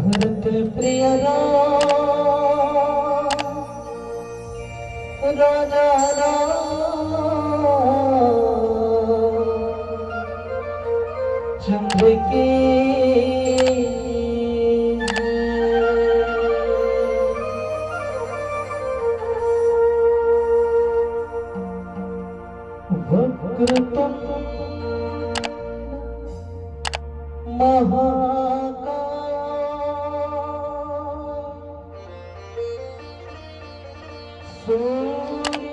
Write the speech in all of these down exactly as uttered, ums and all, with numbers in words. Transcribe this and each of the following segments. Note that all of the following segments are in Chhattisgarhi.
भरत प्रिय राम, राजा राम, चंद्र की जय। वक्रतुंड महाकाय, सूर्यकोटि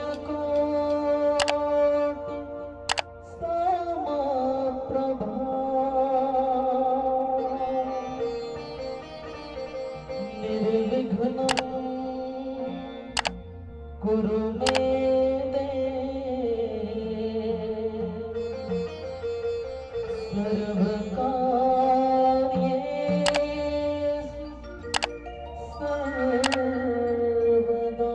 समप्रभा, निर्विघ्नं कुरु मे देव सर्वकार्येषु सर्वदा।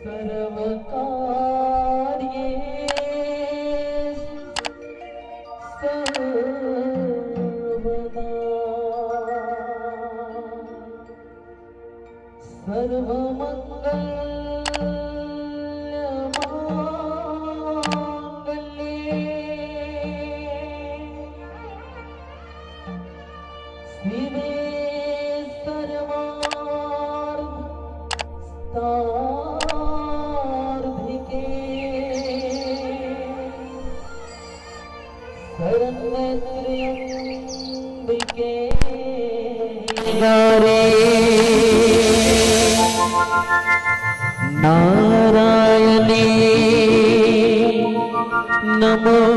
सर्वकार्येषु सर्वदा। सर्वमंगल मांगल्ये शिवे सर्वार्थ साधिके शरण्ये त्र्यंबिके गौरी नारायणी नमोस्तुते।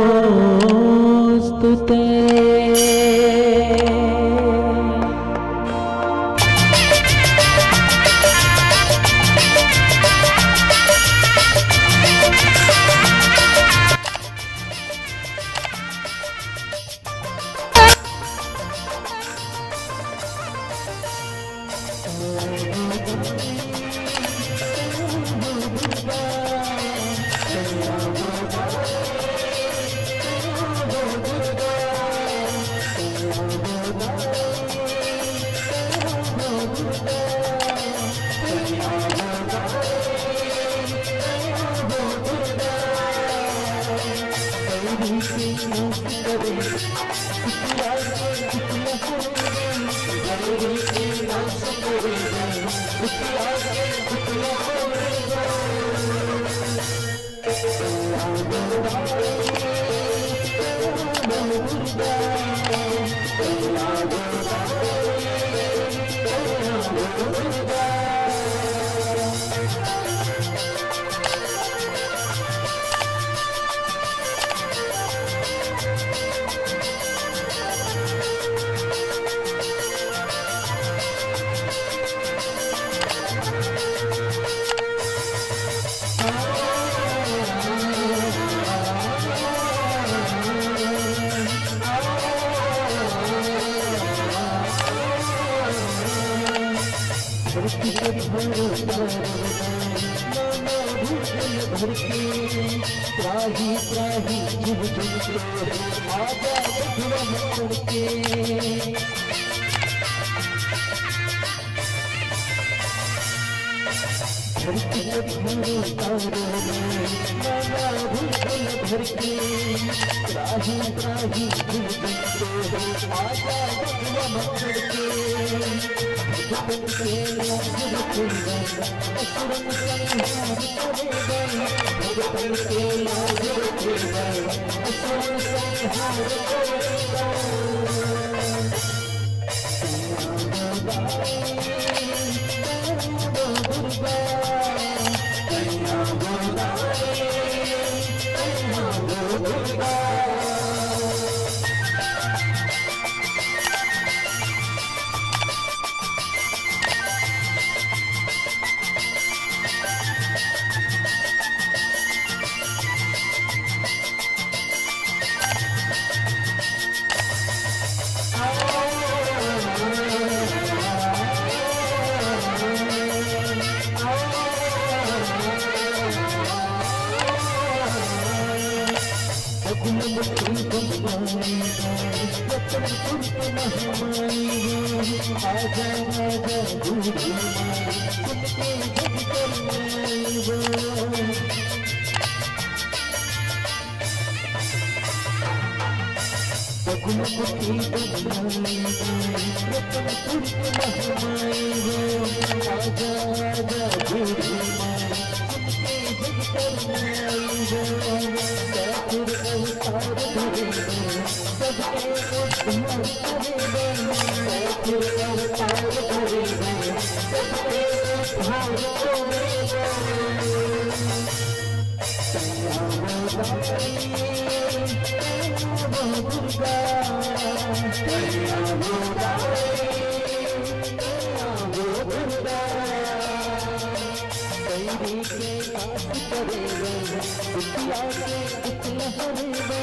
त्राही त्राही झुम झुम के आजा बबुआ मक्कड़ के। धरती के धूल उतारो रे, नैना भूल भर के। त्राही त्राही झुम झुम के आजा बबुआ मक्कड़ के। भगतन के लाज रखेगा, असुरन संहार करेगा। भगतन के लाज रखेगा, असुरन संहार करेगा। आजा, आजा, बूढ़ी माई, सुन के जग कर माई वो। बगुल मुखी बन माई वो, रतनपुर के महमाई वो। आजा, आजा, बूढ़ी माई, सुन के जग कर माई वो। आखिर अवतार धरे वो, सबके उद्धार करे वो। आखिर अवतार धरे वो, सबके उद्धार करे वो। तैया वो दाई, तैया वो दुर्गा, तैया वो दाई, तैया वो दुर्गा। बैरी के नाश करे वो, दुखिया के दुख लहरे वो।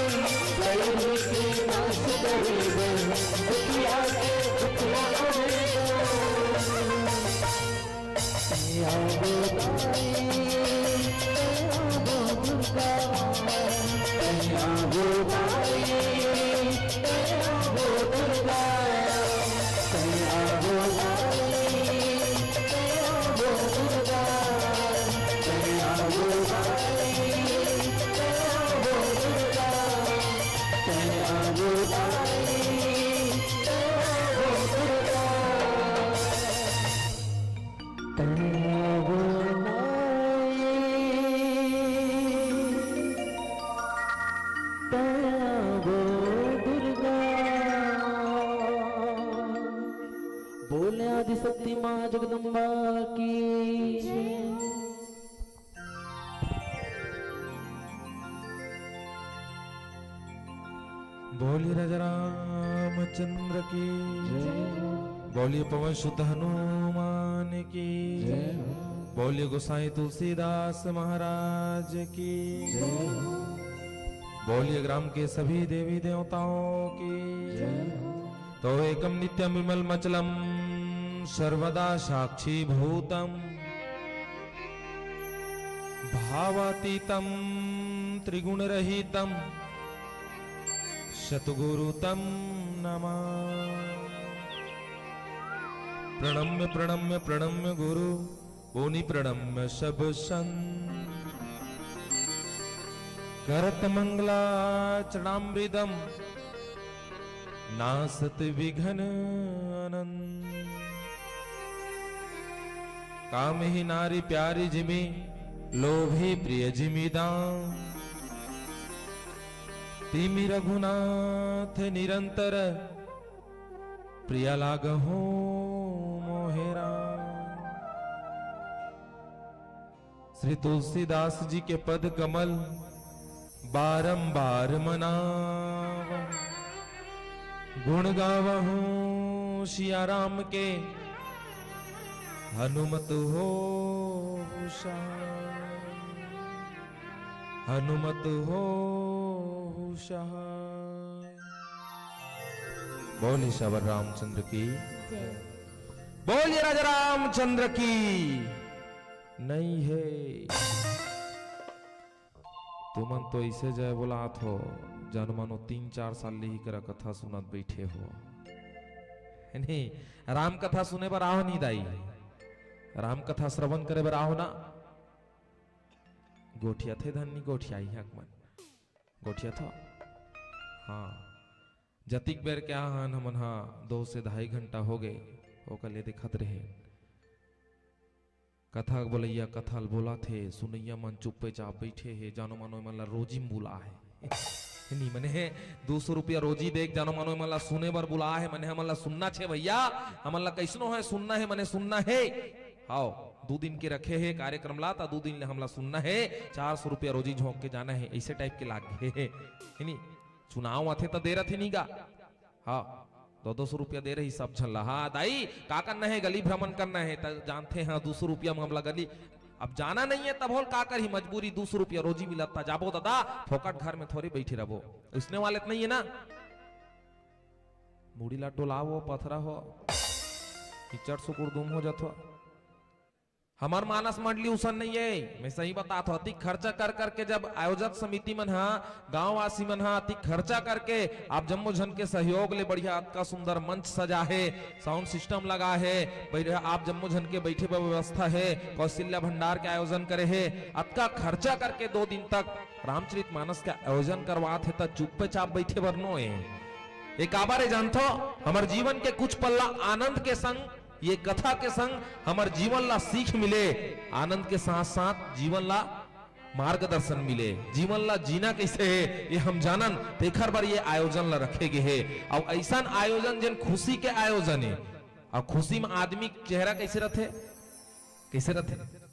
बैरी के नाश करे वो, दुखिया के दुख लहरे वो। तैया वो दाई, तैया वो दुर्गा, तैया वो दाई, तैया वो दुर्गा, तैया वो दाई, तैया वो दुर्गा, तैया वो दाई, तैया वो दुर्गा, तैया वो दाई, तैया वो दुर्गा। तैं वो माई, तैं वो दुर्गा। बोले आदिशक्ति माँ जगदम्बा की जय। बोलिए राजा रामचंद्र की जय। बोलिए पवन सुत हनुमान की जय। बोलिए गोसाई तुलसीदास महाराज की जय। बोलिए ग्राम के सभी देवी देवताओं की जय। तो एकम नित्यम विमल मचलम सर्वदा साक्षी भूतम भावातीतम त्रिगुण रहितम सतगुरु तम नमः। प्रणम्य प्रणम्य प्रणम्य गुरु पुनि प्रणम्य सब संग। करत मंगला चरणामृतम नासत विघ्न अनंत। कामही नारी प्यारी जिमि लोभी प्रिय जिमि दाम। तिमि रघुनाथ निरंतर प्रिय लागहु मोहे राम। श्री तुलसीदास जी के पद कमल बारंबार मनावा, गुण गावहूँ सिया राम के हनुमत हो सहाय, हनुमत हो सहाय। बोले सबर रामचंद्र की, जय। बोलिए राजा रामचंद्र की। नहीं है। तुमन तो ऐसे जय बोलात हो, जानो मानो तीन चार साल ले ही करा कथा सुनत बैठे हो। नहीं, राम कथा सुने बर आहो नहीं दाई, राम कथा श्रवण करे बर आहो ना। गोठिया थे धन्नी गोठिया ही हक मन। गोठिया था। हाँ। जतिक बेर के आहन हमन हा दो से ढाई घंटा हो गए, ओकर ले देखत रहे। कथा बोलैया कथा ल बोलत हे, सुनैया मन चुप्पे चाप बैठे हे, जानो मानो एमन ला रोजी म बुला हे। नी मने हे, दू सौ रुपया रोजी देख, जानो मानो एमन ला सुने बर बुला हे, मने हमन ला सुनना छे भैया, हमन ला कैसनो हे सुनना हे, मने सुनना हे। हाव, दू दिन के रखे हे कार्यक्रम ला, ता दू दिन ले हमला सुनना हे, चार सौ रुपया रोजी झोंक के जाना हे, ऐसे टाइप के लाग हे। हे नी, चुनाव आथे त दे रथे नी गा। हाँ, दो दो सौ रुपया दे रही सब झन ला। हाँ दाई, का करना हे, गली भ्रमण करना हे, त जानथे हाँ, दू सौ रुपया म हमला गली, अब जाना नहीं है, तब होल का करही, मजबूरी, दू सौ रुपया रोजी मिलत, त जाबो दादा, फोकट घर में थोड़ी बैठी रहबो। उसने वाले त नहीं है ना, मुड़ी ला टोलावो, पथरा हो, कीचड़ सुकुर दुम हो जाथो। हमर मानस मंडली उसन नहीं है। मैं सही बतात हूँ, अतिक खर्चा कर करके जब आयोजक समिति मन हा, गांववासी मन हा अतिक खर्चा करके आप जम्मो झन के सहयोग ले बढ़िया अतका सुंदर मंच सजा है, साउंड सिस्टम लगा है, बैठ-, आप जम्मो झन के बैठे बर व्यवस्था है, कौशल्या भंडार के आयोजन करे है, अतका खर्चा करके दो दिन तक रामचरित मानस के आयोजन करवात हे, त चुप्पे चाप बैठे बर नो ए। ए काबर ए जानथो? हमर जीवन के कुछ पल्ला आनंद के संग, ये कथा के संग हमर जीवन ला सीख मिले, आनंद के साथ साथ जीवन ला मार्गदर्शन मिले, जीवन ला जीना कैसे है ये हम जानन, तेखर बर ये आयोजन ला रखे गे हे। अउ ऐसन आयोजन जेन खुशी के आयोजन है, अउ खुशी में आदमी के चेहरा कैसे रथे? कैसे रथे?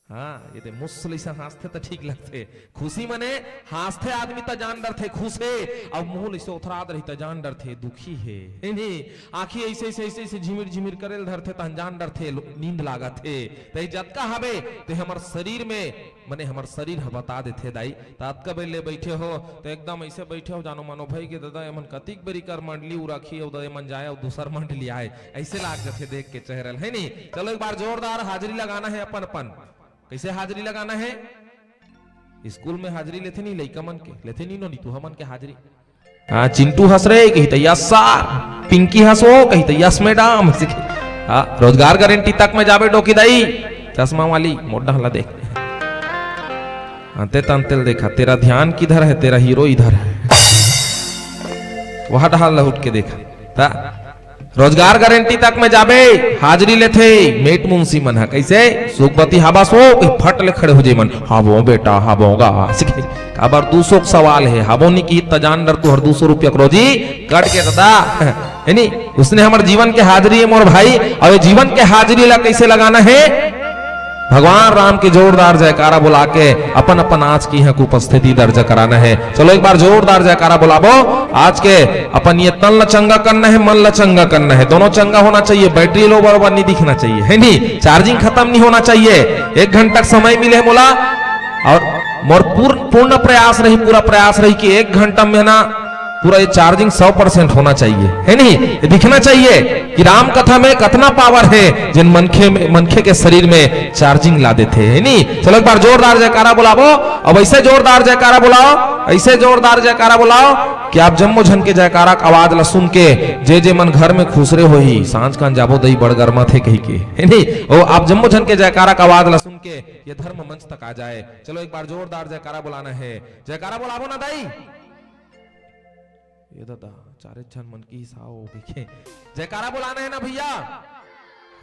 हाँ, ये दे मुस्स लइसा हाँसथे त ठीक लगथे। खुशी मने हाँसथे आदमी त जान डरथे, खुश हे। अउ मुंह लइसे ओथरात रही त जान डरथे, दुखी हे। हे नी? आँखी ऐसे, ऐसे, ऐसे, ऐसे झिमिर, झिमिर करे ल धरथे तहन जान डरथे, लो-, नींद लागत हे। त ये जतका हवे, ते हमर शरीर में, मने हमर शरीर ह बता देथे दाई। त अतका बेर ले बैठे हो, त एकदम ऐसे बैठे हो, जानो मानो भई के ददा, एमन कतिक बेर इकर मंडली उराखी, अउ द-, एमन जाए, अउ दूसर मंडली आए। ऐसे लाग जथे देख के चेहरा ल, हे नी? चलो एक बार जोरदार हाजिरी लगाना है अपन अपन। कैसे हाजिरी लगाना है? स्कूल में हाजिरी लेथे नी लइका मन के, लेथे नी नोनी तुहा मन के हाजिरी। हाँ, चिंटू हंस रहे कही त यस सर, पिंकी हंस वो कही त यस मैडम। हाँ, रोजगार गारंटी तक में जाबे डोकी दाई, चश्मा वाली मोर डहला देख। अंते तंते ल देखा, तेरा ध्यान किधर है, तेरा हीरो इधर है। वह डहल ला उठ के देखा। ता रोजगार गारंटी तक में जाबे, हाजिरी लेथे मेट मुंशी मन ह। कैसे? सुखपति हाबा सो, कहीं फट ले खड़े हो जाई मन, हाबो बेटा, हाबो गा। काबर दू सौ के सवाल है, हाबो नी की त जान डर तुहर दू सौ रुपया के रोजी कट के ददा। है नी? उसने हमर जीवन के हाजिरी है मोर भाई, अउ ये जीवन के हाजिरी ला कैसे लगाना है? भगवान राम के जोरदार जयकारा बुला के अपन अपन आज की यहाँ के उपस्थिति दर्ज कराना है। चलो एक बार जोरदार जयकारा बुलाबो। आज के अपन ये तन ला चंगा करना है, मन ला चंगा करना है, दोनों चंगा होना चाहिए। बैटरी लो बरोबर नहीं दिखना चाहिए, है नी? चार्जिंग खतम नहीं होना चाहिए। एक घंटा समय मिले मोला अउ मोर पूर्ण, पूर्ण प्रयास रही, पूरा प्रयास रही कि एक घंटा में ना पूरा ये चार्जिंग सौ परसेंट होना चाहिए, है नी? ये दिखना चाहिए कि राम कथा में कतना पावर है, जेन मनखे में, मनखे के शरीर में चार्जिंग ला देथे, है नी? चलो एक बार जोरदार जयकारा बुलाबो, अब ऐसे जोरदार जयकारा बुलाओ, ऐसे जोरदार जयकारा बुलाओ कि आप जम्मो झन के जयकारा के आवाज ला सुन के जे जे मन घर में खुसरे होही, सांझ कान जाबो दई बड़ गरमा थे कही के, है नी? ओ आप जम्मो झन के जयकारा के आवाज ला सुन के ये धर्म मंच तक आ जाए। चलो एक बार जोरदार जयकारा बुलाना है, जयकारा बुलाबो ना दाई। ये दादा, चारे झन मन की हिसाब हो गई है। जयकारा बुलाना है ना भैया?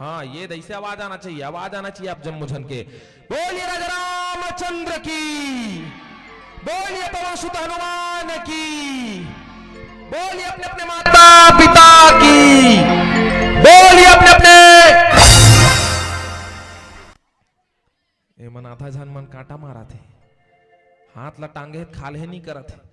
हाँ, ये द-, ऐसे आवाज आना चाहिए, आवाज आना चाहिए आप जम्मो झन के। बोलिए राजा रामचंद्र की, बोलिए पवन सुत हनुमान की, बोलिए अपने अपने माता पिता की, बोलिए अपने अपने। एमन आधा झन मन कांटा मारत हे, हाथ ला टांगे हे, खाल्हे नहीं करत हे,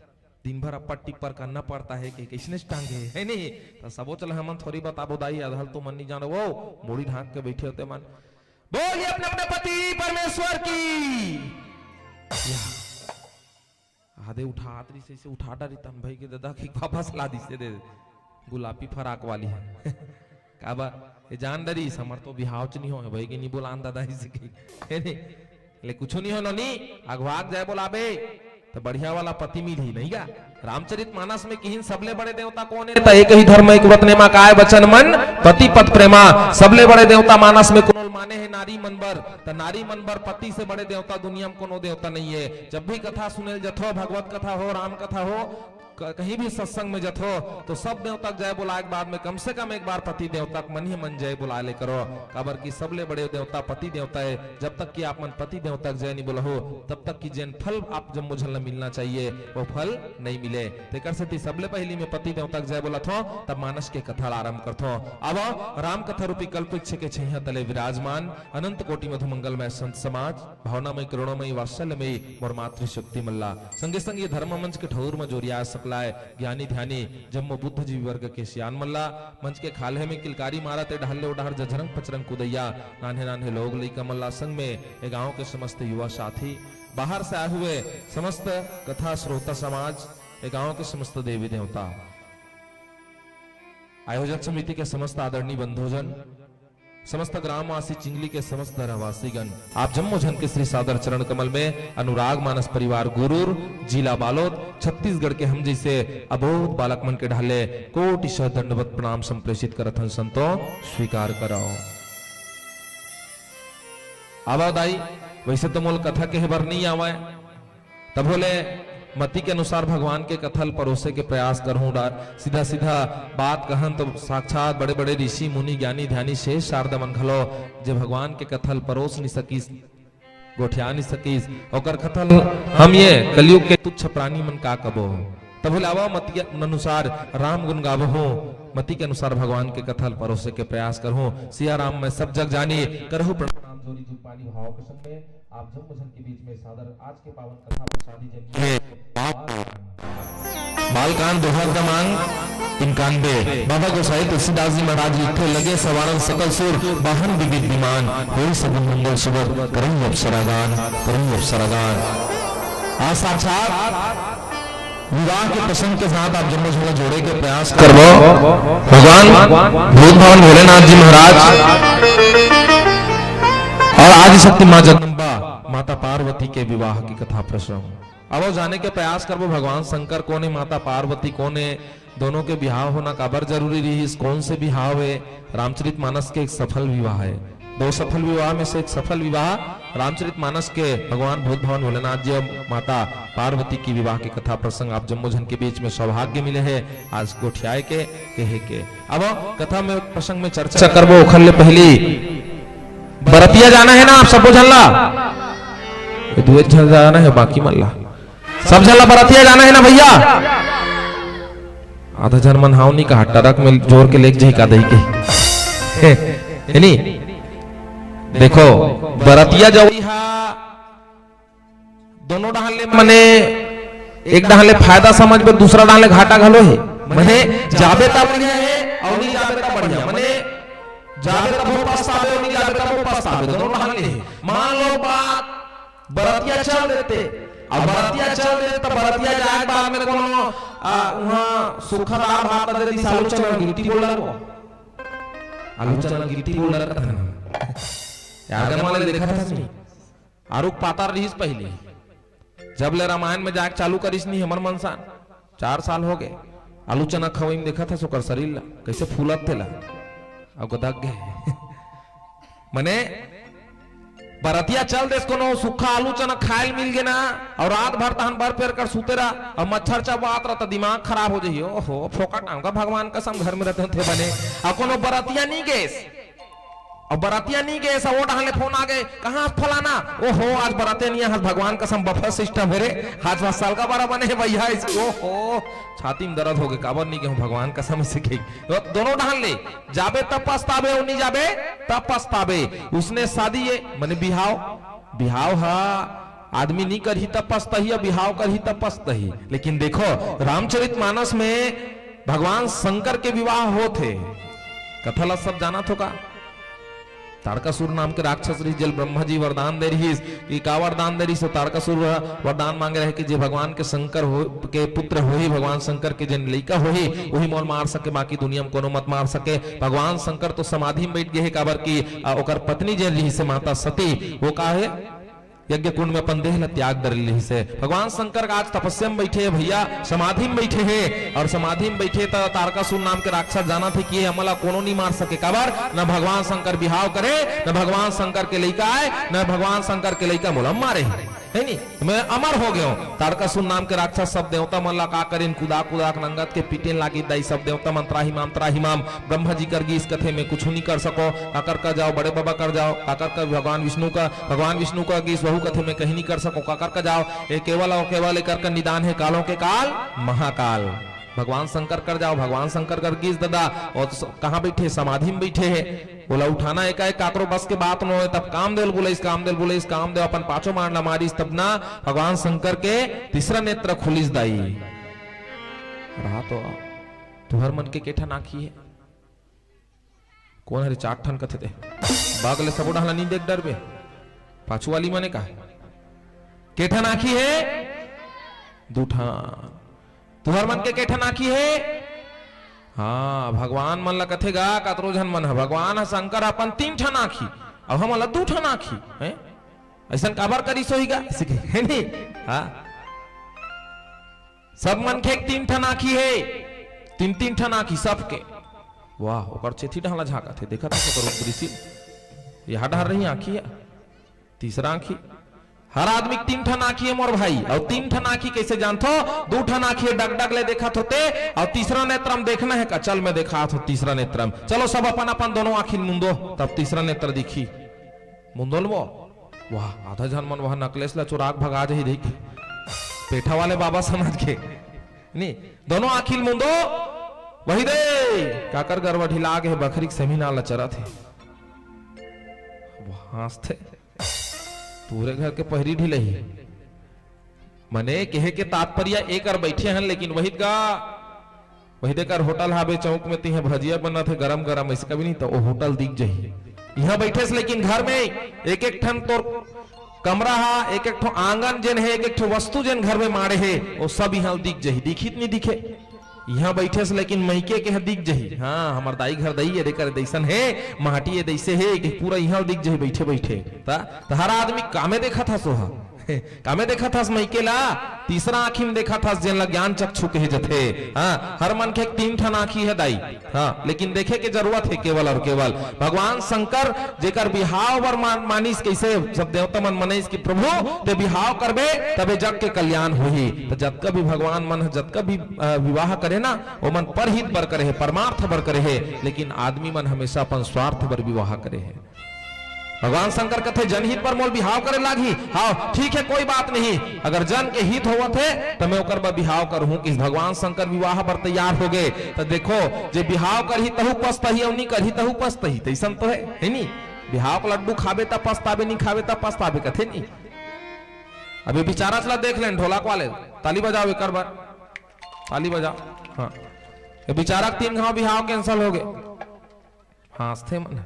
दिन भर अप्पर टिप्पर करना पड़ता है कि कैसने टांगे हे, है नहीं? तो सबो चल हमन थोड़ी बताबो दाई, अधल तो मन नहीं जानो वो, मुड़ी ढांक के बैठे होते मन। बोलिए अपने अपने पति परमेश्वर की। या। आधे उठात रहिस, ऐसे उठा डारी तन भई के ददा के वापस ला दिसे दे गुलाबी फराक वाली। काबर? ये जान डरिस, हमर तो बिहाव च नहीं हो, भई के नहीं बोलान ददा इसे की। ले कुछ नहीं हो नोनी, अगवाग जाए बोलाबे, तो बढ़िया वाला पति मिलही, नहीं का? रामचरित मानस में किहिन सबले बड़े देवता कौन है? तो एक ही धर्म, एक व्रत नेमा, काय वचन मन, पति पत प्रेमा। सबले बड़े देवता मानस में कोनो ल माने है नारी मन बर, तो नारी मन बर पति से बड़े देवता दुनिया में कोनो देवता नहीं है। जब भी कथा सुनेल जथो, भगवत कथा हो, राम कथा हो, क-, कहीं भी सत्संग में जथो, तो सब देवता के जय बोलाए के बाद में कम से कम एक बार पति देवता के मन ही मन जय बोला ले करो। काबर कि सबले बड़े देवता पति देवता है। जब तक कि आप मन पति देवता के जय नहीं बोलहो, तब तक कि जेन फल आप जम्मो झन ला मिलना चाहिए, वो फल नहीं मिले। तेकर सेती सबले पहली में पति देवता के जय बोलत हो, तब मानस के कथा ला आरंभ करथो। अब राम कथा रूपी कल्प वृक्ष के छैया तले विराजमान अनंत कोटि मधुमंगलमय संत समाज, भावनामय, करुणामय, वात्सल्यमय मोर मातृशक्ति मन ला, संगे संग ये धर्म मंच के ठौर म जोरिया सकलाय ज्ञानी ध्यानी जम्मो बुद्धिजीवी वर्ग के सियान मन ला, मंच के खाल्हे में किलकारी मारत ए डहर ले ओ डहर जझरंग पचरंग कुदैया नान्हे नान्हे लोग लइका मन ला, संग में ए गांव के समस्त युवा साथी, बाहर से आए हुए समस्त कथा श्रोता समाज, ए गांव के समस्त देवी देवता, आयोजन समिति के समस्त आदरणीय बंधुजन, समस्त ग्रामवासी चिंगली के समस्त रहवासीगण, आप जम्मो झन के श्री सादर चरण कमल में अनुराग मानस परिवार गुरूर, जिला बालोद, छत्तीसगढ़ के हम जैसे अबोध बालक मन के ढाले कोटि शह दंडवत प्रणाम संप्रेषित करत हन संतो, स्वीकार करव। आवा दाई, वैसे तो मोल कथा कहे बर नहीं आवय, तभो ले मति के अनुसार भगवान के कथा ल परोसे के प्रयास करहूं। डा-, सीधा सीधा बात कहन तो साक्षात बड़े बड़े ऋषि मुनि ज्ञानी ध्यानी शेष शारदा मन घलो जे भगवान के कथा ल परोस नि सकिस, गोठिया नि सकिस, ओकर कथा ल हम ये कलयुग के तुच्छ प्राणी मन का कबो। तभो ले आवा मति के अनुसार राम गुण गावहूं, मति के अनुसार भगवान के कथा ल परोसे के प्रयास करहूं। सिया राम मैं सब जग जानी, करहु प्रणाम। जोरी जुग पानी भाव के संग में आप जम्मो झन के बीच में सादर आज के पावन कथा प्रसादी जन हे। बालकांड दोहा क्रमांक इक्यानवे। बाबा गोसाई तुलसीदास जी महाराज लिखथे, लगे संवारन सकल सुर, बाहन विविध विमान, होई सगुन मंगल सुबह, करई अप्सरागान, करई अप्सरागान। आज साक्षात विवाह के प्रसंग के साथ आप जम्मो झन ला जोड़े के प्रयास करबो। भगवान भूत भवन भोलेनाथ जी महाराज और आदिशक्ति माँ जगदम्बा माता पार्वती के विवाह की कथा प्रसंग। अब वो जाने के प्रयास करबो, भगवान शंकर कोन हे, माता पार्वती कोन हे, दोनों के बिहाव होना काबर जरूरी रहिस, कौन से बिहाव हे? रामचरित मानस के एक सफल विवाह हे, दो सफल विवाह में से एक सफल विवाह रामचरित मानस के भगवान भूत भवन भोलेनाथ जी और माता पार्वती की विवाह के कथा प्रसंग आप जम्मो झन के बीच में सौभाग्य मिले हे आज गोठियाए के, कहे के। अब कथा में प्रसंग में चर्चा करबो, ओखर ले पहली बरतिया जाना हे ना आप सबो झन ला? ये दुए झन जाना हे, बाकी मन ला, सब झन ला बरतिया जाना हे ना भैया? आधा झन मन हाव नहीं कहा, ट्रक में जोर के लेके जाही का दही के। हे नहीं? देखो, बरतिया जवई हा दोनों डहान ले, मने एक डहान ले फायदा समझ बर, दूसरा डहान ले घाटा घलो हे। मने जाबे त बढ़िया हे और नहीं जाबे त बढ़िया। मने जाबे तभो पछताबे और नहीं जाबे तभो पछताबे, दोनों डहान ले हे। मान लो बात बरतिया चल देते, अब बरतिया चल देते त बरतिया जाए के बाद में कोनो, आ, उहाँ सूखा दाल भात दे दिस, आलू चना गिट्टी बोल रहा, आलू चना गिट्टी बोल रहा था ना। यार, आंगन वाले देखा था नहीं? आरुग पातर रहिस पहले, जब ले रामायण में जाके चालू करिस नहीं हमर मनसान, चार साल हो गए, आलू चना खवई में देखा था ओकर शरीर ला, कैसे फूलत थे ला, अब गदक गए। मने बरतिया चल देस, कोनो सूखा आलू चना खाए ल मिल गे ना, और रात भर तहन बर पेर कर सूते रहा, और मच्छर चबात रहा, त दिमाग खराब हो जाही। ओहो, फोकट आऊंगा भगवान कसम, घर में रहते थे बने। और कोनो बरतिया नहीं गेस, और बरतिया नहीं गेस, वो डहान ले फोन आ गए, "कहाँ फलाना?" "ओहो, आज बरतिया नहीं, आज भगवान कसम buffet system हे रे, आज वहाँ साल का बारह बने हे भैया।" इस, ओहो, छाती में दर्द हो गए, काबर नहीं गए हूँ भगवान कसम से कही। तो दोनों डहान ले, जाबे तब पछताबे, और नहीं जाबे तब पछताबे। उसने शादी ये, मने बिहाव, बिहाव हा आदमी नहीं करही तब पछताही, या बिहाव करही तब पछताही। लेकिन देखो, रामचरित मानस में भगवान शंकर के विवाह होत हे। कथा ला सब जानत हो का? तारकासुर नाम के राक्षस रहिस, जेल ब्रह्मा जी वरदान दे रहिस कि का वरदान दे रहिस? तो तारकासुर वरदान मांगे रहे कि जे भगवान के शंकर हो, के पुत्र होही, भगवान शंकर के जेन लइका होही, वही मोर मार सके, बाकी दुनिया में कोनो मत मार सके। भगवान शंकर तो समाधि में बैठ गए हे, काबर कि, आ, ओकर पत्नी जेन रहिस हे माता सती, वो का हे? यज्ञ कुंड में अपन देह ला त्याग डर लिहिस हे। भगवान शंकर का आज तपस्या में बैठे हे भैया, समाधि में बैठे हे, और समाधि में बैठे त तारकासुर नाम के राक्षस जानत हे कि ये हमला कोनो नहीं मार सके। काबर? न भगवान शंकर बिहाव करे, न भगवान शंकर के लइका आए, न भगवान शंकर के लइका मोला मारे हे, है नी? मैं अमर हो गयो। तारकासुर नाम के राक्षस सब देवता मन ला का करेन, कुदा कुदा के नंगत के पीटेन लागी दाई। सब देवता मन त्राही माम, त्राही माम। ब्रह्मा जी कर गीस कथे, मैं कुछ नहीं कर सको। काकर का जाओ, बड़े बाबा कर जाओ। काकर का भगवान विष्णु का, भगवान विष्णु का गीस वहू कथे, मैं कहीं नहीं कर सको। काकर का जाओ, ये केवल और केवल एकर का निदान हे कालों के काल महाकाल। भगवान शंकर कर जाओ, भगवान शंकर कर गीस ददा। और स-, कहाँ बैठे? समाधि में बैठे हे। ओला उठाना एकाएक काकरो बस के बात नोहे, तब कामदेव ल बुलाइस, कामदेव ल बुलाइस, कामदेव अपन पाछो मांड ला मारिस, तब ना भगवान शंकर के तीसरा नेत्र खुलिस दाई। रहा तो तुहर मन के के ठन आँखी हे? कोन हरे चार ठन कथे ते? बाग ले सबो डहला नी देख डरबे। पाछू वाली मने का? के ठन आँखी हे? दू ठन। तुहर मन के के ठन आँखी हे? हाँ, भगवान मन ला कथे गा, कतरो झन मन ह, भगवान ह शंकर अपन तीन ठन आँखी, अब हमन ला दू ठन आँखी, हैं? अइसन काबर करिस होही गा? अइसे कहे, हे नहीं? हाँ। सब मनखे के तीन ठन आँखी हे, तीन-तीन ठन आँखी सबके। वाह, ओकर चेथी डहर ला झाँकत हे, देखत हे ओकर ऊपरी सीन। यहाँ डहर रही आँखी हे। तीसरा आँखी, हर आदमी के तीन ठन आँखी हे मोर भाई, अउ तीन ठन आँखी कइसे जानथो? दू ठन आँखी डगडग ले देखत होते, अउ तीसरा नेत्र म देखना हे का? चल मैं देखात हों तीसरा नेत्र म। चलो सब अपन अपन दोनों आँखी ल मुंदो, तब तीसरा नेत्र दिखही। मुंदो ल वो। वाह, आधा झन मन वहाँ नकलेस ला चुरा के भगा जाही देख। पेठा वाले बाबा समझ के। नहीं, दोनों आँखी ल मुंदो, वही दे, काकर गरवा ढिला गे हे, बखरी के सेमी नाल ला चरत हे। वो हाँसथे। पूरे घर के पहिरी ढिलही। मने कहे के तात्पर्य एकर बइठे हन, लेकिन वही गा, वही देकर होटल हाबे चौक में, तिहे भजिया बनत हे गरम गरम, अइसे कभी नहीं तो वो होटल दिख जाही। यहाँ बइठे से, लेकिन घर में एक एक ठन तोर कमरा हा, एक एक ठो आंगन जेन हे, एक एक ठो वस्तु जेन घर में माड़े हे, वो सब यहाँ दिख जाही। दिखी त नहीं दिखे? इहाँ बइठे से लेकिन मइके के ह दिख जही। हाँ, हमर दाई घर दई, एदे कर दइसन हे, माटी ए दइसे हे, कि पूरा इहाँ दिख जही बइठे बइठे। त, त हर आदमी कामे देखत हस ओहा। कामे देखत हस मइके ला, तीसरा आँखी में देखत हस, जेन ला ज्ञान चक्षु कहे जथे। हाँ, हर मनखे के तीन ठन आँखी हे दाई। हाँ, लेकिन देखे के जरूरत हे केवल और केवल भगवान शंकर, जेकर बिहाव बर मान-, मानिस, कइसे सब देवता मन मनिस कि प्रभु, ते बिहाव करबे, तबे जग के कल्याण होही। त जतका भी भगवान मन ह जतका भी, अ, विवाह करे ना, ओमन परहित बर करे हे, परमार्थ बर करे हे, लेकिन आदमी मन हमेशा अपन स्वार्थ बर विवाह करे हे। भगवान शंकर कथे, "जनहित बर मोल बिहाव करे लागही।" "हाँ, ठीक हे, कोई बात नहीं, अगर जन के हित होवत हे, त मैं ओकर बर बिहाव करहूँ।" कि भगवान शंकर विवाह बर तैयार हो गे, त देखो, जे बिहाव करही, तहू पछताही, अउ नी करही, तहू पछताही। तइसन तो हे, हे नी? बिहाव के लड्डू खाबे, त पछताबे, नी खाबे, त पछताबे, कथे नी? अभी बिचारा चला देख लेन, ढोलक वाले, ताली बजाओ एकर बर, ताली बजाओ। हाँ, ये बिचारा के तीन घाव बिहाव cancel हो गे। हाँसथे मन।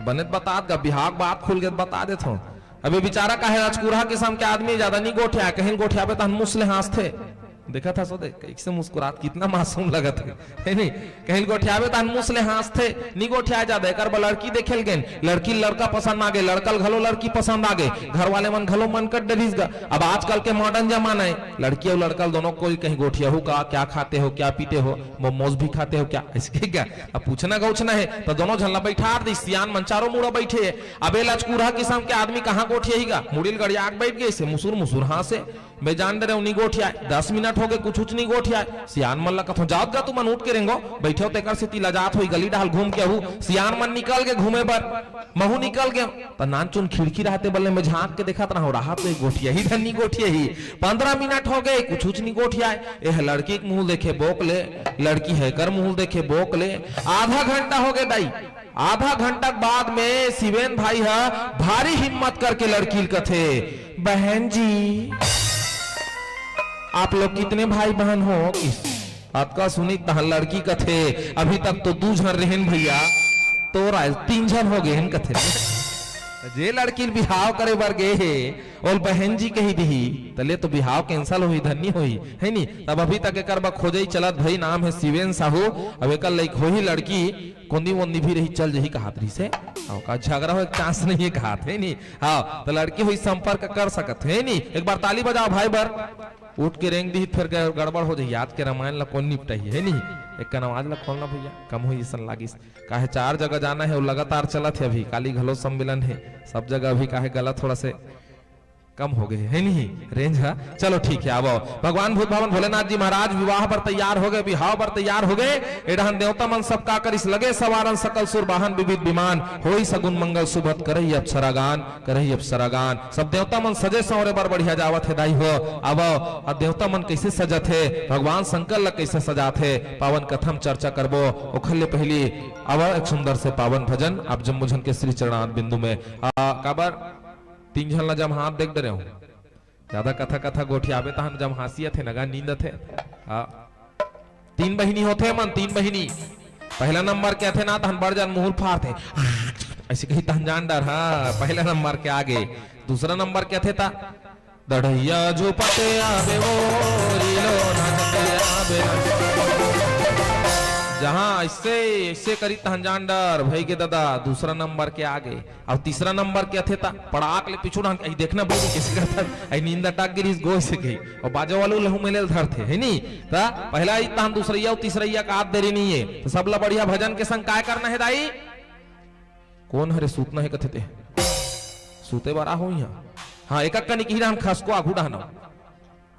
बने त बतात गा, बिहाव के बात खुल गे त बता देत हूँ। अभी बिचारा काहे अचकुरहा किसम के आदमी, ज्यादा नी गोठियाय, कहीं गोठियाबे तहन मुस ले हाँसथे। देखत हस ओ दे, कइसे मुस्कुरात, कितना मासूम लगत हे, हे नी? कहीं गोठियाबे तहन मुस ले हाँसथे, नी गोठियाय ज्यादा। एकर बर लड़की देखे ल गेन, लड़की ल लड़का पसंद आ गे, लड़का ल घलो लड़की पसंद आ गे, घर वाले मन घलो मन कर डरिस गा। अब आजकल के modern जमाना हे, लड़की अउ लड़का ल दोनों कोई कहीं गोठियाहू का, क्या खाते हो, क्या पीते हो, मोमोज भी खाते हो क्या? अइसे कहि गा। अब पूछना गौछना हे, त दोनों झन ला बइठार दिस, सियान मन चारों मुड़ा बइठे हे। अब ए लचकुरहा किसम के आदमी कहाँ गोठियाही गा? मुड़ी ल गड़िया के बइठ गे, से मुसुर मुसुर हाँसे। मैं जान डरेंव नी गोठियाय, दस मिनट हो गे, कुछुच नी गोठियाय। सियान मन ला कथों, "जाओ गा तुमन उठ के रेंगो, बइठे हो तेकर सेती लजात होही, गली डहर घूम के आहू।" सियान मन निकल गे घूमे बर, महू निकल गेंव। त नानचुन खिड़की रहत हे बल्ले मैं झांक के देखत रहंव, रहत हे गोठियाही धन नी गोठियाही। पंद्रह मिनट हो गे, कुछुच नी गोठियाय। एह लड़की के मुँह देखे बोक ले, लड़की ह एकर मुँह देखे बोक ले। आधा घंटा हो गे दाई, आधा घंटा के बाद में शिवेन भाई ह भारी हिम्मत करके लड़की ल कथे, "बहन जी, आप लोग कितने भाई बहन हो?" किस अतका सुनिस तहाँ लड़की कथे, "अभी तक तो दू झन रहेन भइया, तोर आय तीन झन हो गेन," कथे। जे लड़की ल बिहाव करे बर गे हे, ओल बहन जी कहि दिही, त ले तो बिहाव cancel होही, धन्नी होही, हे नी? तब अभी तक एकर बर खोजई चलत भई, नाम हे शिवेन साहू। अब एकर लइक होही लड़की, कोंदी वोंदी भी रही, चल जही कहात रहिस हे। अउ का झगड़ा होए के chance नहीं हे कहात हे नी? हाँ, त लड़की होही, संपर्क कर सकत हे नी? एक बार ताली बजाओ भाई बर। उठ के रेंग दिही, फेर ग-, गड़बड़ हो जही। आज के रामायण ला कोन निपटाही, हे नी? एक कन आवाज ला खोलना भइया, कम होही अइसन लागिस। काहे चार जगह जाना हे, अउ लगातार चलत हे अभी, काली घलो सम्मेलन हे, सब जगह अभी काहे गला थोड़ा से कम हो गे हे, हे नहीं range ह। चलो ठीक हे, आवो। भगवान भूत भावन भोलेनाथ जी महाराज विवाह बर तैयार हो गे, बिहाव बर तैयार हो गे। ए डहन देवता मन सब का करिस, लगे सवारन सकल सुर वाहन विविध विमान, होई सगुन मंगल सुभत करही अप्सरागान, करही अप्सरागान। सब देवता मन सजे संवरे बर बढ़िया जावत हे दाई हो। आवो, अब देवता मन कइसे सजत हे, भगवान शंकर ल कइसे सजात हे, पावन कथा म चर्चा करबो। ओखर ले पहिली आवो एक सुंदर से पावन भजन आप जम्मो झन के श्री चरणारविंदु में। आ, काबर तीन झन ला जब हाथ देख डरेंव, ज्यादा कथा कथा गोठियाबे तहन जब हाँसी आथे, नगा नींद आथे। हाँ। तीन बहिनी होथे मन, तीन बहिनी। पहला नंबर के आथे ना, तहन बड़ जान मुहुर फारथे। अइसे कही तहन जान डर, हाँ, पहला नंबर के आगे। दूसरा नंबर के आथे ता, दढ़इया झुपते आबे ओ, रीलो नाचते आबे। जहाँ ऐसे, ऐसे करी तहन जान डर, भई गे ददा, दूसरा नंबर के आगे। अब तीसरा नंबर के आथे त पड़ाक ले पीछू ढांक, "अई देखना बई, कइसे करत हस? अई नींद अटक गे रिहिस गोय से कही।" अउ बाजा वालू लहू मेले ल धरथे, हे नी? त पहला ही तहन दूसरइया अउ तीसरइया का आत देरी नइ हे। त सबला बढ़िया भजन के संग काय करना हे दाई? कोन हरे सूतना हे कथे ते? सूते बर आ हो इहाँ। हाँ, एक कनिक इही डहन खसको आघू डहन।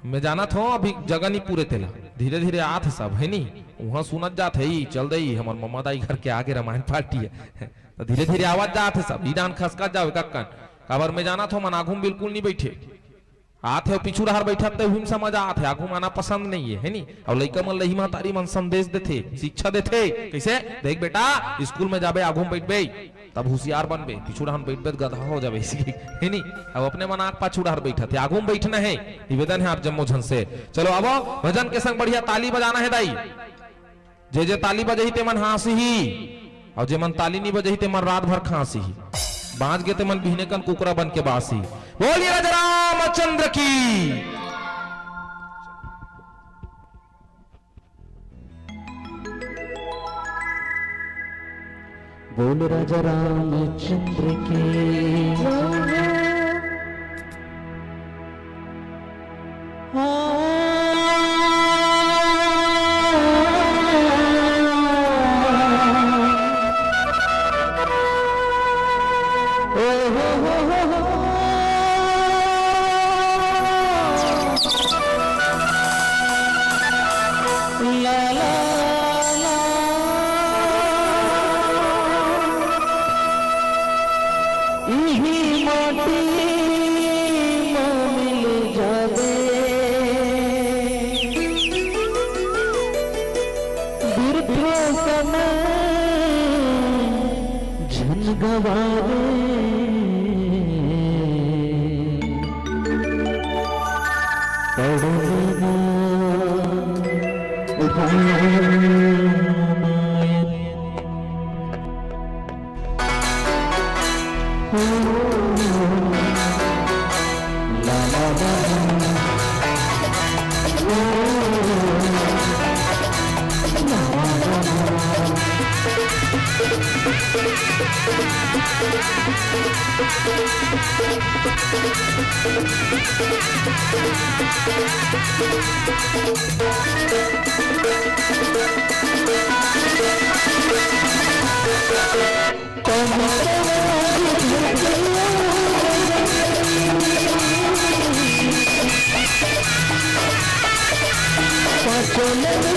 मैं जानत हौं, अभी जगह नइ पूरे तेला। धीरे-धीरे आत हे सब, हे नी? उहाँ सुनत जात हे, "ई चल दई, हमर ममा दाई घर के आगे रामायण पार्टी हे।" त धीरे-धीरे आवत जात हे सब, इही डहन खसकत जाव एक कन। काबर मैं जानत हौं, मन आघू म बिल्कुल नइ बइठे। आत हे, पीछू डहर बइठत ते उही म समझ आत हे, आघू म आना पसंद नइ हे, हे नी? अउ लइका मन ल इही महतारी मन संदेश देथे, शिक्षा देथे, कइसे? "देख बेटा, स्कूल में जाबे, आघू म बइठबे।" तब हुसियार बनबे, पीछू डहन बइठबे त गदहा हो जाबे, इसी, हे नी? अब अपने मन आग पाछू डहर बइठत हे, आघू म बइठना हे, निवेदन हे आप जम्मो झन से। चलो, अब भजन के संग बढ़िया ताली बजाना हे दाई। जे जे ताली बजही, ते मन हाँसही, अउ जे मन ताली नइ बजही, ते मन रात भर खाँसही। बाँच गे, ते मन बिहने कन कुकरा बन के बाँसही। बोलिए राजा रामचंद्र की। बोल राजा रामचंद्र की। इही माटी म मिल जाबे, बिरथा समय झन गवावे। पढ़ लेना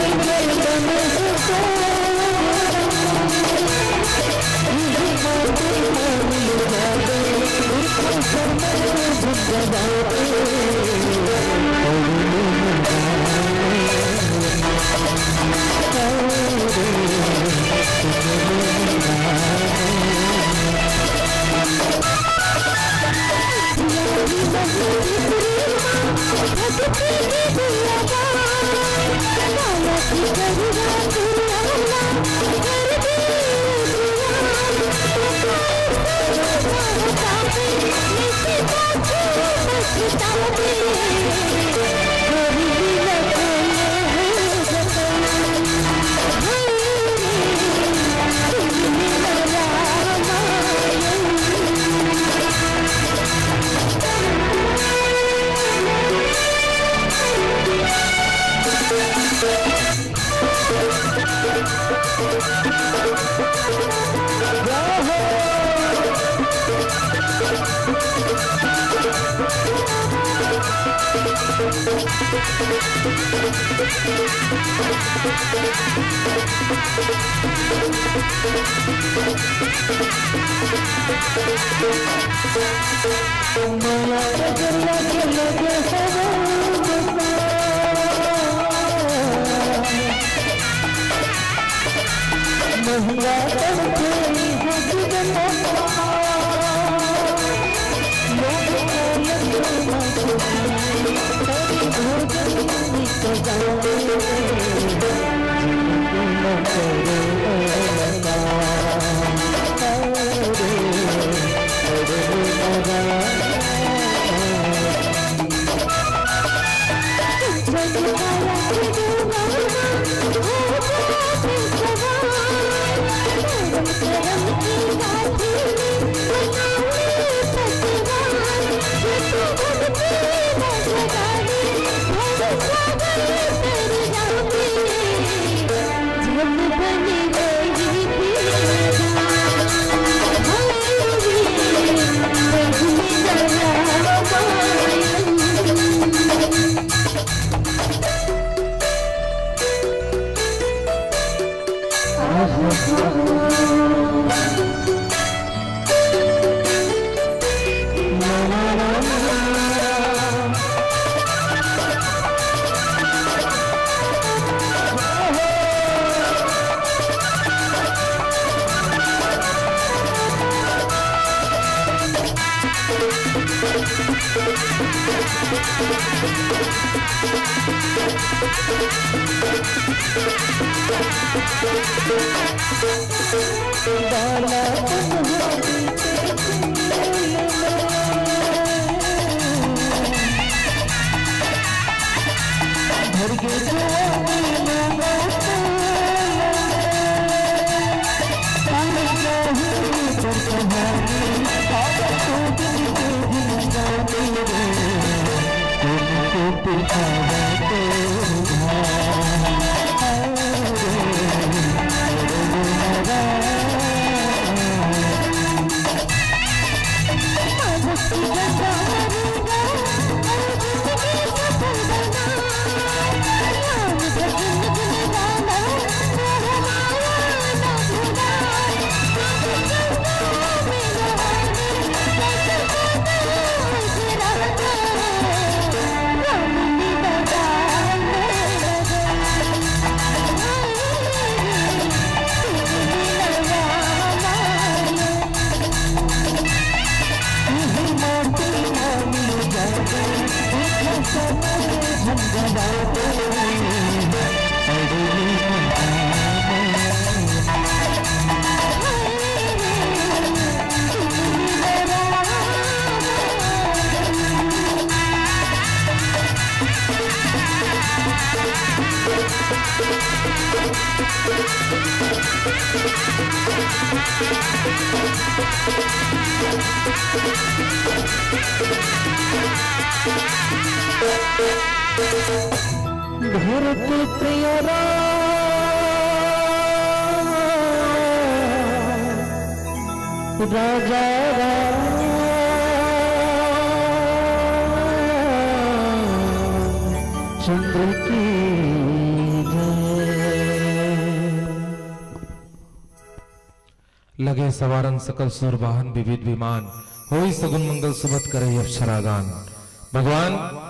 रामायण। लगे सवारन सकल सुर वाहन विविध विमान, होई सगुन मंगल सुभत करई अप्सरागान। भगवान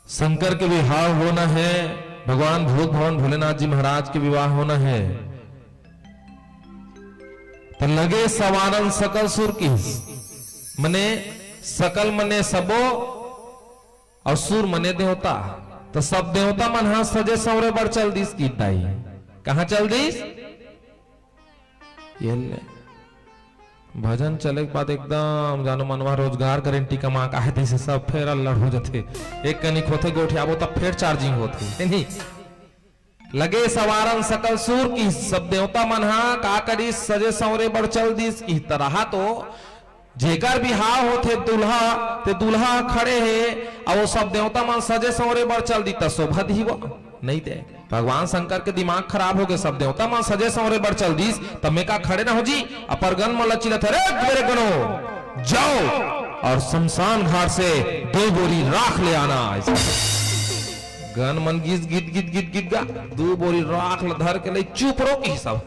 शंकर के विवाह होना है, भगवान भूत भवन भोलेनाथ जी महाराज के विवाह होना है। त लगे सवारन सकल सुर की, मने सकल मने सबो अउ सुर मने देवता। त सब देवता मन ह सजे संवरे बर चल दिस गीत दाई। कहाँ चल दिस? ये ले। भजन चले के बाद एकदम जानो मनवा रोजगार गारंटी कमा के आए दिसे, सब फेर अल्लड़ हो जथे। एक कनिक होथे गोठियाबो तब फेर चार्जिंग होथे, हे नी? लगे सवारन सकल सुर की, सब देवता मन हा का करिस, सजे संवरे बर चल दिस की। त रहा तो जेकर बिहाव होथे दूल्हा, ते दूल्हा खड़े हे, अउ वो सब देवता मन सजे संवरे बर चल दी, त शोभा दिही वो? नहीं दे। भगवान शंकर के दिमाग खराब हो गए, सब देवता मन सजे संवरे बर चल दिस, त मैं का खड़े ना हो जी? अपर गन मन ल चिल्लाथे, "अरे मेरे गनो, जाओ और शमशान घाट से दो बोरी राख ले आना।" ऐसा गन मन गिस गित गित गित गित गा, दू बोरी राख ल धर के ले चुप रहो की सब,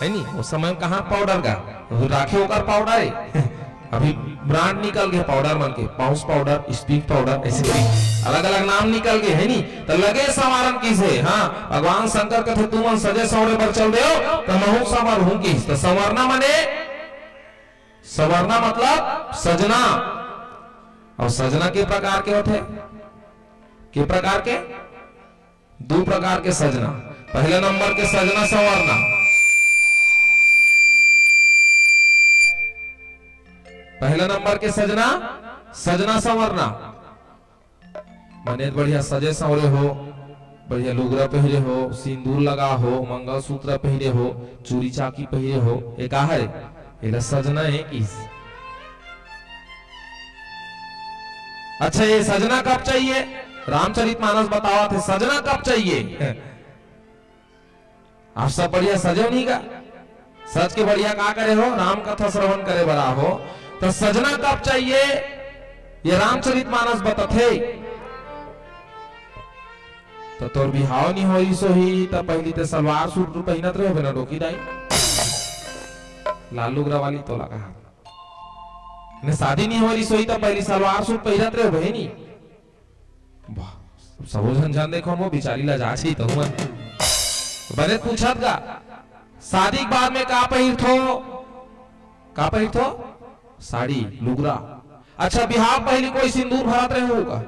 है नी? वो समय में कहाँ पाउडर गा, वो राखे ओकर पाउडर है। अभी ब्रांड निकल गए पाउडर मन के, पाउंस पाउडर, स्पीक पाउडर, ऐसे अलग-अलग नाम निकल गए, है नी? त लगे संवारन किसे, हाँ, भगवान शंकर कथे, "तुमन सजे संवरे बर चल देव, त महूं संवर हूं किस।" त संवरना मने, संवरना मतलब सजना। अउ सजना के प्रकार के होथे? के प्रकार के? दू प्रकार के सजना। पहला नंबर के सजना संवरना, पहला नंबर के सजना, सजना संवरना। मने बढ़िया सजे संवरे हो, बढ़िया लुगरा पहिरे हो, सिंदूर लगा हो, मंगलसूत्र पहिरे हो, चूरी चाकी पहिरे हो, ये का हरे? एला सजना है किस। अच्छा, ये सजना कब चाहिए? रामचरितमानस बतावत हे, सजना कब चाहिए? आप सब बढ़िया सजे हो नहीं का? सज के बढ़िया का करे हो? राम कथा श्रवण करे बर आए हो। तो सजना कब चाहिए, ये रामचरितमानस बतथे। तो तोर बिहाव नहीं होइस होही, त पहिली ते सलवार सूट पहिनत रहे होबे ना, डोकी दाई। लाल लुगरा वाली तोला कहा। ने शादी नहीं होइस होही, त पहिली सलवार सूट पहिरत रहे होबे, नहीं? वाह, सबो झन झन देखो, वो बिचारी ला जाची तो मन। बने पूछत गा, शादी के बाद में का पहिरथो? का पहिरथो? साड़ी, लुगरा। अच्छा, बिहाव पहिली कोई सिंदूर भरत रहे हो का?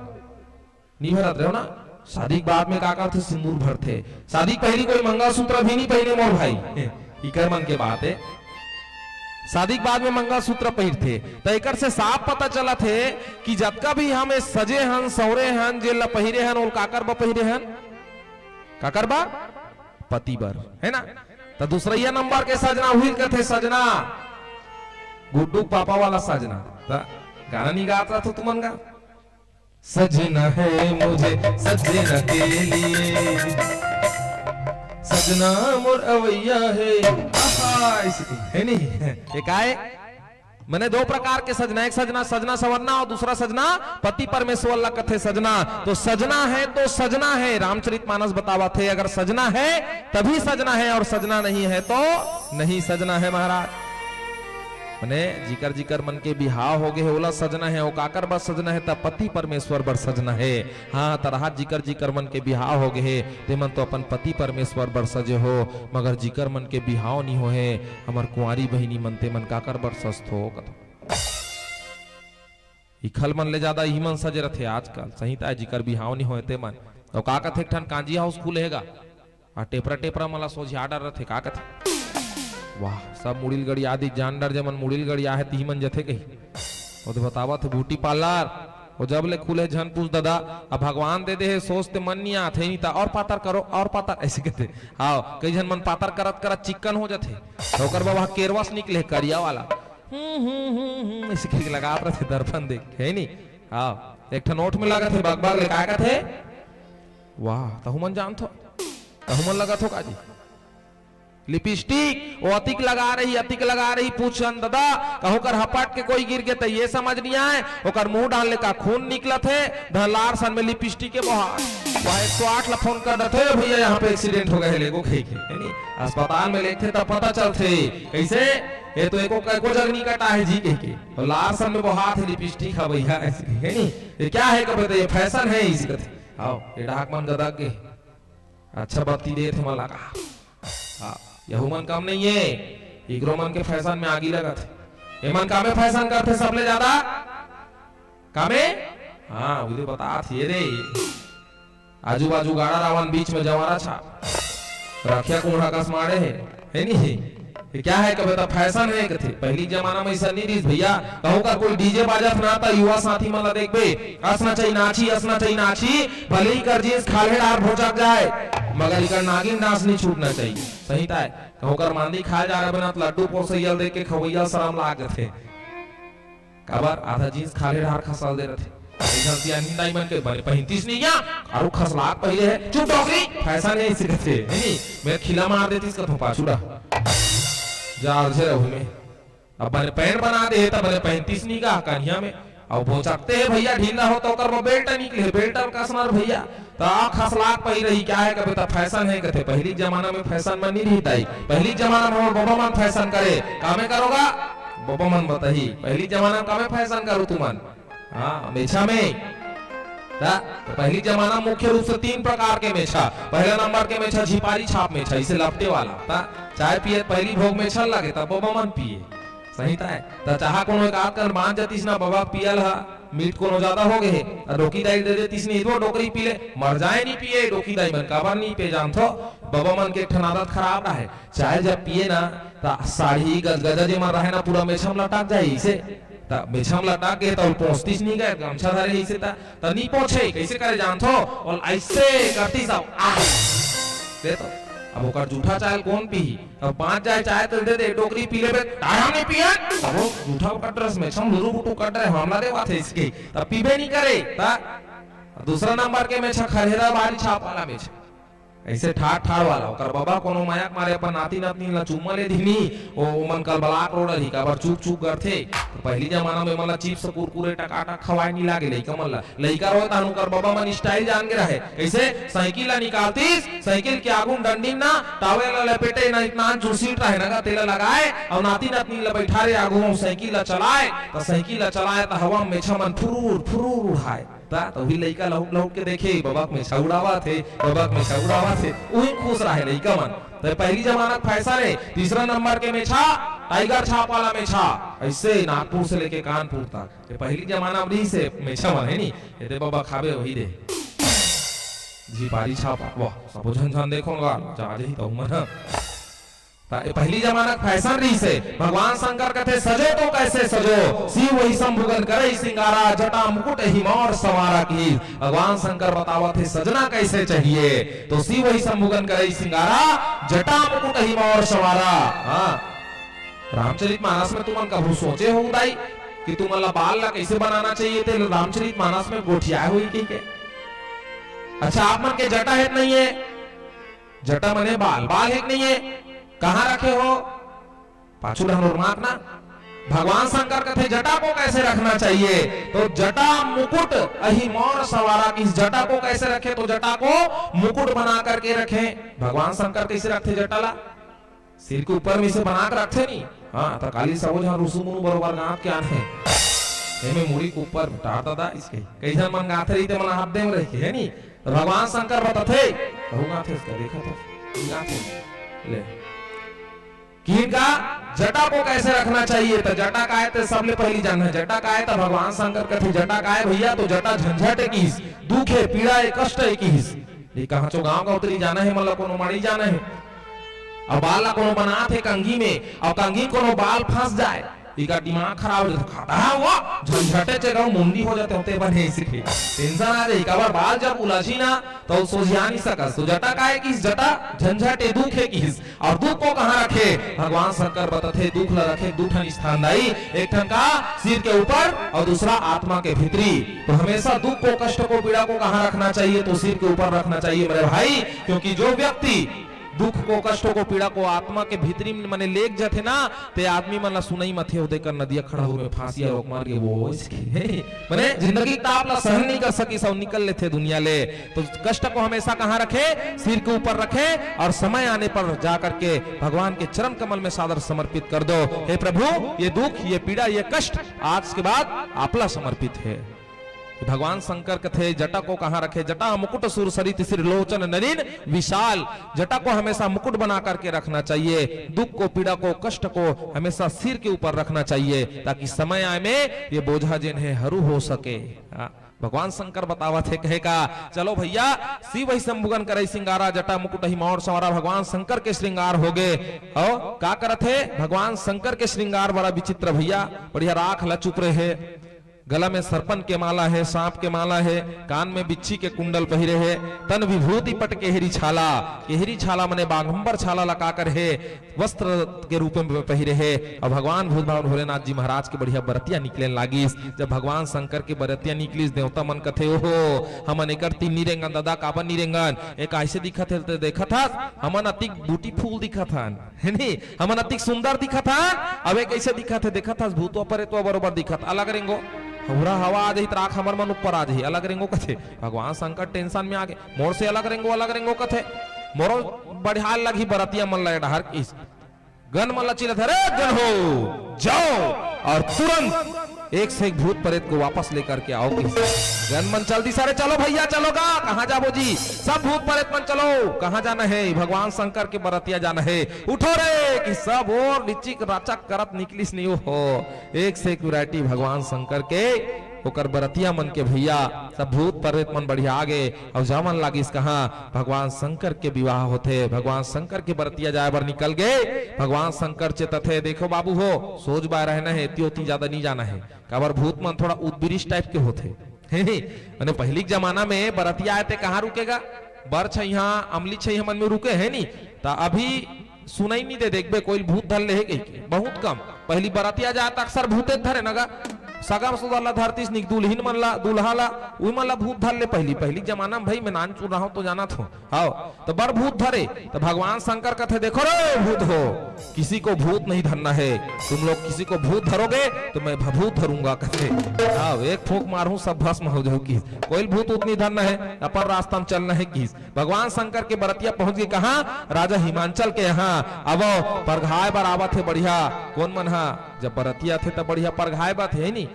नहीं भरत रहे हो ना? शादी के बाद में का करथे? सिंदूर भरथे। शादी के पहिली कोई मंगलसूत्र भी नहीं पहिने मोर भाई। इकर मन के बात है। शादी के बाद में मंगलसूत्र पहिरथे, त एकर से साफ पता चलत हे कि जतका भी हम ए सजे हन, संवरे हन, जेन ला पहिरे हन, ओल काकर बर पहिरे हन? काकर बर? पति बर, है ना? त दूसरइया नंबर के सजना उही ल कथे सजना, गुड्डू के पापा वाला सजना। त गाना नहीं गात रहा तो तुमन गा, सजना है मुझे सजना के लिए, सजना मोर अवैया है। आहा, ऐसे है नहीं? ये काय? मैंने दो प्रकार के सजना, एक सजना, सजना संवरना और दूसरा सजना पति परमेश्वर ला कथे सजना। तो सजना है तो सजना है, रामचरितमानस बतावत हे, अगर सजना है तभी सजना है और सजना नहीं है तो नहीं सजना है महाराज। मने जिकर जिकर मन के बिहाव हो गे हे, ओला सजना हे, ओ काकर बर सजना हे, त पति परमेश्वर बर सजना हे। हाँ, त रहा जिकर जिकर मन के बिहाव हो गे हे, तेमन तो अपन पति परमेश्वर बर सजे हो, मगर जिकर मन के बिहाव नी हो हे, हमर कुंवारी बहिनी मन, तेमन काकर बर सजथो कथो। इखल मन ले जादा इही मन सजे रथे आजकल, सही ताय जिकर बिहाव नी होय तेमन। अउ का कथे, एक ठन कांजी हाउस खुले हे गा, आ टेपरा टेपरा मन ला सोझिया डर रथे, का कथे? वाह, सब मुड़ी ल गड़िया दी, जान डर जेमन मुड़ी ल गड़िया हे, तिही मन जथे कही। ओ तो बतावत हे ब्यूटी पार्लर, ओ जब ले खुले झन पूछ ददा, अब भगवान दे दे हे, सोच ते मन नी आथे, नी ता और पातर करो, और पातर, ऐसे कथे। हाव, कई झन मन पातर करत करत चिक्कन हो जथे, ओकर बाद वहाँ केरवस निकले करिया वाला। हम्म, हम्म, हम्म, हम्म, ऐसे करके लगात रथे दर्पण देख, है नी? हाँ, एक ठन ओठ में लगत हे, बगबग ले का कथे? वाह, तहु मन जानथो? तहु मन लगत हो का जी? लिपस्टिक, वो अतिक लगा रही, अतिक लगा रही, पूछन ददा, कहूँ कर हपट के कोई गिर गे त ये समझ नहीं आए, ओकर मुंह डाल ले का खून निकलत हे, धन लार सन में लिपस्टिक के बहार। वह एक सौ आठ ला फोन कर देथे, "भैया, यहाँ पे एक्सीडेंट हो गए, लेगो कही के।" है नी? अस्पताल में लेगथे तब पता चलथे, कैसे? ये तो एको, एको जग नहीं कटा है जी कह के। और लार सन में बहात हे लिपस्टिक, हाँ भैया, ऐसे कही, है नी? ये क्या है कबे तो ये फैशन है, इसी कथे। आओ, ये डाक मन गदक गे। अच्छा बत्ती देत हे मला का। हाँ, यहू मन कम नहीं है, इकरो मन के फैशन में आगी लगत हे। एमन कामे फैशन करथे सबले ज्यादा? कामे? हाँ, उदे बतात हे रे। आजू बाजू गाड़ा रावन, बीच में जवारा छाप। रखिया कुम्हड़ा कस माड़े हे, है नी? ये क्या है कबे त फैशन है कथे। पहली जमाना में ऐसा नहीं रहिस भैया। कहूँ का कोई डीजे बाजत ना त युवा साथी मन ला देखबे, असना चाहिए नाची, असना चाहिए नाची, भले ही कर जींस खाल्हे डार भोचक जाए, मगर इकर नागिन डांस नहीं छूटना चाहिए। सही ताय, कहूँ कर मांदी खाए जा रहे बना त लड्डू पोसैया ल देख के खवैया ल शरम लाग जथे। काबर आधा जींस खाल्हे डार खसल दे रथे। अइसन सियान हिंदाई मन के बने पहिनतीस नहीं क्या? अरु खसलात पहिले है। चुप डोकरी, फैशन है इसी कथे, है नी? मेर खिला मार देतीस कथो पाछू डा। जा अलझे रहू में। अब बने पैंट बना दे, तब बने पहिनतीस नहीं का कन्हिया में। अब भोचकते है भैया, ढीला हो तो ओकर में बेल्ट निकले, बेल्ट ल कसना रे भैया। त खसलात पहिर रही, क्या है कबे त फैशन है कथे। पहली जमाना में फैशन में नहीं रहिस दाई। पहली जमाना में हमर बाबा मन फैशन करे। कामे करो गा? बाबा मन बताही। पहली जमाना में कामे फैशन करो तुमन? हाँ, मेछा में। त, त पहली जमाना मुख्य रूप से तीन प्रकार के मेछा। पहला नंबर के मेछा झिपारी छाप मेछा, इसे लपटे वाला। त चाय पिए पहली भोग मेछा लगे, तब बाबा मन पिए। सही ताय। त चाहा कोनो एक आध कन बांच जतिस ना बाबा पियल हा, मीठ कोनो ज्यादा हो गे हे, त डोकी दाई दे देतिस नहीं, तो डोकरी पी ले, मर जाए नहीं पिए, डोकी दाई मन काबर नहीं पिए जानथो? बाबा मन के एक ठन आदत खराब रहे, चाय जब पिए ना, त साड़ी गजगजा जे मन रहे ना, पूरा मेछम लटक जाए इसे। त मेछम लटक गे, त ओल पोंछतिस नहीं गए, गमछा धरे इसे त, त नहीं पोंछे, कैसे करे जानथो? ओल ऐसे करतिस अब, आह! दे तो। अब ओकर जूठा चाय ल कोन पीही? अब बाँच जाए चाय त दे दे, टोकरी पी लेबे, "ताय हम नहीं पियन।" अब वो जूठा ओकर ड्रेस में छम लुरु बुटु कर रहे, हमला देवाथे इसके, तब पीबे नहीं करे। त दूसरा नंबर के मेछा खरहेरा बारी छाप वाला मेछा। ऐसे ठाड़ ठाड़ वाला, ओकर बबा कोनो मया के मारे अपन नाती नतनी ला चुम्मा ले दिनी, ओ, ओमन कल ब्लॉक रोड रही, काबर चूक चूक करथे। तो पहली जमाना में एमन ला चिप्स, कुरकुरे, टकाटक खवाए नहीं लागे लइका मन ला। लइका रोए तहन ओकर बबा मन स्टाइल जान के रहे। कैसे? साइकिल ला निकालतीस, साइकिल के आगू में डंडी ना, टावेल ला लपेटे ना, इतना चुसीट रहे ना, तेला लगाए, और नाती नतनी ला बैठा रे आगू में, साइकिल ला चलाए, तो साइकिल ला चलाए तो हवा में मेछा मन फुरूर, फुरूर उड़ाए। ता तो भी लइका लहुट लहुट के देखे, बबा के मेछा उड़ावत हे, बबा के मेछा उड़ावत हे, उही खुश रहे लइका मन। तो पहली जमाना के फैशन है, तीसरा नंबर के मेछा, टाइगर छाप वाला मेछा, ऐसे नागपुर से लेके कानपुर तक। ये पहली जमाना में रहिसे मेछा मन, है नी? ये दे बबा खाबे वही दे। झिपारी छापा, वाह, सबो झन झन देखो गा, जा जही तो मन। ता ये पहली जमाना के फैशन रहिसे। भगवान शंकर कथे, "सजो तो कैसे सजो, शिव वही शंभुगन करे सिंगारा, जटा मुकुट ही मौर सवारा" की। भगवान शंकर बतावत हे, सजना कैसे चाहिए, तो शिव वही शंभुगन करे सिंगारा, जटा मुकुट ही मौर सवारा। हाँ, रामचरित मानस में तुमन कभू सोचे हो दाई कि तुमन ला बाल ला कैसे बनाना चाहिए, ते रामचरित मानस में गोठियाए हुई कहिके? अच्छा, आप मन के जटा है नहीं है? जटा मने बाल, बाल है कि नहीं है? कहाँ रखे हो? पाछू डहन उरमात ना। भगवान शंकर कथे, "जटा को कैसे रखना चाहिए?" तो जटा मुकुट अही मौर सवारा की। जटा को कैसे रखे? तो जटा को मुकुट बना करके रखे। भगवान शंकर कैसे रखथे जटा ला? सिर के ऊपर में इसे बना के रखथे नी। हाँ, तो काली सबो झन रुसु मुनु बरोबर गाँव के आथे। एमे मुड़ी के ऊपर टार ददा इसके। कई झन मन गाथे रहिथे, मन हाथ दे में रहिथे, है नी? तो भगवान शंकर बताथे, कहू गाथे इसका, देखा था, गाथे। ले। कि इनका जटा को कैसे रखना चाहिए, तो जटा काय ते सबले पहली जानना है। जटा काय तो भगवान शंकर कथे, जटा काय भैया, तो जटा झंझट है किस, दुख है, पीड़ा है, कष्ट है किस। ये कहाँ चो गाँव का उतरी जाना है, मतलब कोनो मड़ी जाना है। अब बाल ला कोनो बनात हे कंघी में, अब कंघी कोनो बाल फंस जाए, इका दिमाग खराब हो जाता, खाता है वो, झंझटे चे गाँव मुंडी हो जाते होते बने इसके। टेंशन आ जाए, काबर बाल जब उलझी ना, तो सोझिया नहीं सकस। तो जटा काय किस, जटा झंझट ए दुख है किस, और दुख को कहाँ रखे? भगवान शंकर बताथे, दुख ला रखे दू ठन स्थान दाई, एक ठन का सिर के ऊपर और दूसरा आत्मा के भीतरी। तो हमेशा दुख को, कष्ट को, पीड़ा को कहाँ रखना चाहिए? तो सिर के ऊपर रखना चाहिए मेरे भाई, क्योंकि जो व्यक्ति दुख को, कष्ट को, पीड़ा को आत्मा के भीतरी में मने लेग जाथे ना, ते आदमी मन ला सुनई मथे, ओदे कर नदिया खड़हूर में फांसिया रोक मार के वो इसके, मने जिंदगी के ताप ला सहन नहीं कर सकिस अउ निकल लेथे दुनिया ले। तो कष्ट को हमेशा कहाँ रखे? सिर के ऊपर रखे, और समय आने पर जा करके भगवान के चरण कमल में सादर समर्पित कर दो। हे प्रभु, ये दुख, ये पीड़ा, ये कष्ट आज के बाद आपला समर्पित है। भगवान शंकर कथे, जटा को कहाँ रखे? जटा मुकुट सुर सरित सिर लोचन नलिन विशाल। जटा को हमेशा मुकुट बना करके रखना चाहिए, दुख को, पीड़ा को, कष्ट को हमेशा सिर के ऊपर रखना चाहिए, ताकि समय आए में ये बोझा जेन है हरू हो सके। हाँ, भगवान शंकर बतावत हे, कहे का, चलो भैया, शिव ही शंभुगन करे सिंगारा, जटा मुकुट ही मौर संवारा, भगवान शंकर के श्रृंगार हो गए। और का करत हे? भगवान शंकर के श्रृंगार बड़ा विचित्र भैया, बढ़िया राख ला चुप रहे, गला में सर्पन के माला है, सांप के माला है, कान में बिच्छी के कुंडल पहिरे है, तन विभूति पट केहरी छाला, केहरी छाला मने बाघंबर छाला ला का कर है, वस्त्र के रूप में पहिरे है। और भगवान भूत भावन भोलेनाथ जी महाराज के बढ़िया बरतिया निकले लागिस। जब भगवान शंकर के बरतिया निकलिस, देवता मन कथे, "ओहो, हमन एकर तीन नी रेंगन दादा, काबर नी रेंगन? ए काइसे दिखत हे?" ते देखत हस, हमन अतिक ब्यूटीफुल दिखत हन, है नी? हमन अतिक सुंदर दिखत हन। अब ए कैसे दिखत हे? देखत हस, भूतवा परेतवा बरोबर दिखत, अलग रेंगो। हौरा हवा आ जाही त राख हमर मन ऊपर आ जाही, अलग रेंगो कथे। भगवान शंकर टेंशन में आ गे, मोर से अलग रेंगो, अलग रेंगो कथे। मोरो बढ़िया लगही बरतिया मन ला ए डहर किस। गन मन ला चिल्लाथे, "अरे गन हो, जाओ और तुरंत एक से एक भूत प्रेत को वापस लेकर के आओ।" किस गन मन चल दिस, "अरे चलो भैया, चलो गा, कहाँ जाबो जी? सब भूत प्रेत मन चलो, कहाँ जाना है?" भगवान शंकर के बरतिया जाना है। उठो रे, कि सब ओर रिचिक राचक करत निकलिस नहीं हो। एक से एक वैरायटी भगवान शंकर के, ओकर बरतिया मन के भैया, सब भूत प्रेत मन बढ़िया आ गे। अउ जामन लागिस कहाँ? भगवान शंकर के विवाह होथे, भगवान शंकर के बरतिया जाए बर निकल गे। भगवान शंकर चेतथे, "देखो बाबू हो, सोच बाय रहना है, एती ओती ज्यादा नहीं जाना है।" काबर भूत मन थोड़ा उद्बिरिश टाइप के होथे, है नी? माने पहली के जमाना में बरतिया आए ते कहाँ रुकेगा? बर छैहा, अमली छैहा मन में रुके, है नी? त अभी सुनई नइ दे, देखबे कोई भूत धर ले हे कहिके, बहुत कम। पहिली बरतिया जाय त अक्सर भूते धरे न गा, सगा सुदा ला धरतिस, निक दुल्हिन मन ला, दूल्हा ला, उही मन ला भूत धर ले। पहिली, पहिली के जमाना म भई मैं नानचुन रहंव त जानत हंव, हव, त बड़ भूत धरे। त भगवान शंकर कथे, "देखो रे भूत हो, किसी को भूत नहीं धरना है, तुम लोग किसी को भूत धरोगे तो मैं भभूत धरूंगा," कथे। हव, एक फूंक मारहूं, सब भस्म हो जाहू किहिस। कोई भूत उत नहीं धरना है, अपन रास्ता म चलना है किहिस। भगवान शंकर के बरतिया पहुंच गे कहां? राजा हिमांचल के यहां। अब परघाय बर आवत हे बढ़िया। कोन मन हा जब बरतिया आथे त बढ़िया परघाय बर आथे, हे नी?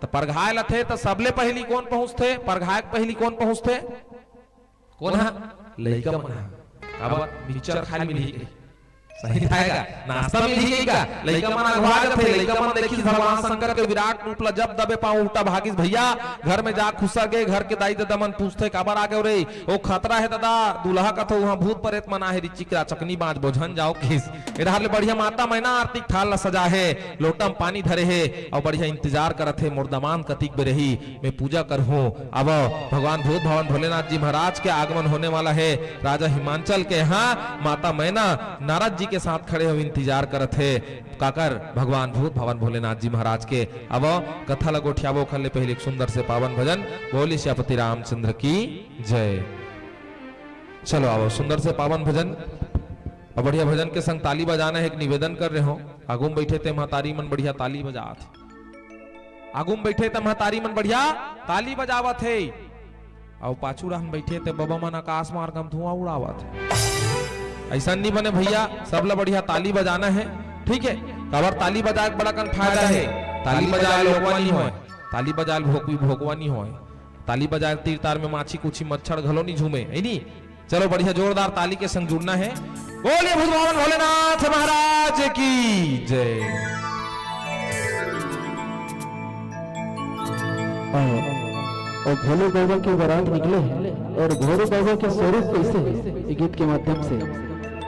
त परघाय ल आथे त सबले पहिली कोन पहुंचथे? परघाय के पहिली कोन पहुंचथे? कोन हा? लइका मन हा। काबर? मिक्सचर खाय ल मिलही कहिके। सही थाय गा, नाश्ता मिलही कहिके। लइका मन अघवा जथे, लइका मन देखिस भगवान शंकर के विराट रूप ला, जब दबे पांव उल्टा भागिस भइया, घर में जा खुसर गे। घर के दाई ददा मन पूछथे, "काबर आ गेव रे?" "ओ खतरा हे ददा, दूल्हा कथे उहां भूत परेत मन आहे, रिचिक राचकनी बांचबो, झन जाव," किहिस। ए डहर ले बढ़िया माता मैना आरती के थाल ला सजा हे, लोटा म पानी धरे हे अउ बढ़िया इंतजार करत हे, "मोर दमांद कतिक बेर आही, मैं पूजा करहूं।" अब भगवान भूत भवन भोलेनाथ जी महाराज के आगमन होने वाला हे। राजा हिमांचल के यहां माता मैना नारद जी के साथ खड़े हो इंतजार करत हे। काकर? भगवान भूत भवन भोलेनाथ जी महाराज के। अब कथा ल गोठियाबो, ओखर ले पहिली एक सुंदर से पावन भजन। बोलिए सियापति रामचंद्र की जय। चलो, आवो, सुंदर से पावन भजन। अउ बढ़िया भजन के संग ताली बजाना हे, एक निवेदन कर रहे हो। आगू म बइठे ते महतारी मन बढ़िया ताली बजात हे। आगू म बइठे ते महतारी मन बढ़िया ताली बजावत हे। अउ पाछू डहन बइठे ते बबा मन आकाश मार्ग म धुआं उड़ावत हे। अइसन नइ बने भइया, सब ला बढ़िया ताली बजाना हे, ठीक हे? काबर ताली बजाय के बड़ा कन फायदा हे। ताली बजाय लोकवा नइ होय, ताली बजाय भोकवी भोकवा नइ होय। ताली बजाय तीर तार में माछी कुछी मच्छर घलो नइ झूमे, हे नी? चलो बढ़िया जोरदार ताली के संग जुड़ना हे। बोलिए भूत भवन भोलेनाथ महाराज की जय। अउ, अउ भोले बाबा के बारात निकले हे अउ भोले बाबा के स्वरूप कइसे हे, ये गीत के माध्यम से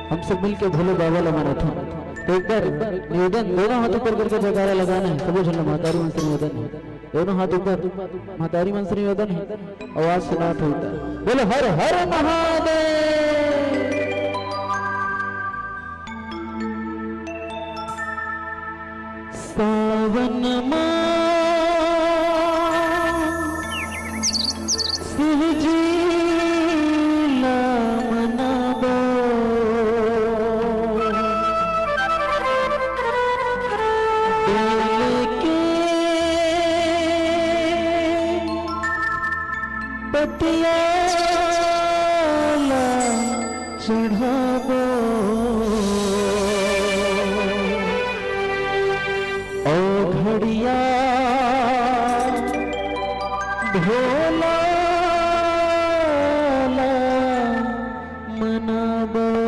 हम सब मिलके भोले बाबा ला मनाथन। त एक बार निवेदन, दोनों हाथ ऊपर करके जयकारा लगाना हे, सबो झन ला महतारी मन से निवेदन हे। दोनों हाथ ऊपर, महतारी मन से निवेदन हे, आवाज सुनात होई त। बोलो हर हर महादेव। सावन मा शिव जी ला मनाबो। बेल के पतिया ला चढ़ाबो। ओ घड़िया ढोला ला मनाबो।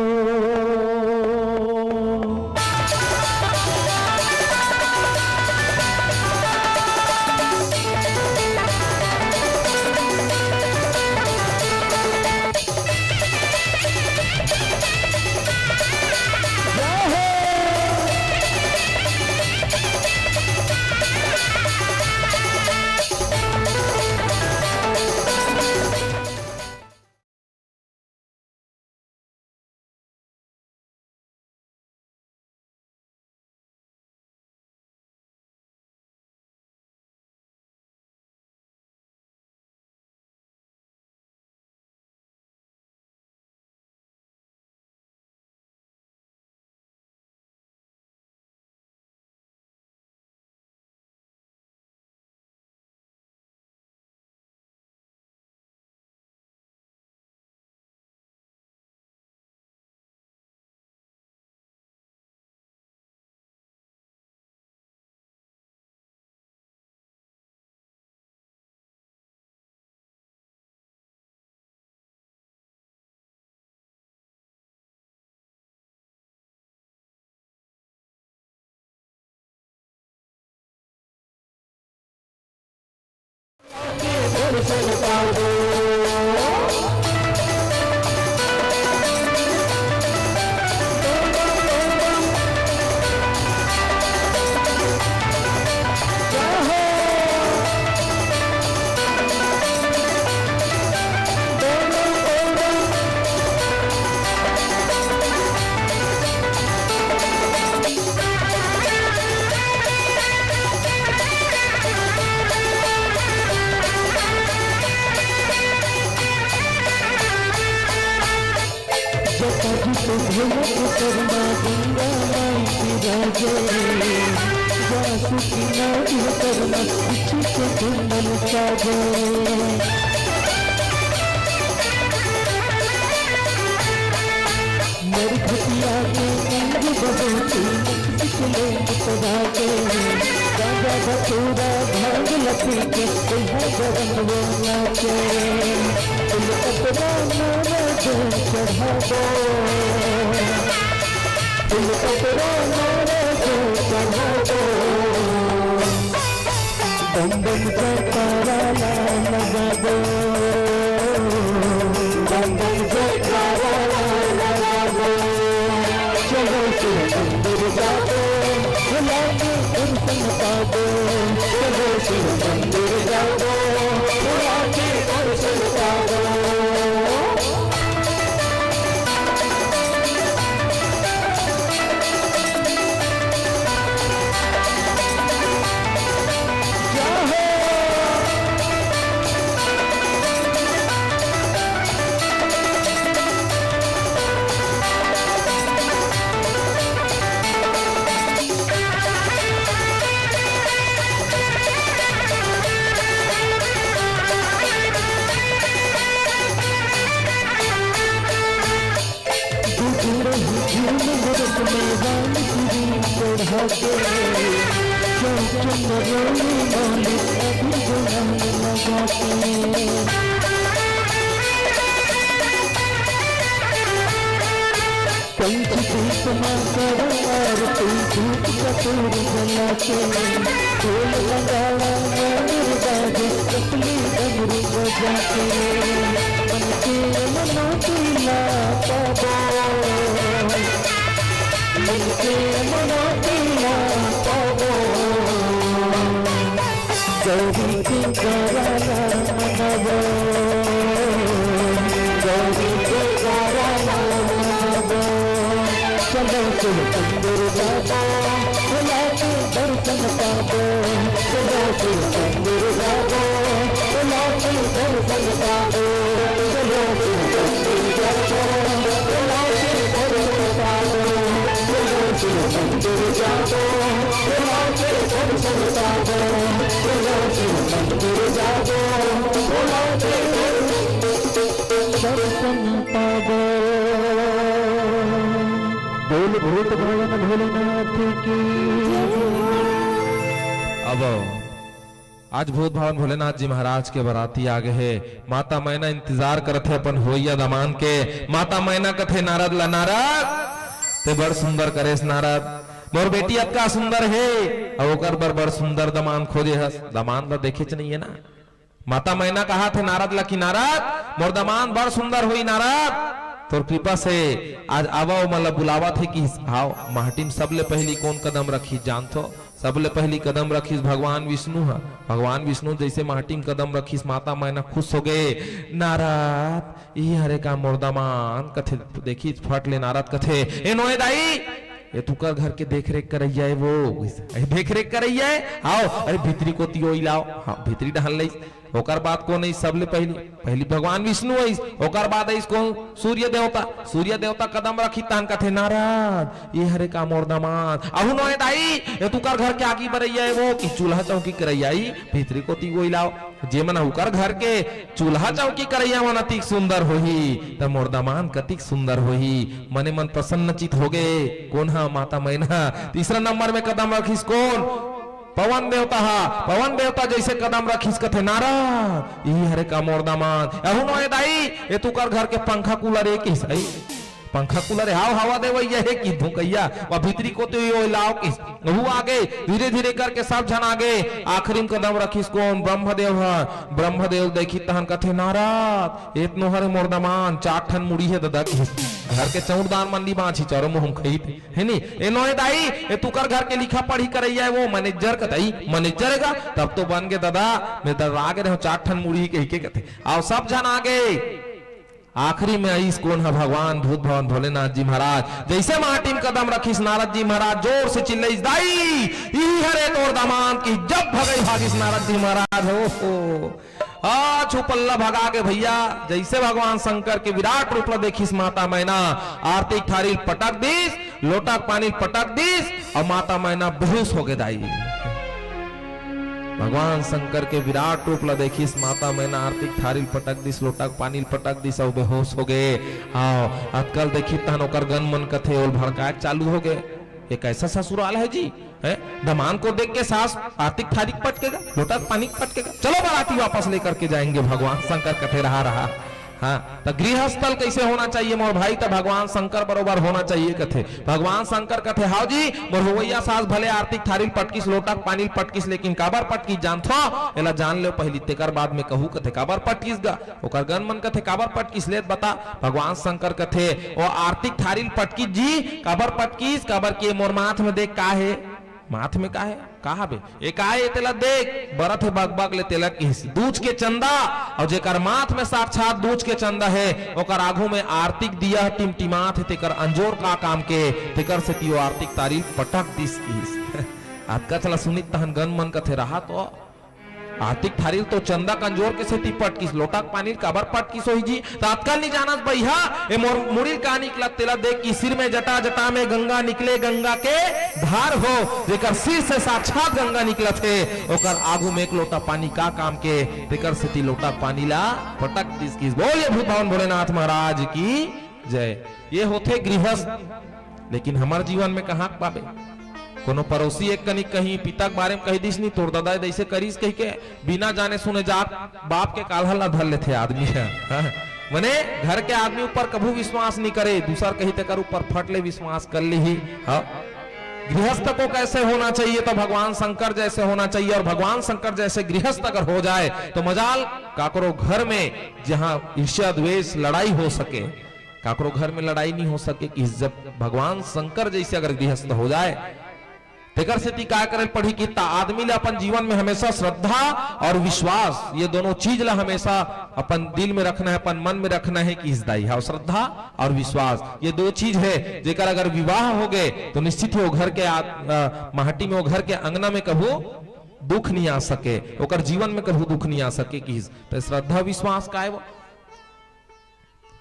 आज तो भोला के करना, गंगा माई के राजे, जासु की नाच करना, पीछे के कुंडल साजे। मरघटिया के अंग बहोती, नक बिचले मुतरा के, गांजा धतूरा भांग लपी के, कहिया गरम वो नाचे। फूल पतरा मोरा जो चढ़ाबो, फूल पतरा मोरा जो चढ़ाबो। बम बम जयकारा ला लगा दो, बम बम जयकारा ला लगा दो। चलो शिव मंदिर जाबो, भोला के दर्शन पाबो। चलो शिव मंदिर जाबो, भोला के दर्शन पाबो। गुजरही झूम रस में वाली गिरी चढ़ा के, चौचन रोली मालिक अभी गुलाल लगा के। पंच दीप माँ करो आरती, धूप कपूर जला के, ढोल नगाड़ा मंदिर बाजे, चपली डमरू बजा के। मन के मनौती ला पाबो, मन के मनौती ला पाबो। गौरी के गारा ला मनाबो, गौरी के गारा ला मनाबो। चलो शिव मंदिर जाबो, भोला के दर्शन पाबो। चलो शिव मंदिर जाबो, भोला के दर्शन पाबो। चलो शिव मंदिर जाबो, भोला के दर्शन पाबो। चलो शिव मंदिर जाबो, भोला के दर्शन पाबो। चलो शिव मंदिर जाबो, भोला के दर्शन पाबो। बोल भूत भवन भोलेनाथ की। अब आज भूत भवन भोलेनाथ जी महाराज के बराती आ गे हे। माता मैना इंतजार करत हे अपन होइया दमान के। माता मैना कथे नारद ला, "नारद, ते बड़ सुंदर करेस नारद, मोर बेटी अतका सुंदर हे, अउ ओकर बर बड़ सुंदर दमान खोजे हस, दमान ला देखेच नइये ना।" माता मैना कहाथे नारद ला कि, "नारद, मोर दमान बड़ सुंदर होई नारद, तोर कृपा से आज आवा, ओमन ला बुलावत हे कि आओ।" माटी म सबले पहिली कोन कदम रखिस जानथो? सबले पहिली कदम रखिस भगवान विष्णु ह। भगवान विष्णु जइसे माटी म कदम रखिस, माता मैना खुश हो गे। "नारद, इही हरे का मोर दमान?" कथे, देखिस फट ले नारद कथे, "ए नोहे दाई, ए तुकर घर के देख रेख करइया ए वो।" "ए देख रेख करइया ए? आओ, अरे भीतरी कोती ओई लाओ।" हाँ, भीतरी डहन लइस। ओकर बाद कोन अइस सबले पहिली? पहिली भगवान विष्णु अइस, ओकर बाद अइस कोन? सूर्य देवता। सूर्य देवता कदम रखिस तहन कथे, "नारद, ए हरे का मोर दमान?" "अहू नोहे दाई, ए तुकर घर के आगी बरइया ए वो कि चूल्हा चौकी करइया ए, भीतरी कोती ओई लाओ।" जे मन उकर घर के चूल्हा चौकी करइया मन अतिक सुंदर होही, त मोर दमान कतिक सुंदर होही। मने मन प्रसन्नचित हो गे। कोन हा? माता मैना। तीसरा नंबर में कदम रखिस कोन? पवन देवता हा। पवन देवता जइसे कदम रखिस कथे, "नारद, इही हरे का मोर दमान?" "अहू नोहे दाई, ए तुकर घर के पंखा कूलर ए किस अई?" "पंखा कूलर ए, हाव हवा देवइया हे कि धुकइया, वा भीतरी कोती ओई लाओ किस।" अहू आगे, धीरे धीरे करके सब झन आगे। आखिरी में कदम रखिस कोन? ब्रह्मदेव हा। ब्रह्मदेव देखिस तहन कथे, "नारद, ए तो नोहरे मोर दमान, चार ठन मुड़ी हे ददा किस, घर के चौरदार मन नी बांचही, चारों मुहूं खइही।" हे नी? "ए नोहे दाई, ए तुकर घर के लिखा पढ़ी करइया ए वो मैनेजर कतई, मैनेजर ए गा, तब तो बन गे ददा, मैं दर्रा गे रहेंव, चार ठन मुड़ी कहिके," कथे। अउ सब झन आगे। आखिरी में अइस कोन हा? भगवान भूत भवन भोलेनाथ जी महाराज। जइसे माटी में कदम रखिस नारद जी महाराज जोर से चिल्लइस, "दाई, इही हरे तोर दमान" कि जब भगई भागिस नारद जी महाराज। हो, हो। आज उपल्ला भगा के भैया, जैसे भगवान शंकर के विराट रूप ला देखिस माता मैना, आरती के थारी ल पटक दिस, लोटा के पानी ल पटक दिस, अउ माता मैना बेहोश हो गे दाई। भगवान शंकर के विराट रूप ला देखिस माता मैना, आरती के थारी ल पटक दिस, लोटा के पानी ल पटक दिस, अउ बेहोश हो गे। आओ, अतका ल देखिस तहन ओकर गन मन कथे, ओल भड़काए चालू हो गे। ये कैसा ससुराल है जी? हैं? दमांद को देख के सास आरती के थारी के पटकेगा, लोटा के पानी के पटकेगा। चलो बाराती वापस लेकर के जाएंगे, भगवान शंकर कथे रहा रहा। हाँ, त गृहस्थ ल कैसे होना चाहिए मोर भाई? त भगवान शंकर बरोबर होना चाहिए कथे। भगवान शंकर कथे, "हाव जी, मोर होवैया सास भले आरती के थारी ल पटकिस, लोटा के पानी ल पटकिस, लेकिन काबर पटकिस जानथो? एला जान लेव पहिली, तेकर बाद में कहू," कथे। "काबर पटकिस गा?" ओकर गन मन कथे, "काबर पटकिस ले बता?" भगवान शंकर कथे, "ओ आरती के थारी ल पटकिस जी।" "काबर पटकिस?" "काबर के मोर माथ में देख का हे?" "माथ में का हे?" "का हबे?" "ए का हे तेला देख, बरत हे बगबग ले तेला," किहिस। दूज के चंदा, अउ जेकर माथ में साक्षात दूज के चंदा हे, ओकर आगू में आरती के दिया टिमटिमात हे, तेकर अंजोर का काम के, तेकर सेती ओ आरती के थारी ल पटक दिस किहिस। अतका चला सुनित तहन गन मन कथे रहा तो आरती के थारी ल तो चंदा के अंजोर के सेती पटकिस, लोटा के पानी ल काबर पटकिस होही जी? त अतका ल नी जानस बइहा, ए मोर मुड़ी ल का निकलत तेला देख कि सिर में जटा, जटा में गंगा निकले, गंगा के धार हो, जेकर सिर से साक्षात गंगा निकलत हे, ओकर आगू में एक लोटा पानी का काम के, तेकर सेती लोटा के पानी ला पटक दिस किहिस। बोलिए भूत भवन भोलेनाथ महाराज की जय। ये होथे गृहस्थ, लेकिन हमर जीवन में कहाँ पाबे? कोनो पड़ोसी एक कनिक कहीं पिता के बारे में कहि दिस नी, "तोर ददा जैसे करिस," कहि के बिना जाने सुने जात बाप के काल्हा ला धर लेथे आदमी ह। हाँ? मने घर के आदमी ऊपर कभू विश्वास नी करे, दूसर कही तेकर ऊपर फट ले विश्वास कर लीही। हाँ? गृहस्थ को कैसे होना चाहिए? तो भगवान शंकर जैसे होना चाहिए, और भगवान शंकर जैसे गृहस्थ अगर हो जाए तो मजाल काकरो घर में जहाँ ईर्ष्या, द्वेष, लड़ाई हो सके, काकरो घर में लड़ाई नहीं हो सके कि जब भगवान शंकर जैसे अगर गृहस्थ हो जाए, तेकर सेती काय करे पड़ही कि त आदमी ला अपन जीवन में हमेशा श्रद्धा और विश्वास, ये दोनों चीज ला हमेशा अपन दिल में रखना है, अपन मन में रखना है कि इस दाई, हाँ, श्रद्धा और विश्वास, ये दो चीज है, जेकर अगर विवाह हो गए तो निश्चित ही वो घर के आ, आ, माटी में, वो घर के अंगना में कभू दुख नहीं आ सके, ओकर जीवन में कभू दुख नहीं आ सके कि इस, तो श्रद्धा विश्वास काय वो?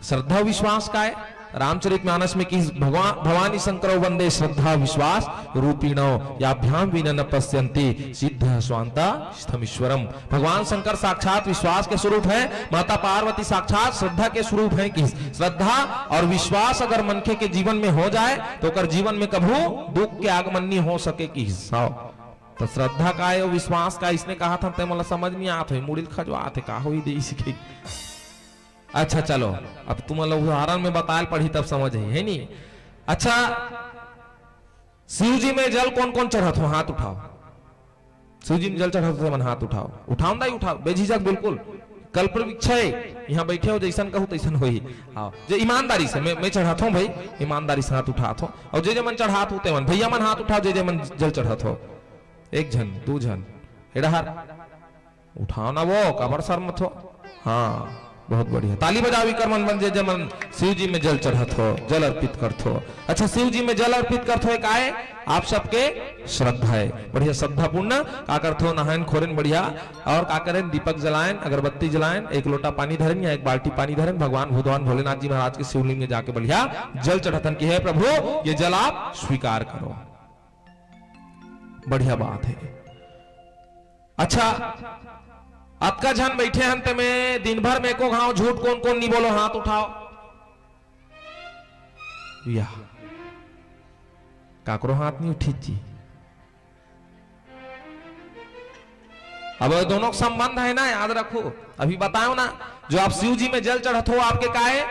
श्रद्धा विश्वास काय? रामचरित मानस में कि भगवान, "भवानी शंकरौ वंदे श्रद्धा विश्वास रूपिणौ, याभ्याम विना न पश्यंती सिद्ध स्वांता स्थमीश्वरम।" भगवान शंकर साक्षात विश्वास के स्वरूप है, माता पार्वती साक्षात श्रद्धा के स्वरूप है कि श्रद्धा और विश्वास अगर मनखे के जीवन में हो जाए तो ओकर जीवन में कभू दुख के आगमन नहीं हो सके कि। तो श्रद्धा काय अउ विश्वास काय, इसने कहा था, ते मोला समझ नहीं आत है, मुड़ी ल खजवात है, का होई दे इसी के। अच्छा चलो, अब तुमन ला उदाहरण में बताए ल पड़ही तब समझ ही, है नी? अच्छा, शिव जी में जल कौन कौन चढ़त हो, हाथ उठाओ। शिव जी में जल चढ़त हो, मन हाथ उठाओ, उठाओ ना, उठाओ, बेझिझक बिल्कुल। कल्प वृक्ष है, यहाँ बैठे हो, जैसन कहू तैसन होही। हाँ, जे ईमानदारी से, मैं, मैं चढ़ात हूँ भाई, ईमानदारी से हाथ उठात हो। और जे जे मन चढ़ात हो, ते मन, भैया मन हाथ उठाओ, जे जे मन जल चढ़त हो। एक झन, दू झन, एडहर। उठाओ ना वो, काबर शर्मत हो? हाँ, बहुत बढ़िया। ताली बजाओ, इकर मन बन जे, जे मन शिव जी में जल चढ़त हो, जल अर्पित करत हो। अच्छा, शिव जी में जल अर्पित करत हो, एक आए, आप सबके श्रद्धा है। बढ़िया श्रद्धापूर्ण, का करत हो, नहायन खोरेन बढ़िया, और का करेन, दीपक जलायन, अगरबत्ती जलायन, एक लोटा पानी धरेन या एक बाल्टी पानी धरेन, भगवान भगवान भोलेनाथ जी महाराज के शिवलिंग में जाके बढ़िया जल चढ़तन कि हे प्रभु, ये जल आप स्वीकार करो। बढ़िया बात है। अच्छा, अतका झन बैठे हन, ते में दिन भर में एको घाव झूठ कोन कोन नी बोलो, हाथ उठाओ। या, काकरो हाथ नहीं उठित जी। अब ये दोनों का संबंध है ना, याद रखो। अभी बताओ ना, जो आप शिव जी में जल चढ़त हो, आपके का है?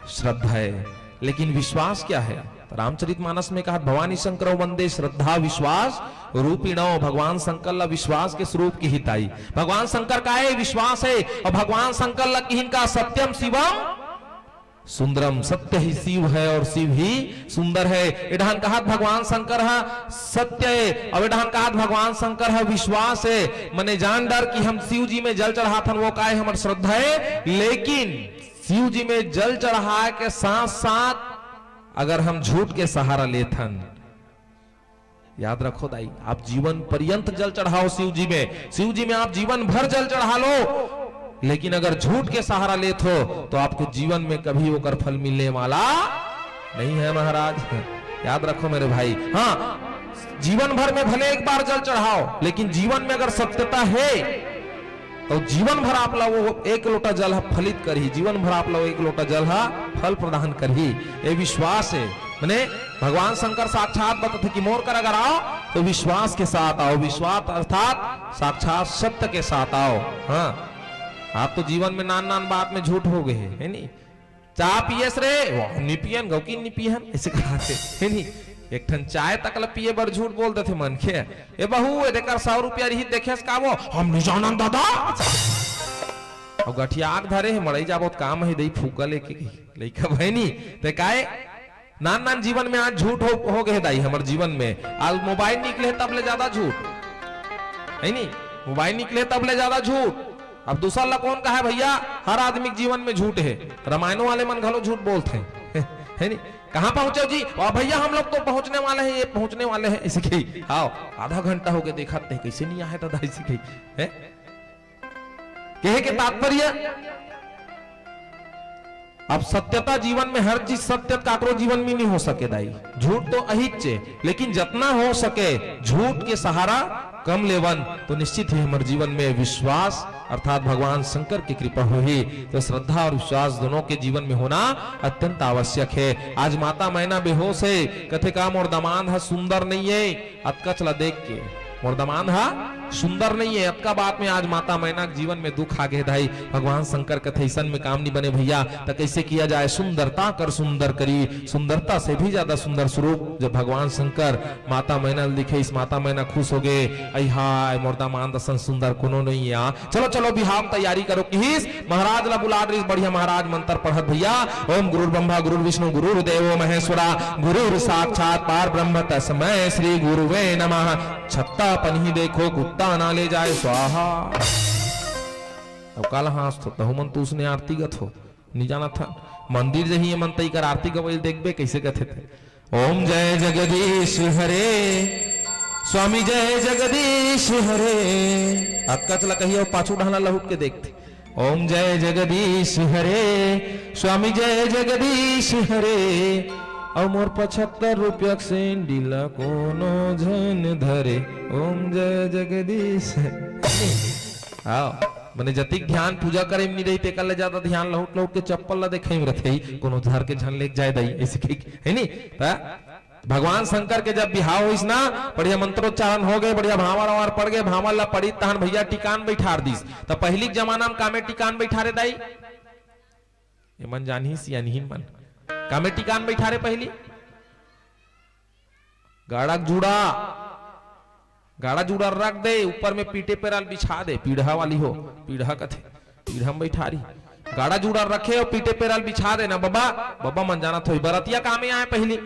श्रद्धा है। लेकिन विश्वास क्या है? रामचरित मानस में कहा, "भवानी शंकरौ वंदे श्रद्धा विश्वास रूपिणौ।" भगवान शंकर ला विश्वास के स्वरूप किहित आई। भगवान शंकर का है? विश्वास है। और भगवान शंकर ला किहिन का? सत्यम शिवम सुंदरम। सत्य ही शिव है और शिव ही सुंदर है। एडहन कहा भगवान शंकर हा सत्य है, और एडहन कहा भगवान शंकर हा विश्वास है। मने जान डर कि हम शिव जी में जल चढ़ाथन, वो का है? हमर श्रद्धा है। लेकिन शिव जी में जल चढ़ाए के साथ साथ अगर हम झूठ के सहारा लेथन, याद रखो दाई, आप जीवन पर्यंत जल चढ़ाओ शिव जी में, शिव जी में आप जीवन भर जल चढ़ा लो, लेकिन अगर झूठ के सहारा लेत हो, तो आपको जीवन में कभी ओकर फल मिलने वाला नहीं है महाराज। याद रखो मेरे भाई। हाँ, जीवन भर में भले एक बार जल चढ़ाओ, लेकिन जीवन में अगर सत्यता है, तो जीवन भर आप ला वो एक लोटा जल ह फलित करही, जीवन भर आप ला वो एक लोटा जल ह फल प्रदान करही। ये विश्वास है। माने, भगवान शंकर साक्षात बताथे कि मोर कर अगर आओ, तो विश्वास के साथ आओ। विश्वास अर्थात साक्षात सत्य के साथ आओ। हाँ, आप तो जीवन में नान नान बात में झूठ हो गए हे, है नी? चाय पियस रे, वो हम नी पियन, गौकी नी पियन, ऐसे कहाथे, है नी? एक ठन चाय तक ला पिए बर झूठ बोल देथे मनखे। "ए बहू, ए देकर सौ रुपया रही, देखेस का वो?" "हम नी जानन दादा।" अउ गठिया आग धरे हे, "मड़ई जाबो त काम हे दई, फूका लेके गई।" लइका बहिनी, ते काय? नान नान जीवन में आज झूठ हो, हो गए दाई, हमर जीवन में। आज मोबाइल निकले तब ले ज्यादा झूठ, है नी? मोबाइल निकले तब ले ज्यादा झूठ। अब दूसर ला कौन कहे भैया, हर आदमी के जीवन में झूठ है। रामायणों वाले मन घलो झूठ बोलत हैं, है नी? "कहाँ पहुंचे जी?" "वाह भैया, हम लोग तो पहुंचने वाले हैं, ये पहुंचने वाले हैं।" इसी के, हाँ, आधा घंटा हो गया, देखा नहीं, कैसे नहीं आया दादा, इसी के, है? कहे के तात्पर्य, अब सत्यता जीवन में हर चीज सत्य काकरो जीवन में नहीं हो सके दाई, झूठ तो अहिच हे, लेकिन जतना हो सके झूठ के सहारा कम लेवन, तो निश्चित ही हमर जीवन में विश्वास अर्थात भगवान शंकर की कृपा होही। तो श्रद्धा और विश्वास दोनों के जीवन में होना अत्यंत आवश्यक है। आज माता मैना बेहोश है, कथे का मोर दमांद ह सुंदर नहीं है, अतकच ला देख के मोर दमांद ह सुंदर नहीं है। अतका बात में आज माता मैना के जीवन में दुख आ गे दाई। भगवान शंकर कथे, "अइसन में काम नहीं बने भैया, त कैसे किया जाए? सुंदरता कर सुंदर करी।" सुंदरता से भी ज्यादा सुंदर स्वरूप जब भगवान शंकर माता मैना ल दिखे, इस माता मैना खुश हो गए, "अई हाय, मोर दमांद असन सुंदर कोनो नहीं आ।" चलो, चलो, बिहाव तैयारी करो किहिस। महाराज ला बुला रिहिस, बढ़िया महाराज मंत्र पढ़त भैया, "ओम गुरुर्ब्रह्मा गुरुर्विष्णु गुरुर्देवो महेश्वरा, गुरुर्साक्षात परब्रह्म तस्मै श्री गुरुवे नमः। छत्ता पनही देखो, कुत्ता ना ले जाए, स्वाहा।" अब काला हाँस थो, तहु मन तूसने आरती गत हो, नी जानत हन। मंदिर जही ये मन तई कर आरती गवई ल देखबे, कैसे गथे ते। "ओम जय जगदीश हरे, स्वामी जय जगदीश हरे।" अतकच ला कहियो, पाछू डहना लहुट के देखते, "ओम जय जगदीश हरे, स्वामी जय जगदीश हरे, अउ मोर पचहत्तर रुपया के सेंडिल ला कोनो झन धरे, ओम जय जगदीश हरे।" आओ, मने जतिक ध्यान पूजा करे में नहीं रही, तेकर ले ज्यादा ध्यान लहुट लहुट के चप्पल ला देखे में रथे, कोनो धर के झन लेके जाए दाई, ऐसे कही, है नी? त भगवान शंकर के जब बिहाव होइस ना, बढ़िया मंत्रोच्चारण हो गए, बढ़िया भांवर वांवर पड़ गए, भांवर ला पड़ी तहन भैया टिकान बैठार दिस। त पहिली के जमाना में कामे टिकान बैठारे दाई? ये मन जानही सियानहीन मन। कामे टिकान बैठारे पहिली? गाड़ा के जूड़ा, गाड़ा जूड़ा रख दे, ऊपर में पीटे पेराल बिछा दे, पीढ़ा वाली हो, पीढ़ा कथे, पीढ़ा में बैठारी। गाड़ा जूड़ा रखे अउ पीटे पेराल बिछा दे ना बबा, बबा मन जानत होही, बरतिया कामे आए पहिली।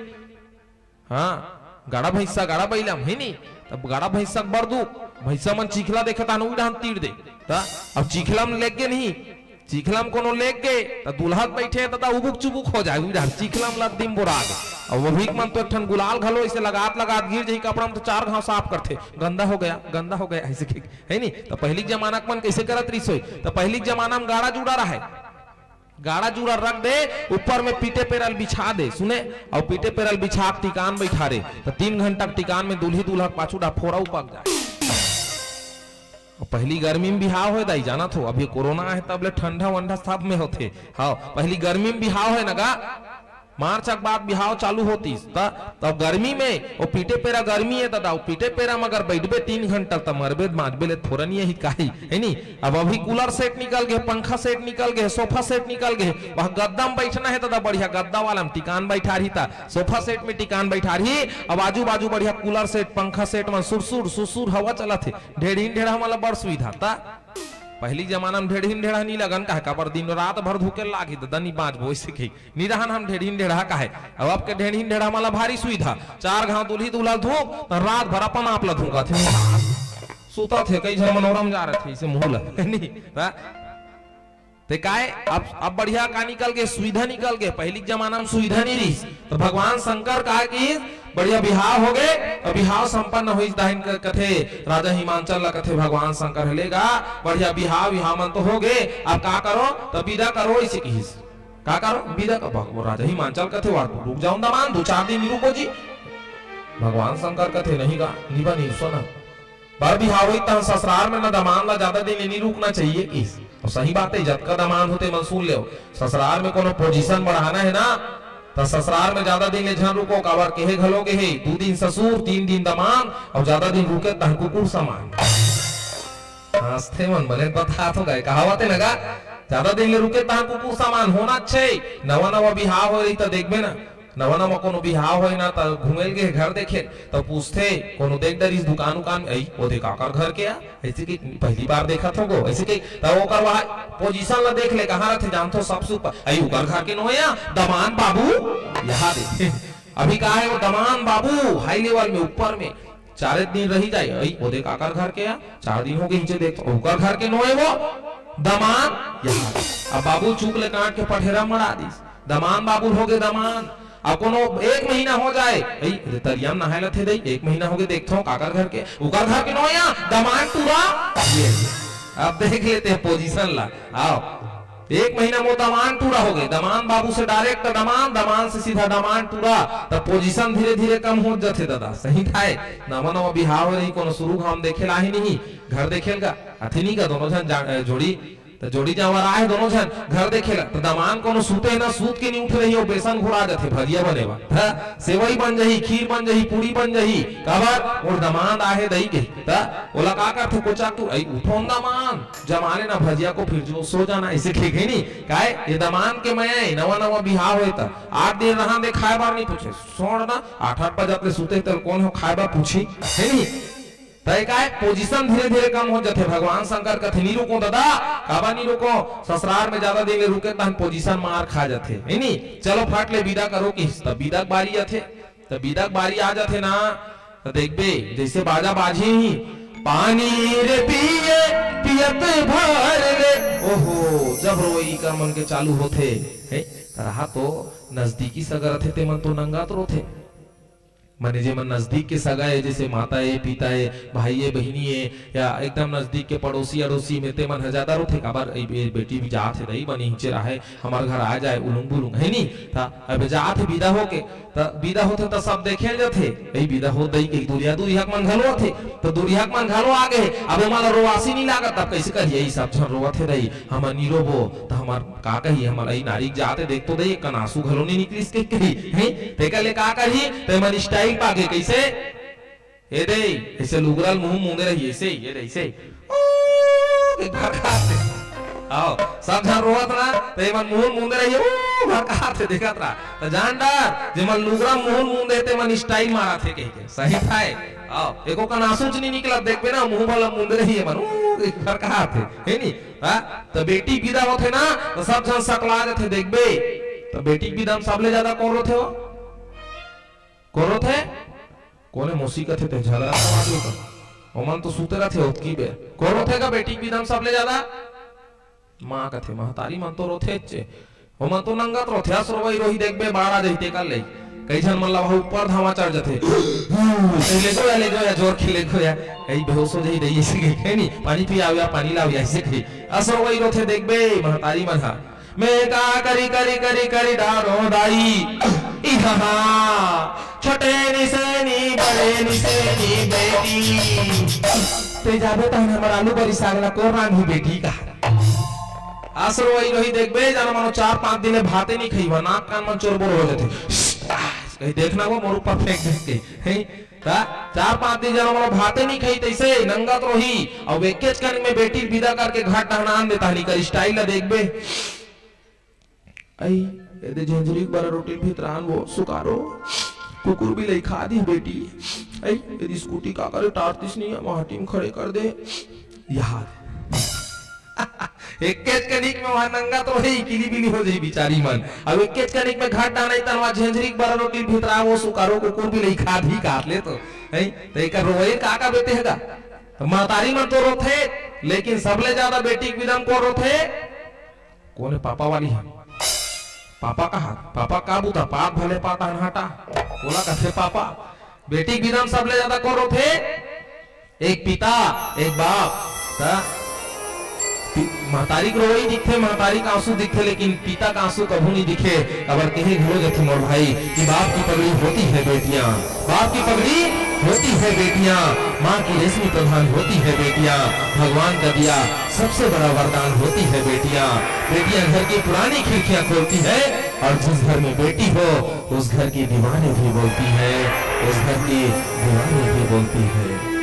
हाँ, गाड़ा भैंसा, गाड़ा बैला म, है नी? तब गाड़ा भैंसा के बड़ दुख, भैंसा मन चीखला देखे तहन उही डहन तीर दे। त अब चीखला म लेग गे नहीं, चीखला म कोनो लेग गे, त दूल्हा के बैठे त, त उबुक चुबुक हो जाए, उही डहन चीखला म लद्दी म बोरा गे। अब वो भी मन तो एक ठन गुलाल घलो ऐसे लगात लगात गिर जही कपड़ा म, तो चार घाव साफ करथे, "गंदा हो गया, गंदा हो गया", ऐसे कहि, है नी? त पहिली के जमाना के मन कैसे करत रहिस होही? त पहिली के जमाना म गाड़ा जूड़ा रहे, गाड़ा जूड़ा रख दे, ऊपर में पीटे पेराल बिछा दे, सुने, अउ पीटे पेराल बिछा के टिकान बैठारे, त तीन घंटा के टिकान में दूल्ही दूल्हा के पाछू डहर फोरा उपक जाए। अउ पहिली गर्मी में बिहाव होए दाई, जानत हो, अब ये कोरोना हे, तब ले ठंडा वंडा सब में होथे। हाँ, पहिली गर्मी में बिहाव होए ना गा, मार्च के बाद बिहाव चालू होतिस, त, त गर्मी में, वो पीटे पेरा गर्मी हे दादा, वो पीटे पेरा में अगर बैठबे तीन घंटा, त मरबे, बांचबे ले थोरन ही काही, है नी? अब अभी कूलर सेट निकल गे, पंखा सेट निकल गे, सोफा सेट निकल गे, वह गद्दा में बैठना हे दादा, बढ़िया गद्दा वाला में टिकान बैठारही, त सोफा सेट में टिकान बैठारही। अब आजू बाजू बढ़िया कूलर सेट, पंखा सेट में सुरसुर सुरसुर हवा चलत हे, ढेढ़ीन ढेढ़ा वाला बड़ सुविधा। त पहिली जमाना में ढेढ़ीन ढेढ़ा नी लगन, काहे, काबर दिन रात भर धूके लागही, दादा नी बांचबो, ऐसे कही। नी रहन हम ढेढ़ीन ढेढ़ा काहे। अब आपके ढेढ़ीन ढेढ़ा वाला भारी सुविधा, चार घाव दूल्ही दूल्हा धूक, त रात भर अपन आप ला धूकत हे, सुतत हे, कई झन मनोरम जा रहे थे, इसे मुंह ला, नी, त ते काय, अब, अब बढ़िया का निकल गे, सुविधा निकल गे। पहिली के जमाना में सुविधा नी रहिस, त भगवान शंकर का किहिस, बढ़िया बिहाव होगे, अउ बिहाव संपन्न होइस, दाहिन क-, कथे राजा हिमांचल ला, कथे भगवान शंकर ह, "ले गा, बढ़िया बिहाव, बिहाव मन तो होगे, अब का करो, त बिदा करो," अइसे किहिस। "का करो, बिदा का?" भग-, वो राजा हिमांचल कथे, "वा, रुक जाओ दमान, दू चार दिन रुको जी।" भगवान शंकर कथे, "नहीं गा, निबा नहीं सुना, बर बिहाव होई, तहां ससुरार में ना दमान ला जादा दिन ले नहीं रुकना चाहिए," किहिस। अउ सही बात हे, जतका दमांद होथे मन सुन लेव, ससुरार में कोनो position बढ़ाना हे ना, त ससुरार में जादा दिन ले झन रुको, काबर केहे घलो गे हे, दू दिन ससुर, तीन दिन दमांद, अउ जादा दिन रुके तहां कुकुर समान। हंसथे मन, बने बतात हो गे, कहावत हे ना गा, जादा दिन ले रुके तहां कुकुर समान होना हे। नवा नवा बिहाव होय रही त देखबे ना, नवा नवा कोनो बिहाव होय ना, त घूमे ल गे घर देखे, त पूछथे, कोनो देख डरिस दुकान उकान, "अई, वो दे काकर घर के आ?" अइसे कि पहली बार देखत हो गो, अइसे कि त ओकर वहा position ला देख ले, कहां रथे जानथो, सबसे ऊपर, "अई, उकर घर के नोय आ, दमान बाबू, यहां दे।" अभी का हे, वो दमान बाबू high level में, ऊपर में, चारे दिन रही जाय, "अई, वो दे काकर घर के आ?" चार दिन होगे, इहिंचे देखत हो, "उकर घर के नोय वो, दमान यहां दे।" अब बाबू चूक ले कांट के पठेरा मड़ा दिस। दमान बाबू होगे दमान। अब कोनो एक महीना हो जाय, "अई, तरिया म नहाय लथे दई, एक महीना होगे, देखथंव काकर घर के, उकर घर के नोय आ, दमान टूरा।" ये, अब देख लेते हैं position ला। आओ, एक महीना में दमान टूरा होगे, दमान बाबू से direct दमान, दमान से सीधा दमान टूरा, त position धीरे धीरे कम होत जाथे दादा। सही थाय, नवा नवा बिहाव होय रही, कोनो सुरू घांव देखे ला आही नहीं, घर देखे ल गा, आथे नहीं गा, दोनों झन जा-, जोड़ी त जोड़ी जांवर आए दोनों झन घर देखे ला, त दमान कोनो सूते ना, सूत के नहीं उठे रही, अउ बेसन घोरा जाथे भजिया बने बर। त सेवई बन जाही, खीर बन जाही, पूड़ी बन जाही, काबर मोर दमांद आहे दई के। त ओला का करथे, कोचा तू, "अई उठो न दमांद, जमा लेना भजिया को, फिर जो सो जाना," अइसे कहिथे नहीं। काय ये दमांद के मया हे, नवा नवा बिहाव होय त आठ दिन रहा दे, खाय बर नहीं पूछे, "सोड़ ना, आठ आठ बजत ले सूते, त कोन हो खाय बर पूछी?" हे नहीं? त एकाएक position धीरे-धीरे कम हो जाथे। भगवान शंकर कथे, "नी रुको ददा, काबर नी रुको? ससुरार में जादा दिन ले रुके तहन position मार खा जाथे, हे नी? चलो फट ले बिदा करो," किहिस। त बिदा के बारी आथे, त बिदा के बारी आ जाथे ना, त देखबे जइसे बाजा बाजही, "पानी रे पिए पियत भर ले।" ओहो, जब रोई कर मन के चालू होथे, हे, त रहा तो नजदीकी सगा रथे, ते मन तो नंगत रोथे। माने जेमन नजदीक के सगा ए, जइसे माता ए, पिता ए, भाई ए, बहिनी ए, या एकदम नजदीक के पड़ोसी अड़ोसी में, ते मन ह जादा रोथे। काबर ए, ए बेटी भी जात हे दई, बने हिंचे राहे, हमर घर आ जाए, उलुंग बुलुंग, हे नी? त अब जात हे बिदा होके, त बिदा होथे त सब देखे ल जाथे, ए बिदा हो दई के दुरिहा दुरिहा के मन घलो आथे, त दुरिहा के मन घलो आ गे, अब एमा ला रोवासी नी लागत, तब कइसे कहिए, "ई सब झन रोवत हे दई, हमर नी रोबो, त हमर का कही, हमर अई नारी के जात हे, देख तो दई, एक कन आंसू घलो नी निकलिस," कहि कही, हैं? तेकर ले का करही, त एमन style पागे, कइसे? ए दे, अइसे लुगरा ल मुंह मूंदे रही, अइसे, ए दे, अइसे। ओ, के घर खाते। आओ, सब झन रोवत ना, त एमन मुंह मूंदे रही, ओ, घर खाते, देखत रहा। त जान डार, जेमन लुगरा मुंह मूंदे, तेमन style मारत हे, कहि के। सही थाय। आओ, एको कन आंसू च नी निकलत, देखबे ना, मुंह वाला मूंदे रही एमन, ओ, के घर खाते, हे नी? हाँ? त बेटी बिदा होथे ना, त सब झन सकला जाथे, देखबे। त बेटी के बिदा म सबले जादा कोन रोथे हो? कोन रोथे? कोने मौसी कथे ते झगड़ा करवा दे का? ओमन तो सुते रथे ओतकी बेर। कोन रोथे का बेटी के बिदा म सबले जादा? माँ कथे, महतारी मन तो रोथे चे। ओमन तो नंगत रोथे, अस रोवई रोही देखबे, बाढ़ आ जाही तेकर ले। कई झन मन ला वहाँ ऊपर धावा चढ़ जाथे। ए, ले गो या, ले गो या, जोर के ले गो या। कई बेहोश हो जाही, दई अइसे कही, "नी, पानी पियाव या, पानी लाव या," अइसे कही। अस रोवई रोथे देखबे, महतारी मन हा। मैं का करी, करी, करी, करी डारो दाई। इहाँ छोटे निसेनी, बड़े निसेनी बेटी। ते जाबे तहन हमर आलू बरी साग ला कोन रांधही बेटी का। अस रोवई रोही देखबे, जानो मानो चार पांच दिन ले भाते नी खइबा, नाक कान मन चोरबोर हो जाथे। कहीं देखना वो मोर ऊपर फेंक देथे, हैं? त चार पांच दिन जानो मानो भाते नी खई, तइसे नंगत रोही। अउ एकेच कनिक में बेटी ल बिदा करके घर डहनान देता, निकर style ला देखबे। अई, एदे झेंझरी के बरा रोटी ल भितरान वो सुकारो, कुकुर बिलई खा दिही बेटी। अई, एदे स्कूटी का करे टारतिस नहीं, माटी में खड़े कर दे। याद। एकेच कनिक में वहाँ नंगत रोही, किलीबिली हो जाही बिचारी मन। अब एकेच कनिक में घर डाहनही तहन वहाँ झेंझरी के बरा रोटी ल भितरान वो सुकारो, कुकुर बिलई खा दिही काट ले तो। हैं? त एकर रोवई का का बेते हे गा? त महतारी मन तो रोथे, लेकिन सबले जादा बेटी के बिदा म कोन रोथे? कोने पापा वाली हे? पापा कहाँ? पापा का बुता? पात भले पात हन हटा। ओला कथे पापा। बेटी के बिदा म सबले ज्यादा कोन रोथे? एक पिता, एक बाप। त पि-, महतारी के रोवई दिखथे, महतारी के आंसू दिखथे, लेकिन पिता के आंसू कभू नहीं दिखे। काबर केहे घलो जाथे मोर भाई कि बाप की पगड़ी होती है बेटियां, बाप की पगड़ी होती है बेटियां, माँ की रेशमी प्रधान होती है बेटियां, भगवान का दिया सबसे बड़ा वरदान होती है बेटियां। बेटियां घर की पुरानी खिड़कियां खोलती है और जिस घर में बेटी हो, उस घर की दीवारें भी बोलती है, उस घर की दीवारें भी बोलती है।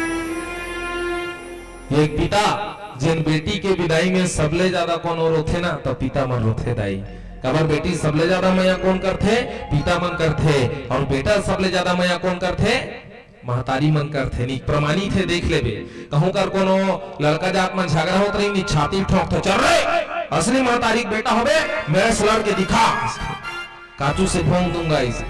एक पिता, जेन बेटी के बिदाई में सबले ज्यादा कोनो रोथे ना, तो पिता मन रोथे दाई। काबर बेटी सबले ज्यादा मया कोन करथे? पिता मन करथे। और बेटा सबले ज्यादा मया कोन करथे? महतारी मन करथे। नहीं, प्रमाणित हे, देख लेबे। कहूं कर कोनो लड़का जात मन झगड़ा होत रही, नहीं, छाती ठोंकथे, "चल रे, असली महतारी के बेटा होबे, मेरे से लड़ के दिखा।" काचू से भोंक दूंगा इसे।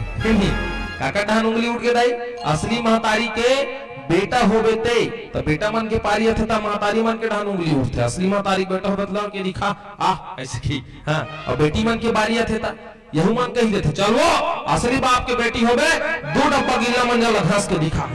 काकर डहान उंगली उठ गे दाई? असली महतारी के बेटा होबे ते, त बेटा मन के पारी आथे त महतारी मन के डहान उंगली उठथे। असली महतारी के बेटा होबे त लड़ के दिखा, आह, ऐसे की। हाँ, और बेटी मन के बारी आथे त यहू मन कही देथे, "चल वो, असली बाप के बेटी होबे, दू डब्बा गीला मंजन ला घस के दिखा।"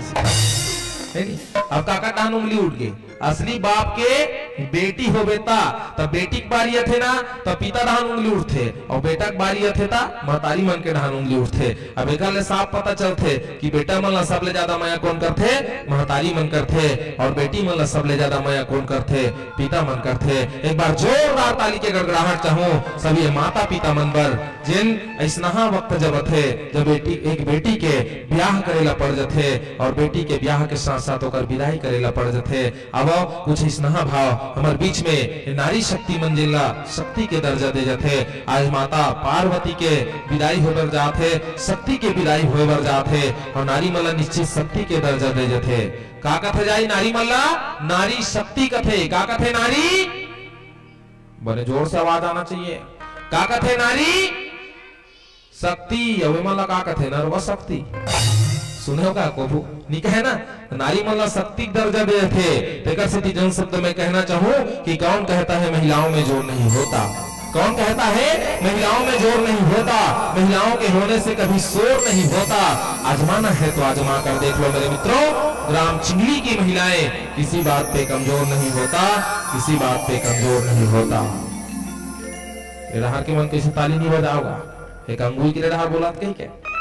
हे नी? अब काकर डहान उंगली उठ गे। असली बाप के बेटी होबे ता, त बेटी के बारी आथे ना, त पिता डहान उंगली उठथे, और बेटा के बारी आथे ता महतारी मन के डहान उंगली उठथे। अब एकर ले साफ पता चलथे कि बेटा मन ला सबले ज्यादा मया कोन करथे? महतारी मन करथे। और बेटी मन ला सबले ज्यादा मया कोन करथे? पिता मन करथे। एक बार जोरदार ताली के गड़गड़ाहट चाहूं सभी माता पिता मन बर, जेन अइसनहा वक्त जब आथे, जब बेटी, एक बेटी के ब्याह करे ला पड़ जथे और बेटी के ब्याह के साथ साथ ओकर बिदाई करे ला पड़ जथे। अब कुछ अइसनहा भाव हमर बीच में नारी शक्ति मन, जिनला शक्ति के दर्जा दे जाथे। आज माता पार्वती के बिदाई होए बर जात हे, शक्ति के बिदाई होए बर जात हे, और नारी मन ला निश्चित शक्ति के दर्जा दे जाथे। का कथे जाई नारी मन ला? नारी शक्ति कथे। का कथे नारी? बने जोर से आवाज आना चाहिए। का कथे नारी? शक्ति। अउ एमन ला का कथे? नरवा शक्ति। सुने हो का कभू? नी कहे ना, नारी मन ला शक्ति के दर्जा दे थे। तेकर सेती जन शब्द में कहना चाहूं कि कौन कहता है महिलाओं में जोर नहीं होता? कौन कहता है महिलाओं में जोर नहीं होता? महिलाओं के होने से कभी शोर नहीं होता। आजमाना है तो आजमा कर देख लो मेरे मित्रों, ग्राम चिंगली की महिलाएं किसी बात पे कमजोर नहीं होता, किसी बात पे कमजोर नहीं होता। ए डहार के मन कैसे ताली नहीं बजाओगा? एक अंगुई के डहार बोलात कहीं के?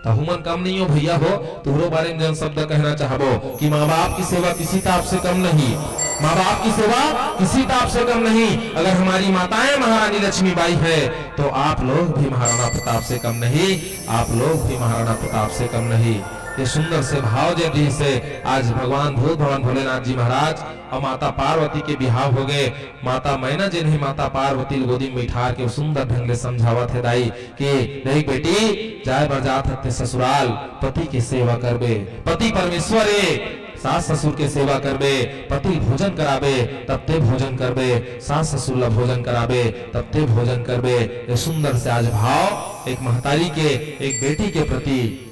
तहु मन कम नहीं हो भैया हो, तुहरो बारे में जन शब्द कहना चाहबो कि माँ बाप की सेवा किसी ताप से कम नहीं, माँ बाप की सेवा किसी ताप से कम नहीं। अगर हमारी माताएं महारानी लक्ष्मीबाई है, तो आप लोग भी महाराणा प्रताप से कम नहीं, आप लोग भी महाराणा प्रताप से कम नहीं। ये सुंदर से भाव जब जी से आज भगवान भूत भवन भोलेनाथ जी महाराज और माता पार्वती के बिहाव हो गए। माता मैना जेन हे माता पार्वती ल गोदी में बैठार के सुंदर ढंग ले समझावत हे दाई कि देख बेटी, जाए बर जात हते ससुराल, पति के सेवा करबे, पति परमेश्वर ए, सास ससुर के सेवा करबे, पति भोजन कराबे, तब ते भोजन करबे, सास ससुर ला भोजन कराबे, तब ते भोजन करबे। ये सुंदर से आज भाव एक महतारी के, एक बेटी के प्रति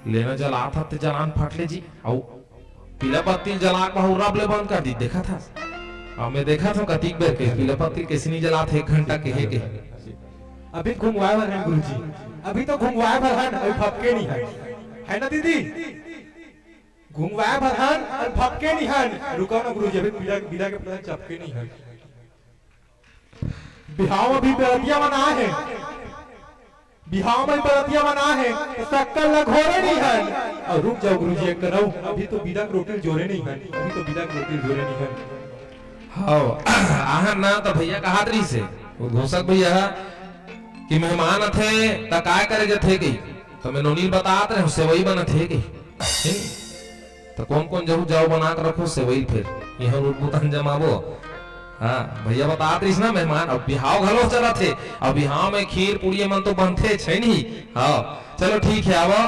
लेना जलात हते जलान फाट ले जी, अउ पीला बत्ती जला के वहू रब ले बंद कर दी, देखत हस? अब मैं देखत हूँ कतिक बेर के पीला बत्ती कैसे नहीं जलात हे, एक घंटा के हे के। अभी घुमवाए बर हन गुरुजी, अभी तो घुमवाए बर हन, अभी फपके नहीं है, है ना दीदी? घुमवाए बर हन, अभी फपके नहीं हन। रुको ना गुरुजी, अभी पीला, पीला के पता चपके नहीं है। बिहाव में भी बरतिया मन आए हे, बिहाव में बरतिया मन आए हे, त सक्कर ला घोरे नहीं हन। अउ रुक जाओ गुरुजी, एक कनऊ, अभी तो बिदा के रोटी ल जोरे नहीं हन, अभी तो बिदा के रोटी ल जोरे नहीं हन। हव, आहन ना त भैया कहात रहिस हे, वो घोसक भैया ह, कि मेहमान आथे त काय करे जाथे कही, त मैं नोनी ल बतात रहे हूँ, सेवई बनत हे कही। हे? त कोन कोन जहू जाओ बना के रखो सेवई, फिर इहन उठबू तहन जमाबो। हाँ, भैया बतात रहिस ना मेहमान, अब बिहाव घलो चलत हे, अब बिहाव में खीर पूड़ी मन तो बनथे छै नहीं। हाँ, चलो ठीक है, आवा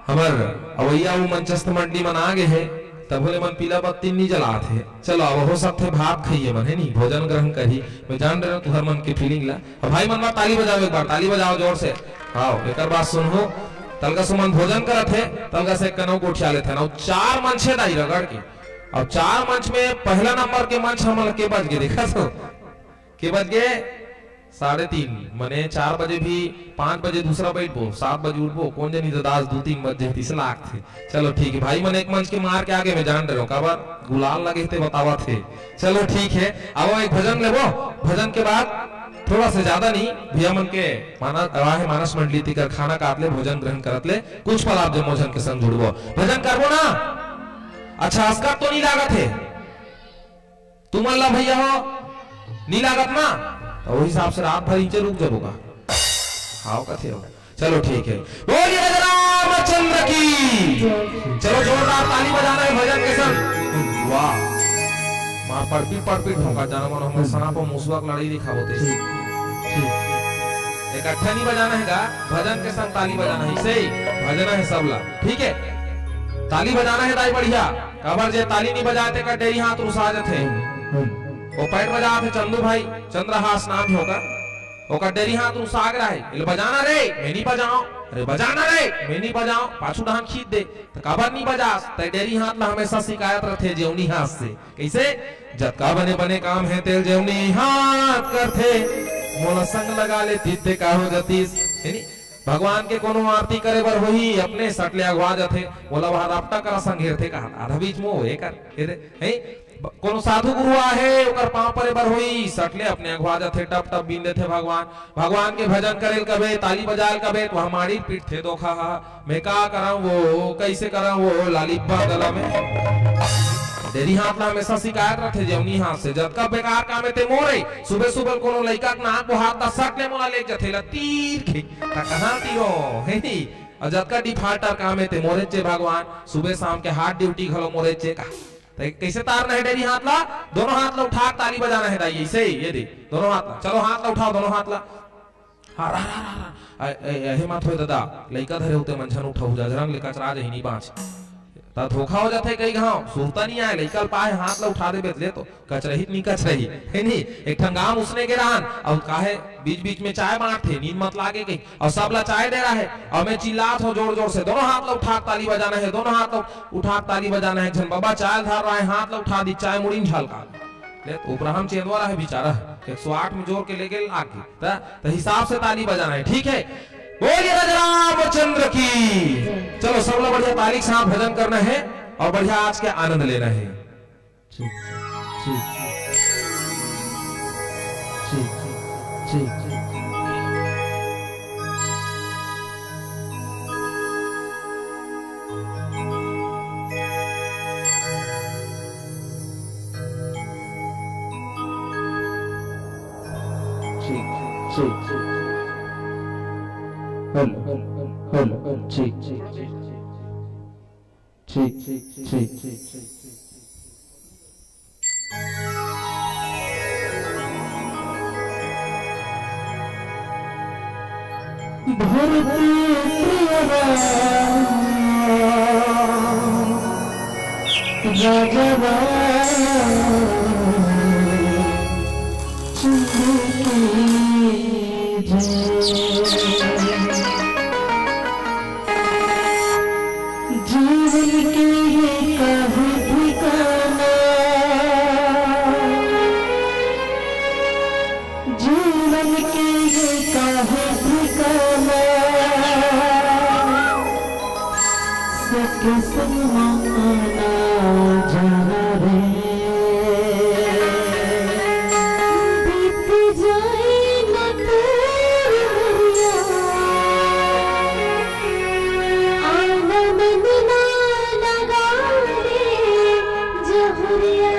हमर अवैया वो मंचस्थ मंडली मन आ गए हे, तब बोले मन पीला बत्ती नहीं जलात हे। चलो, अब हो सकथे भात खाइए मन, हे नहीं, भोजन ग्रहण करही। मैं जान रहे हूँ तुहर मन के फीलिंग ला। अब भाई मन बर ताली बजाओ एक बार, ताली बजाओ जोर से। हाँ, एकर बात सुनहु। तलगा सुमन भोजन करत हे, तलगा से कनऊ गोठिया लेथे ना, चार मंच हे दाई रगड़ के। अब चार मंच में पहला नंबर के मंच हमन के बज गे, देखत हो? के बज गे? साढ़े तीन, मने चार बजे भी, पाँच बजे दूसरा बैठबो, सात बजे उठबो, कोन जनी दादा आज दू तीन बजे तीस लागथे। चलो ठीक है भाई, मने एक मंच के मार के आगे मैं जान रहे हो, काबर गुलाल लगे थे बतावा थे। चलो ठीक है, अब एक भजन लेबो, भजन के बाद थोड़ा से ज्यादा नहीं, भैया मन के माना, वाहे मानस मंडली तिकर खाना काट ले, भोजन ग्रहण करत ले, कुछ पल आप जम्मो झन के संग जुड़बो, भजन करबो ना। अच्छा, असकट तो नहीं लागत है तुमन ला भैया हो, नहीं लागत ना? तो वही हिसाब से रात भर इंचे रुक जाबो का। हाव कथे हो। चलो ठीक है, बोलिए रामचंद्र की। चलो जोरदार ताली बजाना है भजन के संग। वाह, मार पड़पीट पड़पीट ठोंका जाना मन हमर सांप और मुसवा के लड़ाई दिखावते। ठीक, ठीक। इकट्ठा नहीं बजाना है गा, भजन के संग ताली बजाना है, इसे ही भजना है सबला, ठीक है। ताली बजाना है दाई बढ़िया, काबर जे ताली नहीं बजाते का डेरी हाथ रुसा जाते। वो पैट बजाते चंदू भाई, चंद्रहास नाम है ओकर, ओकर डेरी हाथ रुसा गे रहे, "एले बजाना रे, मैं नहीं बजाओ, अरे बजाना रे, मैं नहीं बजाओ", पाछू डहान खींच दे, तो काबर नहीं बजास, ते डेरी हाथ ला हमेशा शिकायत रथे जेवनी हाथ से। कैसे? "जतका बने बने काम है तेल जेवनी हाथ करथे, मोला संग लगा ले तित्ते का हो जतीस", है नी? भगवान के कोनो आरती करे बर होही, अपने सट ले अगवा जथे, मोला वहां रापटा करा संघेरथे कहा, आधा बीच में वो एकर, एदे, है? ब-, कोनो साधु गुरु आहे, ओकर पांव परे बर होही, सट ले अपने अगवा जथे, टप टप बीन देथे भगवान। भगवान के भजन करे ल कबे, ताली बजाए ल कबे, तो हमारी पीट थे धोखा हा। मैं का करंव वो, कैसे करंव वो, लाली बादला में। डेरी हाथ ला हमेशा शिकायत रथे जेवनी हाथ से, "जतका बेकार काम हे ते मोरे, सुबह सुबह कोनो लइका के नाक बोहात ता सट ले मोला ले जथे ला तीर के, ता कहाँ तीरो, है नी? और जतका defaulter काम हे ते मोरे चे भगवान, सुबह शाम के hard duty घलो मोरे चे का।" तो कैसे तारना है डेरी हाथ ला? दोनों हाथ ला उठा के ताली बजाना है दाई, ऐसे ही, ये दे, दोनों हाथ ला, चलो हाथ ला उठाओ, दोनों हाथ ला। हाँ, रा, रा, रा, रा। ए, ए, एहे मत होय ददा, लइका धरे होते मन झन उठा, हुजा झरंग ले कचरा जही नी बाँच। ता धोखा हो जाथे कई घाव, सुरता नी आए, लइका ल पाए, हाथ ला उठा देबे त ले तो, कचरही त नी कचरही, है नी? एक ठन गाँव उसने के रहन, अउ काहे बीच-बीच में चाय बाँटथे, नींद मत लागे कही, अउ सब ला चाय दे रहा है, अउ मैं चिल्लात हो जोर-जोर से, "दोनों हाथ ला उठा के ताली बजाना है, दोनों हाथ ला उठा के ताली बजाना है।" एक झन बबा चाय धर रहा है, हाथ ला उठा दी, चाय मुड़ी में झलका। ले, उपराहम चेंदवा रहे बेचारा, एक सौ आठ में जोर के लेके लाग गए। त, त हिसाब से ताली बजाना है, ठीक है? बोलिए राजा रामचंद्र की। चलो, सब लोग बढ़िया ताली के साथ भजन करना है और बढ़िया आज के आनंद लेना है। ठीक, ठीक, ठीक, ठीक। ठीक, ठीक, ठीक। हेलो, हेलो, ठीक, ठीक, ठीक। ठीक, ठीक, ठीक। भरती प्रियवा राजवा चंद्र की जय। जीवन के ये काहे ठिकाना, जीवन के ये काहे ठिकाना, सके संग आना जाना रे। बीत जाए न तोर उमरिया, आना मन ना लगा रे जहुरिया।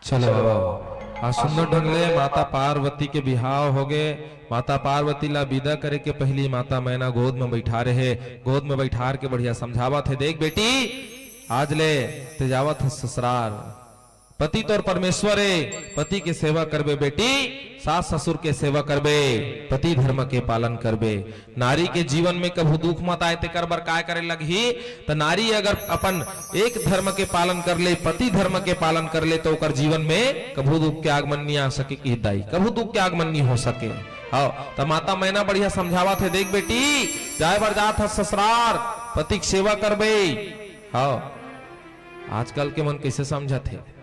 चलो, आज सुंदर ढंग ले माता पार्वती के बिहाव होगे। माता पार्वती ला बिदा करे के पहिली माता मैना गोद में बैठारे हे। गोद में बैठार के बढ़िया समझावत हे, "देख बेटी, आज ले ते जावत हस ससुरार। पति तोर परमेश्वर हे, पति के सेवा करबे बेटी, सास ससुर के सेवा करबे, पति धर्म के पालन करबे।" नारी के जीवन में कभू दुख मत आए, तेकर बर काय करे लगही? त नारी अगर अपन एक धर्म के पालन कर ले, पति धर्म के पालन कर ले, त ओकर जीवन में कभू दुख के आगमन नहीं आ सके, कही दाई, कभू दुख के आगमन नहीं हो सके। हाँ, त माता मैना बढ़िया समझावत हे, "देख बेटी, जाए बर जात हस ससुरार, पति के सेवा करबे।" हाँ, आजकल के मन कैसे समझत हे?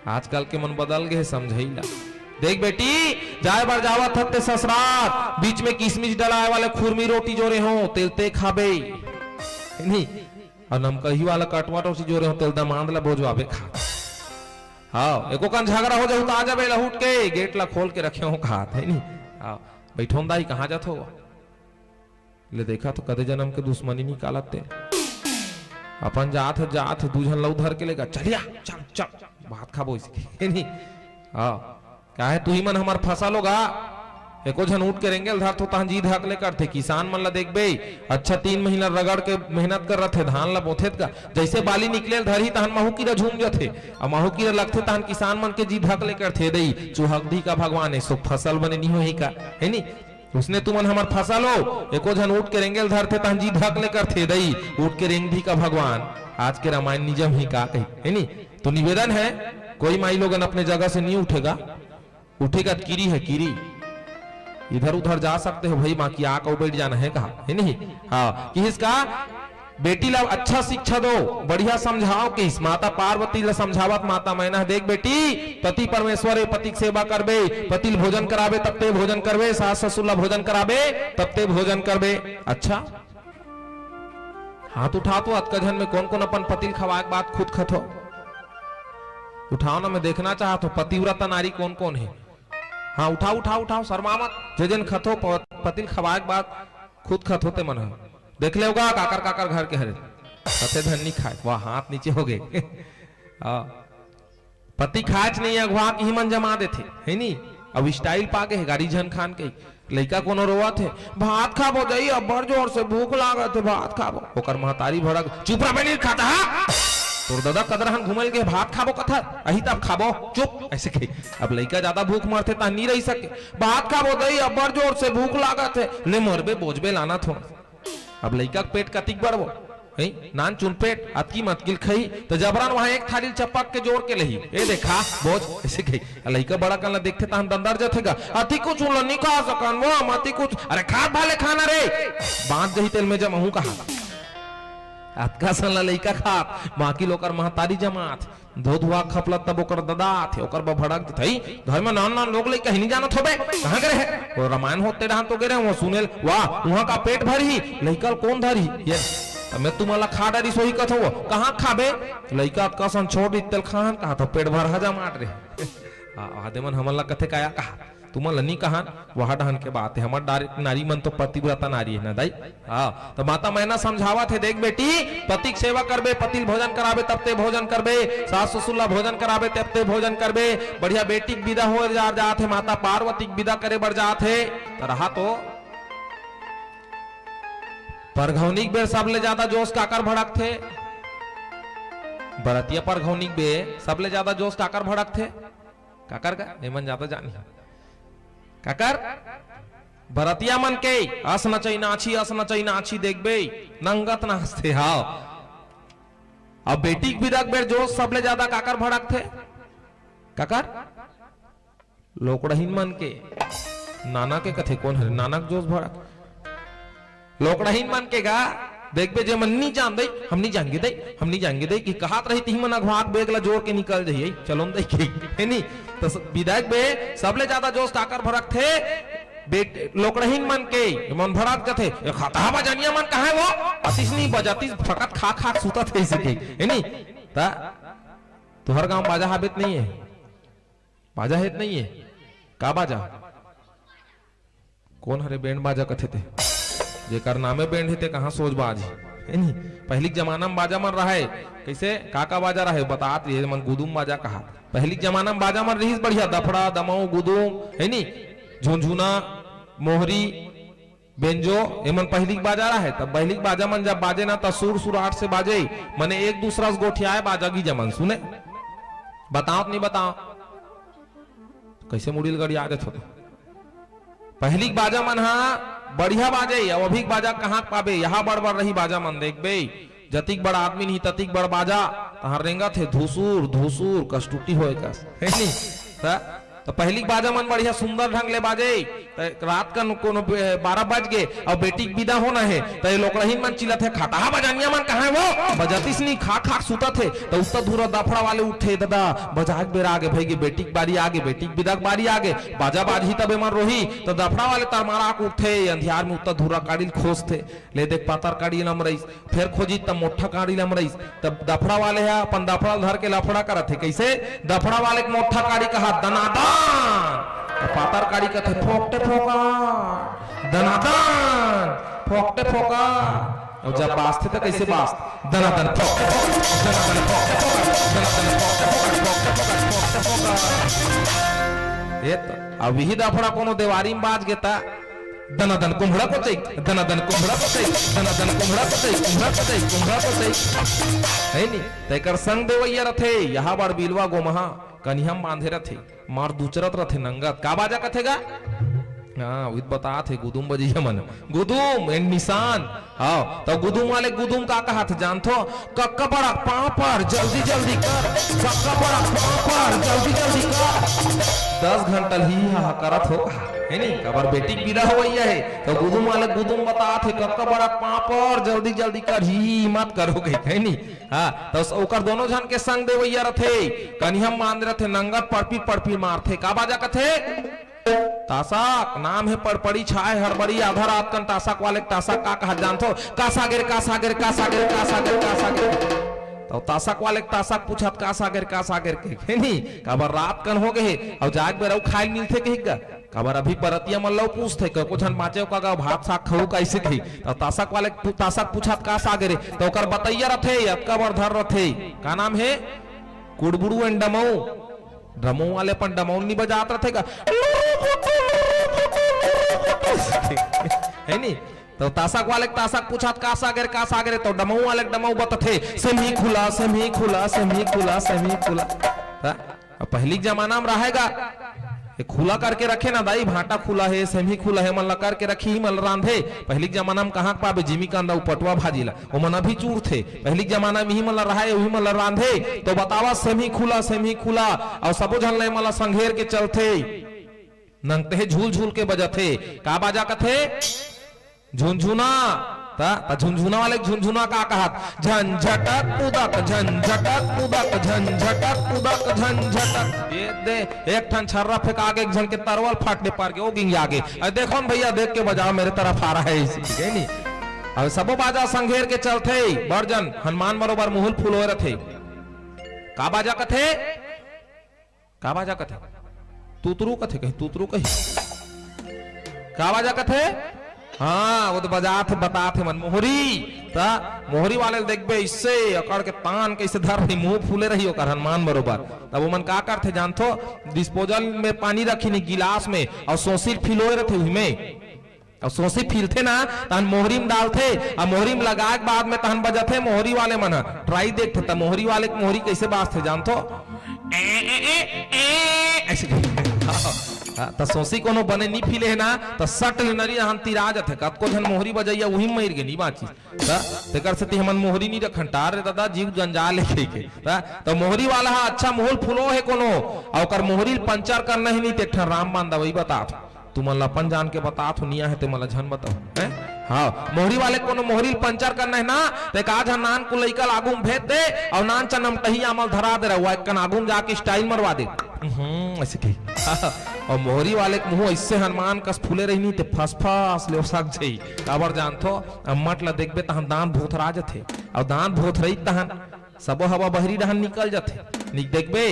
आजकल के मन बदल गए हे समझई ला। देख बेटी, जाए बर जावत हस ते ससुरार, बीच में किसमिस डलाए वाले खुरमी रोटी जोरे हो, तेल ते खाबे। नहीं, अउ नमकही वाला कटवा रोटी जोरे हो, तेल दमांद ला बोजवाबे खा। हाँ, एको कन झगड़ा हो जाहू त आ जाबे लहुट के, गेट ला खोल के रखे हो खात, हे नहीं? हाँ, बैठो न दाई, कहाँ जात हो? ले देखा तो कदे जनम के दुश्मनी निकालत ते। अपन जात हे, जात हे, दू झन लऊ धर के लेगा, "चलिया, चल, चल, भात खाबो," अइसे कही, नहीं? हाँ, काहे तुही मन हमर फसल होगा, एको झन उठ के रेंगेल धरथे, तहन जी धक ले करथे। किसान मन ला देखबे, अच्छा तीन महीना रगड़ के मेहनत कर रथे, धान ला बोथे त का, जइसे बाली निकले ल धरही, तहन महू कीरा झूम जथे, अउ महू कीरा लगथे, तहन किसान मन के जी धक ले करथे, "दई, चुहक दी का भगवान, ए सो फसल बने नी होही का?" हे नी? उसने तुमन हमर फसल हो, एको झन उठ के रेंगेल धरथे, तहन जी धक ले करथे, "दई, उठ के रेंग दी का भगवान, आज के रामायण निजम ही का?" कही, हे नी? तो निवेदन है, कोई माई लोगन अपने जगह से नहीं उठेगा, उठेगा तो कीरी है, कीरी। इधर उधर जा सकते हो भाई, बाकी आके बैठ जाना है, कहा, हे नहीं? हाँ, कि इसका बेटी ला अच्छा शिक्षा दो, बढ़िया समझाओ। किस माता पार्वती ला समझावत माता मैना, "देख बेटी, पति परमेश्वर हे, पति के सेवा करबे, पति ल भोजन कराबे तब ते भोजन करबे, सास ससुर ला भोजन कराबे तब ते भोजन करबे।" अच्छा, हाथ उठा तो, अतका झन में कौन कौन अपन पति ल खवाए के बाद खुद खथो? उठाओ ना, मैं देखना चाहत हूँ पतिव्रता नारी कौन कौन है। हाँ, उठाओ, उठाओ, उठाओ, शर्मा मत। जे जन खथो प-, पति ल खवाए के बाद खुद खथो ते मन ह। देख ले होगा, काकर काकर घर के हरे। कथे धन नी खाए, वाह, हाथ नीचे हो गए। हाँ। पति खाच नहीं, अगवा के ही मन जमा देथे, है नी? अब style पा के हे, गाड़ी झन खान के। लइका कोनो रोवत हे, "भात खाबो दई, अब्बड़ जोर से भूख लागत हे, भात खाबो।" ओकर महतारी भड़क, "चुप रह बे, नी खाता हा? तोर ददा कदरहन घुमल के भात खाबो कथा, अही तब खाबो, चुप," अइसे कही। अब लइका ज्यादा भूख मरथे, तह नी रही सके। "भात खाबो दई, अब्बड़ जोर से भूख लागत हे।" "ले मरबे, बोझबे लाना थोड़ा।" अब लइका के पेट कतिक बड़बो, हैं? नान चुन पेट, अतकी मतकिल खई, त जबरन वहां एक थाली चपक के जोर के लही। "ए देखा, बोझ," अइसे कही। आ लइका बड़ा कन ला देखथे, तहन दंदर जथे गा, "अति कुछ उन ला नी खा सकन वो, हम अति कुछ।" "अरे खात भाले खाना रे, बांध जही तेल में जमहू कहा।" अतका सन ला लइका खात, बाकी लोकर महतारी जमात। धो धुआ खपलत तब ओकर ददा आथे, ओकर बर भड़क जथे, "ई घर में नान नान लोग लइका ही नी जानत होबे, कहाँ गे रहे? वो रामायण होते डहान तो गे रहे, वो सुनेल, वाह, उहाँ का पेट भरही, लइका ल कौन धरही?" ये, "त मैं तुमन ला खा डारी सोही कथो वो, कहाँ खाबे?" लइका अतका सन छोड़ दी, तेल खान कहा तो पेट भर हजा मार रहे। आ, आदे मन हमन ला कथे काया कहा। तुमन ल नी कहन, वहा डहन के बात हे। हमर डार-, नारी मन तो पतिव्रता नारी हे ना दाई। हाँ, तो माता मैना समझावत हे, "देख बेटी, पति के सेवा करबे, पति ल भोजन कराबे, तब ते भोजन करबे, सास ससुर ला भोजन कराबे, तब ते भोजन करबे।" बढ़िया बेटी के विदा हो जा, जात हे, माता पार्वती के विदा करे बर जात हे। तो रहा तो परघौनी के बेर सबले ज्यादा जोश काकर भड़कथे? बरतिया परघौनी के बेर सबले ज्यादा जोश काकर भड़कथे? काकर का? एमन जादा जानी। काकर? बरतिया मन के अस नचई नाची, अस नचई नाची देखबे, नंगत नाचथे, हाव। अब बेटी के बिदा के बेर जोश सबले जादा काकर भड़कथे? काकर? लोकड़हीन मन के। नाना के कथे कोन हरे? नाना के जोश भड़क। लोकड़हीन मन के गा, देखबे जे मन नी जान दई, हम नी जान गे दई, हम नी जान गे दई, कि कहत रही तिही मन अघवात बेग ला जोर के निकल जही, चलो न दई के, हे नी? त स-, बिदा के बे, सबले जादा जोश काकर भड़कथे? बेट-, लोकड़हीन मन के, मन भड़क जथे, "ए खतहा बजनिया मन कहाँ हे वो? अतिस नी बजातिस, फकत खा खा सुतत हे," अइसे कही, हे नी? त तुहर गांव बाजा हाबे त नहीं हे? बाजा हे त नहीं हे? का बाजा? कोन हरे band बाजा कथे ते? जेकर नामे band हे ते कहाँ सोच बाज हे? हे नी? पहिली के जमाना में बाजा मन रहय, कइसे? का का बाजा रहय? बतात रहे मन गुदुम बाजा कहा। पहिली के जमाना में बाजा मन रहिस बढ़िया, दफड़ा, दमऊ, गुदुम, हे नी? झुनझुना, मोहरी, बेंजो, एमन पहिली के बाजा रहय। तब पहिली के बाजा मन जब बाजे ना, त सुर सुराट से बाजे, मने एक दूसरा से गोठियाए बाजा गीजा मन सुने। बताओ त नहीं बताओ? कइसे मुड़ी ल गड़िया देथो? पहिली के बाजा मन हा बढ़िया बाजे, अब अभी के बाजा कहाँ के पाबे? यहाँ बड़ बड़ रही बाजा मन, देखबे, जतिक बड़ आदमी नहीं, ततिक बड़ बाजा, तहाँ रेंगत हे धुसुर, धुसुर, कस टूटी होए कस। हे नी? त, त पहिली के बाजा मन बढ़िया सुंदर ढंग ले बाजे, त रात कन कोनो बे-, बारह बज गे, अउ बेटी के बिदा होना हे, त ये लोकड़हीन मन चिल्लत हे, "खतहा बजनिया मन कहाँ हे वो? बजातिस नी, खा खा के सुतत हे।" त उत्ता धुरा दफड़ा वाले उठे, "ददा, बजाए के बेरा आगे भई गे, बेटी के बारी आगे, बेटी के बिदा के बारी आगे, बाजा बाजही तबे मन रोही।" त दफड़ा वाले तरमारा के उठथे, अंधियार में उत्ता धुरा काड़ी ल खोजथे, ले देख पातर काड़ी ल अमरइस, फेर खोजी त मोट्ठा काड़ी ल अमरइस। तब दफड़ा वाले ह अपन दफड़ा ल धर के लफड़ा करत हे। कइसे? दफड़ा वाले के मोट्ठा काड़ी कहा दनादन, त पातर काड़ी कथे फोकटे फोकट, दनादन, फोकटे फोकट। अउ जब बाजथे त कइसे बाजथे? दना दन फोक, दना दन फोक, दना दन फोक, फोक, फोक, फोक, फोक। ये त, अब इही दफड़ा कोनो देवारी म बाज गे त, दना दन कुम्हड़ा कोचई, दना दन कुम्हड़ा कोचई, दना दन कुम्हड़ा कोचई, कुम्हड़ा कोचई, कुम्हड़ा कोचई। हे नी? त एकर संग देवइया रथे, इहा बड़ बिलवा गोमहा, कनिहा म बांधे रथे। मार दुचरत रथे नंगत। का बाजा कथे गा? हाँ, उहित बतात हे गुदुम बजइया मन। गुदुम, एन निशान। हाँ, त गुदुम वाले गुदुम का कहत हे जानथो? कक्का बड़ा पाँव पर, जल्दी जल्दी कर। कक्का बड़ा पाँव पर, जल्दी जल्दी कर। दस घंटा ले ही हा करत हो, हे नी? काबर बेटी के बिदा होवइया हे। त गुदुम वाले गुदुम बतात हे, कक्का बड़ा पाँव पर, जल्दी जल्दी कर, ही मत करो कहिके, हे नी? हाँ, त ओकर दोनों झन के संग देवइया रथे, कनिहा म बांध रथे, नंगत पड़पी पड़पी मारथे। का बाजा कथे? तासक, नाम हे पड़पड़ी छाय हड़बड़ी, आधा रात कन तासक वाले के तासक का कहत जानथो? का सागे रे, का सागे रे, का सागे रे, का सागे रे, का सागे रे। त तासक वाले के तासक पूछत का सागे रे, का सागे रे के, हे नी? काबर रात कन हो गे हे, अउ जाग बेरा अउ खाय ल मिलथे कहिके गा। काबर अभी परतिया मन ल पूछथे, कको झन बाँचे का गा, भात साग खाहू कइसे कही? त तासक वाले पु-, तासक पूछत का सागे रे, त ओकर बतइया रथे, अतका बड़ धर रथे। का नाम हे? कुड़बुड़ू एंड डमऊ। डमऊ वाले अपन डमऊ नी बजात रथे का? हे नी? त तासक वाले के तासक पूछत का सागे रे, का सागे रे, त डमऊ वाले के डमऊ बतथे, सेमी खुला, सेमी खुला, सेमी खुला, सेमी खुला। त अब पहिली के जमाना म राहय गा, ये खुला करके रखे ना दाई, भांटा खुला हे, सेमी खुला हे, मन ला करके रखे, इही मन ला रांधे। पहिली के जमाना म कहाँ के पाबे जिमीकंद अउ पटवा भाजी ला, ओमन अभी चूरथे। पहिली के जमाना म इही मन ला राहय, उही मन ला रांधे। त बतावा सेमी खुला, सेमी खुला, अउ सबो झन ला एमन ला संघेर के चलथे। नंगते हे झूल झूल के बजथे। का बाजा कथे? झुनझुना। त, त झुनझुना वाले झुनझुना का कहत? झंझटक पुदक, झंझटक पुदक, झंझटक पुदक, झंझटक। ये दे, एक ठन छर्रा फेंका गे, एक झन के तरवल फट ले पर के, ओ गिंगिया गे। अरे देखो न भइया, देख के बजाओ, मेरे तरफ आ रहा है, इसी, ठीक है नी? अब सबो बाजा संघेर के चलथे, बड़ झन हनुमान बरोबर मुहुल फुलोय रथे। का बाजा कथे? का बाजा कथे? तुतरू कथे कहीं, तुतरू कहीं। का बाजा कथे? हाँ, वो तो बजात हे, बतात हे मन मोहरी। त मोहरी वाले ल देखबे, अइसे अकड़ के तान कइसे धर रही, मुंह फूले रही ओकर हनुमान बरोबर। तब ओमन का करथे जानथो? डिस्पोजल में पानी रखिन गिलास में, अउ सोसी ल फिलोय रथे उही में। अउ सोसी फिलथे ना, तहन मोहरी म डालथे, अउ मोहरी म लगाए के बाद में तहन बजथे मोहरी वाले मन ह। ट्राई देखथे, त मोहरी वाले के मोहरी कइसे बाजथे जानथो? ए, ए, ए, ए, अइसे। हाँ, त सोसी कोनो बने नी फिले हे ना, त सट ले नरी रहन तिरा जथे। कतको झन मोहरी बजइया उही म मर गे, नी बाँचिस। त तेकर सेती हमन मोहरी नी रखन, टार रे ददा, जीव जंजाल हे कहिके। त, त मोहरी वाला ह अच्छा मुहुल फुलो हे कोनो, अउ ओकर मोहरी ल पंचर करना हे नी, त एक ठन रामबाण दवई बतात। तुमन ला अपन जान के बतात हो, निया हे ते मोला झन बताओ, हैं? हाँ, मोहरी वाले कोनो मोहरी ल पंचर करना हे ना, ते का झन नान कुन लइका ल आगू म भेज दे, अउ नान चन अमटही आमल धरा दे रहा, वो एक कन आगू म जाके स्टाइल मरवा दे। हम्म, अइसे कही। अउ मोहरी वाले के मुंह अइसे हनुमान कस फूले रही नी, ते फस फस ले ओसक जाई। काबर जानथो, अम्मट ला देखबे तहन दांत भोथरा जथे, अउ दांत भोथरई तहन सबो हवा बहरी डहन निकल जथे। निक देखबे,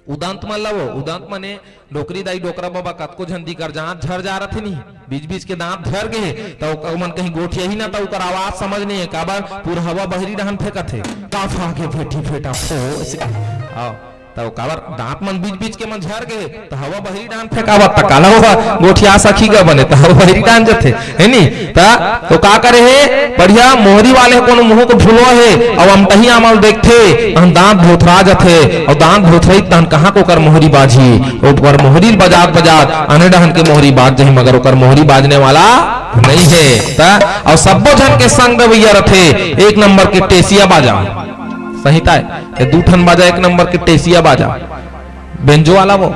उदंत मन ला वो, उदंत मने डोकरी दाई डोकरा बाबा कतको झन दिकर जांत झर जा रथे नी, बीच-बीच के दांत झर गे हे, त ओकर मन कहीं गोठियाही ना, त ओकर आवाज समझ नहीं हे, काबर पूरा हवा बहरी डहन फेंकत हे। का फागे फेटी फेटा फो, अइसे, आओ, त काबर दांत मन बीच-बीच के मन झर गे हे, त हवा बहरी डहन फेंकावत, त काला होगा, गोठिया सखी गा बने, त हवा बहरी डहन जथे, हे नी? त तो का करे हे? बढ़िया मोहरी वाले कोनो मुंह को फुलो हे, अउ अमटही आमल देखथे, तहन दांत भोथरा जथे, अउ दांत भोथरई तहन कहाँ को ओकर मोहरी बाजही? ओकर मोहरी ल बजात बजात आने डहन के मोहरी बाज जही, मगर ओकर मोहरी बाजने वाला नहीं हे। त अउ सब्बो झन के संग देवइया रथे, एक नंबर के टेसिया बाजा। सही ताय, ये दू ठन बाजा, एक नंबर के टेसिया बाजा। बेंजो वाला वो।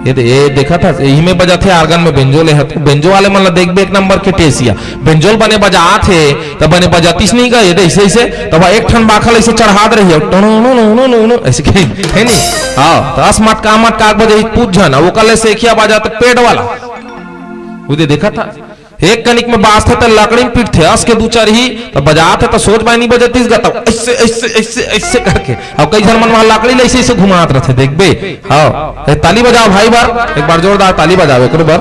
ये दे, ये देखत हस, इही में बजाथे आर्गन में बेंजो ले हत। बेंजो वाले मन ला देखबे एक नंबर के टेसिया। बेंजो ल बने बजात हे, त बने बजातिस नहीं गा, ये दे, अइसे, अइसे, तब एक ठन बाखल अइसे चढ़ा दे रही हे। टनो, नो, नो, नो, नो, नो, अइसे कही, हे नी? हाँ, त अस मटका, मटका के बजाही पूछ झन, अउ ओकर ले सेखिया बाजा त पेट वाला। वो दे देखत हस। एक कनिक में बाजथे त लकड़ी में पीटथे, अस के दू चार ही, त बजाथे त सोच बाय नी बजतिस गा, तब अइसे, अइसे, अइसे, अइसे करके। अब कई झन मन वहाँ लकड़ी ले अइसे, अइसे घुमात रथे, देखबे। हाँ, ए, ताली बजाओ भाई बर, एक बार जोरदार ताली बजाओ एकरो बर।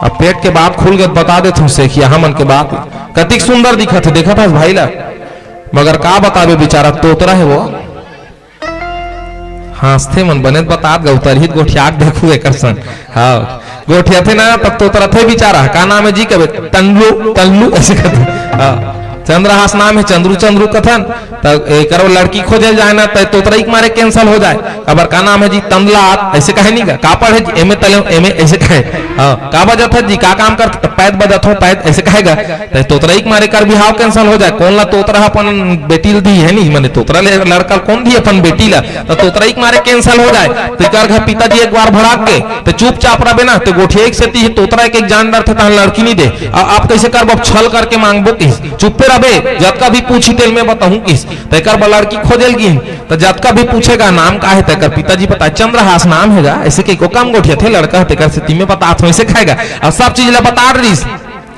अब पेट के बात खुल गे, बता देथों सेखिया हमन के बात। कतिक सुंदर दिखत हे, देखत हस भाई ला, मगर का बताबे, बेचारा तोतरा हे वो। हाँसथे मन बने बतात गा, उतरही त गोठिया के देखहू एकर संग। हाँ, गोठियाथे ना, तब तोतराथे बेचारा। का नाम हे जी? कबे तल्लू, तल्लू अइसे कथे। हाँ, चंद्रहास नाम हे, चंद्रू, चंद्रू कथन। त एकर लड़की खोजे ल जाए ना, त तोतरई के मारे cancel हो जाए। काबर का नाम हे जी? तंदलात, अइसे कहे नहीं गा। का पढ़े जी? एमे तले, एमे अइसे कहे। हाँ, का बजत हे जी? का काम करत? त पैद बजत हों, पैद अइसे कहे गा। त तोतरई के मारे कर बिहाव cancel हो जाए। कोन ला तोतरा ह अपन बेटी ल दी हे नहीं, माने तोतरा ले लड़का ल कोन दी अपन बेटी ला? त तोतरई के मारे cancel हो जाए। त एकर घर पिताजी एक बार भड़क गे, त चुपचाप रबे ना, त गोठिया एक सेती ही तोतरा एक एक जान डरथे, तहन लड़की नहीं दे। आ, अब कइसे करबो? अब छल करके मांगबो किस। चुप्पे रबे, जतका भी पूछी तेल में बताहूं किस। त एकर बर लड़की खोजे ल गिन, त जतका भी पूछे गा, "नाम का हे?" त एकर पिताजी बताए, "चंद्रहास नाम हे गा।" अइसे कहिके ओ कम गोठियाथे लड़का, तेकर सेती में बतात हों, अइसे कहे गा। अब सब चीज ला बता रिस।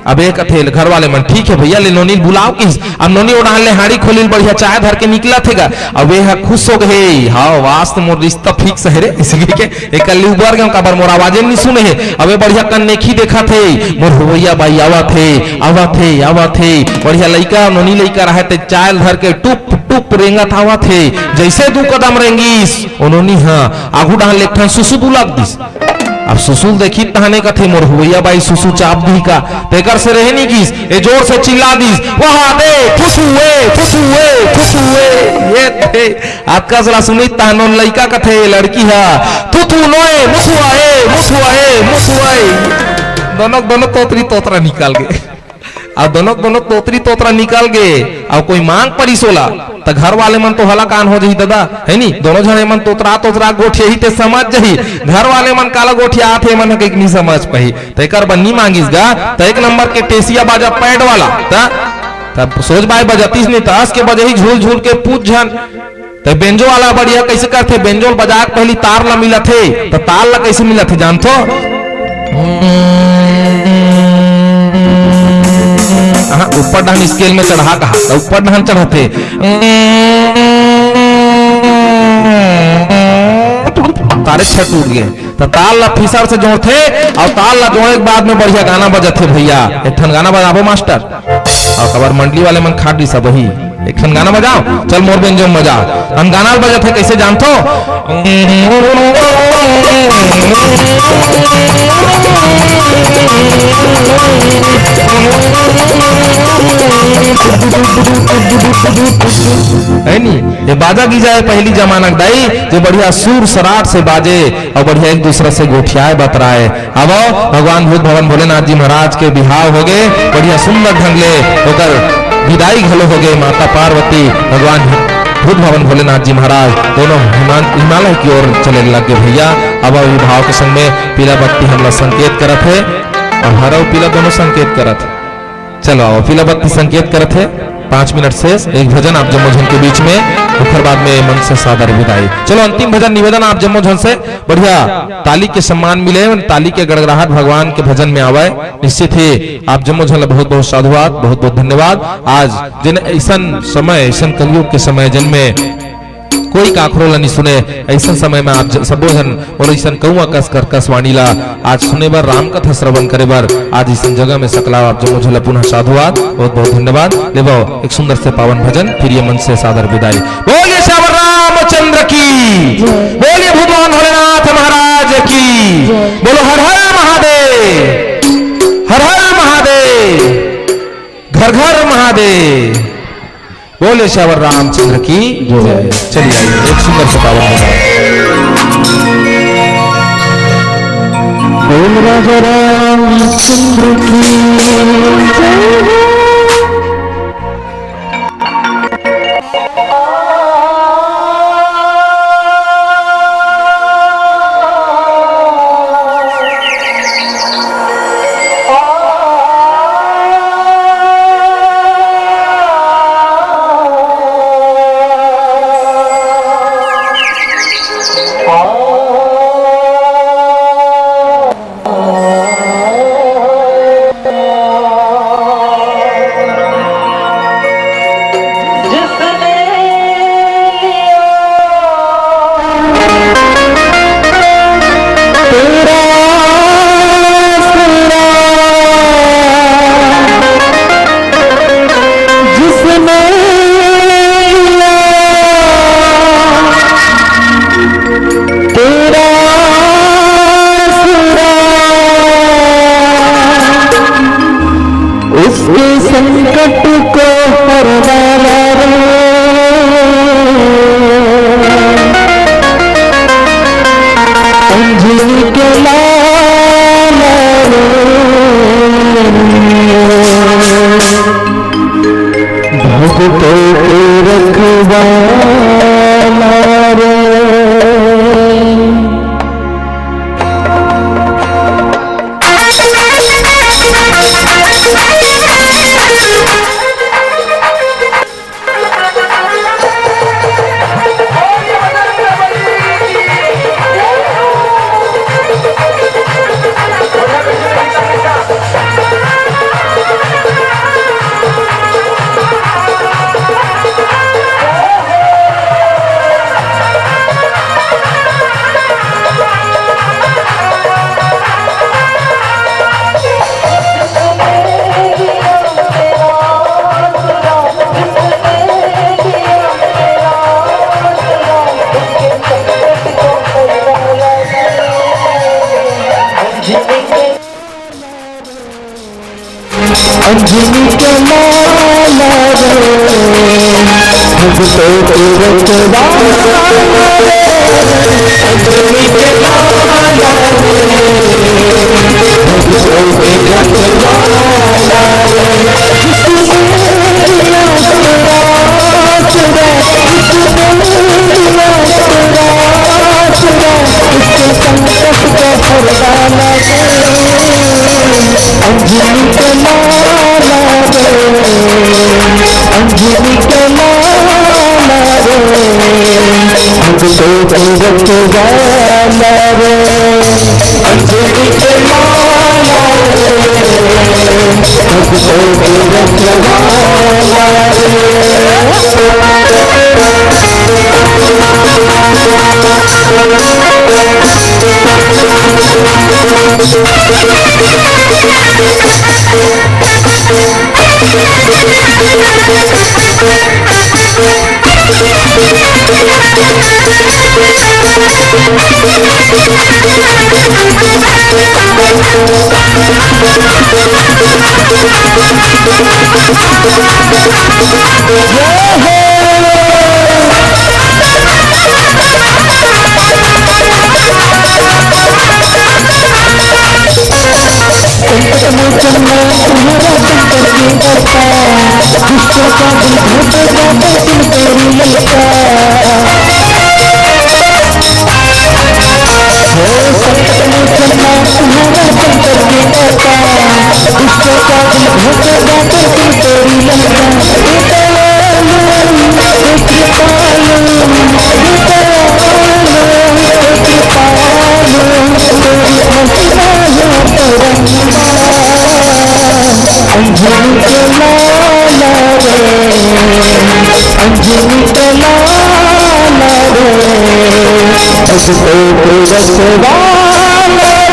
अब ए कथे घर वाले मन, "ठीक हे भइया, ले नोनी ल बुलाव" किस। अब नोनी ओ डहन ले हाड़ी खोली ल बढ़िया चाय धर के निकलत हे गा। अब ए ह खुश हो गे, "हाँ, आज तो मोर रिश्ता fix हे रे," अइसे कहिके एकर ले उबर गेंव, काबर मोर आवाजे ल नहीं सुने हे। अब ए बढ़िया कन नेखी देखत हे, मोर हुवैया बाई आवत हे, आवत हे, आवत हे। बढ़िया लइका, नोनी लइका रहे ते चाय ल धर के टुप टुप रेंगत आवत हे। जइसे दू कदम रेंगिस, ओ नोनी ह आगू डहन ले एक ठन सुसु दुलक दिस। अब सुसु ल देखही तहने कथे, "मोर हुवैया बाई सुसु चाप दिही का?" तेकर से रहे नहीं गिस, ए जोर से चिल्ला दिस, "वाह दे, फुसुए, फुसुए, फुसुए।" ए दे, अतका सला सुनिस तहन ओ लइका कथे, लड़की ह, "थुथु नोय, मुथुआ ए, मुथुआ ए, मुथुआ ए।" दोनों, दोनों तोतरी तोतरा निकल गे। अब दोनों, दोनों तोतरी तोतरा निकल गे, अब कोई मांग परिस ओला, त घर वाले मन तो हलाकान हो जही दादा, हे नी? दोनों झन एमन तोतरा तोतरा गोठियाही ते समझ जही, घर वाले मन काला गोठियाथे एमन ह कहिके नहीं समझ पाही, त एकर बर नहीं मांगिस गा। त एक नंबर के टेसिया बाजा पैड वाला, त, त सोझ बाय बजतिस नहीं, त अस के बजही झूल झूल के पूछ झन। त बेंजो वाला बढ़िया कइसे करथे, बेंजो ल बजा के पहिली तार ल मिलाथे, त ताल ल कइसे मिलाथे जानथो? हाँ, ऊपर डहन scale में चढ़ा कहा, त ऊपर डहन चढ़ाथे। तारे छह टूट गे। त ताल ल फिसर से जोड़थे, अउ ताल ल जोड़े के बाद में बढ़िया गाना बजथे भइया। एक ठन गाना बजाबो मास्टर। अउ काबर मंडली वाले मन खाट दिस अबही। एक ठन गाना बजाव, चल मोर बेंजो म बजा। हम गाना ल बजाथे, कइसे जानथो? हे नी, ये बाजा गिजा हे पहिली जमाना के दाई, जो बढ़िया सुर सराट से बाजे अउ बढ़िया एक दूसरा से गोठियाए बतराए। आवव, भगवान भूत भवन भोलेनाथ जी महाराज के बिहाव होगे, बढ़िया सुंदर ढंग ले ओकर विदाई घलो होगे। माता पार्वती, भगवान भूत भवन भोलेनाथ जी महाराज दोनों हिमान-, हिमालय की ओर चले लग गे भइया। आवव, विभाव के संग में पीला बत्ती हमला संकेत करत हे अउ हरा अउ पीला दोनों संकेत करत हे। चलो आवव, पीला बत्ती संकेत करत हे। पाँच मिनट शेष, एक भजन आप जम्मो झन के बीच में, ओकर बाद में मंच से सादर विदाई। चलो अंतिम भजन निवेदन आप जम्मो झन से, बढ़िया ताली के सम्मान मिले, ताली के गड़गड़ाहट भगवान के भजन में आवय। निश्चित ही आप जम्मो झन ला बहुत बहुत साधुवाद, बहुत बहुत धन्यवाद। आज जेन अइसन समय, अइसन कलयुग के समय जेन में कोई काखरो ला नहीं सुने, अइसन समय में आप ज-, सबो झन मोर अइसन कौआ कस कर्कशवाणी ला आज सुने बर, राम कथा श्रवण करे बर आज अइसन जगह में सकलाव आप जम्मो झन ला पुनः साधुवाद, बहुत बहुत धन्यवाद। लेवव एक सुंदर से पावन भजन, फिर ये मंच से सादर विदाई। बोलिए श्यावर रामचंद्र की, बोलिए भगवान भोलेनाथ महाराज की, बोलो हर हर महादेव, हर हर महादेव, घर घर महादेव। बोले श्यावर रामचंद्र की जय। चलिए आइए, एक सुंदर सा पावन भजन। बोल राजा रामचंद्र की जय हो। अंजनी के लाला रे, भगतों के रखवाला रे। अंजनी के लाला रे, भगतों के रखवाला रे। जिसने मिला तेरा आसरा, जिसने मिला तेरा आसरा, उसके संकट को हर डाला रे। अंजनी के लाला रे, अंजनी के लाला रे, भगतों के रखवाला रे। अंजनी के लाला रे, भगतों के रखवाला रे। संकट मोचन में तुम्हारा शंकर जी करता, दुष्टों का दिल धोखे का तुम तेरी ललका। हे संकट मोचन में तुम्हारा शंकर जी करता, दुष्टों का दिल धोखे का तुम तेरी ललका। हे दयालु, हे कृपालु, हे दयालु, हे कृपालु, तेरी महिमा है परम्पार। अंजनी के लाला रे, अंजनी के लाला रे, भगतों के रखवाला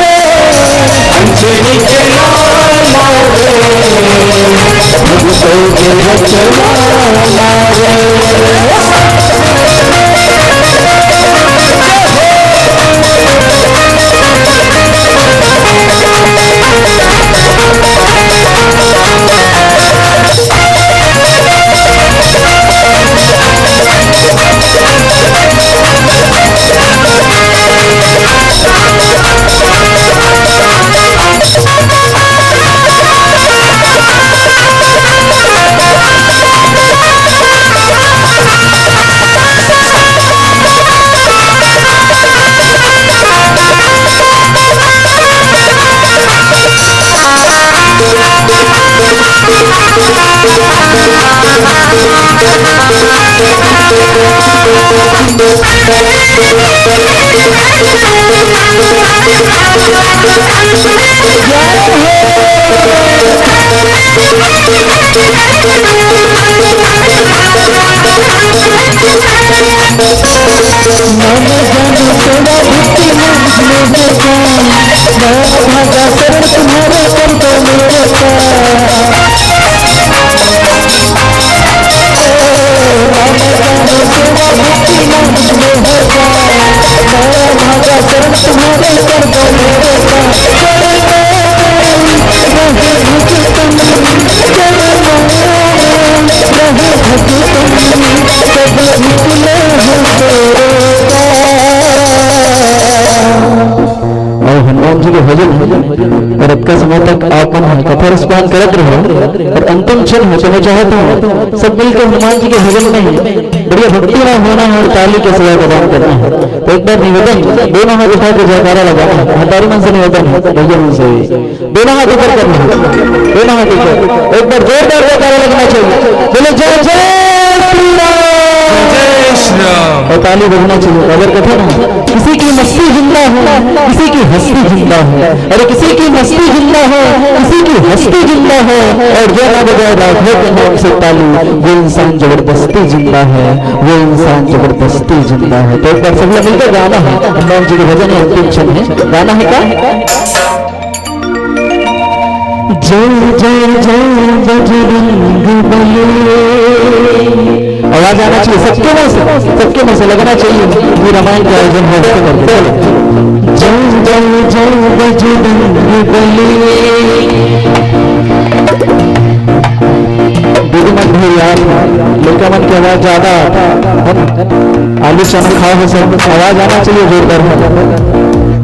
रे। अंजनी के लाला रे, भगतों के रखवाला रे। अउ हनुमान जी के भजन, अउ अतका समय तक आप मन ह कथा रसपान करत रहो, अउ अंतिम क्षण हे, तो मैं चाहत हूँ, सब मिलकर हनुमान जी के भजन में बढ़िया भक्ति में होना है और ताली के सिवा प्रदान करना है। तो एक बार निवेदन, दोनों हाथ उठा के जयकारा लगाना है। महतारी मन से निवेदन है, भैया मन से भी। दोनों हाथ ऊपर करना है, दोनों हाथ ऊपर। एक बार जोरदार जयकारा लगना चाहिए। बोले, "जय जय श्री राम।" जय श्री राम। और ताली बजना चाहिए। अगर कथे ना, किसी की मस्ती जिंदा है, किसी की हस्ती जिंदा है। अरे, किसी की मस्ती जिंदा है, किसी की हस्ती जिंदा है। और जो ना बजाए राघव के नाम से ताली, वो इंसान जबरदस्ती जिंदा है, वो इंसान जबरदस्ती जिंदा है। तो एक बार सब लोग मिलकर गाना है, हनुमान जी के भजन है, अंतिम क्षण है, गाना है क्या? जय जय जय बजरंग बली। आवाज आना चाहिए सबके मुंह से, सबके मुंह से लगना चाहिए कि रामायण का आयोजन हो, उसको करते। चलो। जय जय जय बजरंग बली। दीदी मन भी यार, लड़का मन की आवाज ज्यादा, है ना? आलू चना खाओ है सब, आवाज आना चाहिए जोरदार।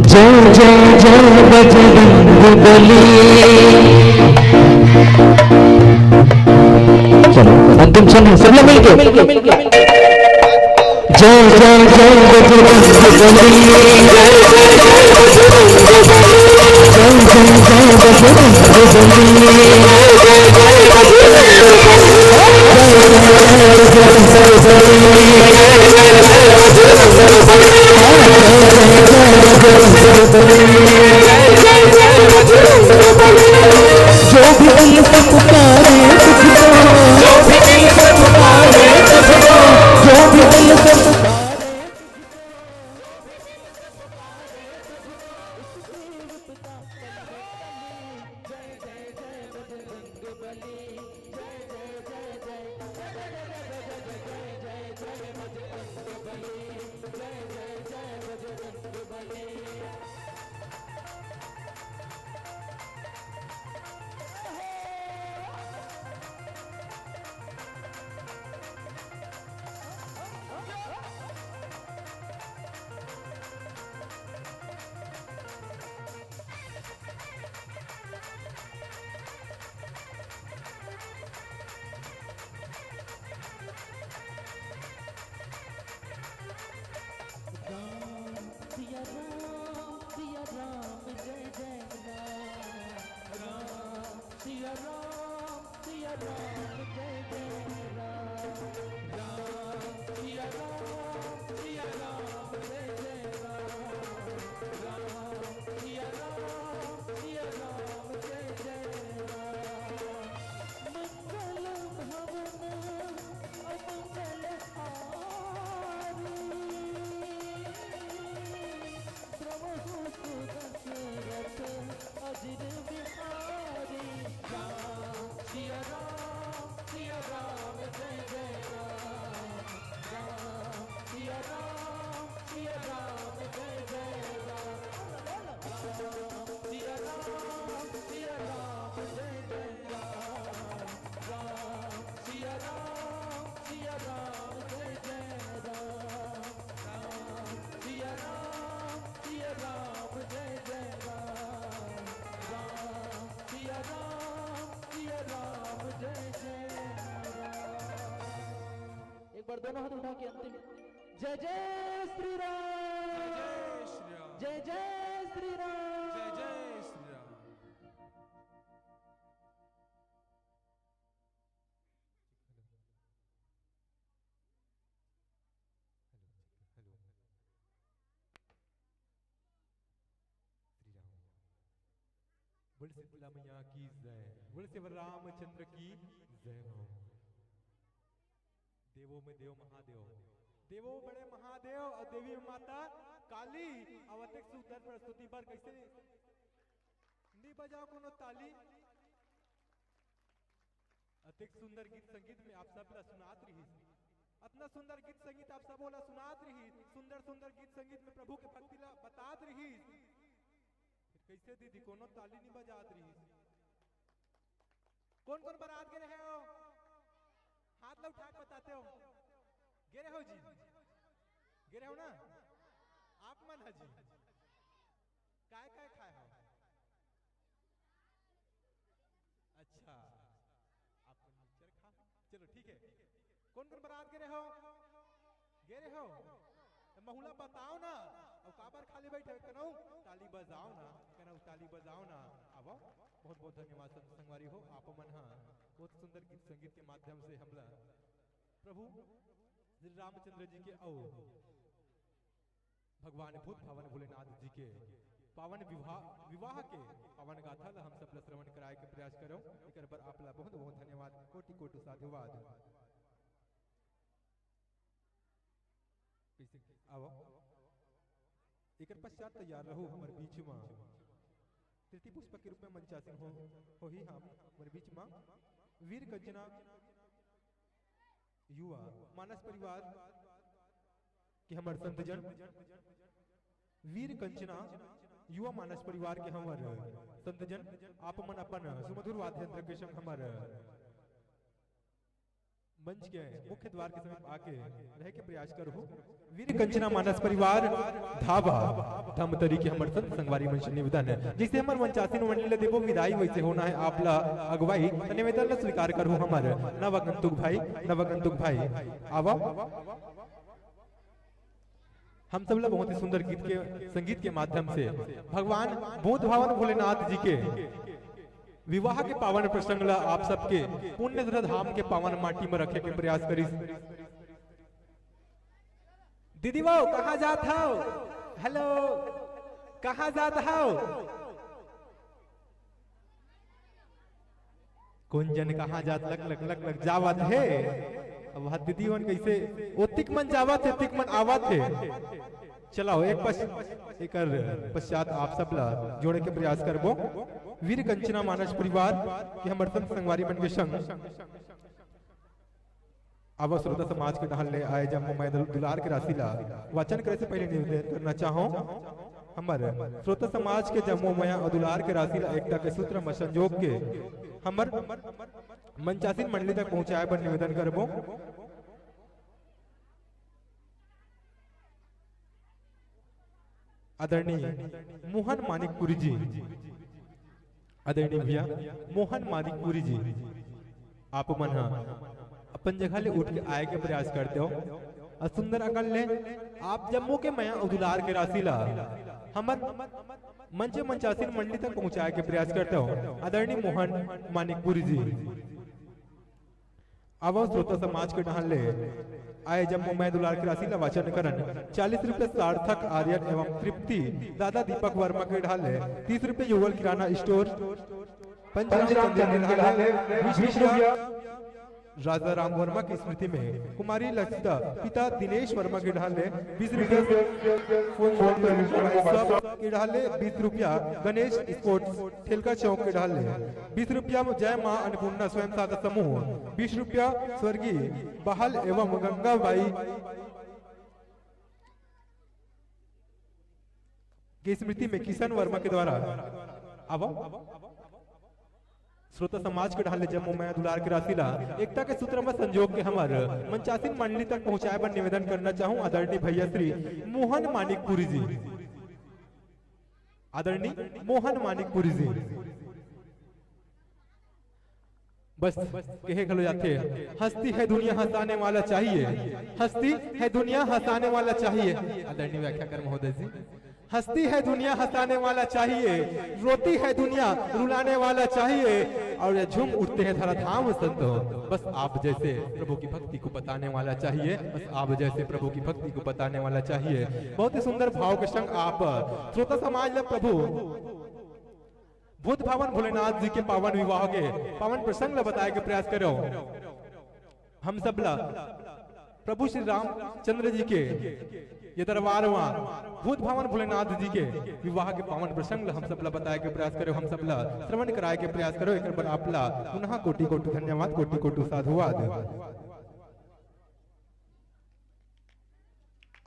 जय जय जय बजरंग बली। चलो, अंतिम क्षण है, सब लोग मिलके। जय जय जय बजरंग बली। जय जय जय बजरंग बली। जो भी दिल से पुकारे तुझको, जो भी दिल से पुकारे तुझको, जो भी दिल से पुकारे राम सिया राम सिया राम जय जय राम। राम सिया राम सिया राम जय जय राम। राम सिया राम सिया राम जय जय राम। राम सिया राम सिया राम जय जय राम। मंगल भवन अमंगल हारी। प्रभु सुदशरथ अजिर बिहारी। राम सिया राम सिया राम जय जय राम। राम सिया राम सिया राम जय जय राम। राम सिया राम सिया राम जय जय राम। राम सिया राम सिया राम जय जय राम। राम सिया राम सिया राम जय जय राम। राम सिया राम सिया राम जय जय राम। एक बार दोनों हाथ उठा के अंतिम, जय जय श्री राम। जय जय श्री राम। जय जय श्री राम। जय जय श्री राम। Hello, hello. श्री राम। बोल शीतला मैया की जय, बोल श्री रामचंद्र की जय हो। देवों में देव महादेव, देवों बड़े महादेव और देवी माता काली। अब अतेक सुंदर प्रस्तुति पर कैसे नहीं बजाओ कोनो ताली। अतेक सुंदर गीत संगीत में आप सब ला सुनात रहिस, अतना सुंदर गीत संगीत आप सबो ला सुनात रहिस, सुंदर सुंदर गीत संगीत में प्रभु के भक्ति ला बतात रहिस। फिर कैसे दीदी कोनो ताली नहीं बजात रहिस? कौन कौन बारात गे रहे हो? हाथ ला उठा के बताते हो। गे रहे हो जी? गे रहे हो ना? आप मन हा जी? काय काय खाए हो? अच्छा, आप मन मिक्सचर खा। चलो ठीक है। कौन कौन बारात गे रहे हो? के रे हो? ए, महुला बताओ ना। अउ काबर खाली बैठे? कनऊ ताली बजाओ ना, कनऊ ताली बजाओ ना। आवो, बहुत बहुत धन्यवाद संत संगवारी हो, आप मन हा बहुत सुंदर गीत संगीत के माध्यम से हमला प्रभु श्री रामचंद्र जी के अउ भगवान भूत भावन भोलेनाथ जी के पावन विवाह, विवाह के पावन गाथा ला हम सब ला श्रवण कराए के प्रयास करो। एकर बर आप ला बहुत बहुत धन्यवाद, कोटि कोटि साधुवाद। कैसे? आवो। एकर पश्चात तैयार रहू हमर बीच मा। तृतीय पुष्प के रूप में मंचासीन हो, होही हम हमर बीच मा। वीर कंचना युवा मानस परिवार के हमर संतजन, वीर कंचना युवा मानस परिवार के हमर संतजन, आप मन अपन सुमधुर वाद्य यंत्र के संग हमर मंच के मुख्य द्वार के समीप आके रहे के प्रयास करहु। वीर कंचना मानस परिवार धाबा धमतरी के हमर संत संगवारी मन से निवेदन है, जैसे हमर मंचासीन मंडली ला देबो विदाई, वैसे होना है आप ला अगुवाई। त निवेदन ला स्वीकार करहु हमर नवगंतुक भाई, नवगंतुक भाई, आवा। हम सब ला बहुत ही सुंदर गीत के, संगीत के माध्यम से भगवान भूत भावन भोलेनाथ जी के विवाह के पावन प्रसंग ला आप सबके पुण्य धाम के पावन माटी में रखे के प्रयास करिस। दीदी वो कहाँ जात हव? हेलो, कहाँ जात हव? कोन जन कहाँ जात लक लक लक लक जावत हे। अब हद दीदी मन कैसे ओतिक मन जावत हे, तिक मन आवत हे। चलाओ एक पश-, एकर पश्चात आप सब ला जोड़े के प्रयास करबो। वीर कंचना मानस परिवार के हमर संत संगवारी मन के संग अब श्रोता समाज के डहान ले आए जम्मो मया दुल-, दुलार के राशि ला वाचन करे से पहले निवेदन करना चाहो, हमर श्रोता समाज के जम्मो मया अउ दुलार के राशि ला एकता के सूत्र म संजोग के हमर मंचासीन मंडली तक पहुंचाए बर निवेदन करबो। आदरणीय मोहन मानिकपुरी जी, आदरणीय भैया मोहन मानिकपुरी जी, आप मन ह अपन जगह ले उठ के आए के प्रयास करते हो और सुंदर अकल ले आप जम्मो के मया अउ दुलार के राशि ला हमर मंचे मंचासीन मंडली तक पहुंचाए के प्रयास करते हो। आदरणीय मोहन मानिकपुरी जी, आवव श्रोता समाज के डहान ले आए जम्मो मया दुलार के राशि ला वाचन करन। चालीस रुपया सार्थक आर्यन एवं तृप्ति दादा दीपक वर्मा के डहान ले, तीस रुपया युगल किराना स्टोर पंचराम पंचराम चंदेल के डहान ले, बीस रुपया राजा राम वर्मा की स्मृति में कुमारी लसिता पिता दिनेश वर्मा के डहान ले, बीस रुपया फोन पे के डहान ले, बीस रुपया गणेश स्पोर्ट्स ठेलका चौक के डहान ले, बीस रुपया जय मां अन्नपूर्णा स्वयं सहायता समूह, बीस रुपया स्वर्गीय बहाल एवं गंगाबाई की स्मृति में किशन वर्मा के द्वारा। अब श्रोता समाज के डहान ले जम्मो मया दुलार के राशि ला एकता के सूत्र म संजोग के हमर मंचासीन मंडली तक पहुंचाए बर निवेदन करना चाहूं आदरणीय भैया श्री मोहन मानिकपुरी जी। आदरणीय मोहन मानिकपुरी जी। बस कहे घलो जाथे, हंसती है दुनिया हंसाने वाला चाहिए, हंसती है दुनिया हंसाने वाला चाहिए। आदरणीय व्याख्याकर महोदय जी, हंसती है दुनिया हंसाने वाला चाहिए, रोती है दुनिया रुलाने वाला चाहिए, और ये झूम उठते हैं धरा धाम संत हो। बस आप जैसे प्रभु की भक्ति को बताने वाला चाहिए, बस आप जैसे प्रभु की भक्ति को बताने वाला चाहिए। बहुत ही सुंदर भाव के संग आप श्रोता समाज ला प्रभु भूत भावन भोलेनाथ जी के पावन विवाह के पावन प्रसंग ला बताए के प्रयास करो। हम सब ला प्रभु श्री रामचंद्र जी के ये दरबार मा भूत भावन भोलेनाथ जी के विवाह के पावन प्रसंग ला हम सब ला बताए के प्रयास करो, हम सब ला श्रवण कराए के प्रयास करो। एक बार आप ला पुनः कोटि कोटि धन्यवाद, कोटि कोटि साधुवाद।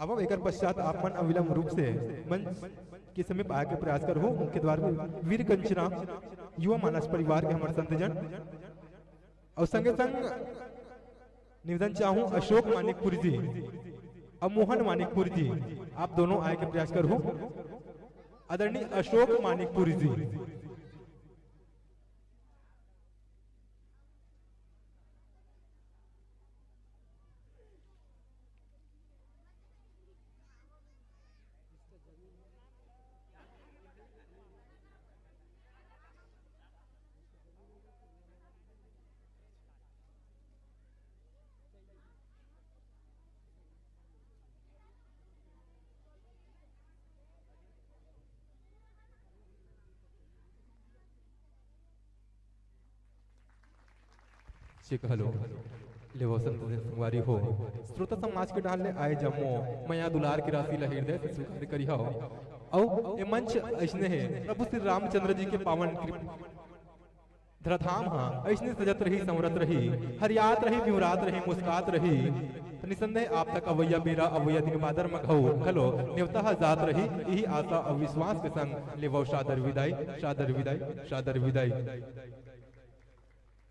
अब एकर पश्चात आप मन अविलंब रूप से मंच के समीप आए के प्रयास करहु। मुख्य द्वार में वीर कंचना युवा मानस परिवार के हमर संतजन और संगे संग निवेदन चाहूं अशोक मानिकपुर जी और मोहन मानिकपुर जी, आप दोनों आए के प्रयास करहु। आदरणीय अशोक मानिकपुर जी। श्री कहलो। लेवो संत जन संगवारी हो, श्रोता समाज के डाल ले आए जम्मो मया दुलार के राशि ला हृदय से स्वीकार करी हो। अउ ए मंच ऐसने हे प्रभु श्री रामचंद्र जी के पावन कृप धराधाम हा ऐसने सजत रही, संवरत रही, हरियात रही, बिहुरात रही, मुस्कात रही। त निसंदेह आप तक अवैया बेरा, अवैया दिन बादर म घलो घलो नेवता हा जात रही। यही आशा अउ विश्वास के संग लेवो सादर विदाई, सादर विदाई, सादर विदाई।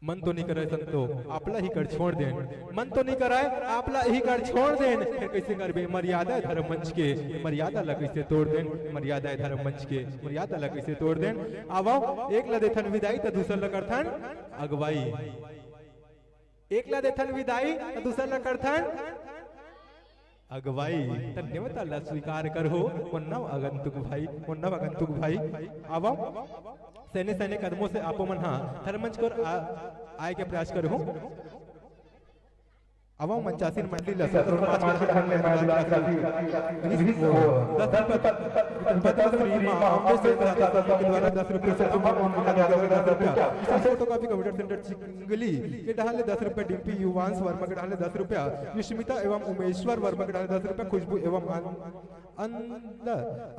मन तो नी करय संतो, आपला ही कर छोड़ देन। मन तो नी करय, आपला ही कर छोड़ देन। फिर कैसे करबे मर्यादा धर्म मंच के, मर्यादा ला कैसे तोड़ देन, मर्यादा धर्म मंच के, मर्यादा ला कैसे तोड़ देन। आवो, एक ला देथन विदाई त दूसर ला करथन अगुवाई। एक ला देथन विदाई त दूसर ला करथन अगुवाई। त नेवता ला स्वीकार करहो, मोर नव आगंतुक भाई, मोर नव आगंतुक भाई। आवो, सैने सैने कदमों से आपो मन हा धर्म मंच कर आ, आए के प्रयास करहो। आवो मंचासीन मंडली ला सतरु समाज के ढंग ले मैं दुलार का भी दस रुपये, दस रुपये श्री मां अम्बेश्वर दास के द्वारा दस रुपये से अम्बा मोहन मिला गया दस रुपया। इसे फोटो कॉपी कंप्यूटर सेंटर चिंगली के डाले दस रुपया, डिम्पी युवांश वर्मा के डाले दस रुपया, विष्मिता एवं उमेश्वर वर्मा के डाले दस रुपया, खुशबू एवं आन-, अंद-,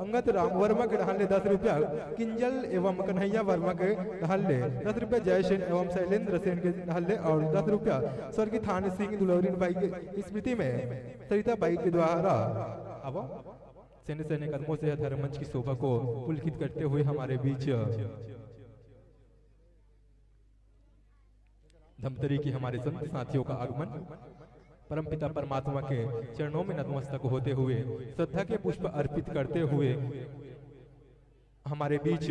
अंगद राम वर्मा के डाले दस रुपया, किंजल एवं कन्हैया वर्मा के डाले दस रुपया, जयसेन एवं शैलेंद्र सेन के डाले और दस रुपया स्वर्गीय थान सिंह दुलौरिन बाई के स्मृति में सरिता बाई के द्वारा। अब सैन्य सैन्य कदमों से धर्म मंच की शोभा को पुलकित करते हुए हमारे बीच धमतरी के हमारे संत साथियों का आगमन, परमपिता परमात्मा के चरणों में नतमस्तक होते हुए, श्रद्धा के पुष्प अर्पित करते हुए हमारे बीच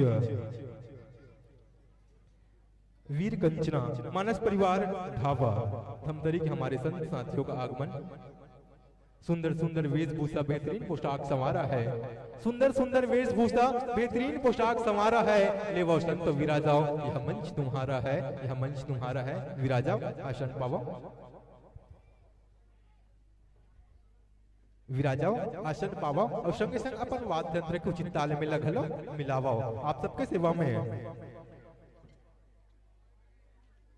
वीर कंचना मानस परिवार ढाबा धमतरी के हमारे संत साथियों का आगमन। सुंदर सुंदर वेशभूषा, बेहतरीन पोशाक संवारा है। सुंदर सुंदर वेशभूषा, बेहतरीन पोशाक संवारा है। लेवो संत विराजाओ, यह मंच तुम्हारा है, यह मंच तुम्हारा है। विराजाओ, आसन पावो, विराजाओ, आसन पावो और संगे संग अपन वाद्य यंत्र के उचित ताल में घलो मिलावो। आप सबके सेवा में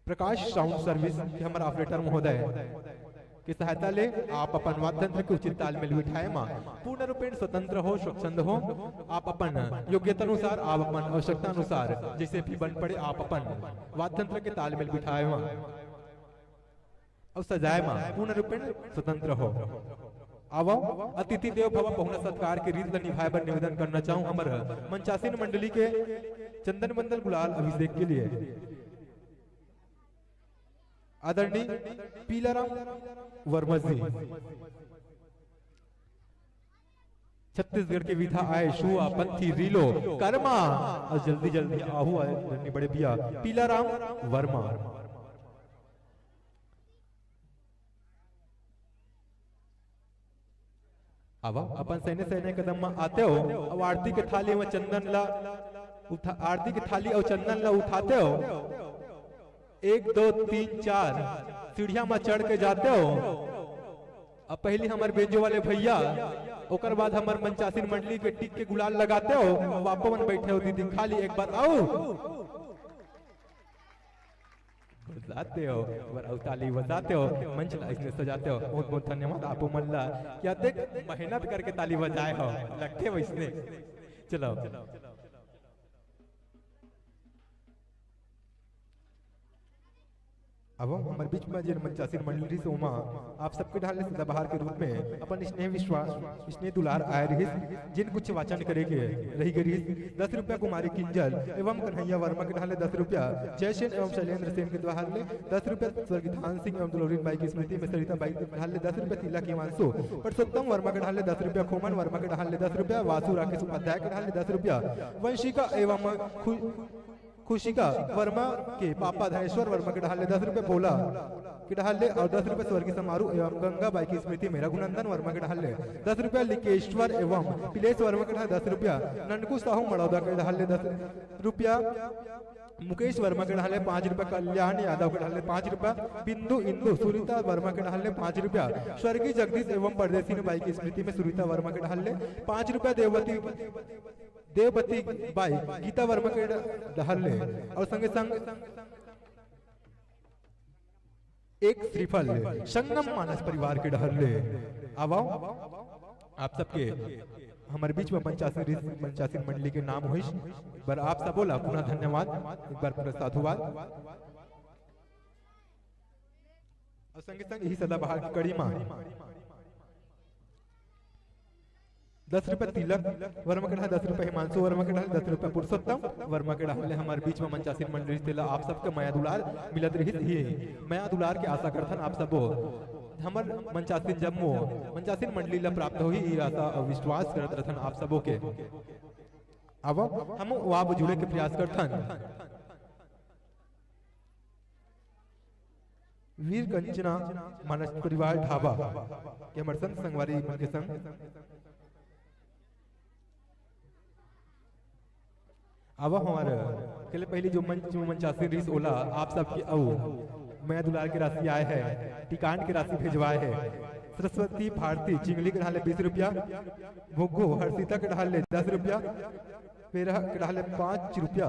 प्रकाश साउंड सर्विस के हमर ऑपरेटर महोदय के सहायता ले आप अपन वाद्य यंत्र के उचित तालमेल बिठाए मा पूर्ण रूपेण स्वतंत्र हो, स्वच्छंद हो। आप अपन योग्यता अनुसार, आप अपन आवश्यकता अनुसार जैसे भी बन पड़े, आप अपन वाद्य यंत्र के तालमेल बिठाए मा अउ सजाए मा पूर्ण रूपेण स्वतंत्र हो। आवो, अतिथि देव भव, पहुना सत्कार के रीत ल निभाए बर निवेदन करना चाहूं हमर मंचासीन मंडली के चंदन बंदन गुलाल अभिषेक के लिए। आदरणीय पीलाराम वर्मा जी, छत्तीसगढ़ के विधा आय, शुआ, पंथी, रीलो, कर्मा, अउ जल्दी जल्दी आहू आय, आदरणीय बड़े भैया पीलाराम वर्मा। अब अपन सैन्य सैन्य कदम म आते हो, अब आरती के थाली म चंदन ला उठा, आरती के थाली अउ चंदन ला उठाते हो। एक, दो, तीन, चार सीढ़िया म चढ़ के जाते हो। अब पहली हमर बेंजो वाले भैया, ओकर बाद हमर मंचासीन मंडली के टिक के गुलाल लगाते हो। अब आपो मन बैठे हो दीदी, खाली एक बार आओ। बजाते हो, एक बार अउ ताली बजाते हो, मंच ला इसने सजाते हो। बहुत बहुत धन्यवाद आपो मन ला, क्या देख मेहनत करके ताली बजाए हो, लगते हो इसने। चलो। अब हमर बीच में जेन मंचासीन मंडली से ओमा आप सबके ढाल ले सदाबहार के रूप में अपन स्नेह विश्वास, स्नेह दुलार आए रहिस, जिन कुछ वाचन करे के रही गे रहिस। दस रुपया कुमारी किंजल एवं कन्हैया वर्मा के ढाल ले दस रुपया, जयसेन एवं शैलेंद्र सेन के ढाल ले दस रुपया, स्वर्गीय थान सिंह एवं दुलौरिन बाई की स्मृति में सरिता बाई के ढाल ले दस रुपया, तिलक हिमांशु, पुरुषोत्तम वर्मा के ढाल ले दस रुपया, खोमन वर्मा के ढाल ले दस रुपया, वासु राकेश उपाध्याय के ढाल ले दस रुपया, वंशिका एवं खु-, खुशिका वर्मा के पापा धनेश्वर वर्मा के ढाल ले दस रुपया, भोला के ढाल ले अउ दस रुपया स्वर्गीय समारोह एवं गंगा बाई की स्मृति में रघुनंदन वर्मा के ढाल ले दस रुपया, लिकेश्वर एवं पिलेश वर्मा के ढाल दस रुपया, ननकू साहू मड़ौदा के ढाल ले दस रुपया, मुकेश वर्मा के ढाल ले पाँच रुपया, कल्याण यादव के ढाल ले पाँच रुपया, बिंदु इंदु सुनीता वर्मा के ढाल ले पाँच रुपया, स्वर्गीय जगदीश एवं परदेसी बाई की स्मृति में सुनीता वर्मा के ढाल ले पाँच रुपया, देवती देवपति बाई गीता वर्मा के ढाल ले अउ संगे संग एक श्रीफल संगम मानस परिवार के डहर ले। आवव, आप सबके हमर बीच में पंचासीन रिहिस, पंचासीन मंडली के नाम होइस, बर आप सबो ला पुनः धन्यवाद, एक बार पुनः साधुवाद। अउ संगे संग इही सदाबहार के कड़ी मा दस रुपया तिलक वर्मा के डहर, दस रुपया हिमांशु वर्मा के डहर, दस रुपया पुरुषोत्तम वर्मा के डहर ले हमर बीच में मंचासीन मंडली, तेला आप सबके मया दुलार मिलत रहिस ही। मया दुलार के आशा करथन आप सबो हमर मंचासीन जम्मो मंचासीन मंडली ला प्राप्त होही, ये आशा अउ विश्वास करत रथन आप सबो के। अब हम आप जुड़े के प्रयास करथन। वीर कंचना मानस परिवार ढाबा के हमर संत संगवारी मन के संग। अब हमर के ले पहली जो मंच, जो मंचासीन रिहिस ओला आप सबके अउ मया दुलार के राशि आए हे, टिकान के राशि भेजवाए हे। सरस्वती भारती चिंगली के डहर ले बीस रुपया, भुग्गू हर्षिता के डहर ले दस रुपया, पेरा के डहर ले पाँच रुपया,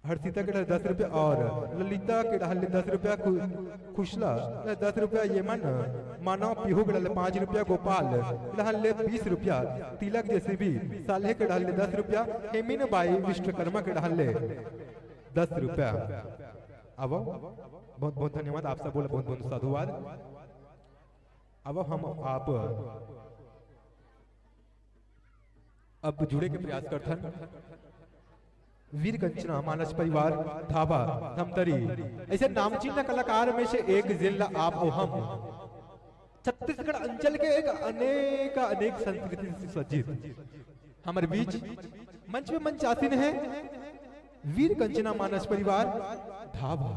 हर्षिता के डहर दस रुपया अउ ललिता के डहर ले दस रुपया, खु-, खुशला दस रुपया, ये मन मानव पीहू के डहर ले पाँच रुपया, गोपाल के डहर ले बीस रुपया, तिलक जेसीबी साल्हे के डहर ले दस रुपया, हेमिन बाई विश्वकर्मा के डहर ले दस रुपया। अब बहुत बहुत धन्यवाद आप सबो ला, बहुत बहुत साधुवाद। अब हम आप अब जुड़े के प्रयास करथन। वीर कंचना मानस परिवार ढाबा धमतरी, ऐसे नामचीन कलाकार में से एक जिन ला आप अउ हम छत्तीसगढ़ अंचल के एक अनेक अनेक संस्कृति से सज्जित हमर बीच मंच में मंचासीन हे वीर कंचना मानस परिवार ढाबा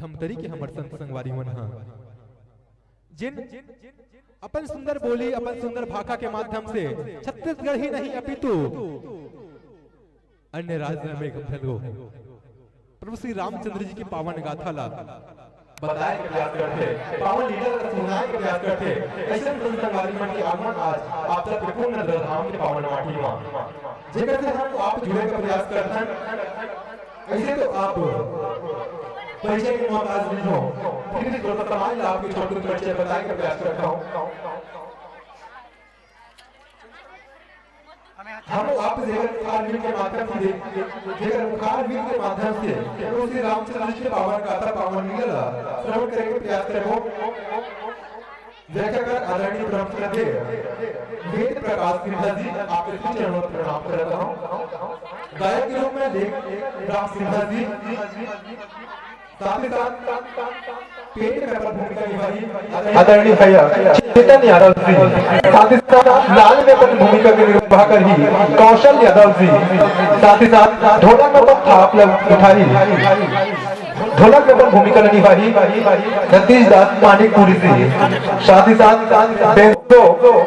धमतरी के हमर संत संगवारी मन हा, जिन अपन सुंदर बोली, अपन सुंदर भाखा के माध्यम से छत्तीसगढ़ ही नहीं अपितु अन्य राज्य में घलो प्रभु श्री रामचंद्र जी की पावन गाथा ला बताए के प्रयास करथे, पावन लीला ला सुनाए के प्रयास करथे। ऐसे संत संगवारी मन के आगमन आज आप सबके पुण्य धाम के पावन माटी मा, जेकर से हम आप जुड़े के प्रयास करथन। ऐसे तो आप परिचय के मोहताज नहीं हो, फिर भी थोड़ा सा समाज ला आपके छोटे परिचय बताए के प्रयास करता हूँ। हम आप जेकर मुखार विंद के माध्यम से, जेकर मुखार विंद के माध्यम से प्रभु श्री रामचंद्र जी के पावन गाथा, पावन लीला ला श्रवण करे के प्रयास करबो। व्याख्याकार आदरणीय परम श्रद्धेय वेद प्रकाश सिन्हा जी, आपके श्री चरणों में प्रणाम करता हूँ। गायक के रूप में लेख राम सिन्हा जी, साथ ही साथ पेंट में अपन भूमिका निभाई आदरणीय भैया चेतन यादव जी, साथ ही साथ लाल में अपन भूमिका के निर्वाह करही कौशल यादव जी, साथ ही साथ ढोलक में अपन थाप ल-, उठाही, ढोलक में अपन भूमिका ल निभाही नीतीश दास मानिकपुरी जी, साथ ही साथ बेंजो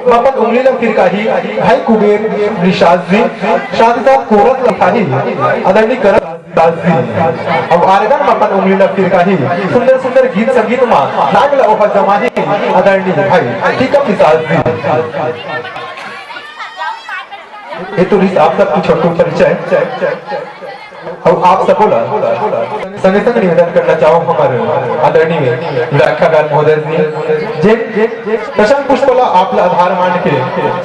में अपन उंगली ल फिरकाही भाई कुबेर निषाद जी, साथ ही साथ कोरस ल उठाही आदरणीय करण दास जी। अब आर्गन म अपन उंगली ल फिरकाही, सुंदर सुंदर गीत संगीत म नाग ल ओहा जमाही आदरणीय भाई टीकम निषाद जी। ये तो रिहिस आप सबके छोटकू परिचय। अब आप सबो ला संगे संग निवेदन करना चाहूँ हमर आदरणीय व्याख्याकार महोदय जी, जे प्रसंग पुष्प ला आप ला आधार मान के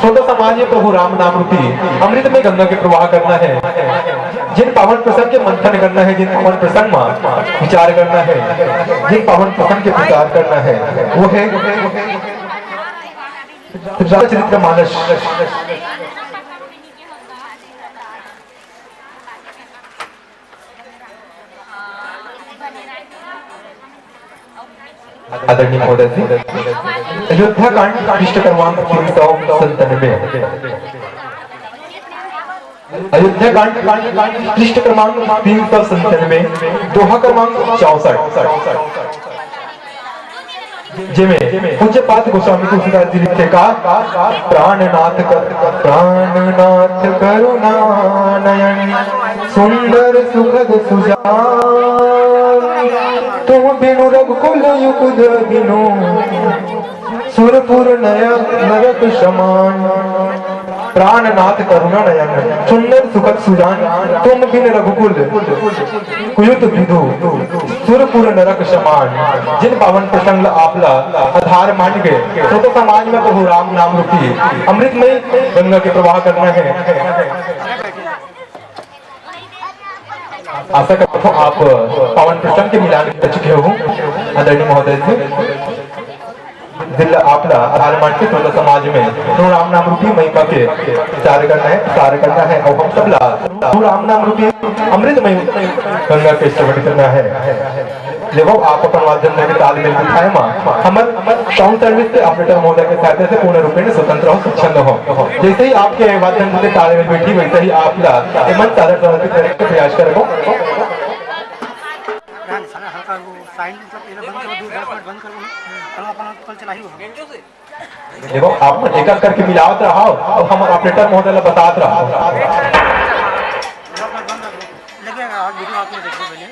सोता समाज में प्रभु राम नाम रूपी अमृत में गंगा के प्रवाह करना है। जिन पावन प्रसंग के मंथन करना है, जिन पावन प्रसंग में विचार करना है, जिन पावन प्रसंग के प्रचार करना है, वो है रामचरित्र मानस। आदरणीय महोदय जी, अयोध्या कांड पृष्ठ क्रमांक तीन सौ संतानवे। अयोध्या कांड पृष्ठ क्रमांक तीन सौ संतानवे, दोहा क्रमांक चौसठ। जेमे पूज्यपाद गोस्वामी तुलसीदास जी लिखे का, प्राणनाथ कर, प्राणनाथ करुणा नयन सुंदर सुखद सुजान, तुम बिनु रघुकुल युग बिनु सुरपुर नय नरक समान। प्राणनाथ करुणा नयन, सुंदर सुखद सुजान, तुम बिन रघुकुल कुयुत विधु, सुरपुर नरक समान। जिन पावन प्रसंग ला आप ला आधार मान के श्रोता समाज में प्रभु राम नाम रूपी अमृतमय गंगा के प्रवाह करना है। आशा करता हूँ आप पावन प्रसंग के मिलान कर चुके हो आदरणीय महोदय जी। जिला आपला आधार मान के श्रोता समाज में प्रभु राम नाम रूपी महिमा के प्रचार करना है, प्रसार करना है और हम सबला प्रभु राम नाम रूपी अमृतमय गंगा के सेवन करना है। लेवो आप अपन वाद्य यंत्र के तालमेल बिठाए मा हमर साउंड सर्विस के ऑपरेटर महोदय के सहायता से पूर्ण रूपेण स्वतंत्र हो, स्वच्छंद हो। जैसे ही आपके वाद्य यंत्र के तालमेल बैठी, वैसे ही आप ला ए मंच सादर समर्पित करे के प्रयास करबो। रहने साला हल्का वो साइन मतलब एला बंद करो, दो दस मिनट बंद करो ना, हम अपन कल चला ही वो। देखो, आप मन एक-एक करके मिलावत रहो और हमर ऑपरेटर महोदय ला बतात रहो। लगे आज वीडियो आपने देखो पहले।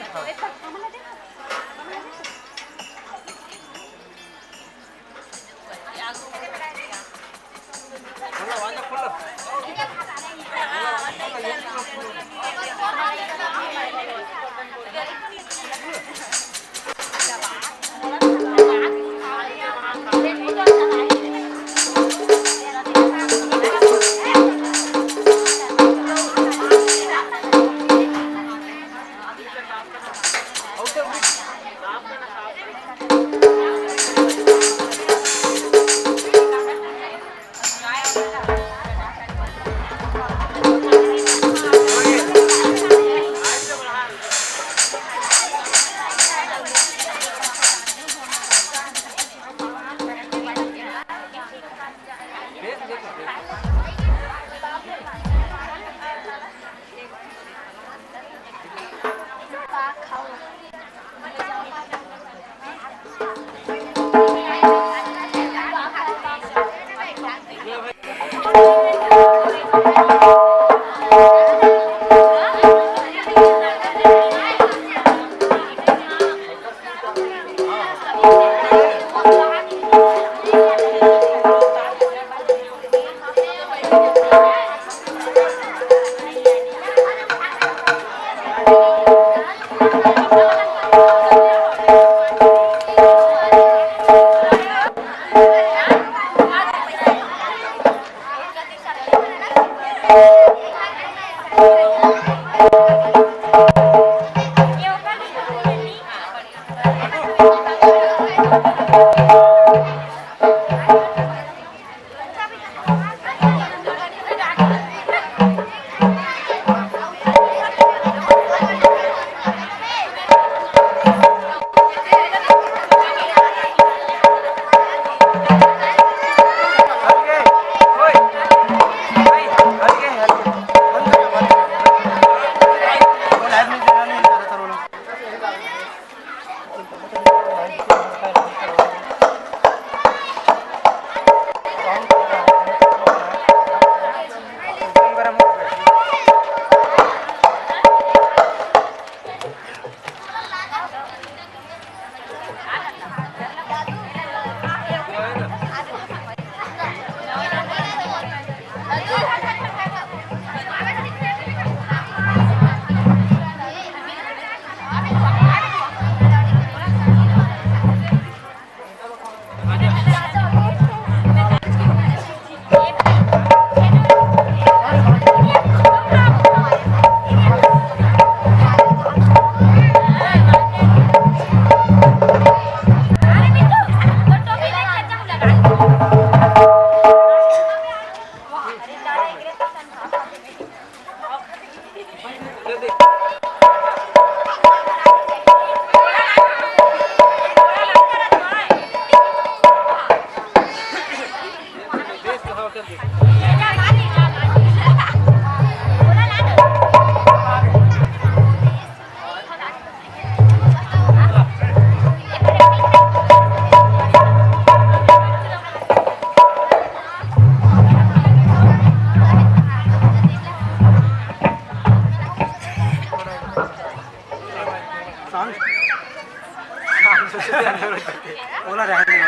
ओला रहने दो।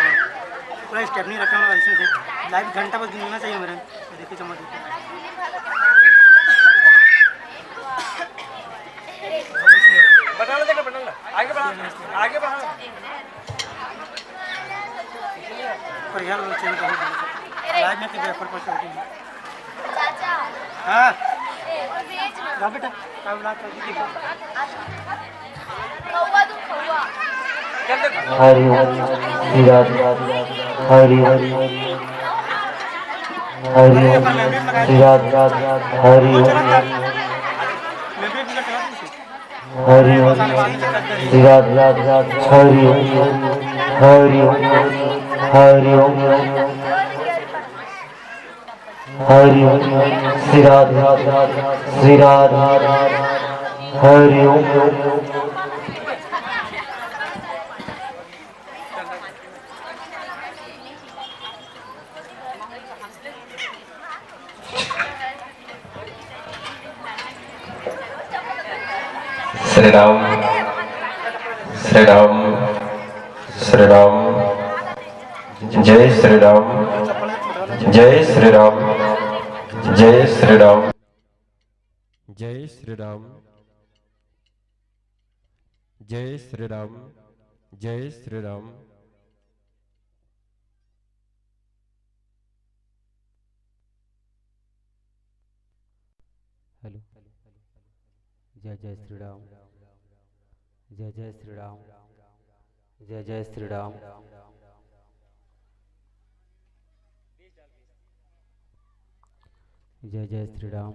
पूरा स्टेपनी रखा हुआ है, इसमें से लाइव घंटा बस दिन में चाहिए मेरे। देखिए चम्मच। बटन ला देख, बटन ला। आगे बढ़ा, आगे बढ़ा। पर यार, वो चैनल का भी लाइव में तो व्यापार पर चलती है। हाँ। जा बेटा, काम ना कर दीजिए। हरि ओम। श्री राधे। हरि ओम। हरि ओम। श्री राधे। हरि ओम। हरि ओम। श्री राधे। हरि ओम। हरि ओम। हरि ओम। हरि ओम। श्री राधे। श्री राधे। हरि ओम। श्री राम। श्री राम। श्री राम। जय श्री राम। जय श्री राम। जय श्री राम। जय श्री राम। जय श्री राम। जय श्री राम। हेलो। जय जय श्री राम। जय जय श्री राम। जय जय श्री राम। जय जय श्री राम।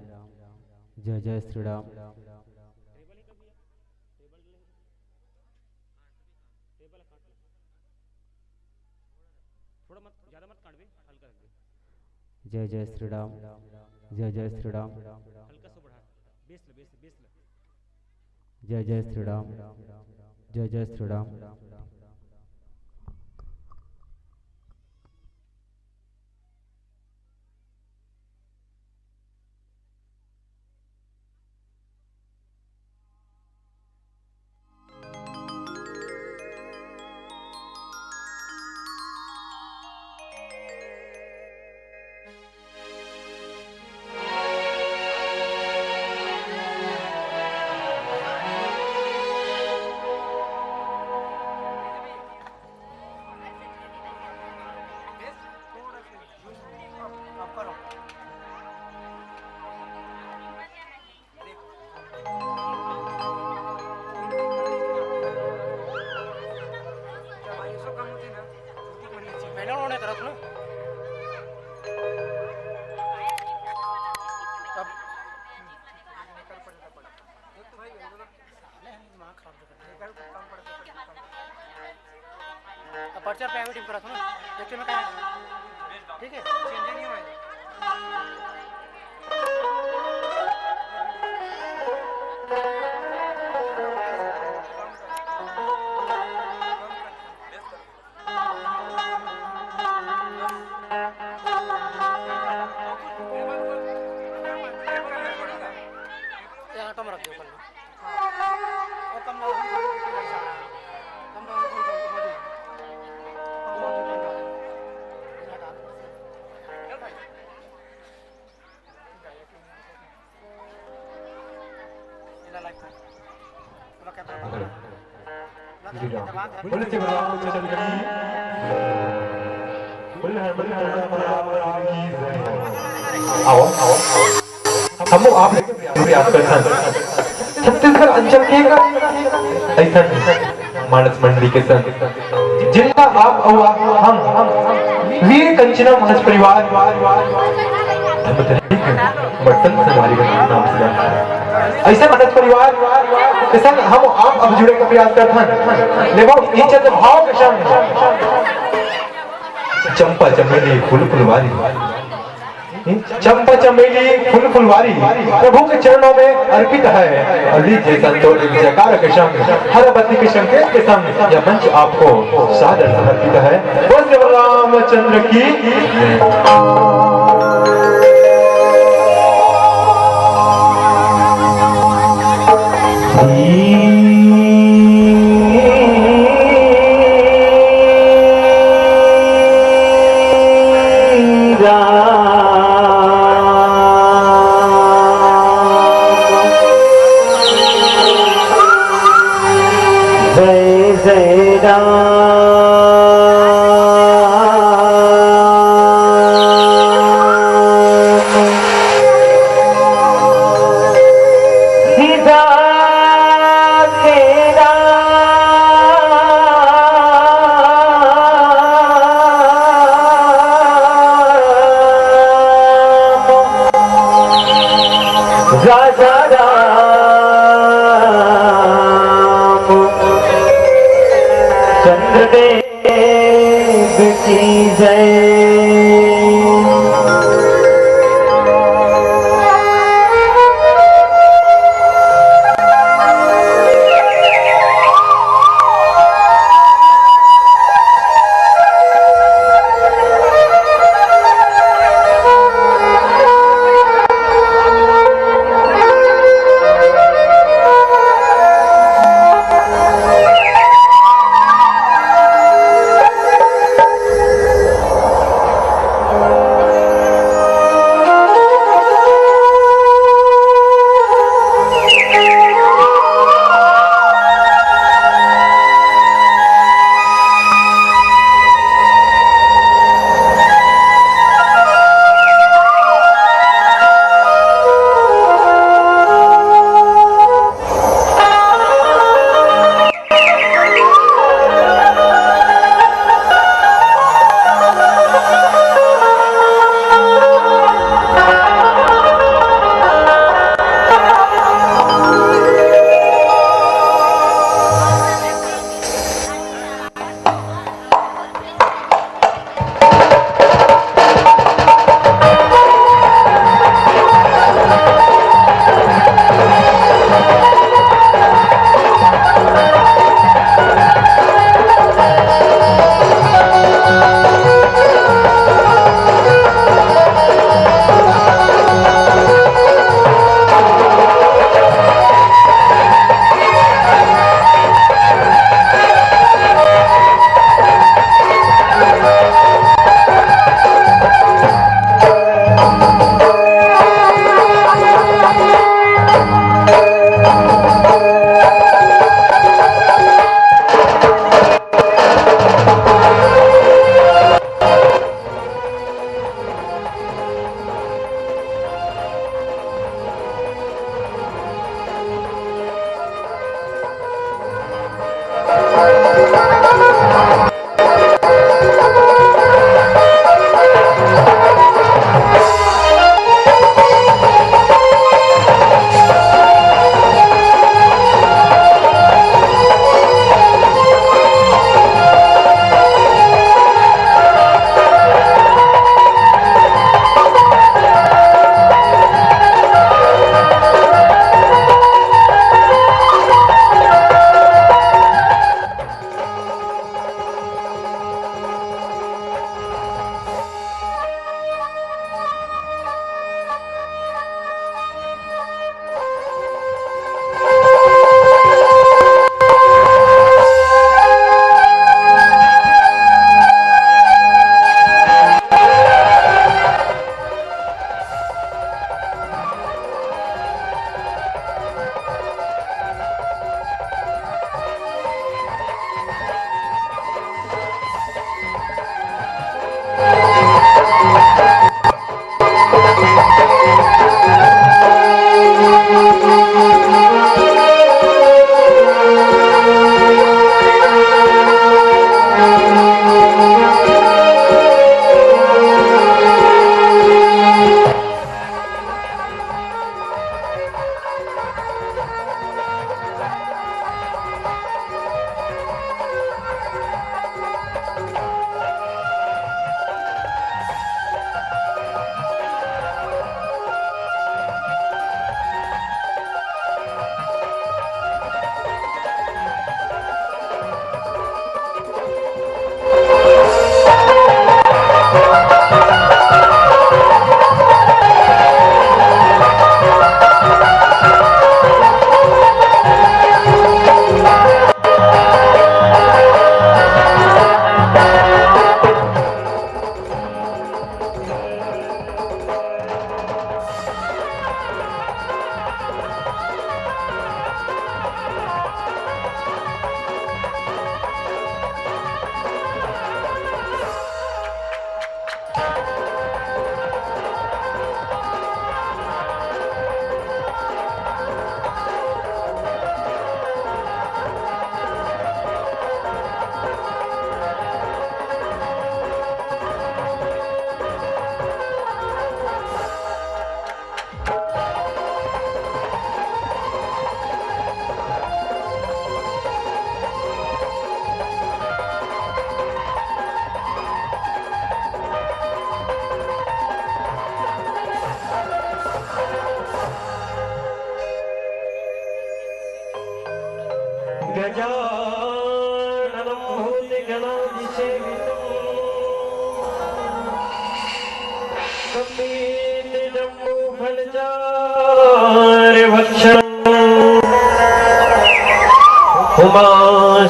जय जय श्री राम। जय जय श्री राम। जय जय श्री राम। जय जय श्री राम। जय जय श्री राम। अपर्चर पे एडिटिंग करा था ना, देखते मैं कहाँ, ठीक है, चेंज नहीं हुआ है। ये ऑटो में रख दो ऊपर में। और कम रहो, कम रहो, कम रहो। बोले श्री रामचंद्र की। बोले हनुमान जी की जय। आओ, आओ, आओ। हम आप प्रयास करथन। छत्तीसगढ़ अंचल के एक अइसन मानस मंडली के संग, जिनका आप अउ हम वीर कंचना महंत परिवार धर्मधरी के मटन से हमारी नाम से जानता है। अइसन मानस परिवार के संग हम आप अब जुड़े का प्रयास करथन। लेबो इज्जत भाव के संग चंपा चमेली फूल फुलवारी। चंपा चमेली फूल फुलवारी प्रभु के चरणों में अर्पित है। और लीजिए संतोष जयकार के संग, हर बत्ती के संकेत के संग यह मंच आपको सादर समर्पित है। बोल श्री रामचंद्र की। जय।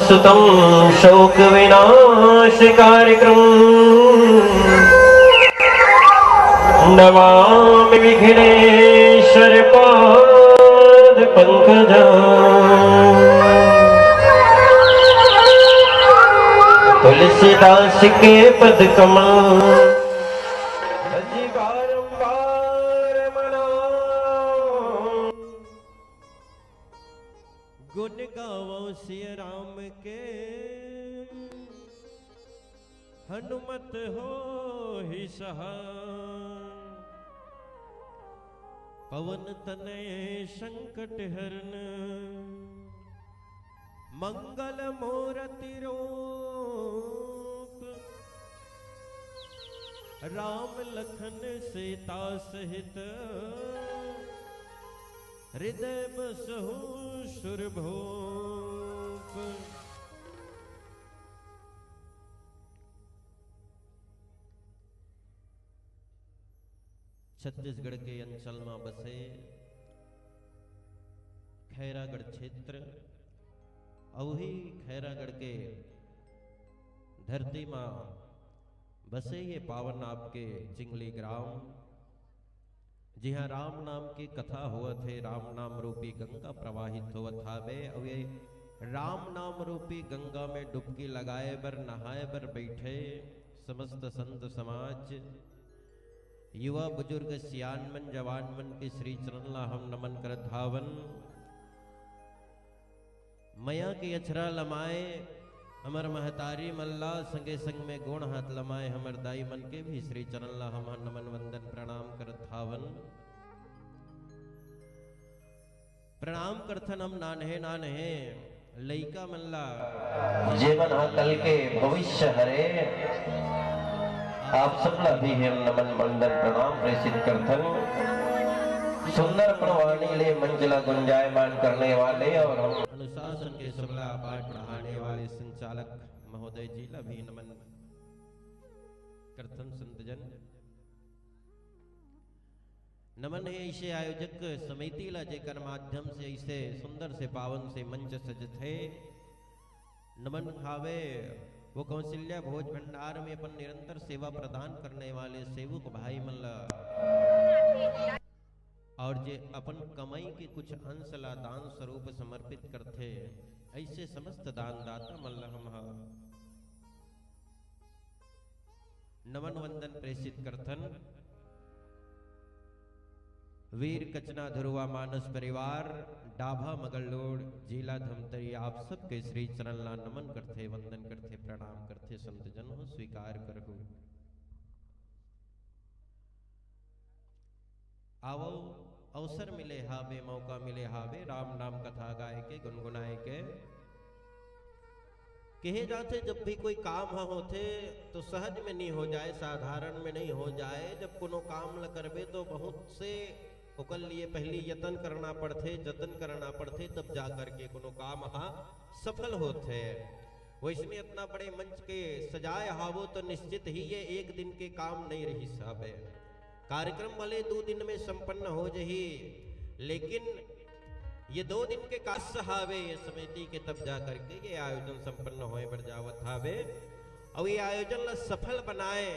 सुतं शोकविनाशकारिकम्। नमामि विघ्नेश्वरपादपङ्कजम्। तुलसीदास के पद कमल। भजि बारंबार मना। गुण गावो सिय राम के, हनुमत होहि सहाय। पवन तनय संकट हरन, मंगल मूरति रूप। राम लखन सीता सहित, हृदय बसहु सुरभूप। छत्तीसगढ़ के अंचल म बसे खैरागढ़ क्षेत्र, अउ उही खैरागढ़ के धरती म बसे ये पावन आपके चिंगली ग्राम, जिहाँ राम नाम के कथा होवत हे, राम नाम रूपी गंगा प्रवाहित होवत हावे, अउ ये राम नाम रूपी गंगा में डुबकी लगाए बर, नहाए बर बैठे समस्त संत समाज, युवा, बुजुर्ग, सियान मन, जवान मन के श्री चरण ला हम नमन करत हावन। मया के अछरा लमाए हमर महतारी मन ला, संगे संग में गोड़ हाथ लमाए हमर दाई मन के भी श्री चरण ला हम नमन वंदन प्रणाम करत हावन। प्रणाम करथन हम नान्हे नान्हे लइका मन ला, जेमन ह कल के भविष्य हरे। आप सबला भी हम नमन वंदन प्रणाम प्रेषित करथन। सुंदर प्रवाणी ले मंच ला गुंजायमान करने वाले और हम अनुशासन के सबला पाठ पढ़ाने वाले संचालक महोदय जी ला भी नमन करथन संतजन। नमन हे ऐसे आयोजक समिति ला, जेकर माध्यम से ऐसे सुंदर से पावन से मंच सजथे। नमन हावे वो कौशल्या भोज भंडार में अपन निरंतर सेवा प्रदान करने वाले सेवक भाई मन ला, और जे अपन कमाई के कुछ अंश ला दान स्वरूप समर्पित करथे, ऐसे समस्त दानदाता मन ला हम हा नमन वंदन प्रेषित करथन। वीर कचना धुरवा मानस परिवार, डाभा मगलोड, जिला धमतरी, आप सबके श्री चरण ला नमन करथे, वंदन करथे, प्रणाम करथे। संत जन हो, स्वीकार करहु। आवो, अवसर मिले हावे, मौका मिले हावे, राम नाम कथा गाए के, गुनगुनाए के। कहे जाथे, जब भी कोई काम ह होथे, तो सहज में नहीं हो जाए, साधारण में नहीं हो जाए। जब कोनो काम ल करबे, तो बहुत से ओकर लिए पहली यतन करना पड़थे, जतन करना पड़थे, तब जा करके कोनो काम ह सफल होथे। वैसने इतना बड़े मंच के सजाए हावो, तो निश्चित ही ये एक दिन के काम नहीं रहिस हावे। कार्यक्रम भले दू दिन में संपन्न हो जही, लेकिन ये दो दिन के कास हावे, ये समिति के, तब जा करके ये आयोजन संपन्न होए बर जावत हावे। अउ ये आयोजन ला सफल बनाए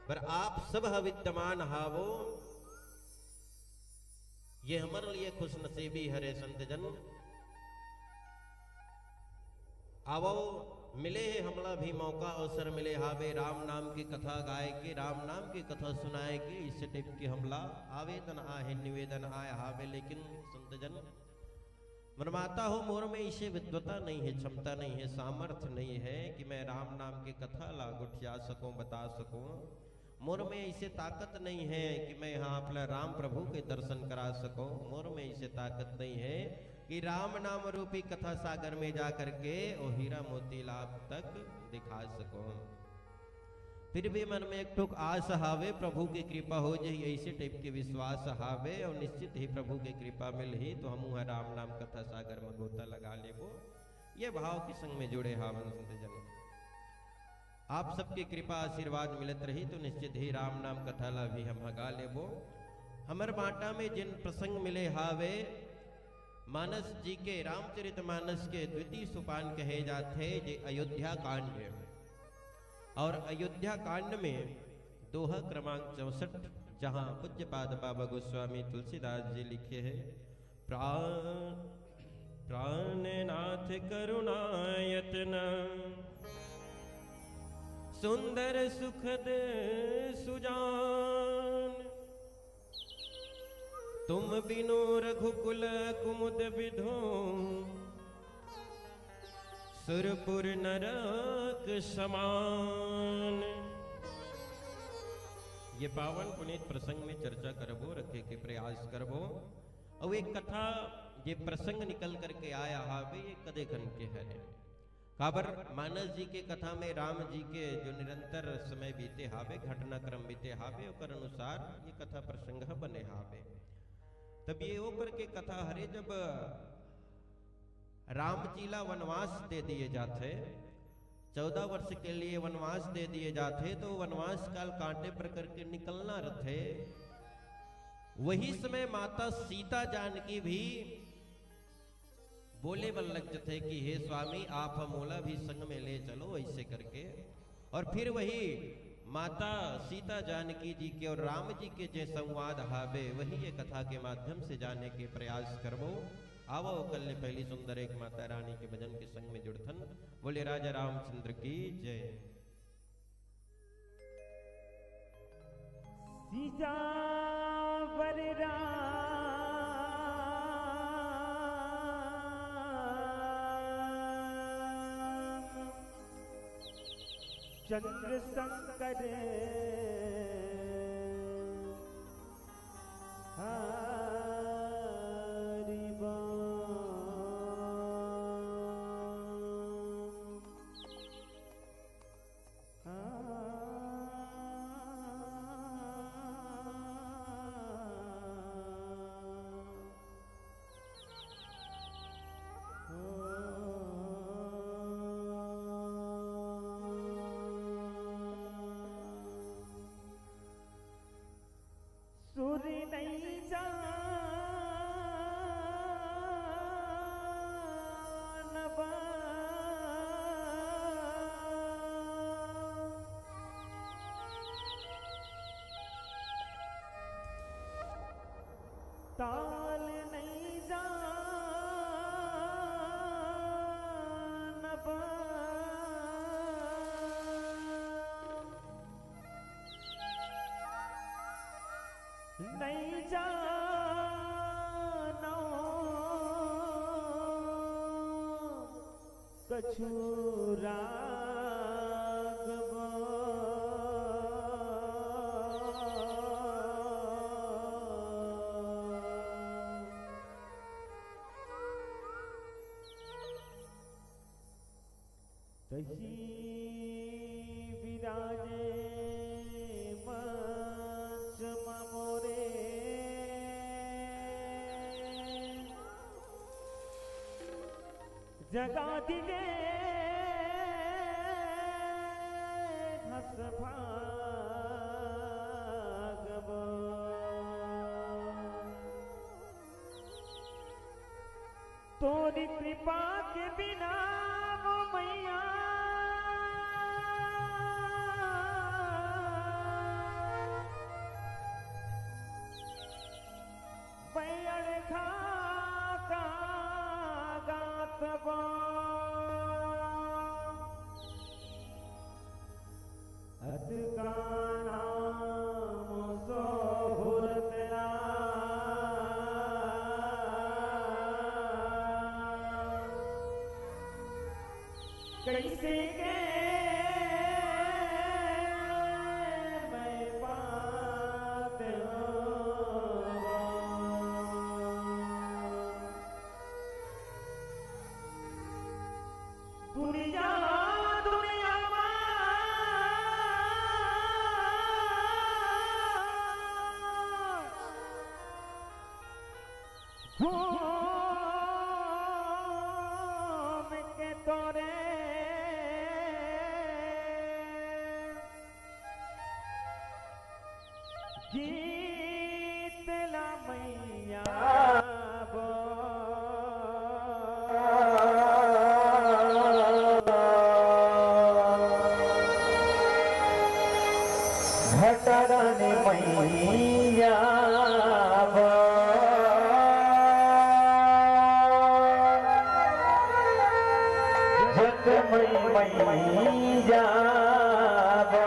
बर आप सब ह विद्यमान हावो, ये हमर लिए खुशनसीबी हरे संत जन। आवो, मिले हे हमला भी मौका, अवसर मिले हावे राम नाम की कथा गाए के, राम नाम की कथा सुनाए के। इस टाइप के हमला आवेदन आहे, निवेदन आए हावे, लेकिन संत जन, मरमाता हो, मोर में इसे विद्वता नहीं है, क्षमता नहीं है, सामर्थ्य नहीं है कि मैं राम नाम की कथा ला गोठिया सकूं, बता सकूं। मोर में इसे ताकत नहीं है कि मैं यहाँ अपना राम प्रभु के दर्शन करा सकूं। मोर में इसे ताकत नहीं है कि राम नाम रूपी कथा सागर में जा करके वो हीरा मोती ला आप तक दिखा सकूं। फिर भी मन में एक ठुक आस हावे, प्रभु की कृपा हो जाही, ऐसे टाइप के विश्वास हावे, और निश्चित ही प्रभु की कृपा मिलही तो हमू ह राम नाम कथा सागर में गोता लगा लेबो। ये भाव के संग में जुड़े हावन संत जन। आप सबके कृपा आशीर्वाद मिलत रही तो निश्चित ही राम नाम कथा ला भी हम ह गा लेबो। हमर बांटा में जिन प्रसंग मिले हावे, मानस जी के, रामचरित मानस के द्वितीय सोपान कहे जाथे, जे अयोध्या कांड हे। और अयोध्या कांड में दोहा क्रमांक चौसठ, जहाँ पूज्यपाद बाबा गोस्वामी तुलसीदास जी लिखे हे, प्राण, प्राणनाथ करुणायतन, सुंदर सुखद सुजान, तुम बिनु रघुकुल कुमुद विधु, सुरपुर नरक समान। ये पावन पुनीत प्रसंग में चर्चा करबो, रखे के प्रयास करबो। अउ एक कथा, ये प्रसंग निकल करके आया हावे, ये कदे कन के हरे। काबर मानस जी के कथा में राम जी के जो निरंतर समय बीते हावे, घटनाक्रम बीते हावे, ओकर अनुसार ये कथा प्रसंग ह बने हावे। तब ये ओकर के कथा हरे, जब राम जी ला वनवास दे दिए जाथे, चौदह वर्ष के लिए वनवास दे दिए जाथे, तो वनवास काल कांटे पर करके निकलना रथे। वही समय माता सीता जानकी भी बोले बर लग जथे कि हे स्वामी, आप ह मोला भी संग में ले चलो, ऐसे करके। और फिर वही माता सीता जानकी जी के और राम जी के जे संवाद हावे, वही ये कथा के माध्यम से जाने के प्रयास करबो। आवो, ओकर ले पहली सुंदर एक माता रानी के भजन के संग में जुड़थन। बोले राजा रामचंद्र की जय। सिजावर राम चंद्र शंकर हरि बम। सुर नहीं जानबा, ताल नहीं जानबा। नहीं जानो कछु राग वो। तही विराजे मंच म मोरे, जगा दिले घस भागबो। तोरी कृपा के बिना वो मैया, बैल खाता गात बा। अतका नाम सोहुरत ना, कैसे के मैं पात हों। दुनिया, दुनिया मा घूम के तोरे गीत ला मैया बो। घटारानी मैया बा, जत मई मैया बा।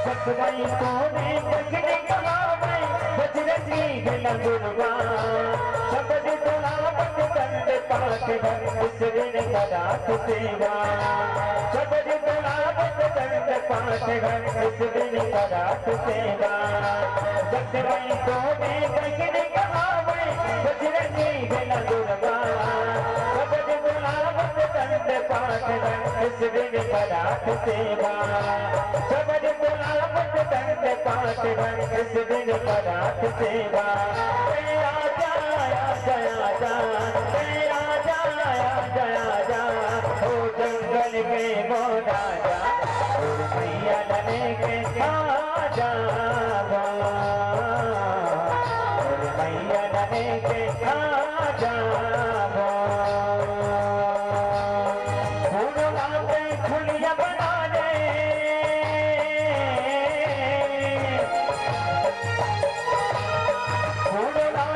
सतवई कोने बजने कहावे, बजरंगी बिना गुरुआ। सबद तोला बत दंड पाठ है, इस दिन पदार्थ सेवा। सबद तोला बत दंड पाठ है, इस दिन पदार्थ सेवा। सतवई कोने बजने कहावे, बजरंगी बिना गुरुआ। सबद तोला बत दंड पाठ है, इस दिन पदार्थ सेवा। सबद तोला बत दंड पाठ है, इस दिन पदार्थ सेवा। ए आजा, आजा, आजा, ए आजा, आजा, आजा, ओ जंगल के वो राजा, ओ मैया लने के आजा, ओ मैया लने के आजा। फूलों पे फुलिया बना दे। फूलों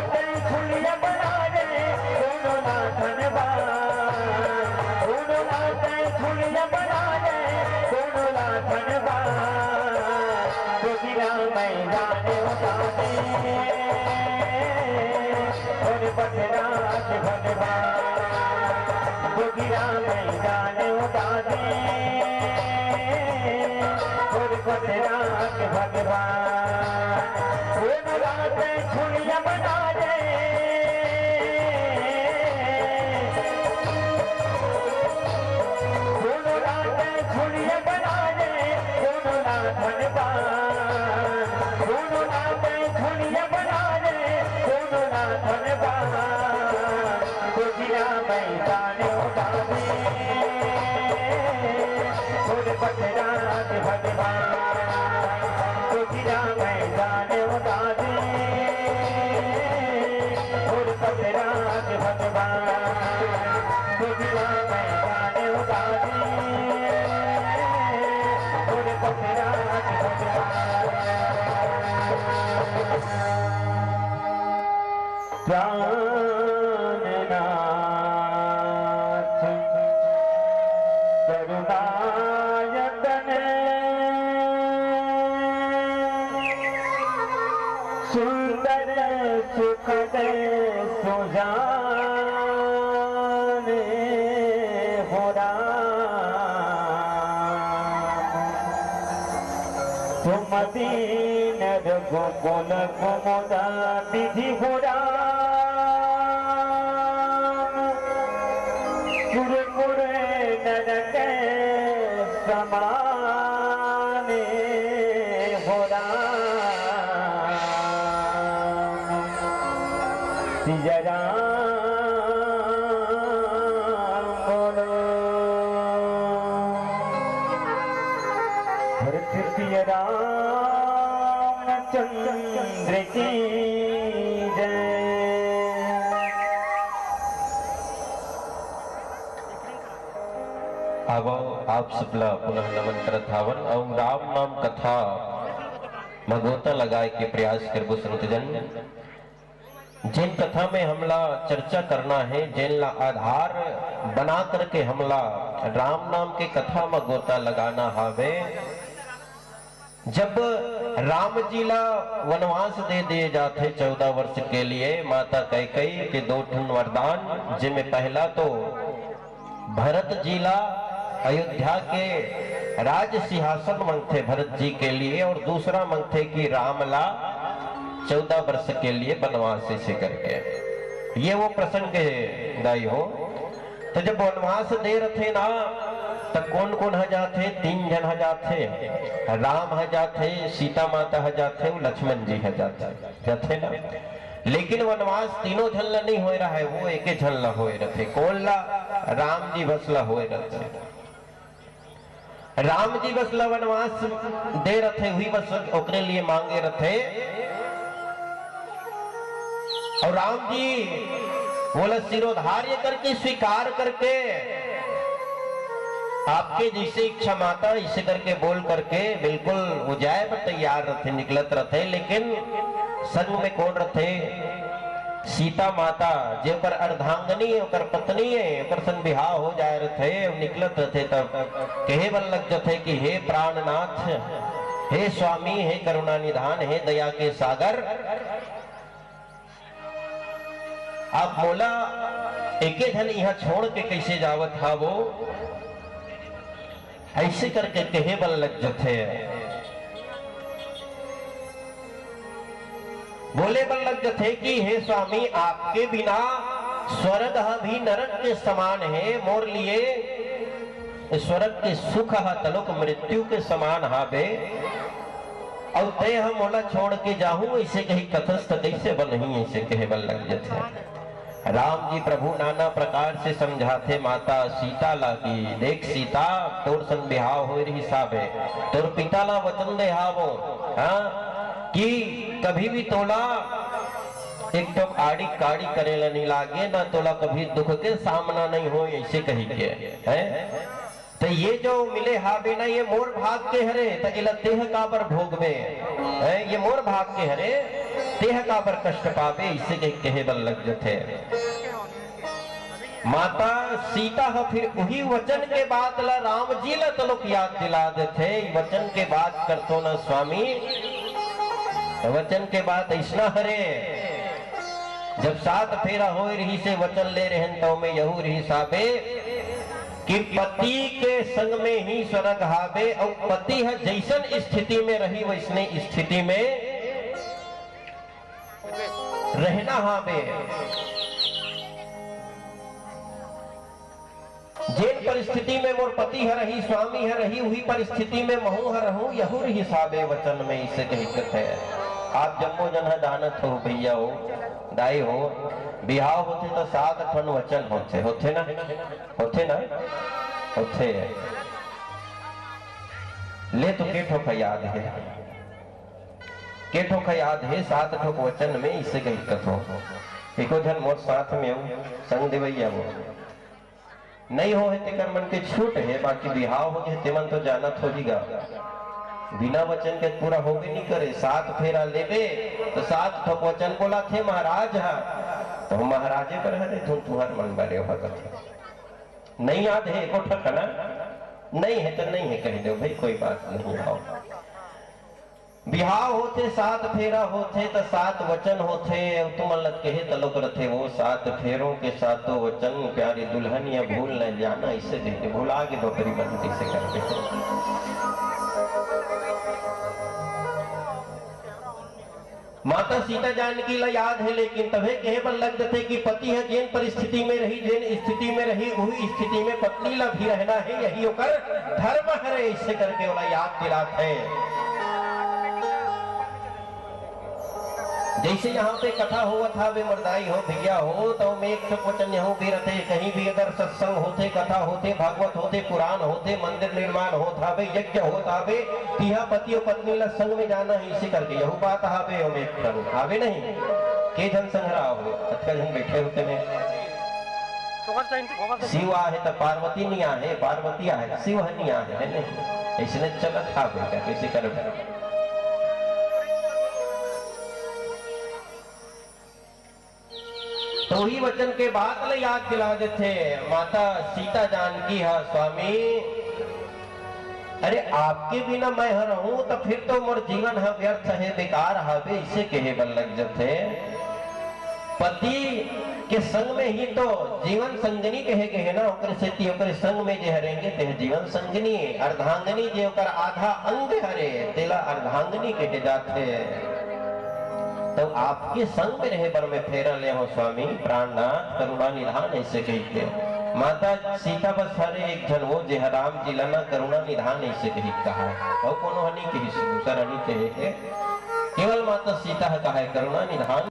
राज भगवान, गोगिया मैदान उदासी, गुरपत राज भगवान, वो रात छुड़िया बना दे, वो रात छुड़िया बना दे, वो ना धनबाद, वो ना झुलिया बना दे, कोनो ना धनबाद, गोगिया मैदान उदासी, गुरपत राज भगवान, गोगिया मैदान उदासी, गुरपत राज भगवान, गोगिया मैदान उदासी, गुरपत राज भगवान। प्राणनाथ करुणायतन सुंदर सुखद सुजान हो राम। तुम दीन रघुकुल कुमुद विधि हो राम। सुरपुर नरक समान हो राम। सिया राम बोलो। भरत सिया रामचंद्र की जय। अब आप सबला पुनः नमन करत हावन अउ राम नाम कथा म गोता लगाए के प्रयास करबो संतजन। जेन कथा में हमला चर्चा करना हे, जेन ला आधार बना करके हमला राम नाम के कथा म गोता लगाना हावे, जब राम जी ला वनवास दे दिए जाथे चौदह वर्ष के लिए माता कैकई के दो ठन वरदान, जेमे पहला तो भरत जी ला अयोध्या के राज सिंहासन मंगथे भरत जी के लिए, और दूसरा मंगथे कि राम ला चौदह वर्ष के लिए वनवास, ऐसे करके। ये वो प्रसंग हे दाई हो। तो जब वनवास दे रथे ना, तो कौन कौन ह जाथे? तीन झन ह जाथे, राम ह जाथे, सीता माता ह जाथे, अउ लक्ष्मण जी ह जाथे, जाथे ना। लेकिन वनवास तीनों झन ला नहीं होए रहय, वो एके झन ला होए रथे। कौन ला? राम जी बस ला होए रथे। राम जी बस ला वनवास दे रथे, वही बस ओकरे लिए मांगे रथे। और राम जी बोला, शिरोधार्य करके, स्वीकार करके, आपके जैसे इच्छा माता, इसे करके बोल करके बिल्कुल वो जाए बर तैयार रथे, निकलत रथे। लेकिन संग में कौन रथे? सीता माता, जे ओकर अर्धांगिनी हे, ओकर पत्नी हे, ओकर संग बिहाव हो जाए रथे, अउ निकलत रथे, तब कहे बर लग जथे कि हे प्राणनाथ, हे स्वामी, हे करुणा निधान, हे दया के सागर, आप मोला एके झन इहाँ छोड़ के कैसे जावत हावो? ऐसे करके कहे बर लग जथे, बोले बर लग जथे कि हे स्वामी, आपके बिना स्वर्ग ह भी नरक के समान हे, मोर लिए स्वर्ग के सुख ह तलोक मृत्यु के समान हावे। अउ तैं ह मोला छोड़ के जाहू, ऐसे कही कथस त कैसे बनही, ऐसे कहे बर लग जथे। राम जी प्रभु नाना प्रकार से समझाथे माता सीता ला कि देख सीता, तोर संग बिहाव होए रहिस हावे, तोर पिता ला वचन दे हावो, हाँ, कि कभी भी तोला एक ठो आड़ी काड़ी करे ला नहीं लागे, ना तोला कभी दुख के सामना नहीं होए, ऐसे कही के, हैं? त ये जो मिले हाबे ना, ये मोर भाग के हरे, त एला तेह काबर भोगबे? हैं? ये मोर भाग के हरे, तेह काबर कष्ट पाबे? इसे के कहे बर लग जथे। माता सीता ह फिर उही वचन के बात ला राम जी ला तलोक याद दिला देथे, "ई वचन के बात करतो ना स्वामी, त वचन के बात अइसना हरे।" जब सात फेरा होए रहिसे, वचन ले रहेन, त ओमे यहू रहिस हाबे कि पति के संग में ही स्वर्ग हाबे, अउ पति ह जइसन स्थिति में रही, वइसने स्थिति में रहना हाबे। जेन परिस्थिति में मोर पति ह रही, स्वामी ह रही, उही परिस्थिति में महूं ह रहूं, यहू रहिस हाबे वचन में, इसे कहिथे। आप जम्मो जन ह जानत हो भइया हो, दाई हो, बिहाव होथे त सात ठन वचन होथे, होथे ना? होथे ना? होथे। ले तो के ठोक याद हे, के ठोक याद हे, सात ठोक वचन में इसे कहिथे। एको झन मोर साथ में हो, संग देवइया हो। नइ हो हे तेकर मन के छूट हे, बाकी बिहाव हो गे हे, तेमन तो जानत होही गा। बिना वचन के पूरा होबे नइ करे। सात फेरा लेबे त सात ठोक वचन बोलाथे महाराज ह, त हम महाराजे बर हरे, तुम तुहर मन बरे हो कथे। नइ याद हे एको ठक ना? नइ हे त नइ हे कहि देव भई, कोई बात नहीं। आओ। बिहाव होथे, सात फेरा होथे, त सात वचन होथे, अउ तुमन ल कहे तलोक रथे, "वो सात फेरों के सातों वचन, प्यारी दुल्हनिया भूल न जाना," इसे कहिथे, भुला के डोकरी बन कइसे करथे। माता सीता जानकी ला याद हे, लेकिन तभे कहे बर लग जथे कि पति ह जेन परिस्थिति में रही, जेन स्थिति में रही, उही स्थिति में पत्नी ला भी रहना हे, यही ओकर धर्म हरे, इसे करके ओला याद दिलात हे। जइसे यहाँ पे कथा होवत हावे मरदाई हो, भइया हो, त ओमे एक ठो वचन यहू भी रथे, कहीं भी अगर सत्संग होथे, कथा होथे, भागवत होथे, पुराण होथे, मंदिर निर्माण होत हावे, यज्ञ होत हावे, तिहा पति अउ पत्नी ला संग में जाना हे, इसे करके यहू बात हावे, ओमे एक ठन हावे नहीं, के झन संघरा हो, अतका झन बइठे होते में। शिव आहे त पार्वती नइ आहे, पार्वती आहे त शिव ह नइ आहे, हे नहीं? अइसने चलत हावे का, कइसे करबे? त उही वचन के बात ल याद दिला देथे माता सीता जानकी ह, "स्वामी, अरे आपके बिना मैं ह रहूं त फिर तो मोर जीवन ह व्यर्थ हे, बेकार हावे," इसे कहे बर लग जथे। पति के संग में ही तो जीवन संगिनी कहे गे हे ना, ओकरे सेती ओकरे संग में जे हरेंगे तेह जीवन संगिनी, अर्धांगिनी जे ओकर आधा अंग हरे तेला अर्धांगिनी कहे जाथे। त आपके संग में रहे बर मैं फेरा ले हंव स्वामी, प्राणनाथ करुणा निधान, अइसे कहिके। माता सीता बस हरे एक झन वो, जेह राम जी ला ना करुणा निधान अइसे कहिके कहा हे, अउ कोनो ह नइ कहिस, दूसर ह नइ कहे हे, केवल माता सीता ह कहा हे करुणा निधान।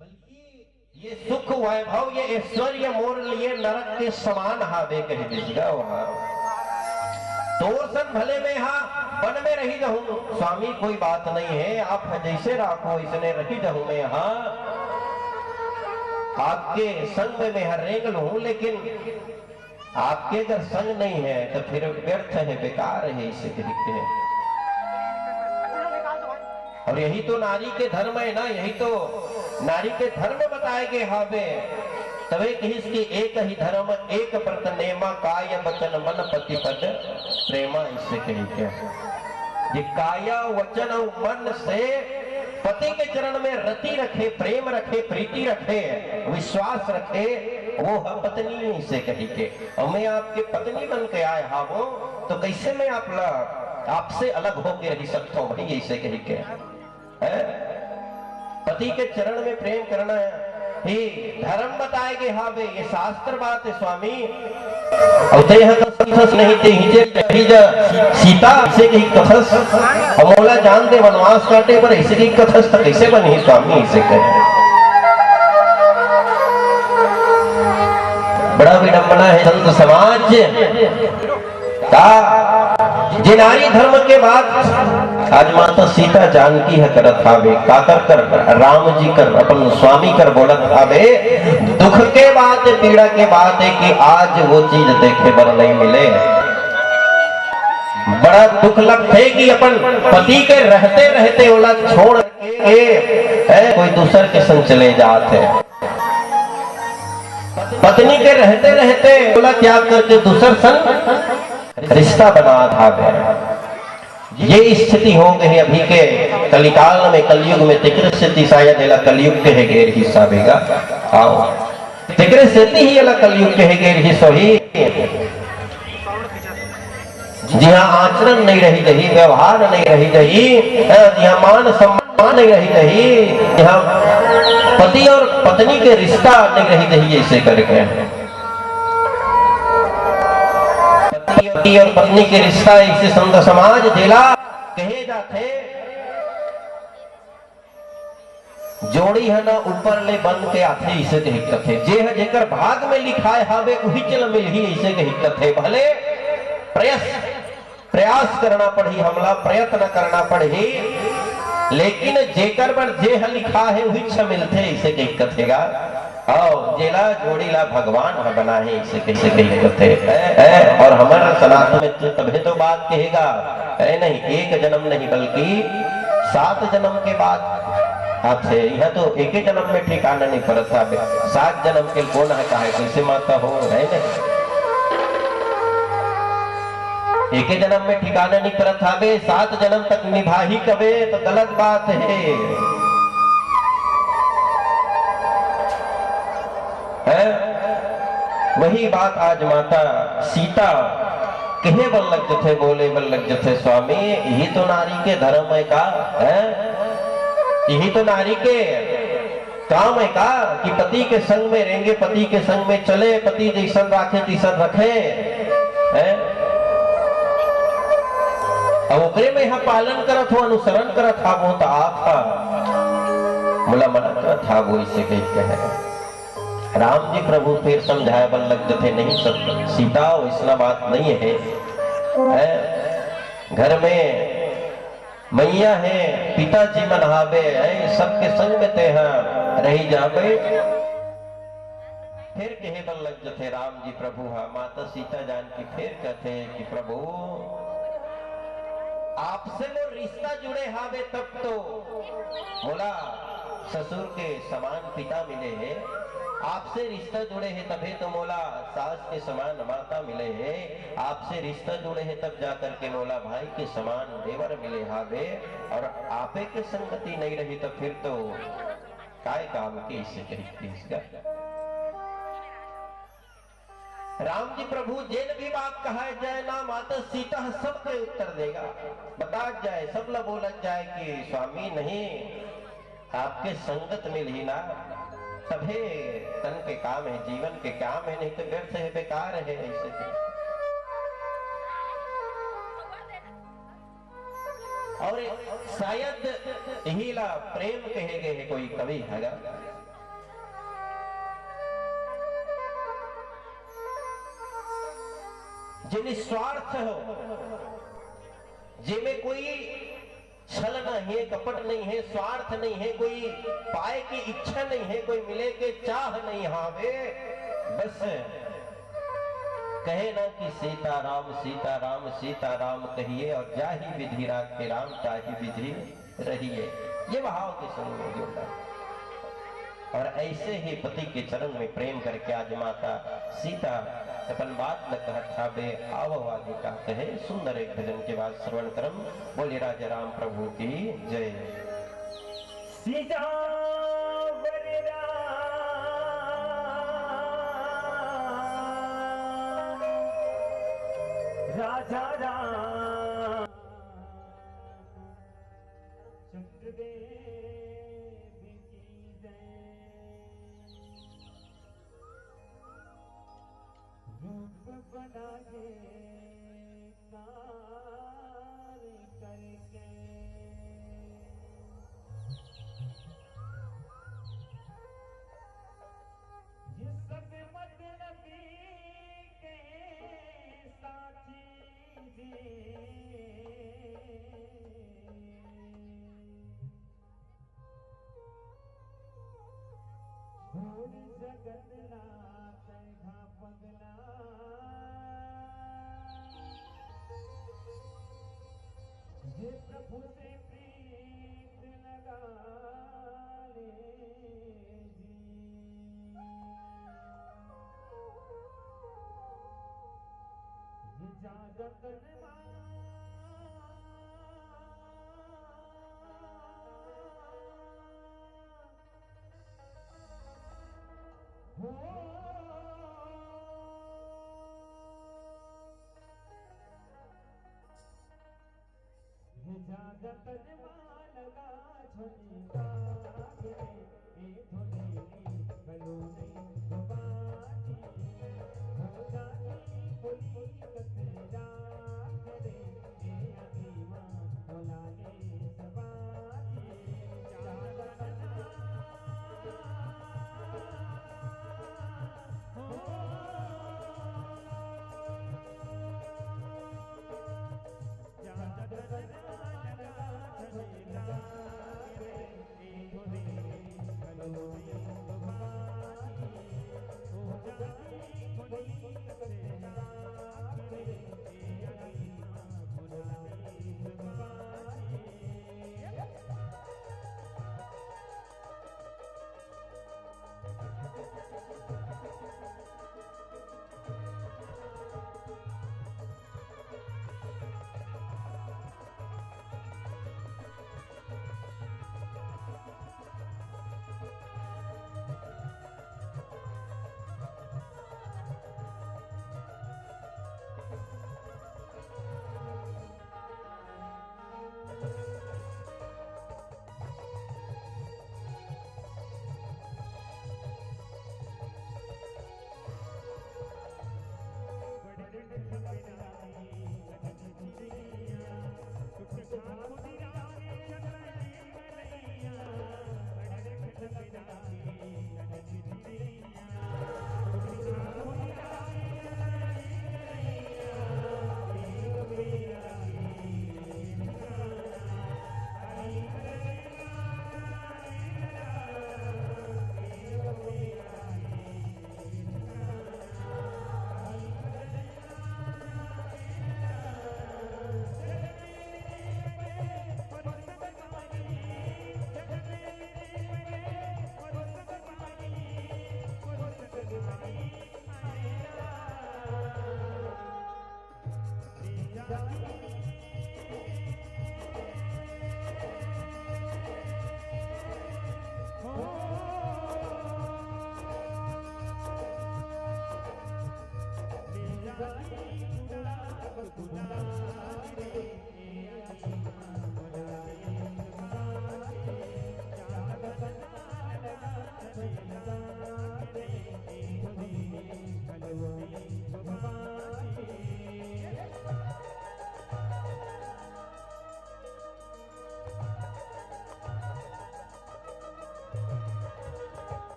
बल्कि ये सुख वैभव, ये ऐश्वर्य मोर लिए नरक के समान हावे, कहि दिस गा वहाँ। तोर सन भले मैं हा वन में रही जहूं स्वामी, कोई बात नहीं है, आप जैसे राखो इसने रही जहूं मैं हा। आपके संग में मैं हा रेंग लूं, लेकिन आपके अगर संग नहीं है तो फिर व्यर्थ है, बेकार है, इसे कहते हैं। और यही तो नारी के धर्म है ना, यही तो नारी के धर्म बताए गए हावे। तबे कहिस कि एक ही धर्म एक व्रत नेमा, काय वचन मन पति पद प्रेमा, इसे कही के जे काया वचन और मन से पति के चरण में रति रखे, प्रेम रखे, प्रीति रखे, विश्वास रखे, वो ह पत्नी, इसे कही के। और मैं आपके पत्नी बन के आए हावो, तो कैसे मैं आप ला, आपसे अलग होके रही सकता हूँ भाई, ऐसे कही के। हैं? पति के चरण में प्रेम करना ही धर्म बताए गए हावे, ये शास्त्र बात है स्वामी। अउ तेह कथस नहीं, तेहि जे कही जा सीता, इसे कही कथस, अउ मोला जान दे वनवास काटे बर, इसे कही कथस, त कैसे बनही स्वामी, इसे कहे। बड़ा विडंबना है संत समाज। का जे नारी धर्म के बात आज माता सीता जानकी ह करत हावे, काकर कर, राम जी कर, अपन स्वामी कर बोलत हावे, दुख के बात, पीड़ा के बात है कि आज वो चीज देखे बर नहीं मिले। बड़ा दुख लगथे कि अपन पति के रहते रहते ओला छोड़ के, है, कोई दूसर के संग चले जात है। पत्नी के रहते रहते ओला त्याग करके दूसर संग रिश्ता बना था। ये स्थिति हो गई अभी के कलिकाल में, कलयुग में। तेकरे सेती शायद एला कलयुग कहे गे रिहिस हाबे गा। आओ, तेकरे सेती ही एला कलयुग कहे गे रिहिस होही। जिहाँ आचरण नहीं रही रही, व्यवहार नहीं रही रही, अ, जिहाँ मान सम्मान नहीं रही रही, जिहाँ पति और पत्नी के रिश्ता नहीं रही रही, ऐसे करके पति और पत्नी के रिश्ता, ऐसे संत समाज जेला कहे जाथे। जोड़ी ह ना ऊपर ले बन के आथे, इसे कहिकथे। जे ह जेकर भाग में लिखाय हावे, उहीच ल मिलही, इसे कहिकथे। भले प्रयास, प्रयास करना पड़ही, हमला प्रयत्न करना पड़ही, लेकिन जेकर बर जे ह लिखा हे, उहीच ह मिलथे, इसे कहिकथे गा। अउ जेला जोड़ी ला भगवान ह बनाहे, इसे कहिकथे। ए, ए, अउ हमर सनातन में तो तभे तो बात कहे गा, है नहीं, एक जन्म नहीं बल्कि सात जन्म के बाद आथे। इहाँ तो एके जन्म में ठिकाना नहीं परत हाबे। सात जन्म के कोन ह कहे, कइसे माता हो, है नहीं? एके जन्म में ठिकाना नहीं परत हाबे, सात जन्म तक निभाही कबे तो गलत बात हे। हैं? वही बात आज माता सीता कहे बर लग जथे, बोले बर लग जथे, स्वामी, इही तो नारी के धर्म हे का? हैं? इही तो नारी के काम हे का कि पति के संग में रेंगे, पति के संग में चले, पति जइसन राखे, तइसन रखे? हैं? अउ ओकरे में ह पालन करत हो, अनुसरण करत हावो, त आप ह मोला मना करत हावो, अइसे कहिके हे। राम जी प्रभु फेर समझाय बर लग जथे, नहीं सब सीता, वइसना बात नहीं हे। हैं? घर में मइया हे, पिताजी मन हावे, हैं? सबके संग में तेहा रही जाबे। फेर कहे बर लग जथे राम जी प्रभु ह, माता सीता जानकी फेर कथे कि प्रभु, आपसे मोर रिश्ता जुड़े हावे तब तो मोला ससुर के समान पिता मिले हे, आपसे रिश्ता जुड़े हे तभे तो मोला सास के समान माता मिले हे, आपसे रिश्ता जुड़े हे तब जा करके मोला भाई के समान देवर मिले हावे, अउ आपे के संगति नहीं रही तो फिर तो काय काम के, इसे कहिके इसका। राम जी प्रभु जेन भी बात कहा जाए ना, माता सीता ह सबके उत्तर देगा, बतात जाए, सब ला बोलत जाए कि स्वामी नहीं, आपके संगत मिलही ना, तभे तन के काम हे, जीवन के काम हे, नहीं तो व्यर्थ हे, बेकार हे, अइसे के। अउ शायद इही ला प्रेम कहे गे हे कोई कवि ह गा। जे निस्वार्थ हो, जेमे कोई छल नहीं हे, कपट नहीं हे, स्वार्थ नहीं हे, कोई पाए के इच्छा नहीं हे, कोई मिले के चाह नहीं हावे, बस कहे ना कि सीताराम, सीताराम, सीताराम कहिए, अउ जाहि विधि राखे राम, ताहि विधि रहिए। ये भाव के संग में जुड़ना। अउ अइसे ही पति के चरण में प्रेम करके आज माता सीता अपन बात ल कहत हाबे, आवव आगे का कहे, सुंदर एक भजन के बाद श्रवण करम। बोले राजा राम प्रभु की जय। सियावर राम, राजा राम, चंद्रदेव की जय। रूप बना के काल करके, ये सब मतलबी के साथी जी। घोर जगत ला तैं हा पगला, जे प्रभु से प्रीत लगा ले जी। ये जादा तन मा तन मा लगा झोली दाग रे, ए झोली नी बलूनी बाजी। हो जानी बोली कतरा करे, ए आदि मा बोला ले सबाजी। चांद तना हो, चांद तना लगा झोली दाग रे,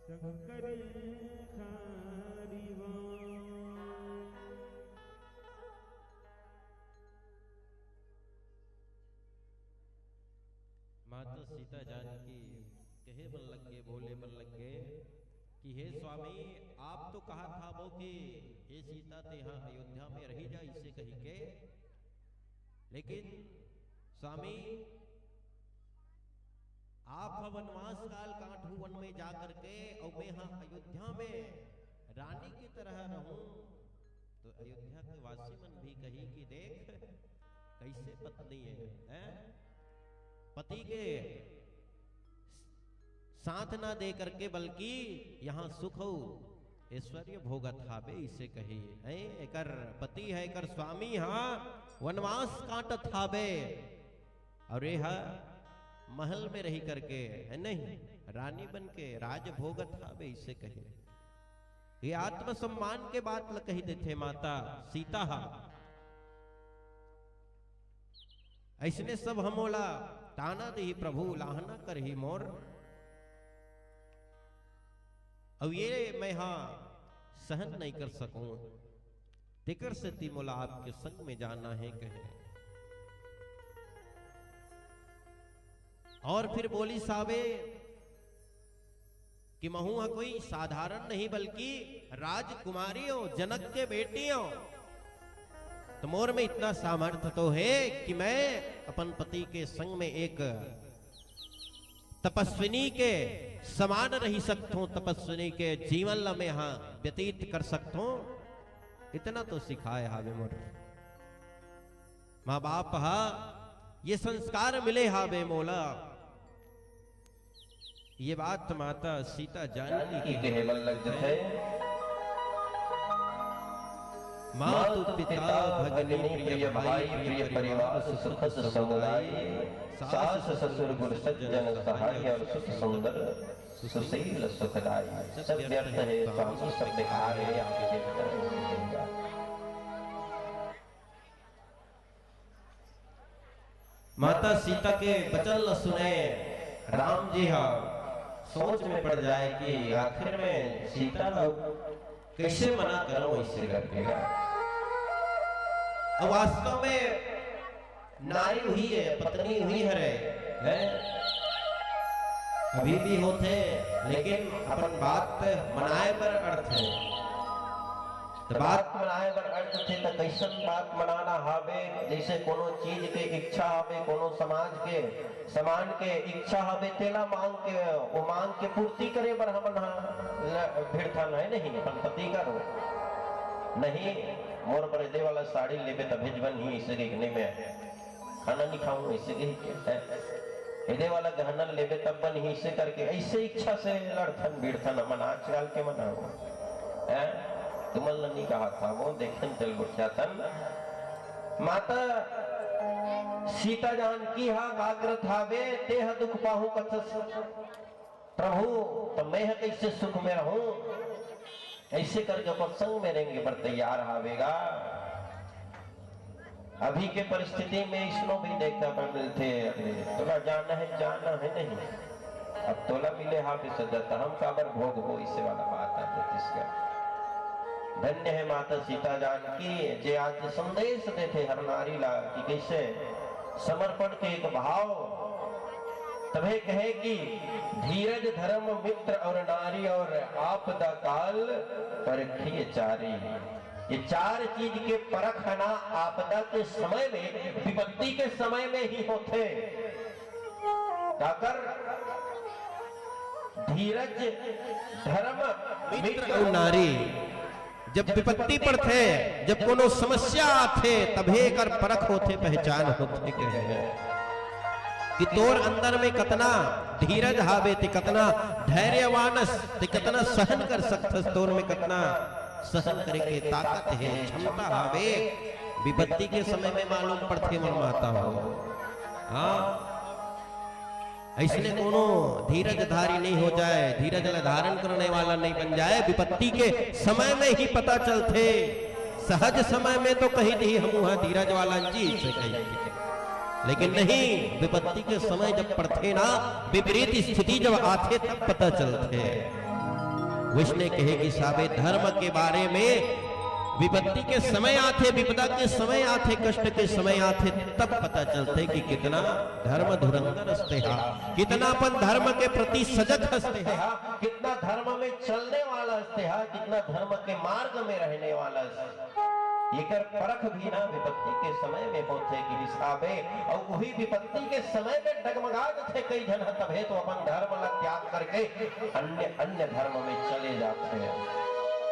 शंकरी खारी वा। माता सीता जानकी कहे बर लग गे, बोले बर लग गे कि हे स्वामी, आप तो कहत हव कि हे सीता, तेहा अयोध्या में रही जा, इसे कही के, लेकिन स्वामी, आप ह वनवास काल काटहू वन में जा करके, अउ मैं ह अयोध्या में रानी की तरह रहूं, तो अयोध्या के वासी मन भी कही कि देख, कैसे पत्नी है, हैं? पति के साथ ना दे करके, बल्कि यहाँ सुख हो, ऐश्वर्य भोगत हाबे, इसे कही। हैं? एकर पति ह, एकर स्वामी ह वनवास काटत हाबे, अउ ये ह महल में रही करके, है नहीं, रानी बन के राज भोगत हाबे, इसे कही। ये आत्मसम्मान के बात ल कही देथे माता सीता ह। अइसने सब ह मोला ताना देही प्रभु, लाहना करही मोर। अउ ये मैं हा सहन नहीं कर सकूं, तेकर सेती मोला आपके संग में जाना है, कहे। और फिर बोलिस हाबे कि महूं ह कोई साधारण नहीं, बल्कि राजकुमारी हूं, जनक के बेटी हूं। तो मोर में इतना सामर्थ्य तो है कि मैं अपन पति के संग में एक तपस्विनी के समान रही सकथों, तपस्विनी के जीवन ला मैं हा व्यतीत कर सकथों। इतना तो सिखाए हाबे मोर माँ बाप हा, ये संस्कार मिले हाबे मोला। ये बात माता सीता जानकी कहे बर लग जथे। मातु पिता भगिनी प्रिय भाई प्रिय परिवार सुख समुदाय, सास ससुर गुरु सज्जन सहाय और सुत सुंदर सुशील सुखदाई। सब व्यर्थ है स्वामी, सब बेकार है, आपके भीतर नहीं रहेगा। माता सीता के वचन ल सुने राम जी हा सोच में पड़ जाए कि आखिर में सीता ल कैसे मना करो, ऐसे करके। अब वास्तव में नारी हुई है, पत्नी हुई हरे, है? अभी भी होथे, लेकिन अपन बात मनाए बर अर्थ है। तो बात मनाए बर अर्थ थे, तो कैसन बात मनाना हावे? जैसे कोनो चीज के इच्छा हावे, कोनो समाज के समान के इच्छा हावे, तेला मांग के, वो मांग के पूर्ति करे बर हमन हा ल-, भिड़थन, है नहीं? अपन पति करो नहीं, मोर बर एदे वाला साड़ी लेबे तभे बनही, इसे के नहीं मैं खाना नहीं खाऊं, इसे के क्या है? एदे वाला गहना लेबे तब बनही, इसे करके ऐसे इच्छा से लड़थन भिड़थन हमन आजकल के मन हो। हैं? तुमन ल नहीं कहा था, वो देखन चल गोठियाथन। माता सीता जानकी हा काकरत हावे, तेह दुख पाहू कथस। प्रभु, त मैं ह कैसे सुख में रहूं? ऐसे करके ओकर संग में रेंगे बर तैयार हावेगा। अभी के परिस्थिति में इसनो भी देखा बर मिलथे, अरे, तोला जाना है, जाना है नहीं। अब तोला मिले हावे सजा, त हम काबर भोगबो, इसे वाला बात आ जातिस का। धन्य है माता सीता जानकी, जे आज संदेश देथे हर नारी ला कि कैसे समर्पण के एक भाव तभे कहे कि धीरज, धर्म, मित्र और नारी और आपदा काल परखिय चारी। ये चार चीज के परख है ना, आपदा के समय में, विपत्ति के समय में ही होथे। काकर धीरज, धर्म, मित्र और नारी। जब विपत्ति पड़थे, जब कोनो समस्या आथे, तभे एकर परख होथे, पहचान होथे, कहे कि तोर अंदर में कतना धीरज हावे, ते कतना धैर्यवानस, ते कतना सहन कर सकथस, तोर में कतना सहन करे के ताकत हे, क्षमता हावे। विपत्ति के समय में मालूम पड़थे, मोर माता हो। हाँ, अइसने कोनो धीरज धारी नहीं हो जाए, धीरज ला धारण करने वाला नहीं बन जाए, विपत्ति के समय में ही पता चलथे। सहज समय में तो कही नहीं, हम वहां धीरज वाला जी से कही। लेकिन नहीं, विपत्ति के समय जब पड़थे ना, विपरीत स्थिति जब आथे, तब पता चलथे। वइसने कहे कि साबे, धर्म के बारे में विपत्ति के समय आथे, विपदा के समय आथे, कष्ट के समय आथे, तब पता चलथे कि कितना धर्म धुरंधर हस तेहा, कितना अपन धर्म के प्रति सजग हस तेहा, कितना धर्म में चलने वाला हस तेहा, कितना धर्म के मार्ग में रहने वाला हस। एकर परख भी ना विपत्ति के समय में होथे कि हिसाबे, अउ उही विपत्ति के समय में डगमगा जथे कई झन ह, तभे तो अपन धर्म ला त्याग करके अन्य, अन्य धर्म में चले जाथे।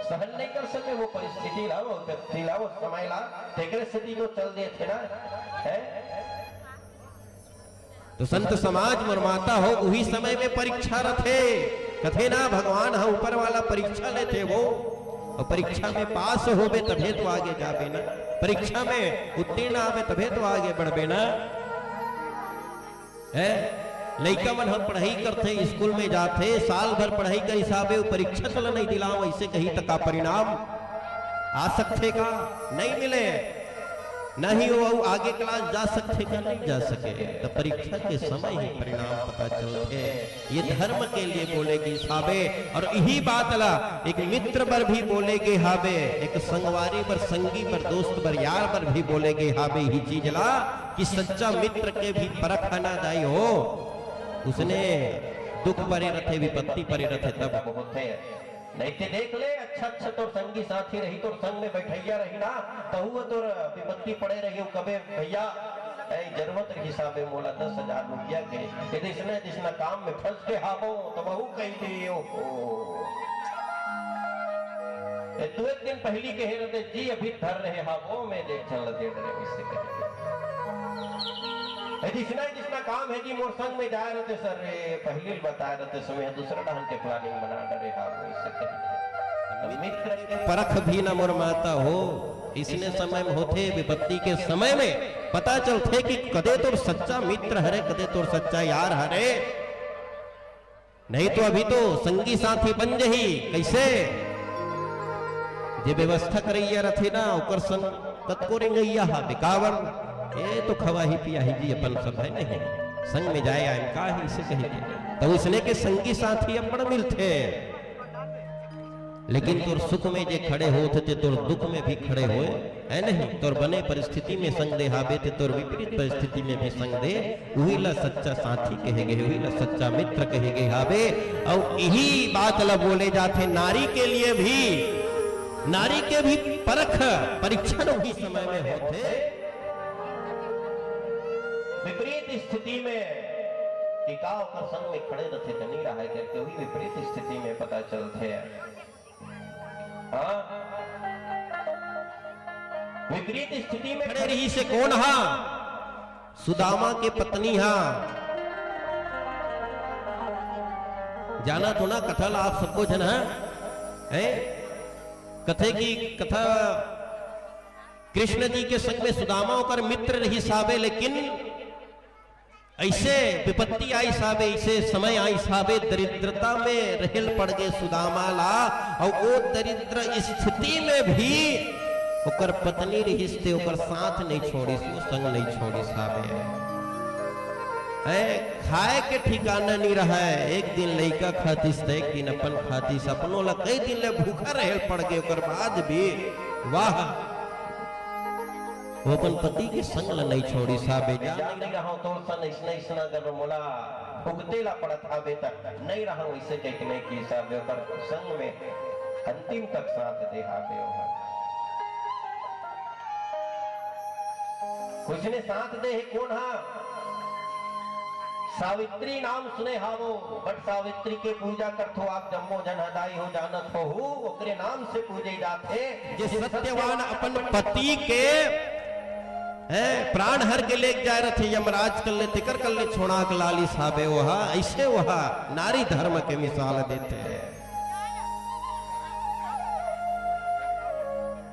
सहन नहीं कर सके वो परिस्थिति ला, वो व्यक्ति ला, वो समय ला, तेकरे सेती तो चल देथे ना, है? तो संत समाज मोर माता हो, उही समय में परीक्षा रथे। कथे ना, भगवान ह ऊपर वाला परीक्षा लेथे वो, अउ परीक्षा में पास होबे तभे तो आगे जाबे ना, परीक्षा में उत्तीर्ण आबे तभे तो आगे बढ़बे ना। है, लइका मन ह पढ़ाई करथे, स्कूल में जाथे, साल भर पढ़ाई कर हिसाबे वो परीक्षा चला नहीं दिलाव, अइसे कही त का परिणाम आ सकथे का? नहीं मिले। नहीं वो अउ आगे क्लास जा सकथे का? नहीं जा सके। त परीक्षा के समय ही परिणाम पता चलथे। ये धर्म के लिए बोले गे हाबे, अउ इही बात ला एक मित्र बर भी बोले गे हाबे, एक संगवारी बर, संगी बर, दोस्त बर, यार बर भी बोले गे हाबे। इही चीज ला कि सच्चा मित्र के भी परख ना दाई हो, उसने दुख परे रथे, विपत्ति परे रथे, तब होथे। नहीं ते देख ले, अच्छा अच्छा तोर संगी साथी रही, तोर संग में बैठइया रही ना, तहु तोर विपत्ति पड़े रही, कबे भैया, ए, जरूरत रही साबे मोला दस हजार रुपया के, यदि इसने जिसना काम में फंस के हाबो, तो बहू कही दे, "ओहो।" ए, तू एक दिन पहली कहे रहते, "जी, अभी धर रहे हाबो, मैं देख चल दे रहे, इससे कहे।" ए, जिसना, जिसना काम है जी, मोर संग में जाए रहते सर, ए, पहली बताए रहते समय दूसरा डहन के planning बना डरे हाबो, इससे कहे। मित्र के परख भी न मोर माता हो, इसने समय में होथे, विपत्ति के समय में पता चलथे कि कदे तोर सच्चा मित्र हरे, कदे तोर सच्चा यार हरे। नहीं तो अभी तो संगी साथी बन जही। कइसे? जे व्यवस्था करइया रथे ना, ओकर संग कतको रेंगइया हा, बेकावर। ए तो खवाही पियाही जी, अपन सब है नहीं। संग में जाए आए का ही इसे कही के। त उसने के संगी साथी अब्बड़ मिलथे। लेकिन तोर सुख में जे खड़े होथे, ते तोर दुख में भी खड़े होए, है नहीं? तोर बने परिस्थिति में संग दे हाबे, ते तोर विपरीत परिस्थिति में भी संग दे, उही ला सच्चा साथी कहे गे, उही ला सच्चा मित्र कहे गे हाबे। अउ इही बात ला बोले जाथे नारी के लिए भी, नारी के भी परख, परीक्षण उही समय में होथे। विपरीत स्थिति में कि का ओकर संग में खड़े रथे त नहीं रहा करके, उही विपरीत स्थिति में पता चलथे। हाँ? विपरीत स्थिति में खड़े रहिसे कोन हा? सुदामा के पत्नी हा। जानत हो ना कथा ला आप सबो झन, हा? हैं? कथे की कथा कृष्ण जी के संग में सुदामा ओकर मित्र रहिस हाबे, लेकिन अइसे विपत्ति आइस हाबे, अइसे समय आइस हाबे, दरिद्रता में रहेल पड़ गे सुदामा ला, अउ ओ दरिद्र स्थिति में भी ओकर पत्नी रहिस ते ओकर साथ नहीं छोड़िस, ओ संग नहीं छोड़िस हाबे। ऐ खाए के ठिकाना नहीं रहय, एक दिन लइका खातिस त एक दिन अपन खातिस, अपनो ला कई दिन ले भूखा रहेल पड़ गे, ओकर बाद भी वाह, वो अपन पति के संग ल नहीं छोड़िस हाबे। जा नहीं रहव तोर सन, अइसना, अइसना अगर मोला भुगते ला पड़त हाबे, त नहीं रहव, अइसे कहिके नहीं किहिस हाबे, ओकर संग में अंतिम तक साथ दे हाबे ओहर। ओइसने साथ दे हे कोन हा? सावित्री नाम सुने हावो, बट सावित्री के पूजा करथो आप जम्मो झन, ह दाई हो जानत होहू, ओकरे नाम से पूजे जाथे। जे सत्यवान अपन पति के, हैं, प्राण हर के लेके जाए रथे यमराज कल्ले, तेकर कल्ले छोड़ा के लालिस हाबे ओहा, अइसे ओहा नारी धर्म के मिसाल देथे।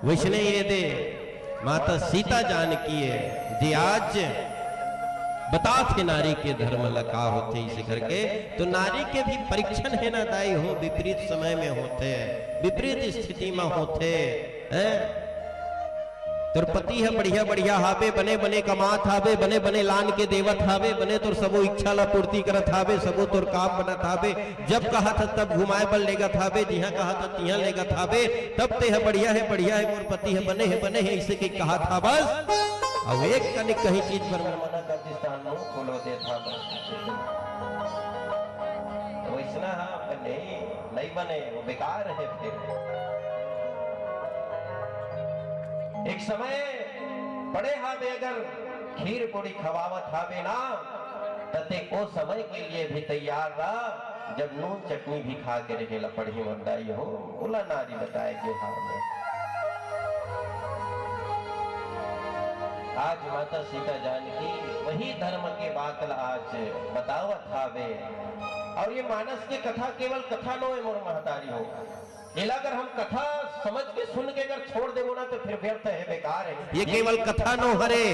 वइसने ये दे माता सीता जानकी हे, जे आज बताथे नारी के धर्म ल का होथे, अइसे करके। तो नारी के भी परीक्षण हे ना दाई हो, विपरीत समय में होथे, विपरीत स्थिति में होथे, हैं? तोर पति ह बढ़िया बढ़िया हाबे, बने बने कमात हाबे, बने बने लान के देवत हाबे, बने तोर सबो इच्छा ला पूर्ति करत हाबे, सबो तोर काम बनत हाबे, जब कहत ह तब घुमाए बर लेगत हाबे, जिहां कहत ह तिहां लेगत हाबे, तब ते ह बढ़िया हे, बढ़िया हे, मोर पति ह बने हे, बने हे, अइसे के कहत हाबस। अउ एक कनिक कहीं चीज बर मैं मना कर दिस त मुंह फुलो देत हाबस। वइसना ह बने, नइ बने, वो बेकार हे फिर। एक समय पड़े हाबे, अगर खीर पूड़ी खवावत हाबे ना, त ते ओ समय के लिए भी तैयार रह, जब नून चटनी भी खा के रहे ला पड़ही मोर दाई हो, ओला नारी बताए गे हाबे। आज माता सीता जानकी वही धर्म के बात ला आज बतावत हाबे। अउ ये मानस के कथा केवल कथा नोहे मोर महतारी हो, एला अगर हम कथा समझ के, सुन के अगर छोड़ देबो ना, त फिर व्यर्थ हे, बेकार हे। ये केवल कथा नो हरे,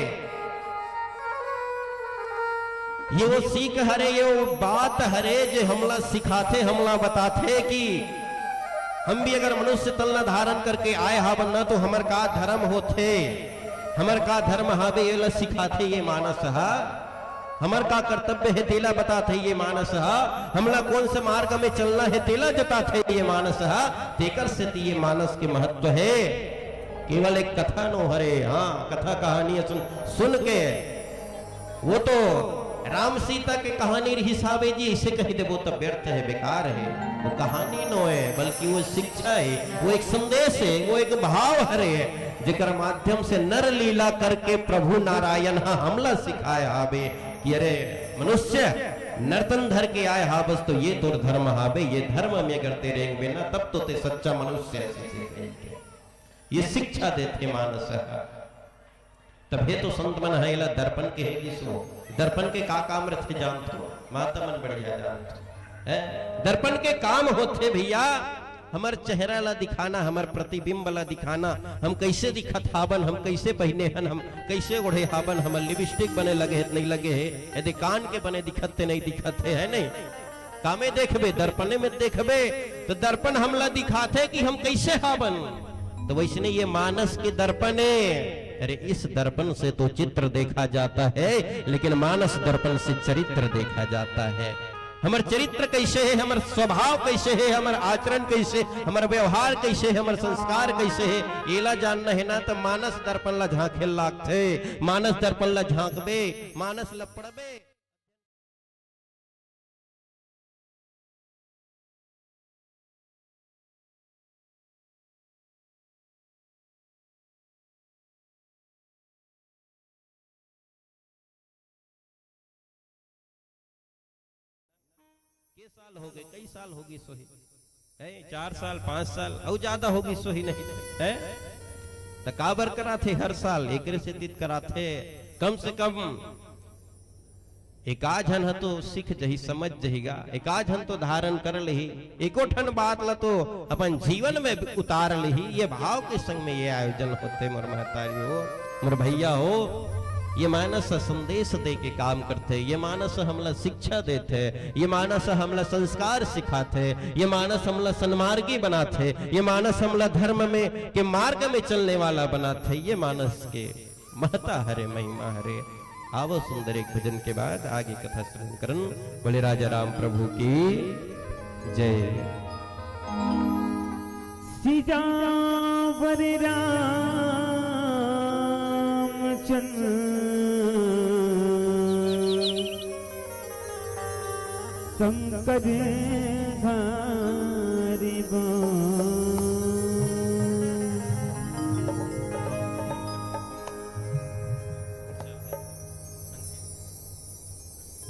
ये वो सीख हरे, ये वो बात हरे, जे हमला सिखाथे, हमला बताथे कि हम भी अगर मनुष्य तन ला धारण करके आए हाबन ना, तो हमर का धर्म होथे, हमर का धर्म हाबे, एला सिखाथे ये मानस ह। हमर का कर्तव्य हे, तेला बताथे ये मानस ह। हमला कोन से मार्ग में चलना हे, तेला जताथे ये मानस ह। तेकर सेती ये मानस के महत्व हे। केवल एक कथा नो हरे, हाँ, कथा कहानी सुन, सुन के वो तो राम सीता के कहानी रिहिस हाबे जी, अइसे कहि देबो त व्यर्थ हे, बेकार हे। वो कहानी नोहे, बल्कि वो शिक्षा हे, वो एक संदेश हे, वो एक भाव हरे, जेकर माध्यम से नर लीला करके प्रभु नारायण ह हमला सिखाए हाबे कि अरे मनुष्य, नरतन धर के आए हाबस तो ये तोर धर्म हाबे, ये धर्म में अगर ते रेंगबे ना, तब तो ते सच्चा मनुष्य हस। ये शिक्षा देथे मानस ह। तभे तो संत मन ह एला दर्पण कहे गिस हो। दर्पण के का काम रथे जानथो? माता मन बढ़िया जानथो। हैं? दर्पण के काम होथे भैया, हमर चेहरा ला दिखाना, हमर प्रतिबिंब ला दिखाना, हम कइसे दिखत हाबन, हम कइसे पहिने हन, हम कइसे ओढ़े हाबन, हमर लिपस्टिक बने लगे हे त नइ लगे हे, यदि कान के बने दिखत ते नइ दिखत हे, हे नहीं? कामे देखबे, दर्पणे में देखबे, त दर्पण हमला दिखाथे कि हम कइसे हाबन। त वइसने ये मानस के दर्पण हे। अरे, इस दर्पण से तो चित्र देखा जाता है, लेकिन मानस दर्पण से चरित्र देखा जाता है। हमर चरित्र कइसे हे, हमर स्वभाव कइसे हे, हमर आचरण कइसे, हमर व्यवहार कइसे हे, हमर संस्कार कइसे हे, एला जानना हे ना, त मानस दर्पण ला झांके लागथे। मानस दर्पण ला झांकबे, मानस ला पढ़बे। के साल हो गए, कई साल हो गई सोही, हैं? चार साल, पांच साल, अउ ज्यादा हो गई सोही नहीं, हैं? त काबर कराथे हर साल? एकरे सेती त कराथे, कम से कम एकाध झन ह तो सीख जही, समझ जही गा, एकाध झन तो धारण कर लेही, एको ठन बात ल तो अपन जीवन में उतार लेही। ये भाव के संग में ये आयोजन होथे मोर महतारी हो, मोर भैया हो। ये मानस ह संदेश दे के काम करथे, ये मानस ह हमला शिक्षा देथे, ये मानस ह हमला संस्कार सिखाथे, ये मानस हमला सन्मार्गी बनाथे, ये मानस हमला धर्म में के मार्ग में चलने वाला बनाथे। ये मानस के महता हरे, महिमा हरे। आवो सुंदर एक भजन के बाद आगे कथा श्रवण करन। बोले राजा राम प्रभु की जय। सिजावर रामचंद्र शंकर धारी बा।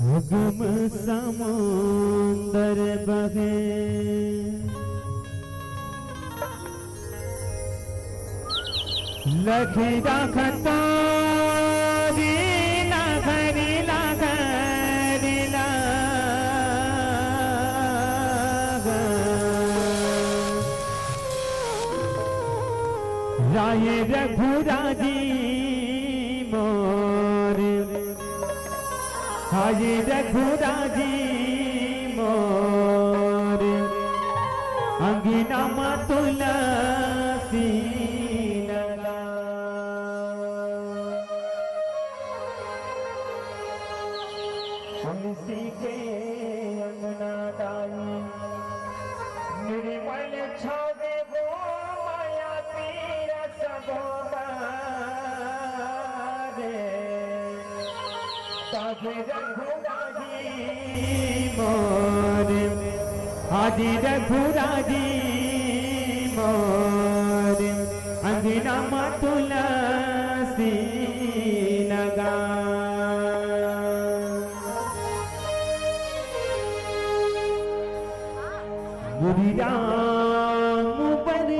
हुकुम समुंदर बहे। लखी राख तोरी लाखरी लाखरी लाख। राय रघुराजी मोर, हाय रघुराजी मोर, अंगना मा तुलसी लगा। अजी रघुराजी मोर अंगना मा तुलसी लगा। मुरी राम बने।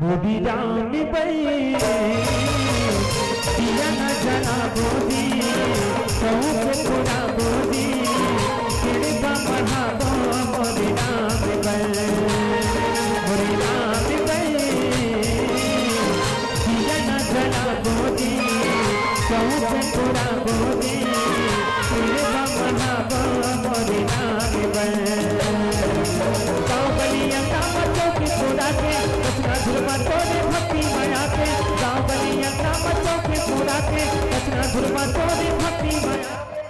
मोदी राम बई, दिया न जलाबो जी, कहूँ के पुराबो जी, किरपा बढ़ाबो मोदी राम बई, मोदी राम बई, दिया न जलाबो जी, कहूँ के पुराबो जी, किरपा बढ़ाबो मोदी राम बई। गाँव गली अंगना मा चौकी पूरा के, रचना धुरमा तोरे भक्ति माया के। गाँव गली अंगना मा चौकी पूरा के, रचना धुरमा तोरे भक्ति माया के।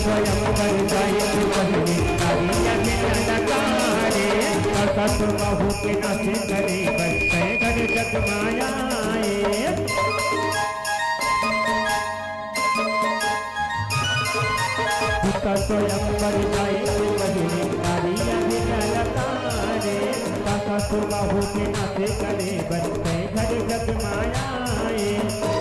स्वयंवर जाए तू पहले, नारिया के ललकारे, कसम बहू के नाचे करे, बस घर जगमाया। स्वयंवर जाए तू पहले, नारिया के ललकारे, कसम बहू के नाचे करे, बस घर जगमाया।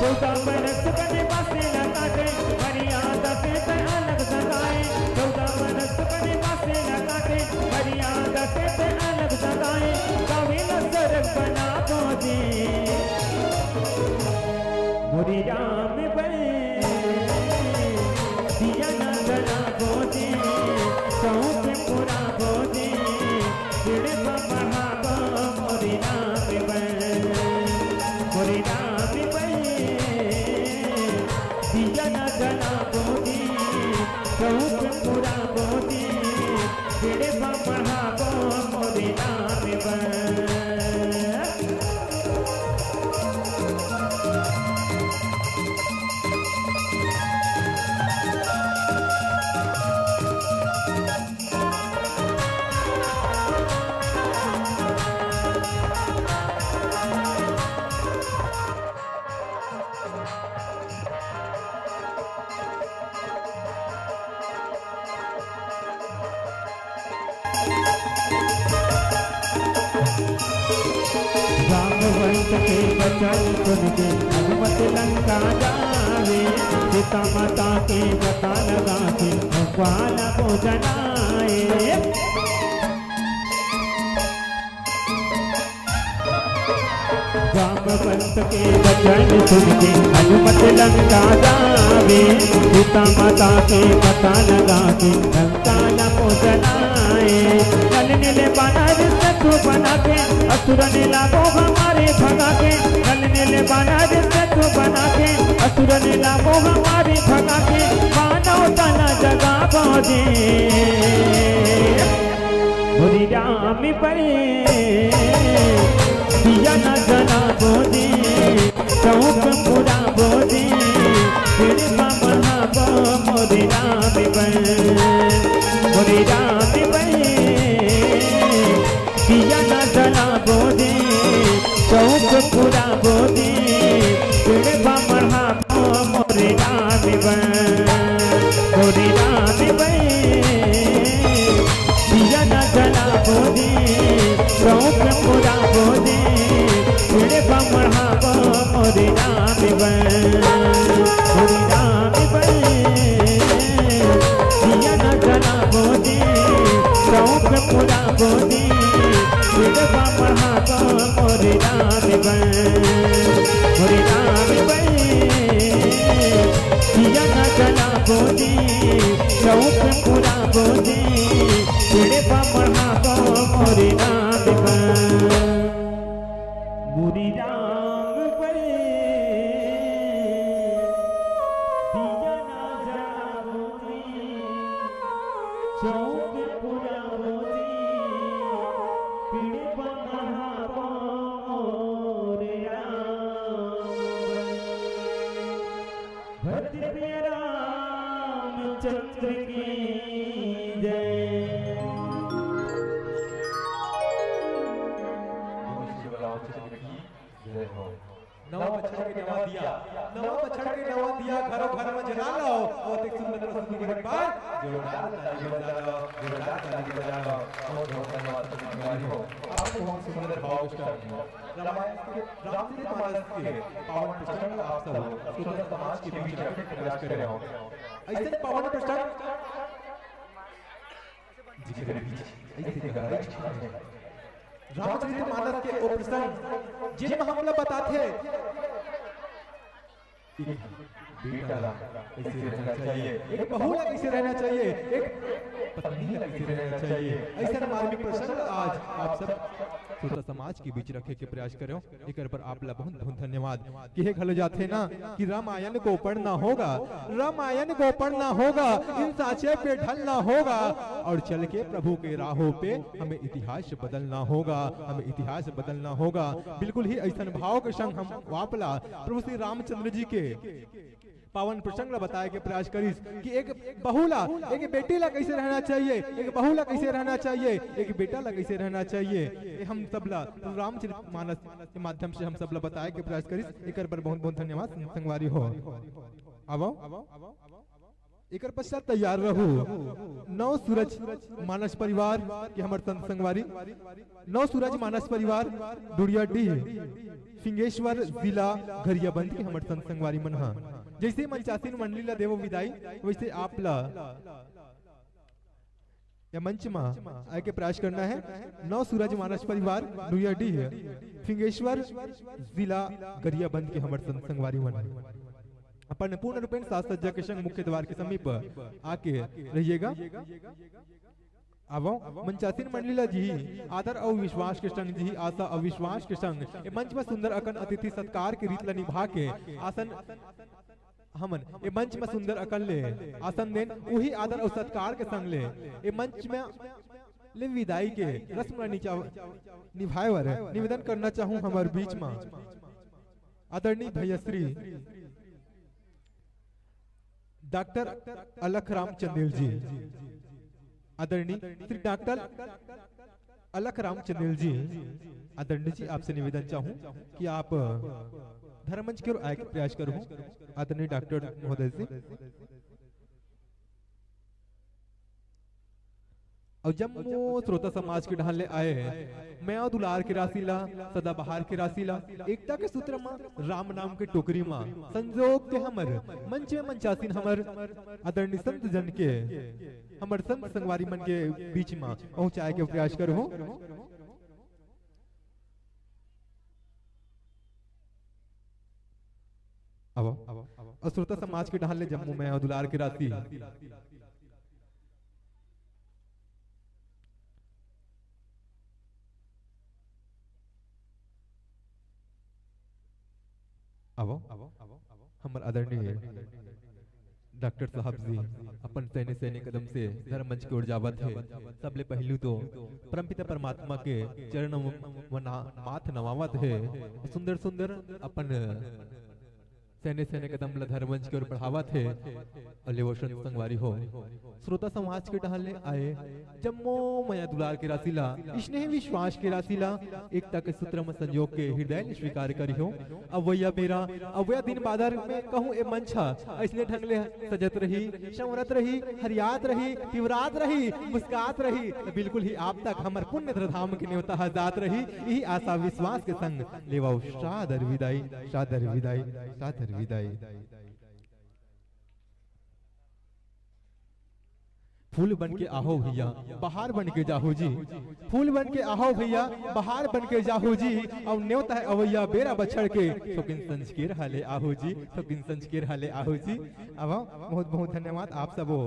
चौदह बरस बने बसेला काटे, मर्यादा से ते अलग सगाए। चौदह बरस बने बसेला काटे, मर्यादा से ते अलग सगाए। गावेला सरग बनाबो जी, मोरी राम बई, दिया न जलाबो जी, कहूँ के पुराबो जी, किरपा बढ़ाबो मोरी राम बई, मोरी राम बई, दिया न जलाबो जी, कहूँ के पुराबो जी, किरपा बढ़ाबो मोरी राम बई। रामवंत के वचन सुन के हनुमत लंका जावे, सीता माता के पता लगा के भगवान को जनाए। रामवंत के वचन सुन के हनुमत लंका जावे, सीता माता के पता लगा के लंका न पहुँचनाए। नल नील बानर सेतु बना के असुर नीला को हमारे भगा के, नल नील बानर सेतु बना के असुर नीला को हमारे भगा के, मानव तन जगाबो जी। राम बर दिया न जलाबो जी, चौक पुराबो जी, फिर बामण हाबो मोरे राम बर, मोरे राम बर। दिया न जलाबो जी, चौक पुराबो जी, फिर बामण हाबो मोरे राम बर, मोरे राम बर। दिया न जलाबो जी, चौक पुराबो जी, फिर बामण हाबो मोरे राम बर, मोरे राम बर। दिया न जलाबो जी, चौक पुराबो जी, फिर बामण हाबो मोरे राम बर, मोरे राम बर। दिया न जलाबो जी, चौक पुराबो जी, फिर बामण हाबो मोरे राम बर, मोरे राम बर। दिया न जलाबो जी, चौक पुराबो जी, फिर बामण हाबो मोरे राम बर। भरत प्रिय रामचंद्र की जय। शिव रामचंद्र की जय हो। नवा बछर के नवा दिया, नवा बछर के नवा दिया घरो घर में जला लो। और एक सुंदर प्रस्तुति के बाद जोरदार ताली बजा लो, जोरदार ताली बजा लो। बहुत बहुत धन्यवाद संगवारी हो, आपको बहुत सुंदर भाव विस्तार दिया। रामायण के, रामचरित मानस के पावन प्रसंग आप सब श्रोता समाज के बीच रखे के प्रयास करे हो। ऐसे पावन प्रसंग जिकरे बीच ऐसे गहराई छाए है। रामचरित मानस के ओ प्रसंग जेमा हमला बताथे एक बेटा ला कैसे रहना चाहिए, एक बहू ला कैसे रहना चाहिए, एक पत्नी ला कैसे रहना चाहिए। ऐसा मार्मिक प्रसंग आज आप सब श्रोता समाज के बीच रखे के प्रयास करें। एकर बर आप ला बहुत बहुत धन्यवाद। किहे घलो जाथे ना कि रामायण को पढ़ना होगा, रामायण को पढ़ना होगा, इन साँचे पे ढलना होगा और चल के प्रभु के राहों पे हमें इतिहास बदलना होगा, हमें इतिहास बदलना होगा। बिल्कुल ही अइसन भाव के संग हम आप ला प्रभु श्री रामचंद्र जी के पावन प्रसंग ला बताए के प्रयास करिस कि एक बहू ला, एक बेटी ला कैसे रहना चाहिए, एक बहू ला कैसे रहना चाहिए, एक बेटा ला कैसे रहना चाहिए। ये हम सब ला रामचरित मानस के माध्यम से हम सब ला बताए के प्रयास करिस। एकर बर बहुत बहुत धन्यवाद संगवारी हो। आवो, एकर पश्चात तैयार रहू नव सूरज मानस परिवार के हमर संत संगवारी, नव सूरज मानस परिवार डुड़ियाडीह, फिंगेश्वर, जिला गरियाबंद के हमर संत संगवारी मन ह। जैसे मंचासीन मंडली ला देवो विदाई, वैसे आप ला या मंच मा आए के प्रयास करना है। नव सूरज मानस परिवार डुड़ियाडीह, फिंगेश्वर, जिला गरियाबंद के हमर संत संगवारी मन ह। अपन पूर्ण रूपेण साज सज्जा के संग मुख्य द्वार के समीप आके रहिएगा। आवो, मंचासीन मंडली ला जी आदर अउ विश्वास के संग, जी आशा अउ विश्वास के संग ए मंच म सुंदर अकन अतिथि सत्कार के रीत ला निभा के आसन, हमन ए मंच म सुंदर अकन ले आसन देन, उही आदर अउ सत्कार के संग ले ए मंच म ले विदाई के रस्म ला निचा-, निभाए बर निवेदन करना चाहूं हमर बीच म आदरणीय भैया श्री डॉक्टर अलख राम चंदेल जी, आदरणीय श्री डॉक्टर अलख राम चंदेल जी, आदरणीय जी, आपसे निवेदन चाहूं कि आप धर्ममंच के ओर आए के प्रयास करहूं, आदरणीय डॉक्टर महोदय जी। अउ जम्मो श्रोता समाज के डहान ले आए मया दुलार के राशि ला, सदाबहार के राशि ला, एकता के सूत्र म, राम नाम के टोकरी म संजोग के हमर मंच में मंचासीन हमर आदरणीय संत जन के, हमर संत संगवारी मन के बीच म पहुंचाए के प्रयास करहूं। अब, अब श्रोता समाज के डहान ले जम्मो मया दुलार के राशि। अब हमर आदरणीय डॉक्टर साहब जी अपन सैने सैने कदम से धर्म मंच की ओर जावत हे। सबले पहलू तो परमपिता परमात्मा के चरण म-, मना-, माथ नवावत हे। सुंदर सुंदर अपन सैने सैने कदम ला धर्म मंच की ओर बढ़ावत हे। अउ लेवो संत संगवारी हो, श्रोता समाज के डहर ले आए जम्मो मया दुलार के राशि ला, स्नेह विश्वास के राशि ला, एकता के सूत्र म संजोग के हृदय ले स्वीकार करिहो। अवइया बेरा, अवइया दिन बादर में कहूँ ए मंच ह अइसने ढंग ले सजत रही, संवरत रही, हरियात रही, पिवरात रही, मुस्कात रही, त बिल्कुल ही आप तक हमर पुण्य धाम के नेवता ह जात रही। इही आशा विश्वास के संग लेवव सादर विदाई, सादर विदाई, सादर विदाई। फूल बन के आहो भैया, बहार बन के जाहो जी। फूल बन के आहो भैया, बहार बन के जाहो जी। अउ नेवता हे अवइया बेरा बछर के, थोकिन संझ के रहा ले आहो जी, थोकिन संझ के रहा ले आहो जी। अब बहुत बहुत धन्यवाद आप सबो।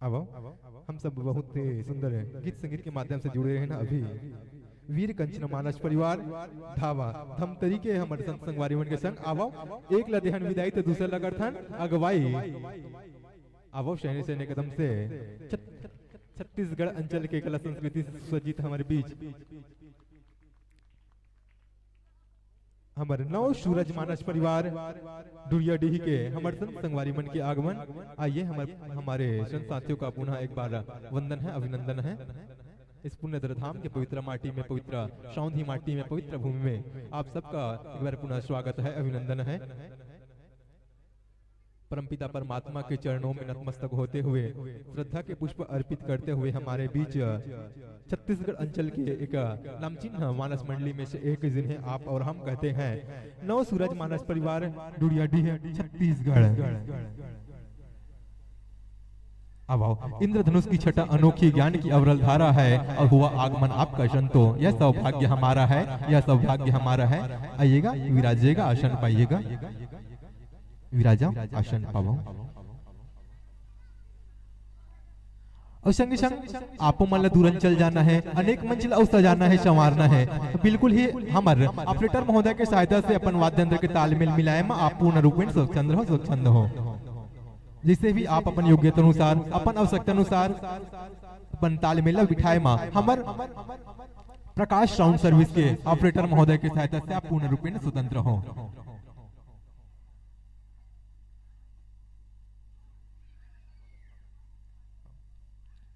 अब हम सब बहुत ही सुंदर गीत संगीत के माध्यम से जुड़े रहे ना अभी। वीर कंचन मानस परिवार धावा धमतरी के हमर संत संगवारी मन के संग आवव, एक ला देहन विदाई तो दूसरा ला करथन अगवाई। आवव सैने सैने कदम से छत-, छत्तीसगढ़ अंचल के कला संस्कृति से सुसज्जित हमर बीच हमर नव सूरज मानस परिवार डुरियाडीह के हमर संत संगवारी मन के आगमन। आइए हमर, हमारे संत साथियों का पुनः एक बार वंदन है, अभिनंदन है। इस पुण्य धाम के पवित्र माटी में, पवित्र सौंधी माटी में, पवित्र भूमि में आप सबका एक बार पुनः स्वागत है, अभिनंदन है। परमपिता परमात्मा के चरणों में नतमस्तक होते हुए, श्रद्धा के पुष्प अर्पित करते हुए हमारे बीच छत्तीसगढ़ अंचल के एक नामचिन्ह मानस मंडली में से एक, जिन्हें आप और हम कहते हैं नव सूरज मानस परिवार डुड़ियाडीह छत्तीसगढ़। अब आओ, इंद्रधनुष की छटा अनोखी ज्ञान की अविरल धारा है और हुआ आगमन आपका संतो। यह सौभाग्य हमारा है, यह सौभाग्य हमारा है। आइएगा, विराजिएगा, आसन पाइएगा। विराजा आसन पावो। अउ संगे संग आपो मन ला दूरन चल जाना है, अनेक मंजिल अउ सजाना है, संवारना है, तो बिल्कुल ही हमर ऑपरेटर महोदय के सहायता से अपन वाद्य यंत्र के तालमेल मिलाए म आप पूर्ण रूपेण स्वच्छंद हो, स्वच्छंद हो। जैसे भी आप अपन योग्यता अनुसार, अपन आवश्यकता अनुसार अपन तालमेल ला बिठाए म हमर प्रकाश साउंड सर्विस के ऑपरेटर महोदय के सहायता से आप पूर्ण रूपेण स्वतंत्र हो।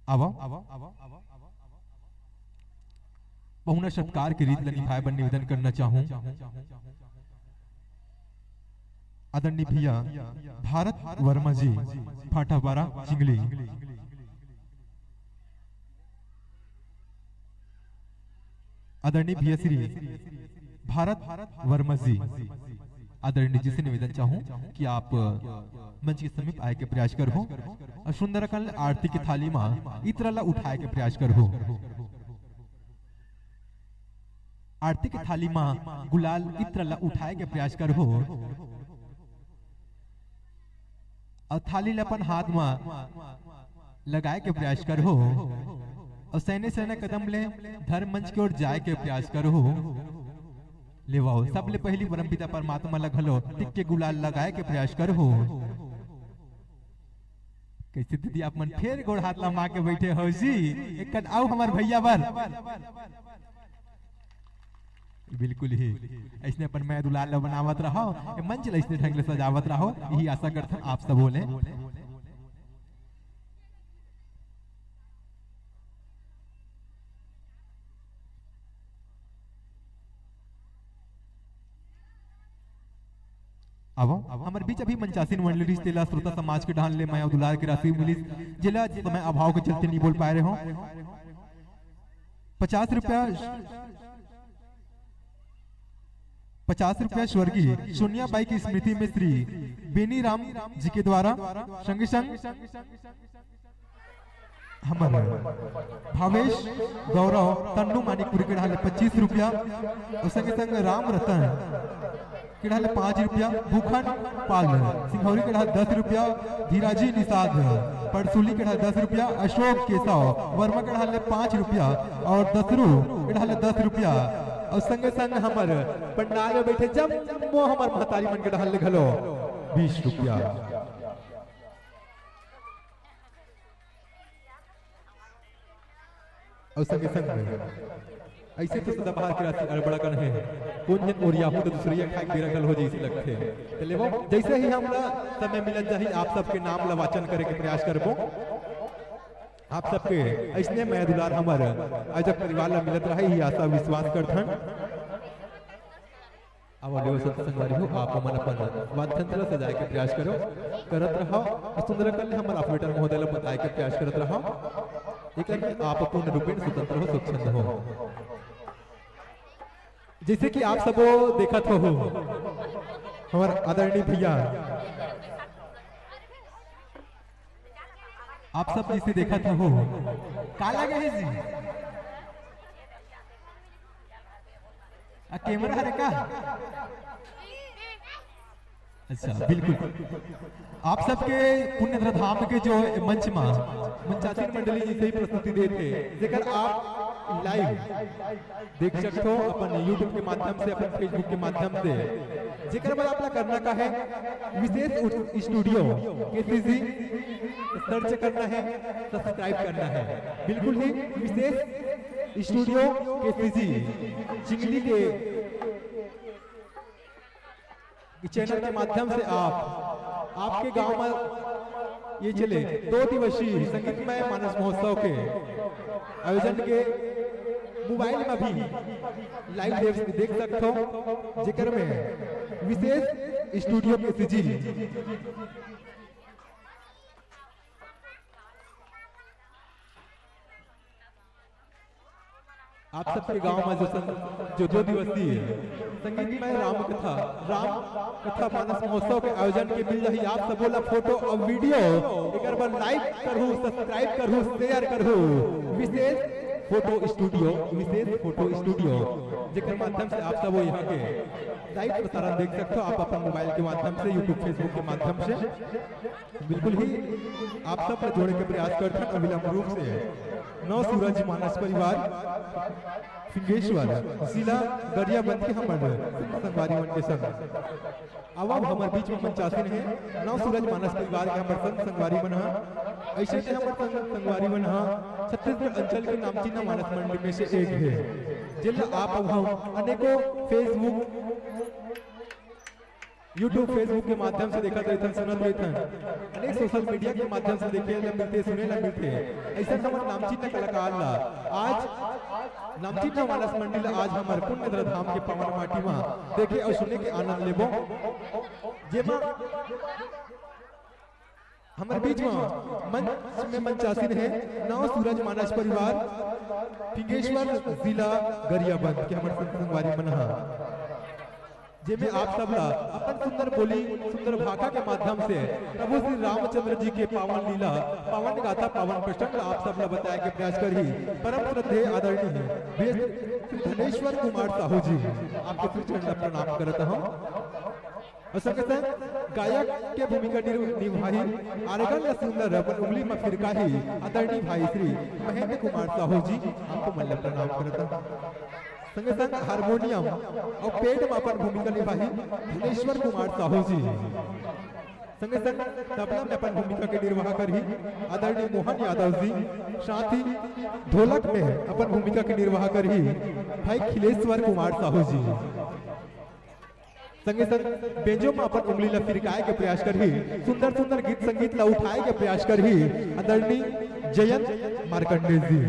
आवा। पहुना सत्कार के रीत ल निभाए बर निवेदन करना चाहूं। आदरणीय भैया भारत वर्मा जी, फाटापारा चिंगली। आदरणीय भैया श्री भारत वर्मा जी, आदरणीय जी से निवेदन चाहूं कि आप मंच के समीप आए के प्रयास करहो और सुंदर अकन आरती के थाली मा इत्र ला उठाए के प्रयास करहो। आरती के थाली मा गुलाल इत्र ला उठाए के प्रयास करहो। अउ थाली ल अपन हाथ म लगाए के प्रयास करहो अउ सैने सैने कदम ले धर्म मंच के ओर जाए के प्रयास करहो। लेवाओ, सबले पहिली परमपिता परमात्मा ल घलो टिक के गुलाल लगाए के प्रयास करहो। कैसे दीदी आप मन फेर गोड़ हाथ लमा के बैठे हो जी? एक कन अउ हमर भैया बर। बिल्कुल ही। अइसने अपन मया दुलार ल बनावत रहो, ए मंच ल अइसने ढंग ले सजावत रहो, यही आशा करथन आप सबो ले। अब हमर बीच अभी मंचासीन मंडली रिश्ते ला श्रोता समाज के ढान ले मया दुलार के राशि मिलिस, जेला समय अभाव के चलते नहीं बोल पाए रहे हो। पचास रुपया, पचास रुपया स्वर्गीय सोनिया बाई की स्मृति में श्री बेनी राम जी के द्वारा संगे संग हमर भावेश गौरव तन्नू मानिकपुरी के ढाले पच्चीस रुपया और संगे संग राम रतन के ढाले पाँच रुपया, भूखन पाल सिंघौरी के ढाले दस रुपया, धीराजी निषाद परसुली के ढाले दस रुपया, अशोक केशव वर्मा के ढाले पाँच रुपया और दसरू के ढाले दस रुपया। अउ संगे संग हमर पंडाल में बैठे जम्मो हमर महतारी मन के डहर ले घलो बीस रुपया। अउ संगे संग अइसे तो सदाबहार के राशि अड़बड़ा कन हे, कोन झन ओरियाहू तो दूसरिया खाए के बेरा घलो हो जइसे लगथे। त लेवो, जइसे ही हमला समय मिलत जाही, आप सबके नाम ला वाचन करे के प्रयास करबो। आप सबके अइसने मया दुलार हमर आयोजक परिवार ला मिलत रहे, ही आशा विश्वास करथन। अब लेवो संत संगवारी हो, आप मन अपन वाद्य यंत्र ला सजाए के प्रयास करो, करत रहो। अउ सुंदर कल हमर operator महोदय ला बताए के प्रयास करत रहो। एकर में आप पूर्ण रूपेण स्वतंत्र हो, स्वच्छंद हो। जइसे कि आप सबो देखत हो, हमर आदरणीय भैया, आप सब जइसे देखत हो, का लगे हे जी? आ, camera हरे का? अच्छा, बिल्कुल। आप सबके पुण्य धाम के जो मंच मा मंचासीन मंडली जी सही प्रस्तुति देत हे, जेकर आप live देख सकथो अपन YouTube के माध्यम से, अपन Facebook के माध्यम से। जेकर बर आप ला करना का हे, विशेष उट-, studio KCG search करना हे, subscribe करना हे। बिल्कुल ही विशेष studio KCG चिंगली के channel के माध्यम से आप, आपके गांव में ये चले दो दिवसीय संगीतमय मानस महोत्सव के आयोजन के mobile में भी live देख, देख सकथो, जेकर में विशेष studio KCG। आप सबके गांव में जो सं-, जो दो दिवसीय संगीतमय राम कथा, राम कथा मानस महोत्सव के आयोजन के मिल जाही आप सबो ला photo अउ video। एकर बर like करहू, subscribe करहू, share करहू। विशेष photo studio, विशेष photo studio, जेकर माध्यम से आप सबो यहाँ के live प्रसारण देख सकथो आप अपन mobile के माध्यम से, YouTube, Facebook के माध्यम से। बिल्कुल ही आप सब ला जोड़े के प्रयास करथन अविलंब रूप से। नव सूरज मानस परिवार, फिंगेश्वर, जिला गरियाबंद के हमर संगवारी मन के संग। अब, अब हमर बीच में मंचासीन हे नव सूरज मानस परिवार के हमर संग संगवारी मन ह। अइसे ते हमर संग संगवारी मन ह छत्तीसगढ़ अंचल के नामचीना मानस मंडली में से एक हे, जेला आप अब हम अनेकों Facebook, YouTube, Facebook के माध्यम से देखत रहिथन, सुनत रहिथन, अनेक social media के माध्यम से देखे ला मिलथे, सुने ला मिलथे। अइसन हमर नामचीन कलाकार ला आज, नामचीन मानस मंडली ला आज हमर पुण्य धाम के पावन माटी मा देखे अउ सुने के आनंद लेबो, जेमा हमर बीच में मंच में मंचासीन हे नव सूरज मानस परिवार, फिंगेश्वर, जिला गरियाबंद के हमर संग संगवारी मन ह, जेमे आप सब ला अपन सुंदर बोली, सुंदर भाखा के माध्यम से प्रभु श्री रामचंद्र जी के पावन लीला, पावन गाथा, पावन प्रसंग आप सब ला बताए के प्रयास करही। परम श्रद्धेय आदरणीय वीर श्री धनेश्वर कुमार साहू जी, आपके श्री चरण ला प्रणाम करत हूँ। अउ संगे संग गायक के भूमिका निर-, निभाही, आरगन ला सुंदर अपन उंगली म फिरकाही आदरणीय भाई श्री महेंद्र कुमार साहू जी, आपको मन ला प्रणाम करत हूँ। संगे संग हारमोनियम अउ pad म अपन भूमिका निभाही धनेश्वर कुमार साहू जी। संगे संग तबला में अपन भूमिका के निर्वाह करही आदरणीय मोहन यादव जी। साथ ही ढोलक में अपन भूमिका के निर्वाह करही भाई खिलेश्वर कुमार साहू जी। संगे संग बेंजो म अपन उंगली ला फिरकाए के प्रयास करही, सुंदर सुंदर गीत संगीत ला उठाए के प्रयास करही आदरणीय जयंत मार्कंडे जी।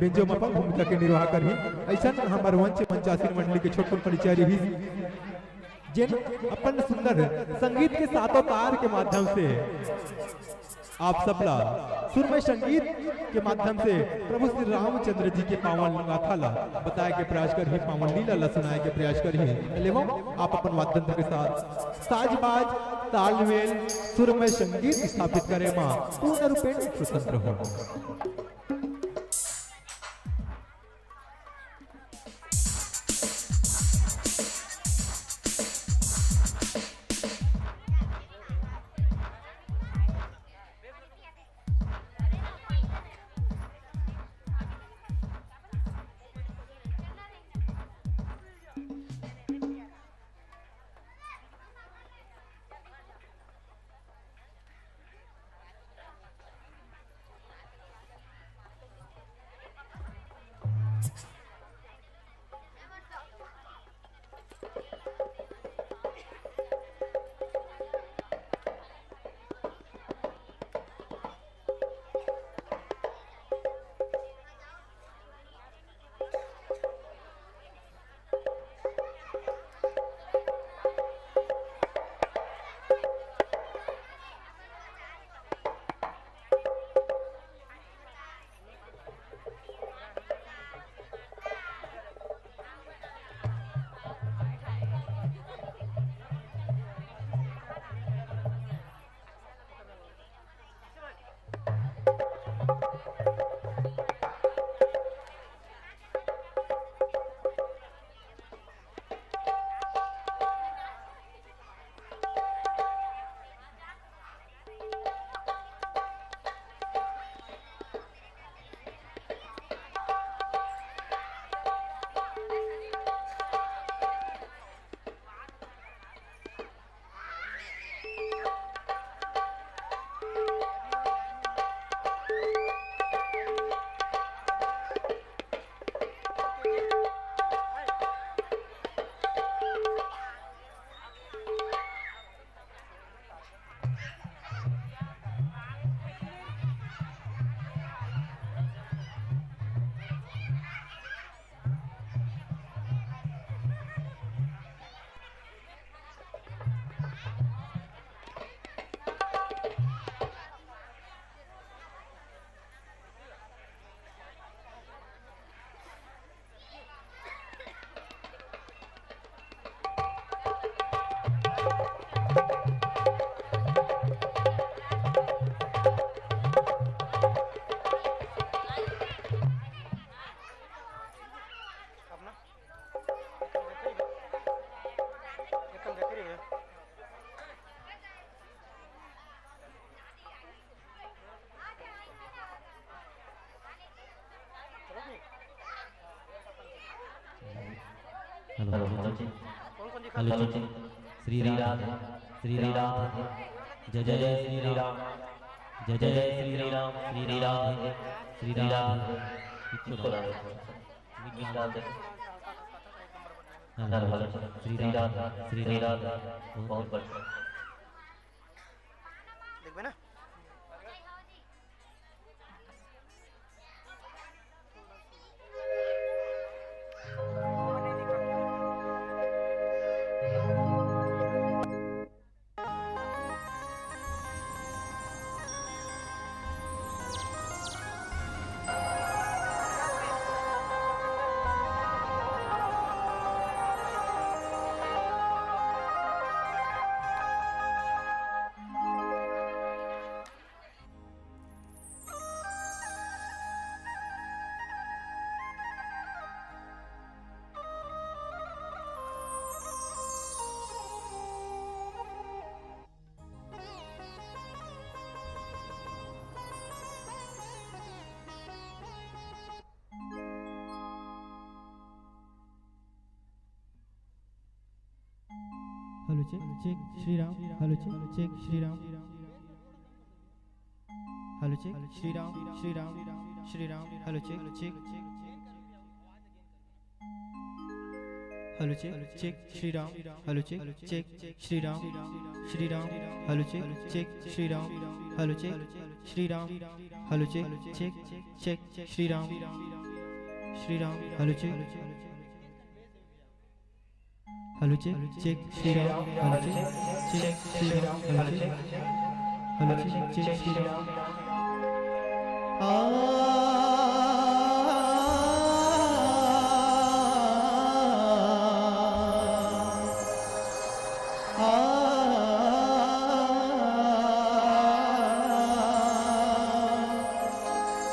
बेंजो म अपन भूमिका के निर्वाह करही। अइसन हमर मंच मंचासीन मंडली के छोट छोट परिचय रही, जेन अपन सुंदर संगीत के सातों तार के माध्यम से आप सबला सुरमय संगीत के माध्यम से प्रभु श्री रामचंद्र जी के पावन गाथा ला बताए के प्रयास करही, पावन लीला ला सुनाए के प्रयास करही। लेवो आप अपन वाद्य यंत्र के साथ साजबाज, तालमेल, सुरमय संगीत स्थापित करे मा पूर्ण रूपेण स्वतंत्र हो। Hello, hello ji. Hello ji. Shri Radhe, Shri Radhe. जय जय श्री राम, जय जय श्री राम, श्री राधे, श्री राधे। Hello, hello ji. श्री राधे, श्री राधे। बहुत बढ़िया। देखबे ना। Hello, check, check, Shri Ram. Hello, check, check, Shri Ram. Hello, check, Shri Ram, Shri Ram, Shri Ram. Hello, check, check. Hello, check, check, Shri Ram. Hello, check, check, Shri Ram, Shri Ram. Hello, check, check, Shri Ram. Hello, check, Shri Ram. Hello, check, check, check, Shri Ram, Shri Ram. Hello, check. Hello, check, check, Shri Ram. Hello, check, check, Shri Ram. Hello, check, hello, check, check, Shri Ram. आ, आ, आ,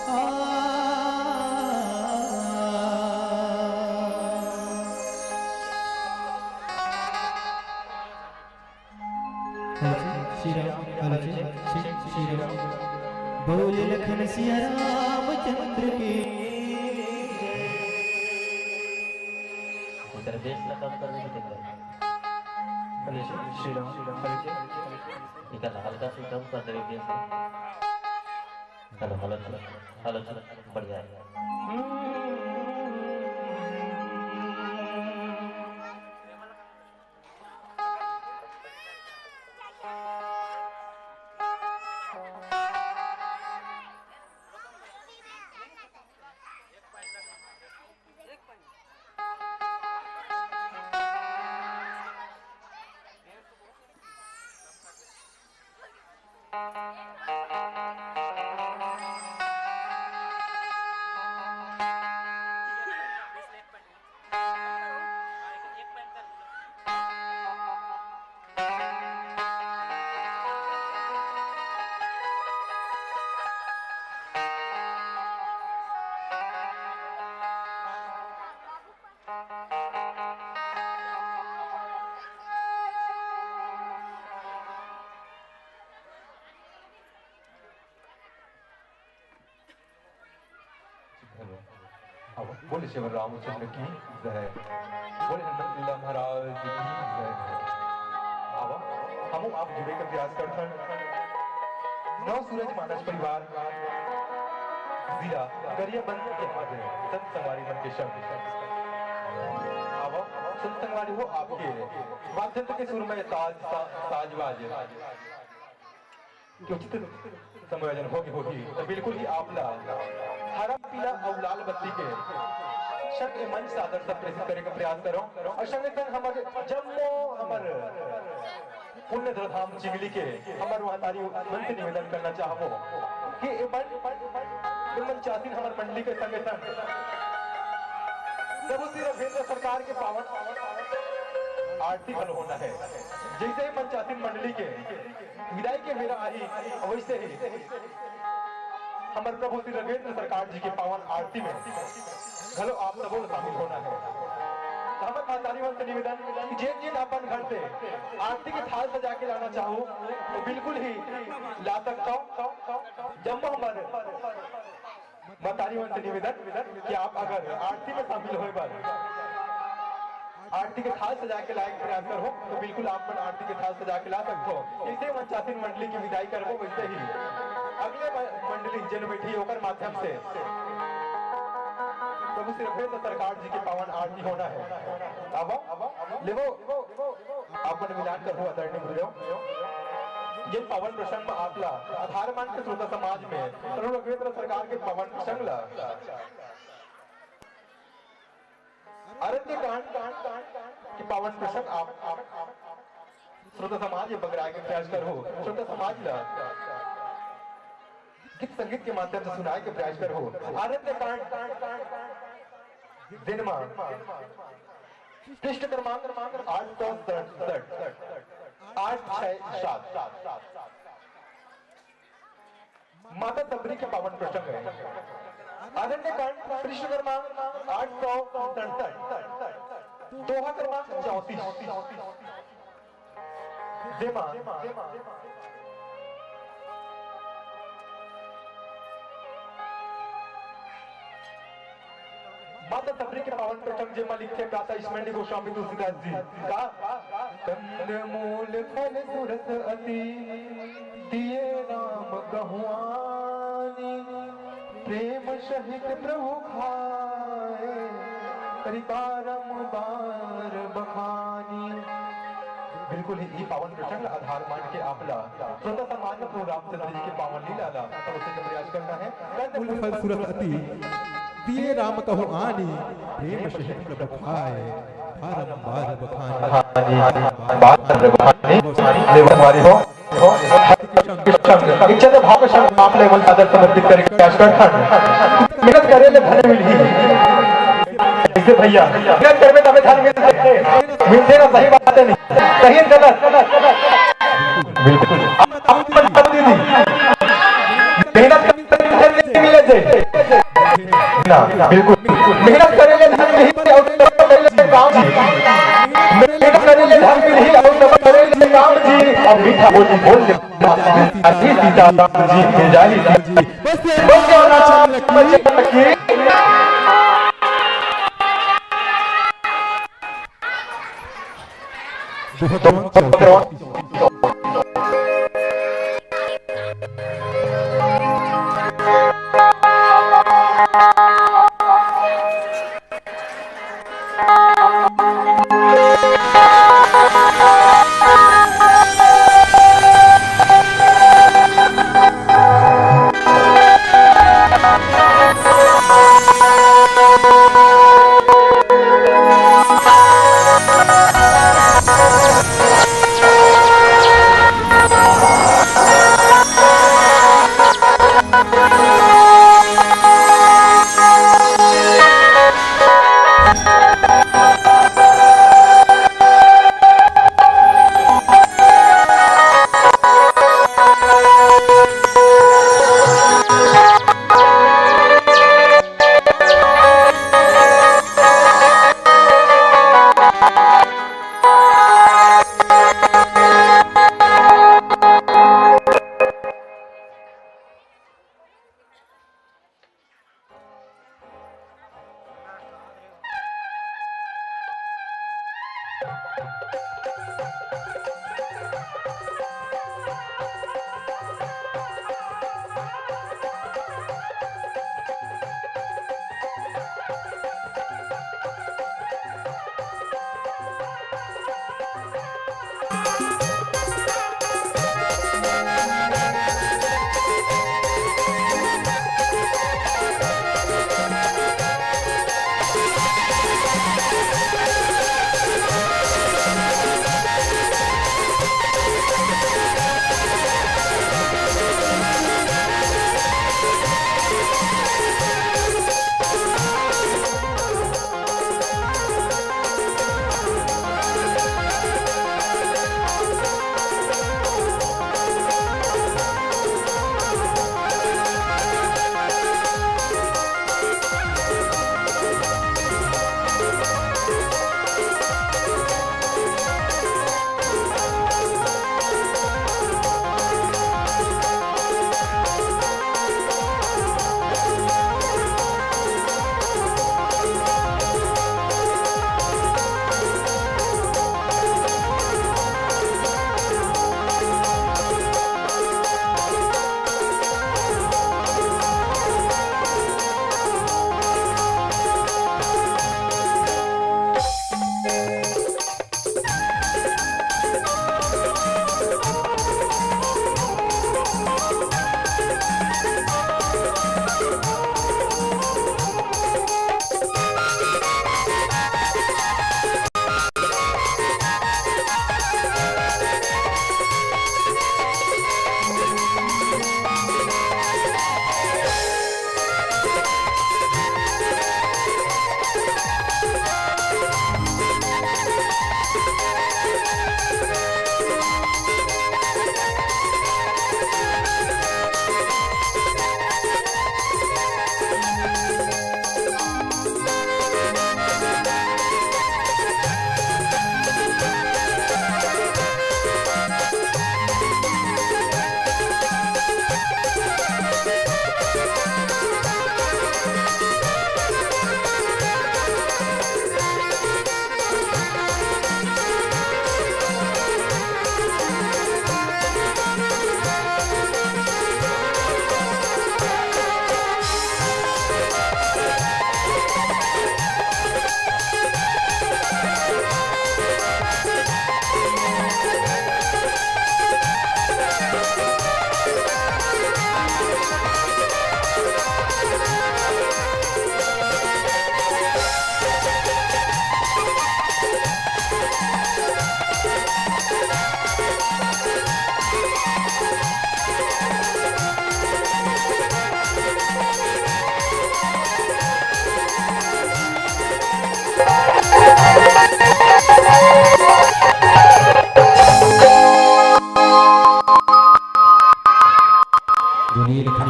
आ। Hello ji, Shri Ram, hello ji, Shri, Shri Ram. बोले लखन सिया रामचंद्र की। उधर बेस ला कम कर दे, देखो। हेलो जी, श्री राम, हेलो जी। इधर हल्का से कम कर दे बेस ला। हेलो, हेलो, हेलो, हेलो, बढ़िया है। आवा, बोले सेवा रामचंद्र की जय। बोले हनुमत लाला महाराज की जय। आवा, हमू आप जुड़े के प्रयास करथन। नव सूरज मानस परिवार, जिला गरियाबंद के मध्य संत संगवारी मन के संग। आवा, संत संगवारी हो, आपके वाद्य यंत्र के सुरमय साज, सा-, साजबाज के उचित समायोजन होगे होही, त बिल्कुल ही आप ला हरा, पीला अउ लाल बत्ती के संग ए मंच से आदर से प्रेषित करे के प्रयास करो। अउ संगे संग हमर जम्मो हमर पुण्य धाम चिंगली के हमर महतारी मन से निवेदन करना चाहबो कि ए मन, ए मंचासीन हमर मंडली के संगे संग प्रभु श्री रघुवेंद्र सरकार के पावन आरती घलो होना है। जैसे ही मंचासीन मंडली के विदाई के बेरा आही, वैसे ही हमर प्रभु श्री रघुवेंद्र सरकार जी के पावन आरती में घलो आप सबो ला शामिल होना है। तो हमर महतारी मन से निवेदन कि जेन जेन अपन घर से आरती के थाल सजा के लाना चाहो, तो बिल्कुल ही ला सकता हो। जम्मो हमर महतारी मन से निवेदन कि आप अगर आरती में शामिल होए बर आरती के थाल सजा के लाए के प्रयास करहू, तो बिल्कुल आप मन आरती के थाल सजा के ला सकथो। जैसे मंचासीन मंडली की विदाई करबो, वैसे ही अगले म-, मंडली जेन बैठी, ओकर माध्यम से प्रभु श्री रघुवेंद्र सरकार जी की पावन आरती होना है। अब लेवो, आप मन मिलान करहू, आदरणीय गुरुदेव। जेन पावन प्रसंग में आप ला आधार मान के श्रोता समाज में प्रभु रघुवेंद्र सरकार के पावन प्रसंग ला अरण्य कांड के पावन प्रसंग आप, आप, आप श्रोता समाज ये बगराए के प्रयास करहू, श्रोता समाज ला गीत संगीत के माध्यम से सुनाए के प्रयास करहू। अरण्य कांड, जेनमा पृष्ठ क्रमांक आठ सौ सड़सठ, आठ छः सात। माता शबरी के पावन प्रसंग है। अरण्य कांड, पृष्ठ क्रमांक आठ सौ सड़सठ, दोहा क्रमांक चौंतीस। जेमा माता शबरी के पावन प्रसंग, जेमा लिखे भ्राता स्मरणीय गोस्वामी तुलसीदास जी का, कंद मूल फल सुरस अति, दिए राम कहुआनी, प्रेम सहित प्रभु खाए, करि बारंबार बखानी। बिल्कुल ही ई पावन प्रसंग ला आधार मान के आप ला श्रोता समाज में प्रभु रामचंद्र जी के पावन लीला ला परोसे के प्रयास करना है। कंद मूल फल सुरस अति, दिए राम कहुआनी, प्रेम सहित प्रभु खाए, बारंबार बखानी। बारंबार बखानी। ले संगवारी हो, इच्छा तो भाव के संग आप ले मन सादर समर्पित करे के प्रयास करथन। मेहनत करे ले धन मिलही। जैसे भैया, मेहनत करबे तबे धन मिलथे। मिलथे ना, सही बात है नहीं? सही है गलत? बिल्कुल। आप, आप दीदी, मेहनत करबे तबे धन नहीं मिले थे। ना, बिल्कुल। मेहनत करे ले धन मिलही अउ तब करे ले काम जी। मेहनत करे ले धन मिलही अउ तब करे ले काम जी। अब मीठा बोली बोल ले। अति सीता राम जी के जाहि। बस ये बोल के और राम लक्ष्मण की। बहुत, बहुत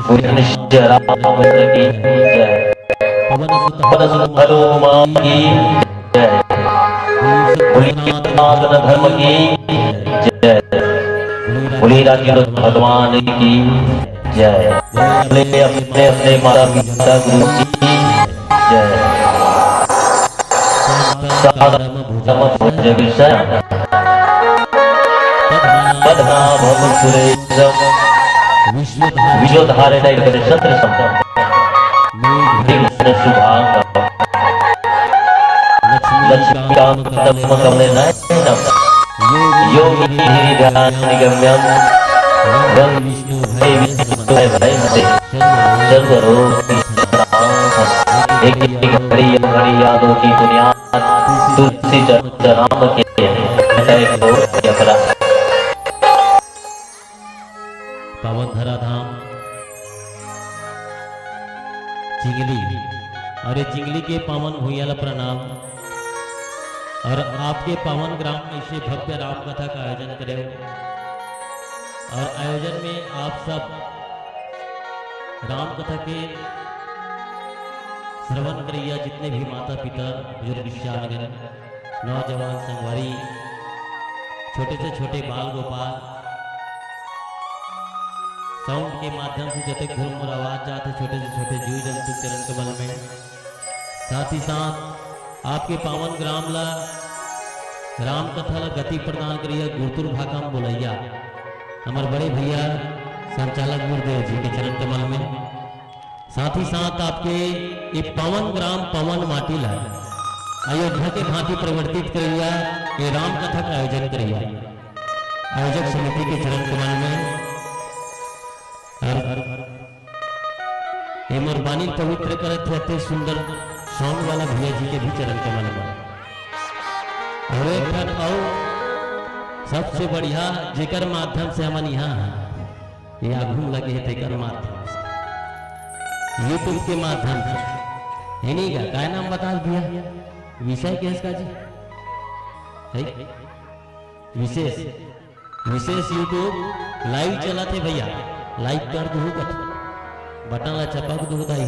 बोलिए हनुमान की जय। पवन सुत हनुमान की जय। बोलिए सनातन धर्म की जय। बोलिए राजेंद्र भगवान की जय। बोलिए अपने अपने माता पिता गुरु की जय। सादरम भुजगशयनं पद्मनाभं सुरेशं विश्वधारणं गगनसदृशं मेघवर्णं शुभांगं लक्ष्मीकान्तं कमलनयनं योगिभिर्ध्यानगम्यं वन्दे विष्णुं हयग्रीवं सर्वरोगविनाशनं। एक एक घड़ी, घड़ी यादों की दुनिया तुलसी चरण राम के हृदय को जकड़ा। पावन धरा धाम चिंगली, अरे चिंगली के पावन भुइयां ला प्रणाम। और आपके पावन ग्राम में ऐसे भव्य राम कथा का आयोजन करे हो। और आयोजन में आप सब राम कथा के श्रवण करैया जितने भी माता पिता, बुजुर्ग, सियानगण, नौजवान, संगवारी, छोटे से छोटे बाल गोपाल, साउंड के माध्यम से जतेक घुरमुर आवाज जात हे, छोटे से छोटे जीव जंतु चरण कमल में, साथ ही साथ आपके पावन ग्राम ला, राम कथा ला गति प्रदान करैया गुरतुर भाखा म बोलैया हमर बड़े भैया संचालक गुरुदेव जी के चरण कमल में, साथ ही साथ आपके ये पावन ग्राम पावन माटी ला अयोध्या के भांति परिवर्तित करैया ये राम कथा का आयोजन करैया आयोजक समिति के चरण कमल में। और ये मोर बानी पवित्र करत हे अति सुंदर साउंड वाला भैया जी के भी चरण कमल में। और एक ठन अउ सबसे बढ़िया जेकर माध्यम से हमन यहाँ हैं, ये आगू में लगे हे तेकर माध्यम से, YouTube के माध्यम से, हे नहीं का? काय नाम बता दिया? विषय के इसका जी? है? विशेष, विशेष YouTube live चलत हे भैया, like कर दूहू कथे, बटन ला चपक दूहू दाई हे,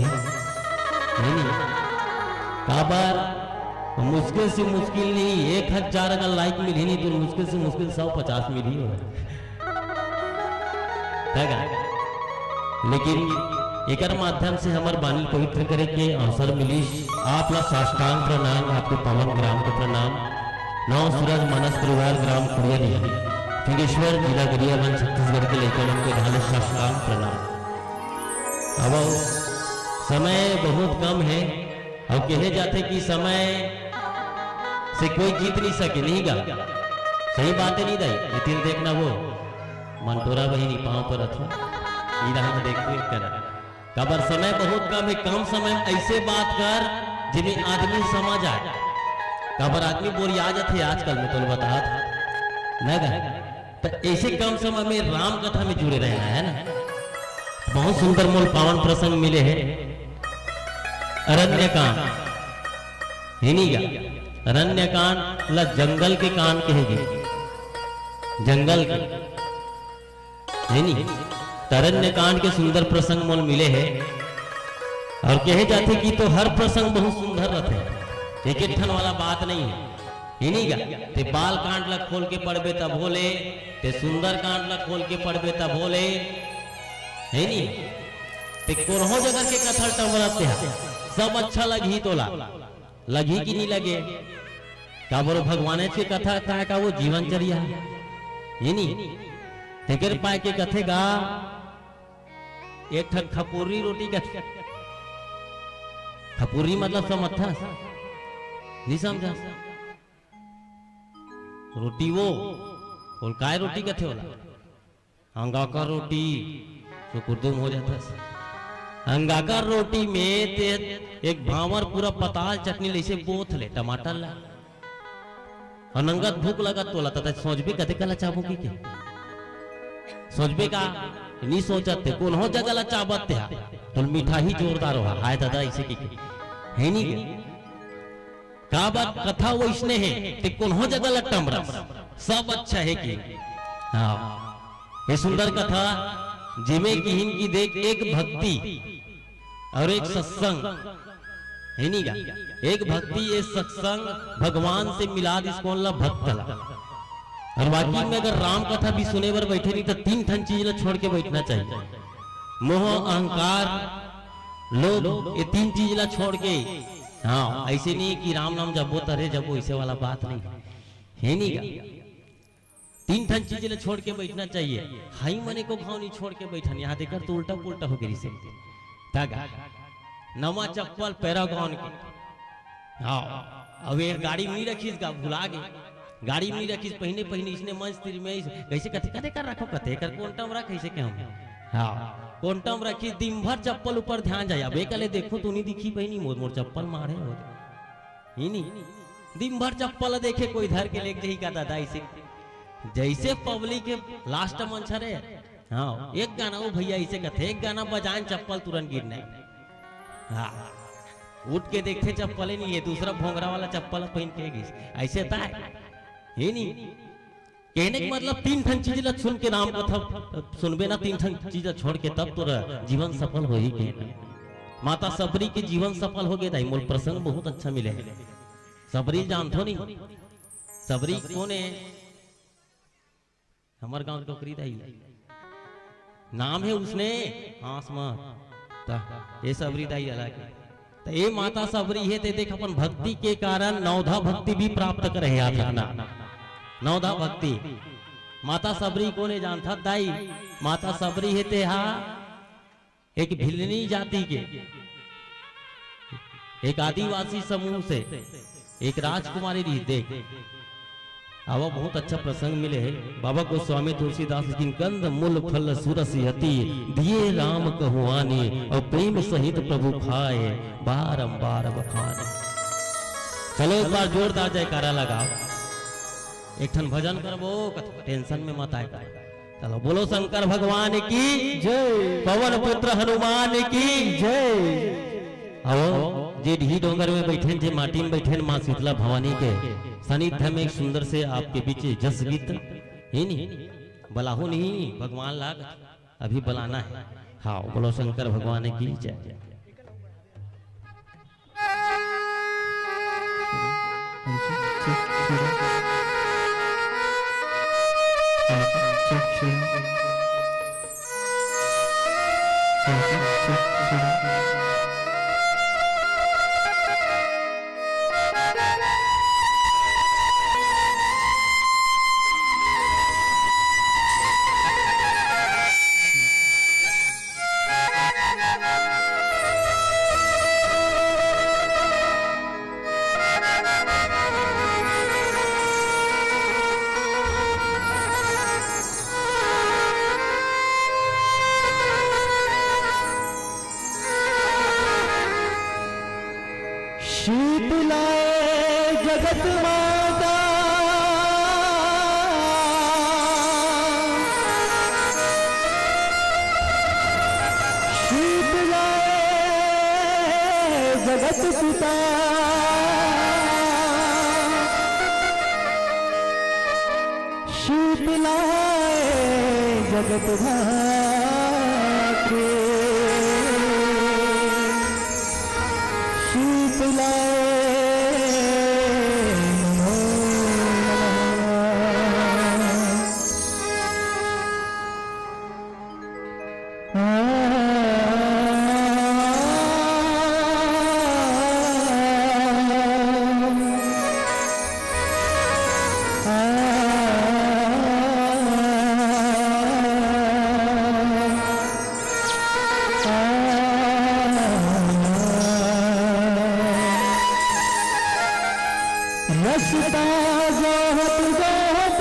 नहीं, नहीं। काबर मुश्किल से मुश्किल नहीं, एक हजार अगर like मिलही नहीं तो मुश्किल से मुश्किल सौ पचास मिलही हो। है का? लेकिन एकर माध्यम से हमर बानी पवित्र करे के अवसर मिलिस। आप ला साष्टांग प्रणाम, आपके पावन ग्राम को प्रणाम। नौ सूरज मानस परिवार, ग्राम कुड़िया निया, फिंगेश्वर, जिला गरियाबंद, छत्तीसगढ़ के लइका मन के ढाले साष्टांग प्रणाम। अब समय बहुत कम है, अउ कहे जाथे कि समय से कोई जीत नहीं सके, नहीं गा? सही बात है, नहीं दाई? ये तीर देखना वो, मन तोरा बहिनी पाँव पर अथवा, ई रहा मैं देखबे कर। काबर समय बहुत कम है, कम समय में ऐसे बात कर, जिन्हें आदमी समझ आए। काबर आदमी बोरिया जाथे आजकल में, तो बता, न गा? तो ऐसे कम समय में राम कथा में जुड़े रहना है ना। बहुत सुंदर मोल पावन प्रसंग मिले है। अरण्य कांड, हे नहीं गा? अरण्य कांड ला जंगल के कांड कहे गे, जंगल के, हे नहीं? त अरण्य कांड के सुंदर प्रसंग मोल मिले है। और कहे जाथे कि तो हर प्रसंग बहुत सुंदर रहथे, एक एक ठन वाला बात नहीं है। हे नहीं गा? ते बाल कांड ला खोल के पढ़बे तब होले, ते सुंदर कांड ला खोल के पढ़बे तब होले, हे नहीं? ते कोनहो जगह के कथा टमरत ते हा, सब अच्छा लगही तोला, लगही कि नहीं लगे? काबर भगवान के कथा का, का वो जीवन चर्या हे नहीं? तेकर पाए के कथे गा, एक ठन खपुर्री रोटी का, खपुर्री मतलब समझथस? नहीं समझा? रोटी वो, बोल काय रोटी कथे ओला? अंगाकर रोटी, सुकुरदुम हो जाथस। अंगाकर रोटी में ते एक भांवर पूरा पताल चटनी लइसे बोथ ले, टमाटर ला। अउ नंगत भूख लगत तोला, त तैं सोचबे कते कला चाबो कि के? सोचबे का? नी सोचत ते, कोनो जगह ला चाबत ते हा। तोल मिठाही जोरदार हो, हाय दादा, ऐसे कि के? हे नी के? काबर कथा वइसने हे, ते कोनो जगह ला टमरस, सब अच्छा हे कि? हाँ। ये सुंदर कथा जेमे किहिन कि देख, एक भक्ति और एक सत्संग, हे नी गा? एक भक्ति, एक सत्संग, भगवान से मिला दिस कोन ला? भक्त ला। और वाकई में अगर राम कथा भी सुने बर बैठे नी, तो तीन ठन चीज ला छोड़ के बैठना चाहिए। मोह, अहंकार, लोभ, ये तीन चीज ला छोड़ के। हाँ, ऐसे नहीं कि राम नाम जपो तरे जपो, ऐसे वाला बात नहीं, हे नी गा? तीन ठन चीज ला छोड़ के बैठना चाहिए। हाई मने को घाव नी छोड़ के बैठन, यहाँ देकर तो उल्टा पुल्टा हो गई से। तगा नवा चप्पल पैरागॉन के। हाँ, अब ये गाड़ी में नी रखिस गा, भुला गे। गाड़ी में नी रखिस, पहिने पहिने इसने मंच तीर में इस-, कैसे कथे, कथे कर रखो, कथे कर कोंटम रख, कैसे के हम। हाँ, कोंटम रखिस, दिन भर चप्पल ऊपर ध्यान जाए। अब एक ले देखो तो नी दिखी बहिनी, मोर मोर चप्पल मारे हो। ही नी, दिन भर चप्पल देखे, कोई धर के लेके जाही का दादा, ऐसे जैसे पब्लिक के लास्ट मंच हरे। हाँ, एक गाना, वो भैया ऐसे कथे, एक गाना बजाएं, चप्पल तुरंत गिरने। हाँ, उठ के देखथे, चप्पले नहीं है, दूसरा भोंगरा वाला चप्पल पहन के गिस, ऐसे ताय, हे नी? कहने के मतलब, तीन ठन चीज ला सुन के, राम कथा सुनबे ना, तीन ठन चीज ला छोड़ के, तब तोर जीवन सफल होही के। माता सबरी के जीवन सफल हो गए दाई, मोल प्रसंग बहुत अच्छा मिले है। सबरी जानथो नहीं? सबरी कोन है? हमर गांव के डोकरी दाई। नाम है उसने आसमा। ता, ये सबरी दाई अलग है। तो ये माता सबरी है, ते देख, अपन भक्ति के कारण नवधा भक्ति भी प्राप्त करे है, याद रखना। नवधा भक्ति। माता सबरी कोन है जानथा दाई? माता सबरी है ते हा एक भिल्लनी जाति के, एक आदिवासी समूह से एक राजकुमारी रही। देख, आवा, बहुत अच्छा प्रसंग मिले है। बाबा गोस्वामी तुलसीदास जी, कंद मूल फल सुरस यति, दिए राम कहुआनी, और प्रेम सहित प्रभु खाए, बारंबार बखाने। चलो, एक बार जोरदार जयकारा लगाओ। एक ठन भजन करबो, कत-, टेंशन में मत आए कर। चलो, बोलो शंकर भगवान की जय। पवन पुत्र हनुमान की जय। आओ, जे ढी डोंगर में बैठे, जे माटी में बैठे, माँ शीतला भवानी के सानिध्य में एक सुंदर से आपके बीच जस गीत, हे नी? बलाहो नहीं, भगवान लाग, अभी बलाना है। हाँ, बोलो शंकर भगवान की जय। शीतलाए जगत माता, शीतलाए जगत पिता, शीतलाए जगत धात्री, शीतलाए नमो नमः। रस्ता जोहत जोहत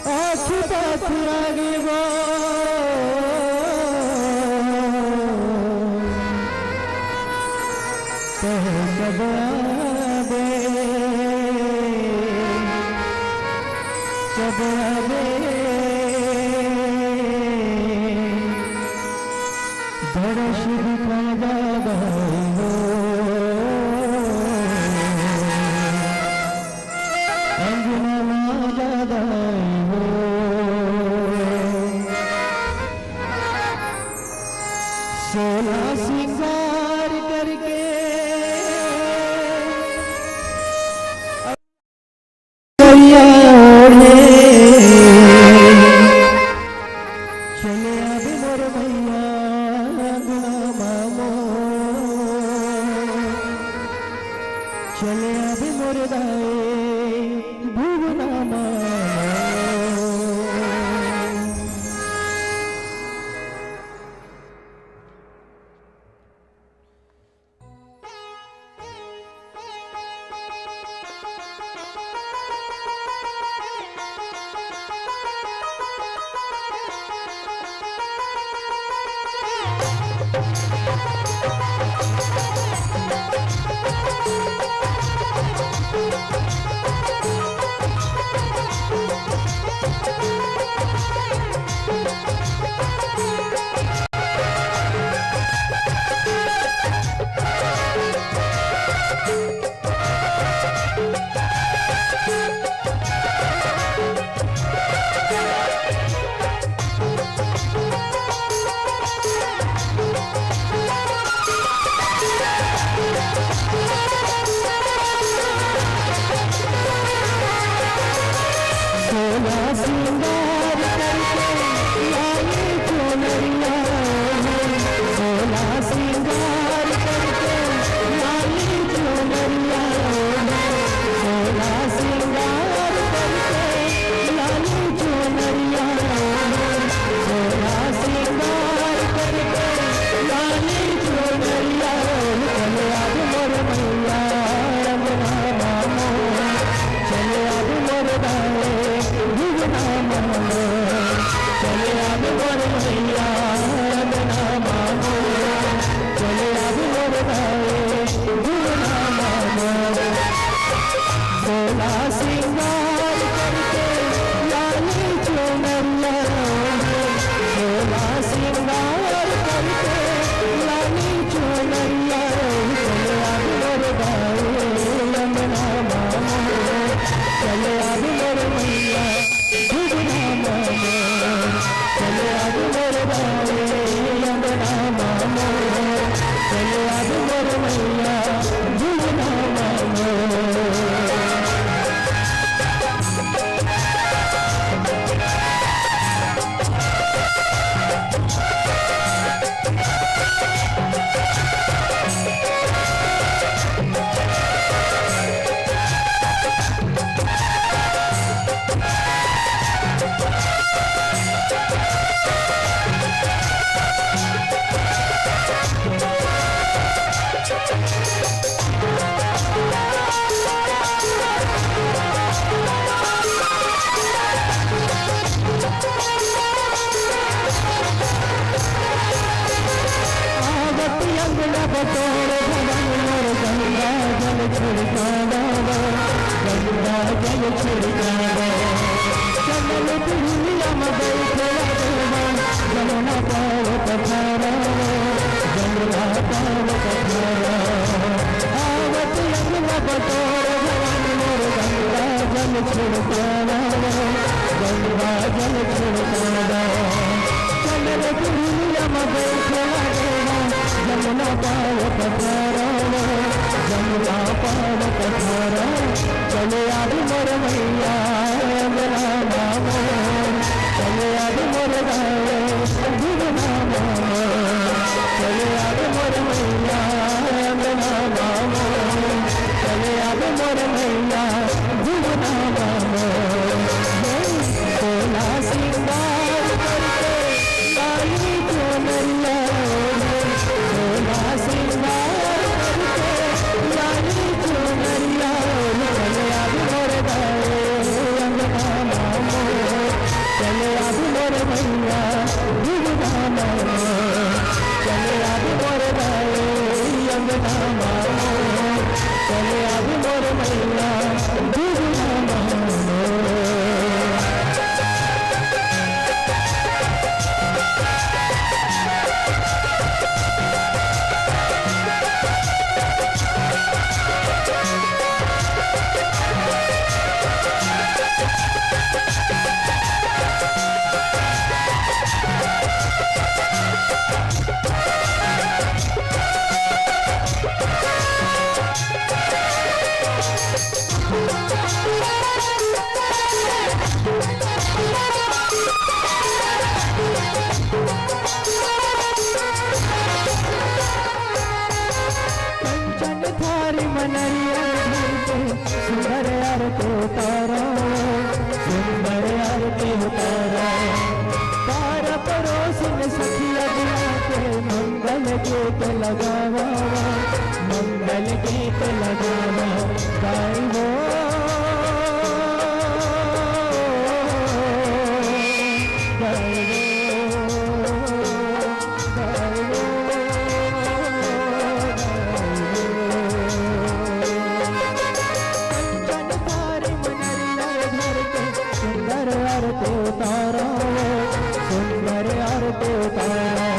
आँखी पाथी आगे वो तह कब आबे, कब आबे, दर्श दिखा जा भाई वो। अंजना जादा हो। सोला सिंगार करके करिया ओढ़े। चले आबे मोर मैया अंगना मामो। चले आबे मोर दाई भुवना मामो। सोला सिंगार करके लाली चुनरिया ओढ़े, सोला सिंगार करके लाली चुनरिया ओढ़े, सोला सिंगार करके लाली चुनरिया ओढ़े, सोला सिंगार करके लाली चुनरिया ओढ़े, चले आबे मोर मैया अंगना मामो। चले आबे मोर दाई भुवना मामो, चले आबे मोर मैया अंगना मामो, चले आबे मोर दाई भुवना मामो। सोला सिंगार करके लाली चुनरिया ओढ़े, सोला सिंगार करके लाली चुनरिया ओढ़े, चले आबे मोर दाई अंगना मामो। चले आबे मोर मैया भुवना मामो, चले आबे मोर दाई अंगना मामो, चले आबे मोर मैया भुवना मामो। आवत अंगना बटोर भवन मोर गंगा जल छिड़कावा, गंगा जल छिड़कावा। चंदन पिड़ुलिया में बैठे देवा, जमुना पाव पथारा, जमुना पाव पथारा। आवत अंगना बटोर भवन मोर गंगा जल छिड़कावा, गंगा जल छिड़कावा। चंदन पिड़ुलिया में बैठे देवा, जमुना पाव पथारा, जमुना पाव पथारा। चले आबे मोर मैया अंगना मामो, चले आबे मोर दाई भुवना मामो, चले आबे मोर मैया अंगना मामो, चले आबे मोर मैया भुवना मामो। सोला सिंगार करके लाली चुनरिया ओढ़े, सोला सिंगार करके लाली चुनरिया ओढ़े, चले आबे मोर दाई अंगना मामो, चले आबे मोर मैया भुवना मामो, चले आबे लगावा, मंगल गीत लगावा, गाइबो, गाइबो, गाइबो, गाइबो। कंचन थारी म नरियर धर के सुंदर आरती उतारो, सुंदर आरती उतारो।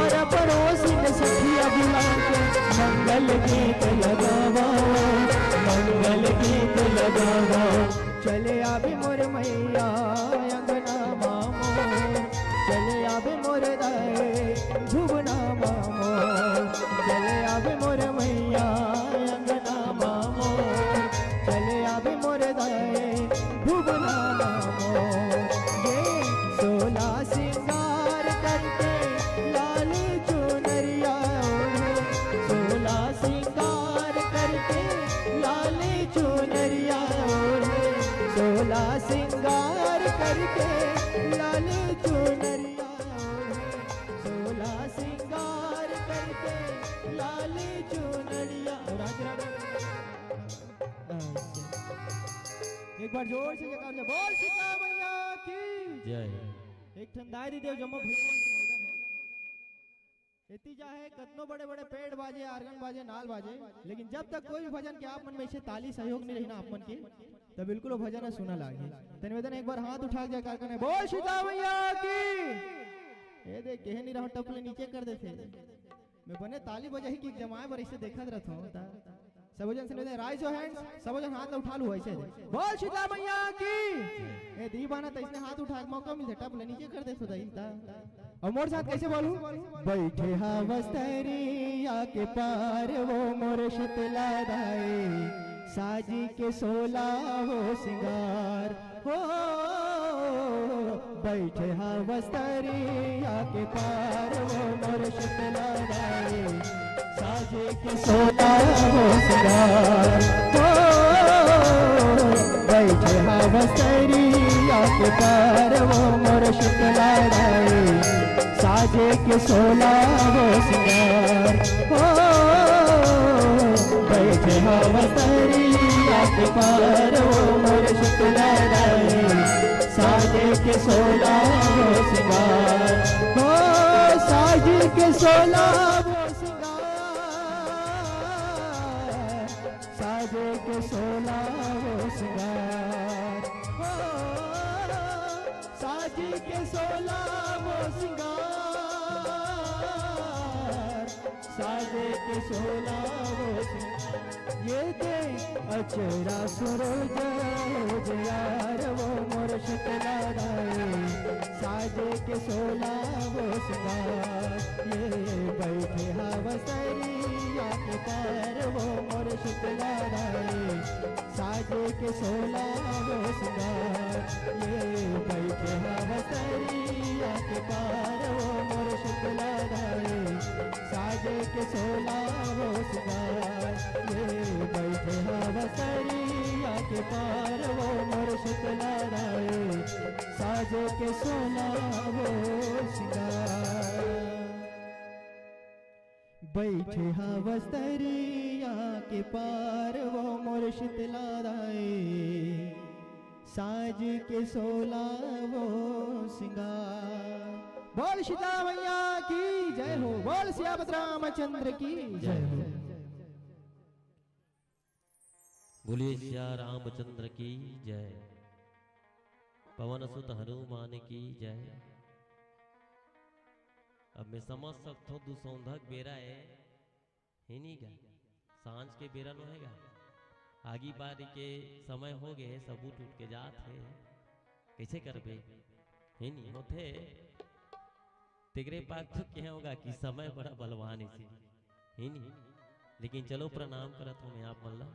आर पड़ोसिन सखिया बुला के मंगल गीत लगावा, मंगल गीत लगावा। चले आबे मोर मैया अंगना मा मोर, चले आबे मोर दाई भुवना मा मोर, चले आबे मोर मैया अंगना मा मोर, चले आबे मोर दाई भुवना मा मोर। ये सोला सिंगार करके लाल चुनरिया ओढ़े, सोला सिंगार करके लाल चुनरिया ओढ़े, सोला सिंगार करके लाल चुनरिया ओढ़े, सोला सिंगार करके लाल चुनरिया। राधे राधे। एक बार जोर से जयकार दे, बोल सीता मैया की जय। एक ठन दाई दे देव जम्मो भैया। एती चाहे कतनो बड़े-बड़े pad बाजे, organ बाजे, नाल बाजे, लेकिन जब तक कोई भी भजन के आप मन में से ताली सहयोग नहीं रही ना आप मन के, तो बिल्कुल वो भजन ह सुना लागे। तो निवेदन है, एक बार हाथ उठा के जयकार करना, बोल सीता मैया की। ये देख, कहे नहीं रहो, टप ले नीचे कर देथे। मैं बने ताली बजाही कि जमाए बर इसे देखत रहत हूँ, ता सब झन से निवेदन, raise your hands, सब झन हाथ ला उठा लू ऐसे। बोल सीता मैया की। ए दीवाना, तो इसने हाथ उठा के मौका मिलथे, टप ले नीचे कर दे सुदाई ता। और मोर साथ कैसे बोलू? बैठे हवस तरिया के पार वो मोर शीतला दाई, साजी के सोला वो सिंगार। हो, बैठे हवस तरिया के पार वो मोर शीतला दाई, साजे के सोला वो सिंगार। हो, बैठे हवस तरिया के पार वो मोर शीतला दाई, साजे के सोला वो सिंगार। हो, बैठे हवस तरिया के पार वो मोर शीतला दाई, साजे के सोला वो सिंगार। हो, साजे के सोला वो सिंगार, साजे के सोला वो सिंगार। हो, साजे के सोला वो सिंगार, साजे के सोला वो सिंगार। ये दे अचरा सरोज उजियार वो मोर शीतला दाई, साजे के सोला वो सिंगार। ये बैठे हवस तरिया के पार वो मोर शीतला दाई, साजे के सोला वो सिंगार। ये बैठे हवस तरिया के पार वो मोर शीतला दाई, साजे के सोला वो सिंगार। ये बैठे हवस तरिया के पार वो मोर शीतला दाई, साजे के सोला वो सिंगार। बैठे हवस तरिया के पार वो मोर शीतला दाई, साज के सोला वो सिंगार। बोल सीता मैया की जय हो, बोल सियावत रामचंद्र की जय हो। बोलिए सिया रामचंद्र की जय, पवन सुत हनुमान की जय। अब मैं समझ सकथों, दुसौंधा के बेरा ए, हे नी गा, सांझ के बेरा नो हे गा, आगी बारी के समय हो गे हे, सब उठ उठ के जात हे, कैसे करबे? हे नी होथे, तेकरे पास तो क्या होगा कि समय बड़ा बलवान हे, हे नी? लेकिन चलो, प्रणाम करत हूँ मैं आप मन ला।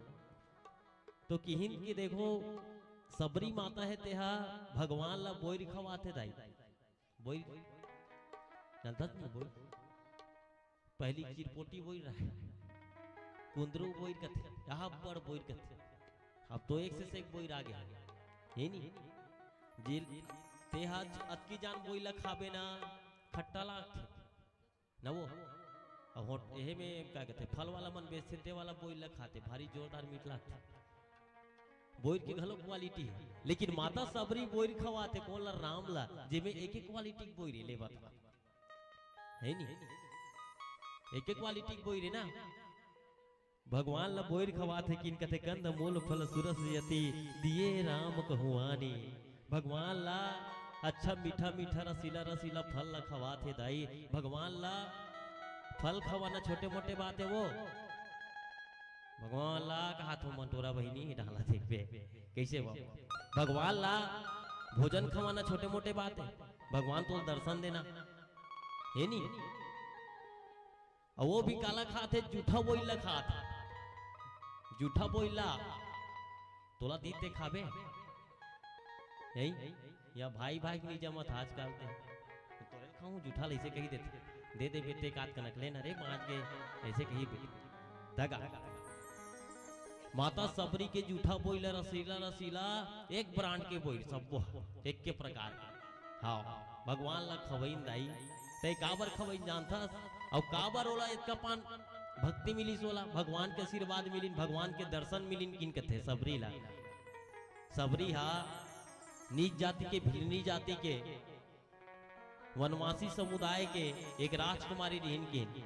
तो किहिन कि देखो, सबरी माता हे, तेहा भगवान ला बोइर खवाथे दाई। बोइर, जानथस नहीं बोइर? पहली चिरपोटी बोइर रहे, कुंदरू बोइर कथे, यहाँ बड़ बोइर कथे। अब तो एक से, से एक बोइर आ गया, हे नी? जिल, तेहा अतकी जान बोइर ला खाबे ना, खट्टा लागथे। ना वो, अब होट-, एहे में का कहते, फल वाला मन बेचथे, ते वाला बोइर ला खाथे, भारी जोरदार मीठ लागथे। बोइर के घलो क्वालिटी हे, लेकिन माता सबरी बोइर खवाथे कोन ला? राम ला, जेमे एक एक क्वालिटी के बोइर हे, ले बता, हे नी? एक एक क्वालिटी के बोइर हे ना। भगवान ला बोइर खवाथे किन कथे, "कंद मूल फल सुरस यति, दिए राम कहु आनी।" भगवान ला अच्छा मीठा मीठा रसीला रसीला फल ला खवाथे दाई। भगवान ला फल खवाना छोटे मोटे बात हे वो? भगवान ला कहा थो मन टोरा बहिनी डाला देखबे कैसे वो? भगवान ला भोजन खवाना छोटे मोटे बात हे? भगवान तो दर्शन देना हे नी? अउ वो भी काला खाथे, जूठा बोइर ला खाथे। जूठा बोइर ला तोला दीत ते खाबे? यही? या भाई भाई के नहीं जमत आजकल ते। तोरे खाऊं जूठा लइसे कही देथे। दे दे बेटे, कात कनक लेना रे, मांज के, ऐसे कही बेटे। दगा। माता सबरी के जूठा बोइर ला, रसीला, रसीला, एक ब्रांड के बोइर, सब्बो, एक के प्रकार। हाँ, भगवान ला खवइन दाई, तै काबर खवइन जानथस? अउ काबर ओला एतका पान भक्ति मिलिस ओला, भगवान के आशीर्वाद मिलिन, भगवान के दर्शन मिलिन, किन कथे? सबरी ला। सबरी हा नीच जाति के, भिलनी जाति के, वनवासी समुदाय के एक राजकुमारी रिहिन किन।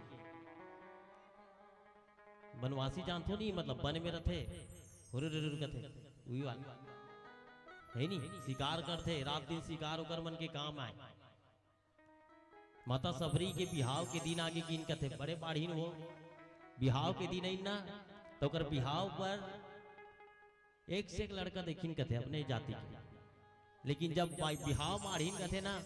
वनवासी जानथो नी, मतलब बन में रथे, हुरुर हुरुर कथे, उही वाला। हे नी, शिकार करथे, रात दिन शिकार ओकर मन के काम आय। माता सबरी के बिहाव के दिन आगे किन कथे, बड़े बाढ़िन वो, बिहाव के दिन आइन ना, त ओकर बिहाव पर एक से एक लड़का देखिन कथे अपने जाति के। लेकिन जब बा-, बिहाव बाढ़िन कथे ना,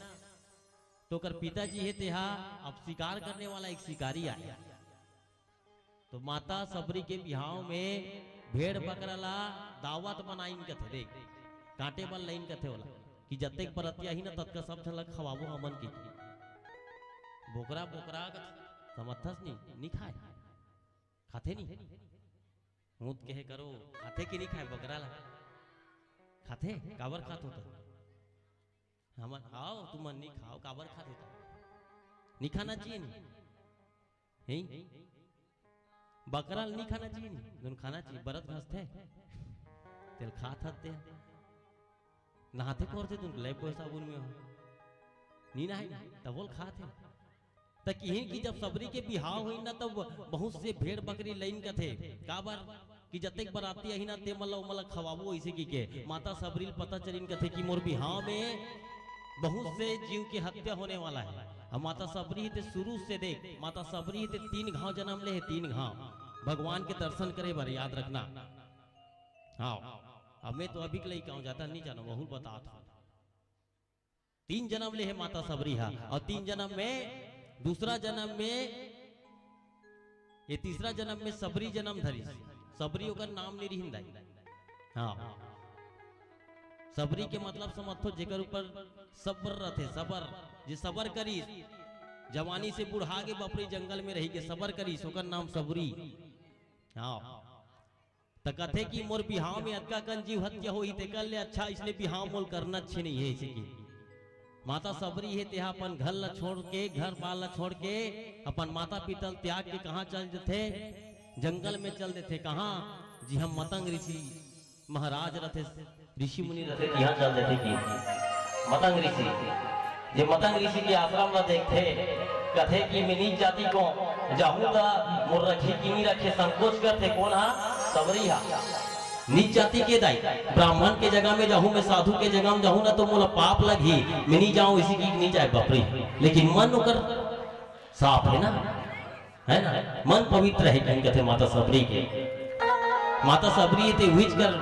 त ओकर पिताजी हे तेहा अब शिकार करने वाला एक शिकारी आय। तो माता सबरी के बिहाव में भेड़ बकरा ला दावत बनाइन कथे, देख, काटे बर लाइन कथे ओला, कि जतेक बरतिया ही ना, ततका सब झन ला खवाबो हमन के। बोकरा, बोकरा कथे, समझथस नी, नी खाय, खाथे नी। मुत कहे करो, खाथे कि नी खाय बकरा ला? खाथे, काबर खात होता? हमन, आओ, तुमन नी खाओ, काबर खात होता? नी खाना चाहिए नी? हैं? बकरा ल नी खाना चाहिए नी? तुन खाना चाहिए, बरत घसथे। तेल खात हते। नहाथे कोरथे तुन, लाइफबॉय साबुन में हो। नी नहाय नी, तब बोल खात हे। त किहिन कि जब सबरी के बिहाव होइन ना, तब बहुत से भेड़ बकरी लाइन कथे। काबर? कि जतेक बराती आही ना, ते मन ला, ओमन ला खवाबो, अइसे कहिके। माता सबरी ल पता चलिन कथे कि मोर बिहाव में बहुत से जीव के हत्या होने वाला है। अब माता सबरी ही ते शुरू से देख, माता सबरी ही ते तीन घाव जन्म ले हे, तीन घाव। भगवान के दर्शन करे बर, याद रखना। हाँ, अब मैं तो अभी के लइका हूँ, ज्यादा नहीं जानो, बहुत बतात हूँ। तीन जन्म ले हे माता सबरी हा, अउ तीन जन्म में, दूसरा जन्म में, ये तीसरा जन्म में सबरी जन्म धरिस। सबरी ओकर नाम नहीं रिहिन दाई। हाँ, सबरी के मतलब समझथो, जेकर ऊपर सबर रथे, सबर, जे सबर करिस, जवानी से बुढ़ा के बपरी जंगल में रहि के सबर करिस, ओकर नाम सबरी। हाँ, त कथे कि मोर बिहाव में अतका कन जीव हत्या होही, तेकर ले अच्छा इसने बिहाव मोल करना अच्छे नहीं है, इसे की। माता सबरी हे, तेहा अपन घर ला छोड़ के, घर बार ला छोड़ के, अपन माता पिता ल त्याग के कहाँ चल देथे? जंगल में चल देथे। कहाँ? जी हम मतंग ऋषि महाराज रथे, ऋषि मुनि रथे, तिहाँ चल देथे कि मतंग ऋषि। जे मतंग ऋषि के आश्रम ला देखथे, कथे कि मैं नीच जाति को जाहूँ त मोर रखी कि नहीं रखे, संकोच करथे। कोन हा? सबरी हा। नीच जाति के दाई, ब्राह्मण के जगह में जाहूँ, मैं साधु के जगह में जाहूँ ना, तो मोला पाप लगही, मैं नहीं जाऊँ, इसी की नहीं जाए बपरी। लेकिन मन ओकर साफ है ना, है ना, मन पवित्र है, कहीं कथे माता सबरी के। माता सबरी ते उहिच कर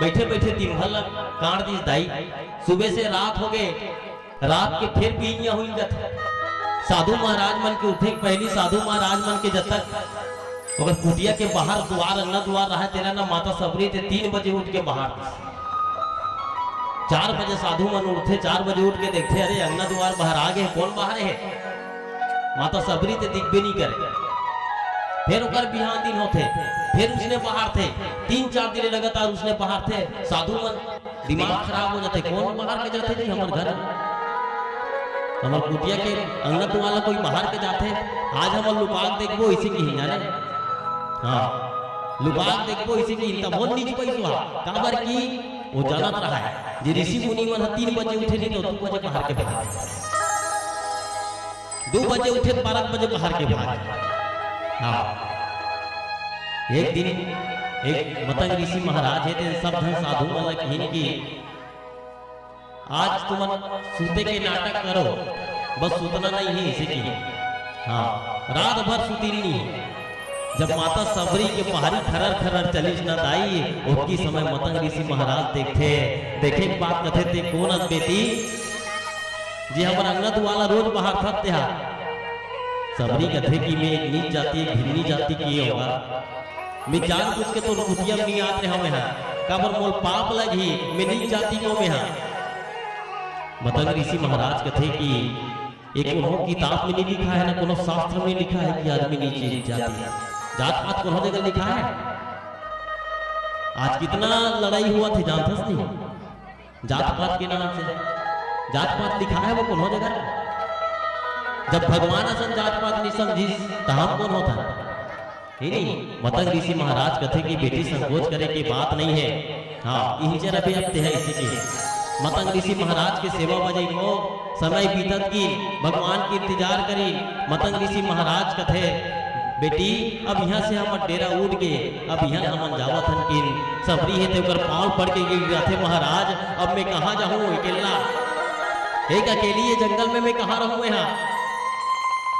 बैठे बैठे दिन भर ला काट दिस दाई। सुबह से रात हो गए, रात के फिर भी इयां हुई कथे। साधु महाराज मन के उठे के पहली साधु महाराज मन के जब तक ओकर कुटिया के बाहर दुआर, अंगना दुआर रहे, तेला ना माता सबरी ते तीन बजे उठ के बाहर। चार बजे साधु मन उठथे, चार बजे उठ के देखथे, अरे अंगना दुआर बाहर आ गए, कौन बाहर है? माता सबरी ते दिखबे नहीं करे। फिर ओकर बिहान दिन होथे, फिर उसने बाहर थे, तीन चार दिन लगातार उसने बाहर थे। साधु मन दिमाग खराब हो जाथे, कौन बाहर के जाथे जी हमर घर? हमर कुटिया के अंगना दुआर ला कोई बहार के जाथे, आज हमन लुका के देखबो, अइसे किहिन जाने। हाँ, लुका के देखबो, अइसे किहिन, तभो नइ नीच पाइस हा, काबर कि ओ जानत रहय जे ऋषि मुनि मन ह तीन बजे उठे नहीं तो दू बजे बहार के भाग, दू बजे उठे, बारह बजे बहार के भाग। हाँ, एक दिन एक मतंग ऋषि महाराज हे, तेन सब झन साधु मन ला किहिन कि आज तुमन सुते के नाटक करो, बस सुतना नहीं हे, अइसे किहिन। हाँ, रात भर सुतिन नहीं हे। जब माता सबरी के पहारी खरर खरर चलिस न दाई, ओतकी समय मतंग ऋषि महाराज देखथे, देखे के बाद कथे, "ते कोन अस बेटी, जे हमर अंगना दुआर ला रोज बहारथस तेहा?" सबरी कथे कि मैं एक नीच जाति, एक भिन्नी जाति के हों गा। मैं जानबूझ के तोर कुटिया म नइ आत रेहेंव हा, काबर मोला पाप लगही, मैं नीच जाति के हों हा। मतंग ऋषि महाराज कथे कि ये कोनो किताब में नइ लिखा हे, ना कोनो शास्त्र में लिखा हे कि आदमी नीच जाति हे। जात पात कोनो जगह लिखा हे? आज कितना लड़ाई होवत हे, जानथस नहीं? जात पात के नाम से जात पात लिखा हे वो कोनो जगह? जब भगवान असन जात पात नइ समझिस, त हम कोन होथन? हे नहीं? मतंग ऋषि महाराज कथे कि बेटी, संकोच करे के बात नहीं हे। हाँ, इहिंचे रबे अब तेहा, अइसे किहिन। मतंग ऋषि महाराज के सेवा बजे को समय बीतत कि भगवान के इंतजार करी। मतंग ऋषि महाराज कथे, "बेटी, अब इहाँ से हमर डेरा उठ गे, अब इहाँ हमन जावत हन।" किहिन सबरी हे ते ओकर पाँव पड़ के गिर जाथे, "महाराज, अब मैं कहाँ जाहूँ अकेला? एक अकेली ये जंगल में मैं कहाँ रहूँ यहाँ?"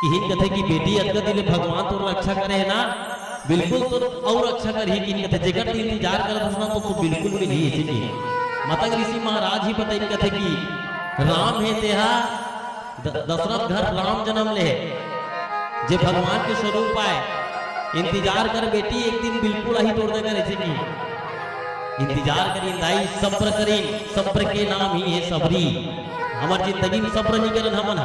किहिन कथे कि बेटी, अतका दिन ले भगवान तोर रक्षा करे हे ना, बिल्कुल तोर अउ रक्षा करही। किहिन कथे, "जेकर तैं इंतजार करत हस ना, तो, तो बिल्कुल मिलही," अइसे किहिन। मतंग ऋषि महाराज ही बताइन कथे कि राम हे तेहा द-, दशरथ घर राम जनम ले हे, जे भगवान के स्वरूप आय। इंतजार कर बेटी, एक दिन बिल्कुल आही तोर जगह, अइसे किहिन। इंतजार करिन दाई, सब्र करिन, सब्र के नाम ही हे सबरी। हमर जिंदगी में सब्र नइ करन हमन ह।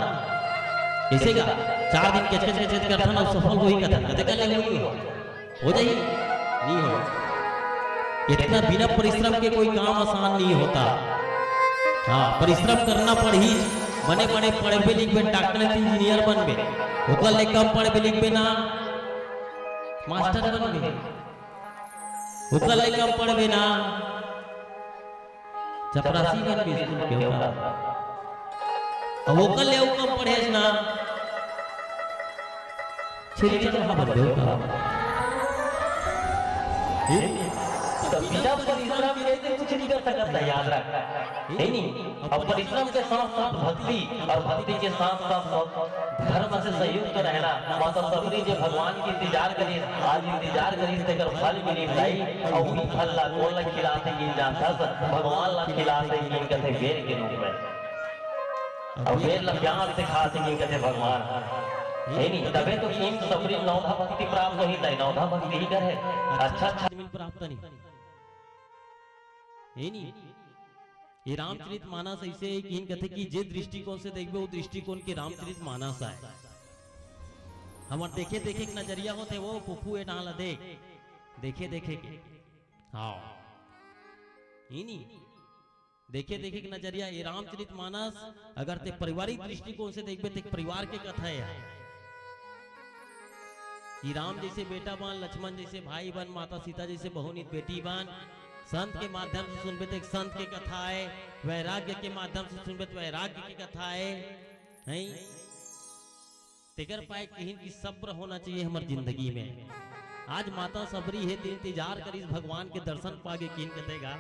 कइसे गा? चार दिन केचकेच केचकेच करथन अउ सफल होही कथन, कथे कर ले होही हो। हो जाही? नहीं हो। इतना बिना परिश्रम के कोई काम आसान नहीं होता। हाँ, परिश्रम करना पड़ही। बने बने पढ़बे लिखबे, डॉक्टर इंजीनियर बनबे, ओकर ले कम पढ़बे लिखबे ना, मास्टर बनबे, ओकर ले कम पढ़बे ना, चपरासी बनबे स्कूल के ओकर। अब ओकर ले अउ कम पढ़ेस ना, छेरी चरवाहा बनबे ओकर। हे? तो बिना परिश्रम के तो कुछ नहीं कर सकता, याद रख। हे नहीं? अब परिश्रम के साथ साथ भक्ति, और भक्ति के साथ साथ धर्म से संयुक्त रहना। माता सबरी जे भगवान के इंतजार करिस, आज इंतजार करिस, तेकर फल मिलिस दाई। अउ उही फल ला कोन ला खिलाथे किहिन जानथस? भगवान ला खिलाथे किहिन कथे बेर के रूप में। अउ बेर ला प्यार से खाथे किहिन कथे भगवान। हे नहीं? तभे तो किहिन सबरी नवधा भक्ति प्राप्त होही दाई, नवधा भक्ति ही करे। अच्छा, अच्छा। आदमी प्राप्त नहीं। हे नहीं? ये रामचरित मानस अइसे हे किहिन कथे कि जे दृष्टिकोण से देखबे, वो दृष्टिकोण के रामचरित मानस आय। हमर देखे देखे के नजरिया होथे, वो पुप्पू ए डाहर ला देख, देखे देखे के। हाँ। हे नहीं? देखे देखे के नजरिया, ये रामचरित मानस, अगर ते पारिवारिक दृष्टिकोण से देखबे, ते परिवार के कथा हे। कि राम जइसे बेटा बन, लक्ष्मण जइसे भाई बन, माता सीता जइसे बहुनीत बेटी बन, संत के माध्यम से सुनबे, तो एक संत के कथा हे, वैराग्य के माध्यम से सुनबे, तो वैराग्य के कथा हे, हैं? तेकर पाए किहिन कि सब्र होना चाहिए हमर जिंदगी में। आज माता सबरी हे, ते इंतजार करिस भगवान के दर्शन पागे, किहिन कथे गा,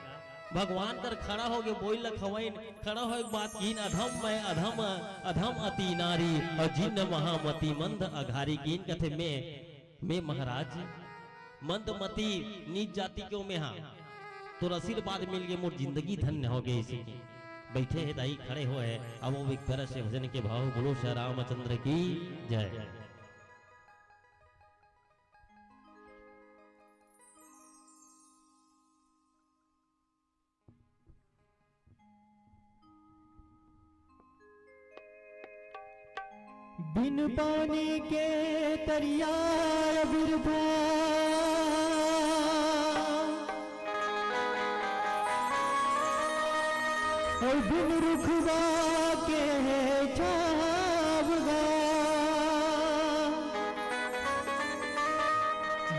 भगवान कर खड़ा होगे, बोइल ल खवइन, खड़ा होए के बाद किहिन, "अधम मैं अधम, अधम अति नारी, अउ जिन महामति मंद अघारी।" किहिन कथे, "मैं, मैं महाराज मंदमती नीच जाति के हों मैं हा, तोर आशीर्वाद मिल गे, मोर जिंदगी धन्य होगे।" अइसे बइठे हे दाई, खड़े होए हे, अब वो एक तरह से भजन के भाव। बोलो श्री रामचंद्र की जय। बिन पानी के तरिया बिरथा, अउ बिन रुखवा के छाव गा,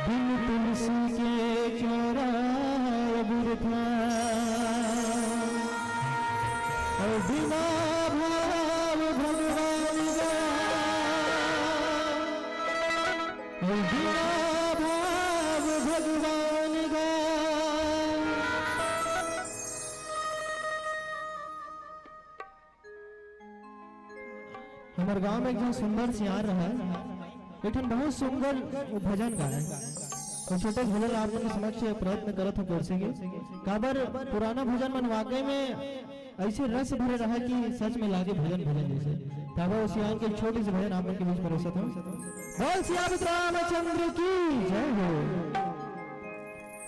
बिन तुलसी के चौरा बुरथा, अउ बिना भाव भगवान गा, अउ बिना भाव भगवान गा। हमर गांव में एक झन सुंदर सियान रहय, एक ठन बहुत सुंदर भजन गाय। तो छोटे भजन आप मन के समक्ष प्रयत्न करत हंव परोसे के, काबर पुराना भजन मन वाकई में ऐसे रस भरे रहय कि सच में लागे भजन भजन जैसे। तब उस सियान के एक छोटे से भजन आप मन के बीच परोसत हंव। बोल सियावत रामचंद्र की जय हो।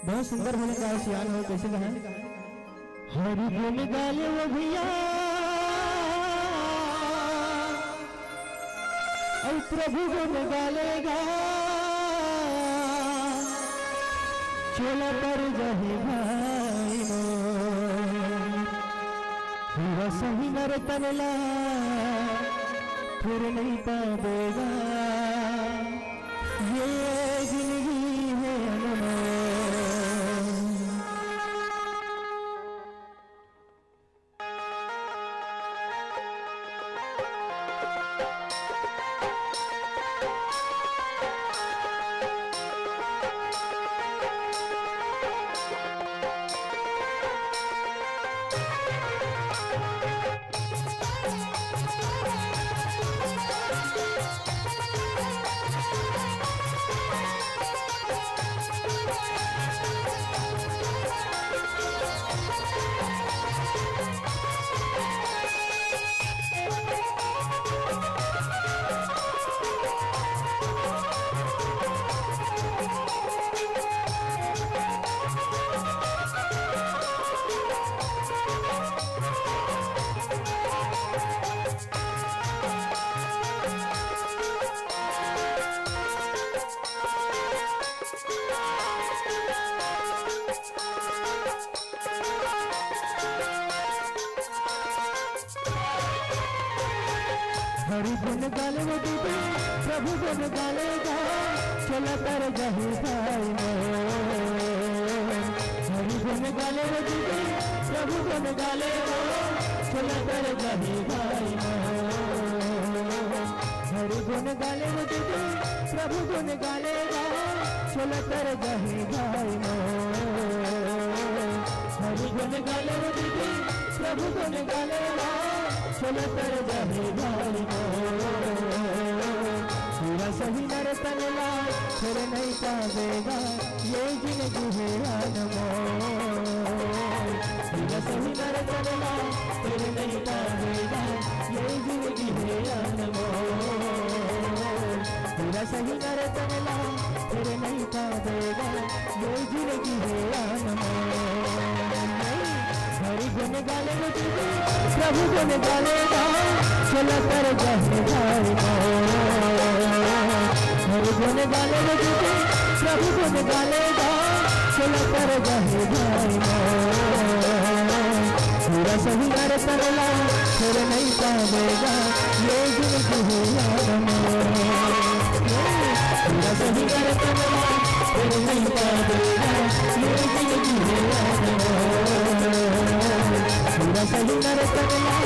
बहुत सुंदर भजन गाय सियान हो, कैसे गाय? हरि गुण गाले वो भैया, अउ प्रभु गुण गाले गा, चोला तर जाही भाई मोर। पूरा सही नर तन ला, फिर नहीं पावेगा, ये जिंदगी है अनमोल। हरि गुण गाले वो दीदी, प्रभु गुण गाले गा, चला तर जाही भाई मोर। हरि गुण गाले वो दीदी, प्रभु गुण गाले गा, चला तर जाही भाई मोर। हरि गुण गाले वो दीदी, प्रभु गुण गाले गा, चला तर जाही भाई मोर। हरि गुण गाले वो दीदी, प्रभु गुण गाले गा, चला तर जाही भाई मोर। पूरा सही नर तन ला, फिर नहीं पावेगा, ये जिंदगी है अनमोल। पूरा सही नर तन ला, फिर नहीं पावेगा, ये जिंदगी है अनमोल। पूरा सही नर तन ला, फिर नहीं पावेगा, ये जिंदगी है अनमोल। हरि गुण गाले वो दीदी, प्रभु गुण गाले गा, चला तर जाही भाई मोर। हरि गुण गाले वो दीदी, प्रभु गुण गाले गा, चला तर जाही भाई मोर। पूरा सही नर तन ला, फिर नहीं पावेगा, ये जिंदगी है अनमोल। पूरा सही नर तन ला, फिर नहीं पावेगा, ये जिंदगी है अनमोल। पूरा सही नर तन ला।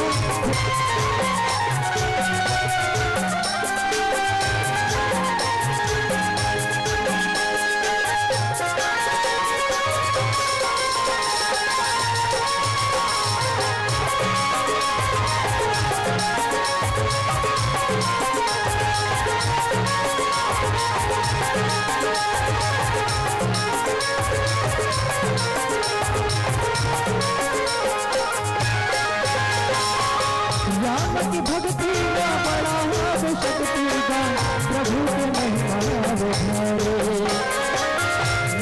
राम की भक्ति में बड़ा हवे शक्ति गा, प्रभु के महिमा वो भारे।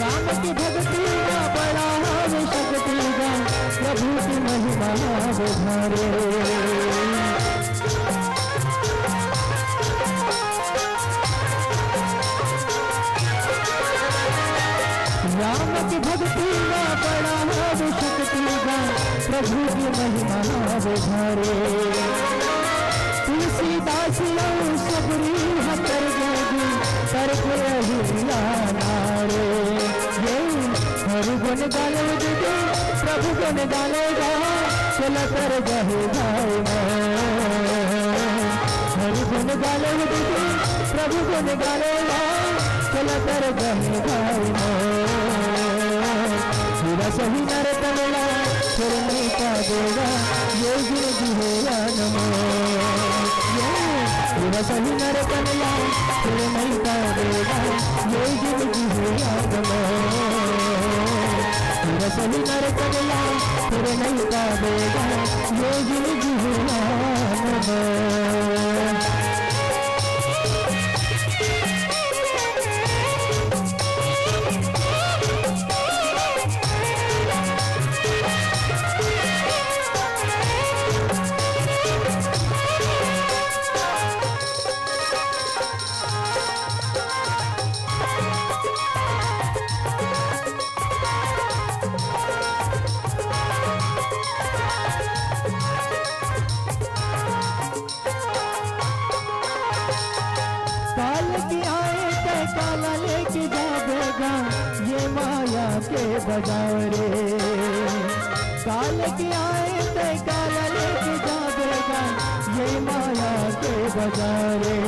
राम की भक्ति में बड़ा हवे शक्ति गा, प्रभु की महिमा वो भारे। राम की भक्ति में बड़ा हवे शक्ति गा, प्रभु के महिमा गावे धारे। तुलसीदास अउ सबरी ह कर गे, कर गे अहिल्या नारे। ये हरि गुण गाले दीदी, प्रभु गुण गाले गा, चल कर जहे जाए मैं। हरि गुण गाले दीदी, प्रभु गुण गाले गा, चल कर जहे जाए मैं। पूरा सही नर तनला फिर नहीं पावेगा, ये जिंदगी है अनमोल। ये पूरा सही नर तनला फिर नहीं पावेगा, ये जिंदगी है अनमोल। पूरा सही नर तनला फिर नहीं पावेगा, ये जिंदगी है अनमोल। काल के आए तै काला लेके जावेगा, ये माया के बजारे। काल के आए तै काला लेके जावेगा, ये माया के बजारे।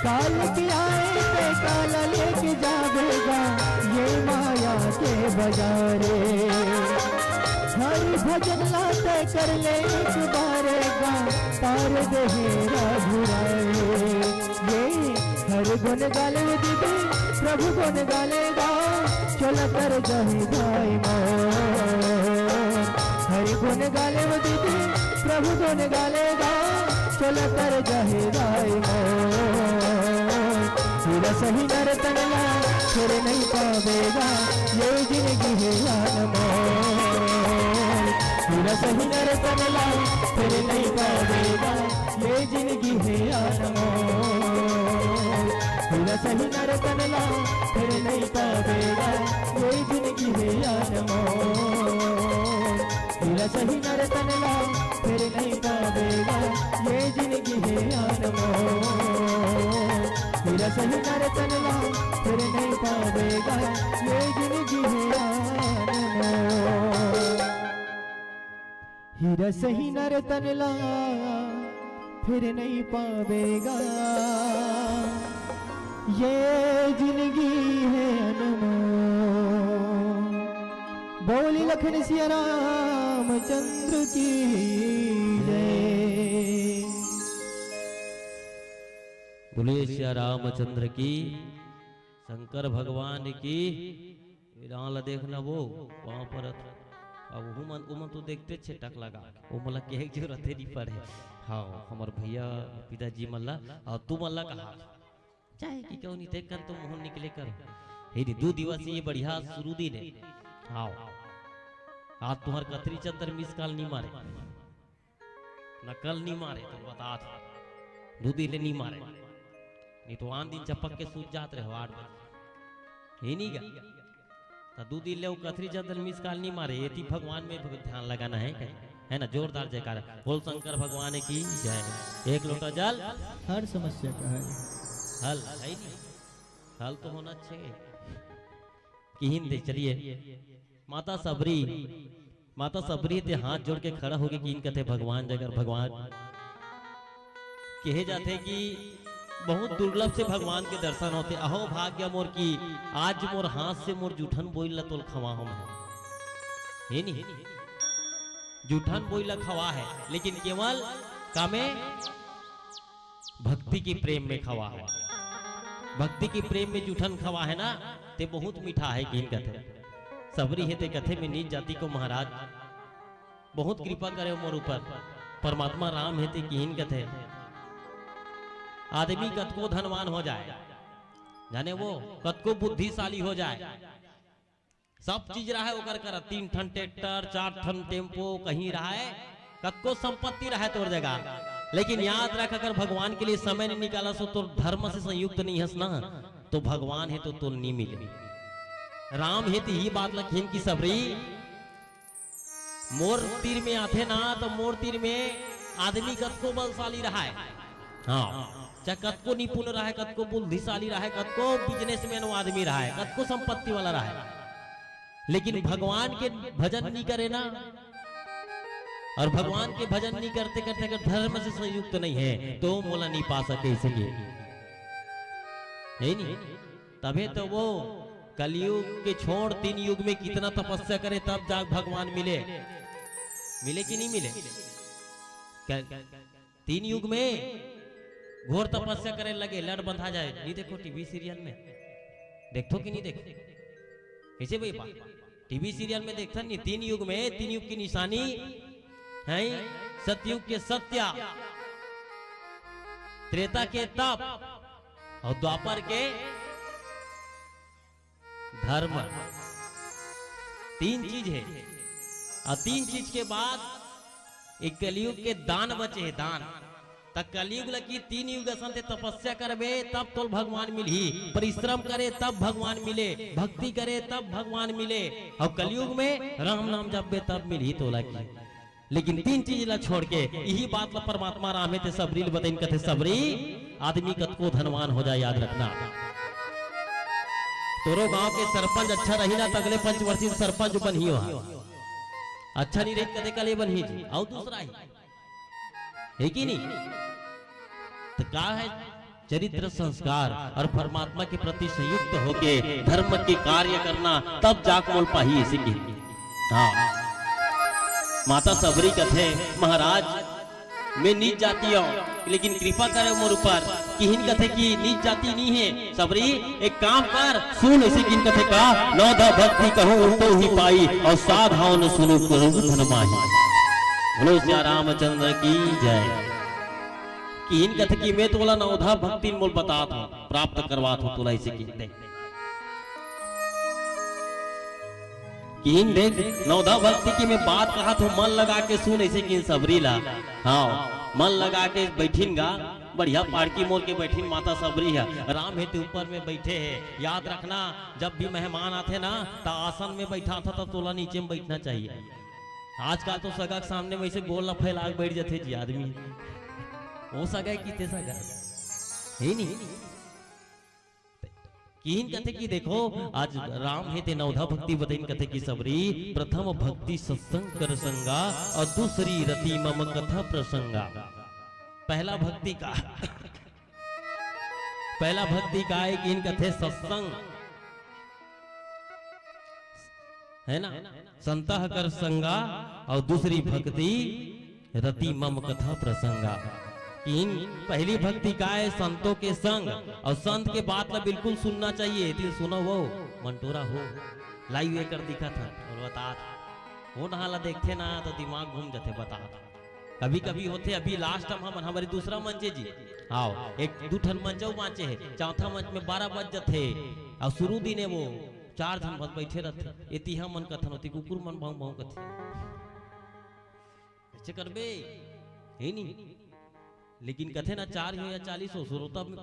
काल के आए तै काला लेके जावेगा, ये माया के बजारे। हरि भजन ला तै कर ले एक बारे गा, पार देहे रघुराए। ये हरि गुण गाले दीदी, प्रभु गुण गाले गा, चल कर जही भाई मोर। हरि गुण गाले दीदी, प्रभु गुण गाले गा, चल कर जही भाई मोर। पूरा सही नर तनला फिर नहीं पावेगा, ये जिंदगी है अनमोल। पूरा सही नर तनला फिर नहीं पावेगा, ये जिंदगी है अनमोल। पूरा सही नर तनला फिर नहीं पावेगा, ये जिंदगी है अनमोल। पूरा सही नर तनला फिर नहीं पावेगा, ये जिंदगी है अनमोल। पूरा सही नर तनला फिर नहीं पावेगा, ये जिंदगी है अनमोल। हीरा सही नर तनला फिर नहीं पावेगा, ये जिंदगी है अनमोल। बोली लखन सिया रामचंद्र की जय। बोलिए सिया रामचंद्र की, शंकर भगवान की। ये राम ला देख ना वो, पाँव परत। अब उमन, उमन तो देखते छे टक लगा। वो मोला कहे के जरूरत ही नहीं पड़े। हाँ, हमर भैया, पिताजी मन ला, और तू मन ला कहा। चाहे कि क्यों नहीं देख कर तो मुंह निकले कर। हे नी, दो दिवस ये बढ़िया शुरू दिन है। आओ। आज तुम्हार कतरी चंद्र मिस कॉल नहीं मारे। नकल नी मारे तो बतात हे, दू दिन ले नी मारे, नहीं तो आन दिन चपक के सूत जात रहे हो आठ बजे, हे नी गा? तो दू दिन ले वो कथरी जदल मिस कॉल नी मारे, एती भगवान में भी ध्यान लगाना है कहीं, है ना? जोरदार जयकारा, बोल शंकर भगवान की जय। एक लोटा जल, हर समस्या का हल। हल है नी, हल तो होना चाहिए। किहिन दे, चलिए। माता सबरी, माता सबरी ते हाथ जोड़ के खड़ा होके किहिन कथे, भगवान जगर भगवान। कहे जाथे कि बहुत दुर्लभ से भगवान के दर्शन होथे। अहो भाग्य मोर की आज मोर हाथ से मोर जूठन बोइल ला तोल खवा हूँ मैं। हे नी? जूठन बोइल ला खवा है, लेकिन केवल कामे भक्ति के प्रेम में खवा है, भक्ति के प्रेम में जूठन खवा है ना, ते बहुत मीठा है, किहिन कथे। सबरी हे ते कथे में नीच जाति को महाराज, बहुत कृपा करे मोर ऊपर। परमात्मा राम हे ते किहिन कथे। आदमी कतको धनवान हो जाए, जाने वो कतको बुद्धिशाली हो जाए, सब चीज रहे ओकर करा, तीन ठन ट्रैक्टर, चार ठन टेम्पो, कहीं रहे, कतको संपत्ति रहे तोर जगह, लेकिन याद रख, अगर भगवान के लिए समय नहीं निकालस हो, तो धर्म से संयुक्त नहीं हस ना, तो भगवान हे तो तोला नहीं मिले। राम हे तो यही बात ला कहिन कि सबरी, मोर तीर में आथे ना, तो मोर तीर में आदमी कतको बलशाली रहय, हाँ, चाहे कतको निपुण रहय, कतको बुद्धिशाली रहय, कतको बिजनेसमैन वो आदमी रहय, कतको संपत्ति वाला रहय, लेकिन भगवान के भजन नहीं करे ना, और भगवान के भजन नहीं करते करते अगर धर्म से संयुक्त नहीं है, तो मोला नहीं पा सके, इसीलिए, है नहीं? तभे तो वो कलयुग के छोड़ तीन युग में कितना तपस्या करे, तब जाके भगवान मिले। मिले कि नहीं मिले? क-, तीन युग में घोर तपस्या करे लगे, लड़ बंधा जाए। नहीं देखो टीवी सीरियल में, देखथो कि नहीं देखो? कैसे भाई बा? टीवी सीरियल में देखथन नहीं, तीन युग में, तीन युग की निशानी है, सतयुग के सत्या, त्रेता के तप और द्वापर के धर्म, तीन चीज है। और तीन चीज के बाद एक कलयुग के दान बचे है, दान। त कलयुग लगी तीन युग असन ते तपस्या करबे, तब तोल भगवान मिलही। परिश्रम करे तब भगवान मिले, भक्ति करे तब भगवान मिले। और कलयुग में राम नाम जपबे तब मिलही तोला की। लेकिन तीन चीज ला छोड़ के, यही बात ला परमात्मा राम हे ते सबरी ल बतइन, कथे, "सबरी, आदमी कतको धनवान हो जाए, याद रखना, तोरो गांव के सरपंच अच्छा रही ना, त अगले पंचवर्षी सरपंच बनही वहां। अच्छा नहीं रही, कदे कले बनही जी, अउ दूसरा ही, है कि नहीं?" तो का है? चरित्र संस्कार और परमात्मा के प्रति संयुक्त होके धर्म के कार्य करना, तब जाक मोल पाही, इसे कहिन। हाँ, माता सबरी कथे, "महाराज, मैं नीच जाति हूँ, लेकिन कृपा करे मोर ऊपर।" किहिन कथे कि नीच जाति नहीं है, सबरी एक काम कर, सुन, इसे किहिन कथे का, "नवधा भक्ति कहूँ तो ही पाई, और साधावन सुनु करूँ धन माही।" बोलो सिया रामचंद्र की जय। किहिन कथे कि मैं तोला नवधा भक्ति मोल बतात हूँ, प्राप्त करवात हूँ तोला, इसे किहिन दे। किहिन देख, नवधा भक्ति की मैं बात कहत हूँ, मन लगा के सुन, इसे किहिन सबरी ला। हाँ, मन लगा के बैठिन गा, बढ़िया पाड़की मोल के बैठिन माता सबरी है। राम हे ते ऊपर में बैठे है। याद रखना, जब भी मेहमान आथे ना, त आसन में बैठाथे, त तोला नीचे में बैठना चाहिए। आजकल तो सगा के सामने में ऐसे गोड़ ला फैला के बैठ जाथे जी आदमी। वो सगा हे कि ते सगा हे? हे नहीं? किहिन कथे कि देखो, आज राम हे ते नवधा भक्ति बतइन, कथे कि सबरी, "प्रथम भक्ति सत्संग कर संगा, और दूसरी रति मम कथा प्रसंगा।" पहला भक्ति का, पहला भक्ति का है कि इहिन कथे सत्संग, है ना, संतह कर संगा, और दूसरी भक्ति रति मम कथा प्रसंगा। कि इहिन पहली भक्ति का है संतों के संग, और संत के बात ला बिल्कुल सुनना चाहिए। दिल सुनो वो मंटोरा हो, लाइव एकर दिखत है और बतात, वो नहा ला देखथे ना तो दिमाग घूम जाथे, बतात। कभी-कभी होथे, अभी लास्ट टाइम हमन, हमर दूसरा मंच हे जी। आओ, एक दू ठन मंच अउ बांचे हे। चौथा मंच में बारह बज जथे। अउ शुरू दिन हे वो, चार झन बस बैठे रथे। एती हमन कथन, ओती कुकुर मन भांव भांव कथे। ऐसे करबे? हे नहीं। लेकिन कथे ना, चार हो या चालीस हो, श्रोता में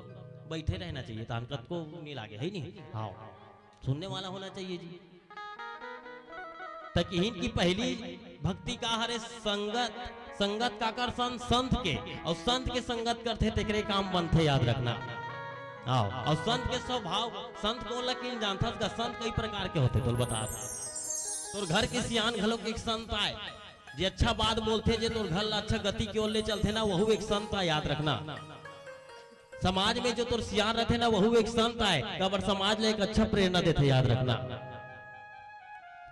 बैठे रहना चाहिए, तहान कतको नहीं लागे, हे नहीं? हाँ, सुनने वाला होना चाहिए जी। त किहिन की पहली भक्ति का हरे संगत, संगत काकर संग, संत के, और संत के संगत करथे तेकरे काम बनथे, याद रखना। आओ, और संत के स्वभाव, संत कोन ला किहिन जानथस का, संत कई प्रकार के होथे, तोल बता। तोर घर के सियान घलो एक संत आय, जे अच्छा बात बोलथे, जे तोर घर ला अच्छा गति के ओर ले चलथे ना, वहू एक संत आय, याद रखना। समाज में जो तोर सियान रथे ना, वहू एक संत आय, काबर समाज ला एक अच्छा प्रेरणा देथे, याद रखना।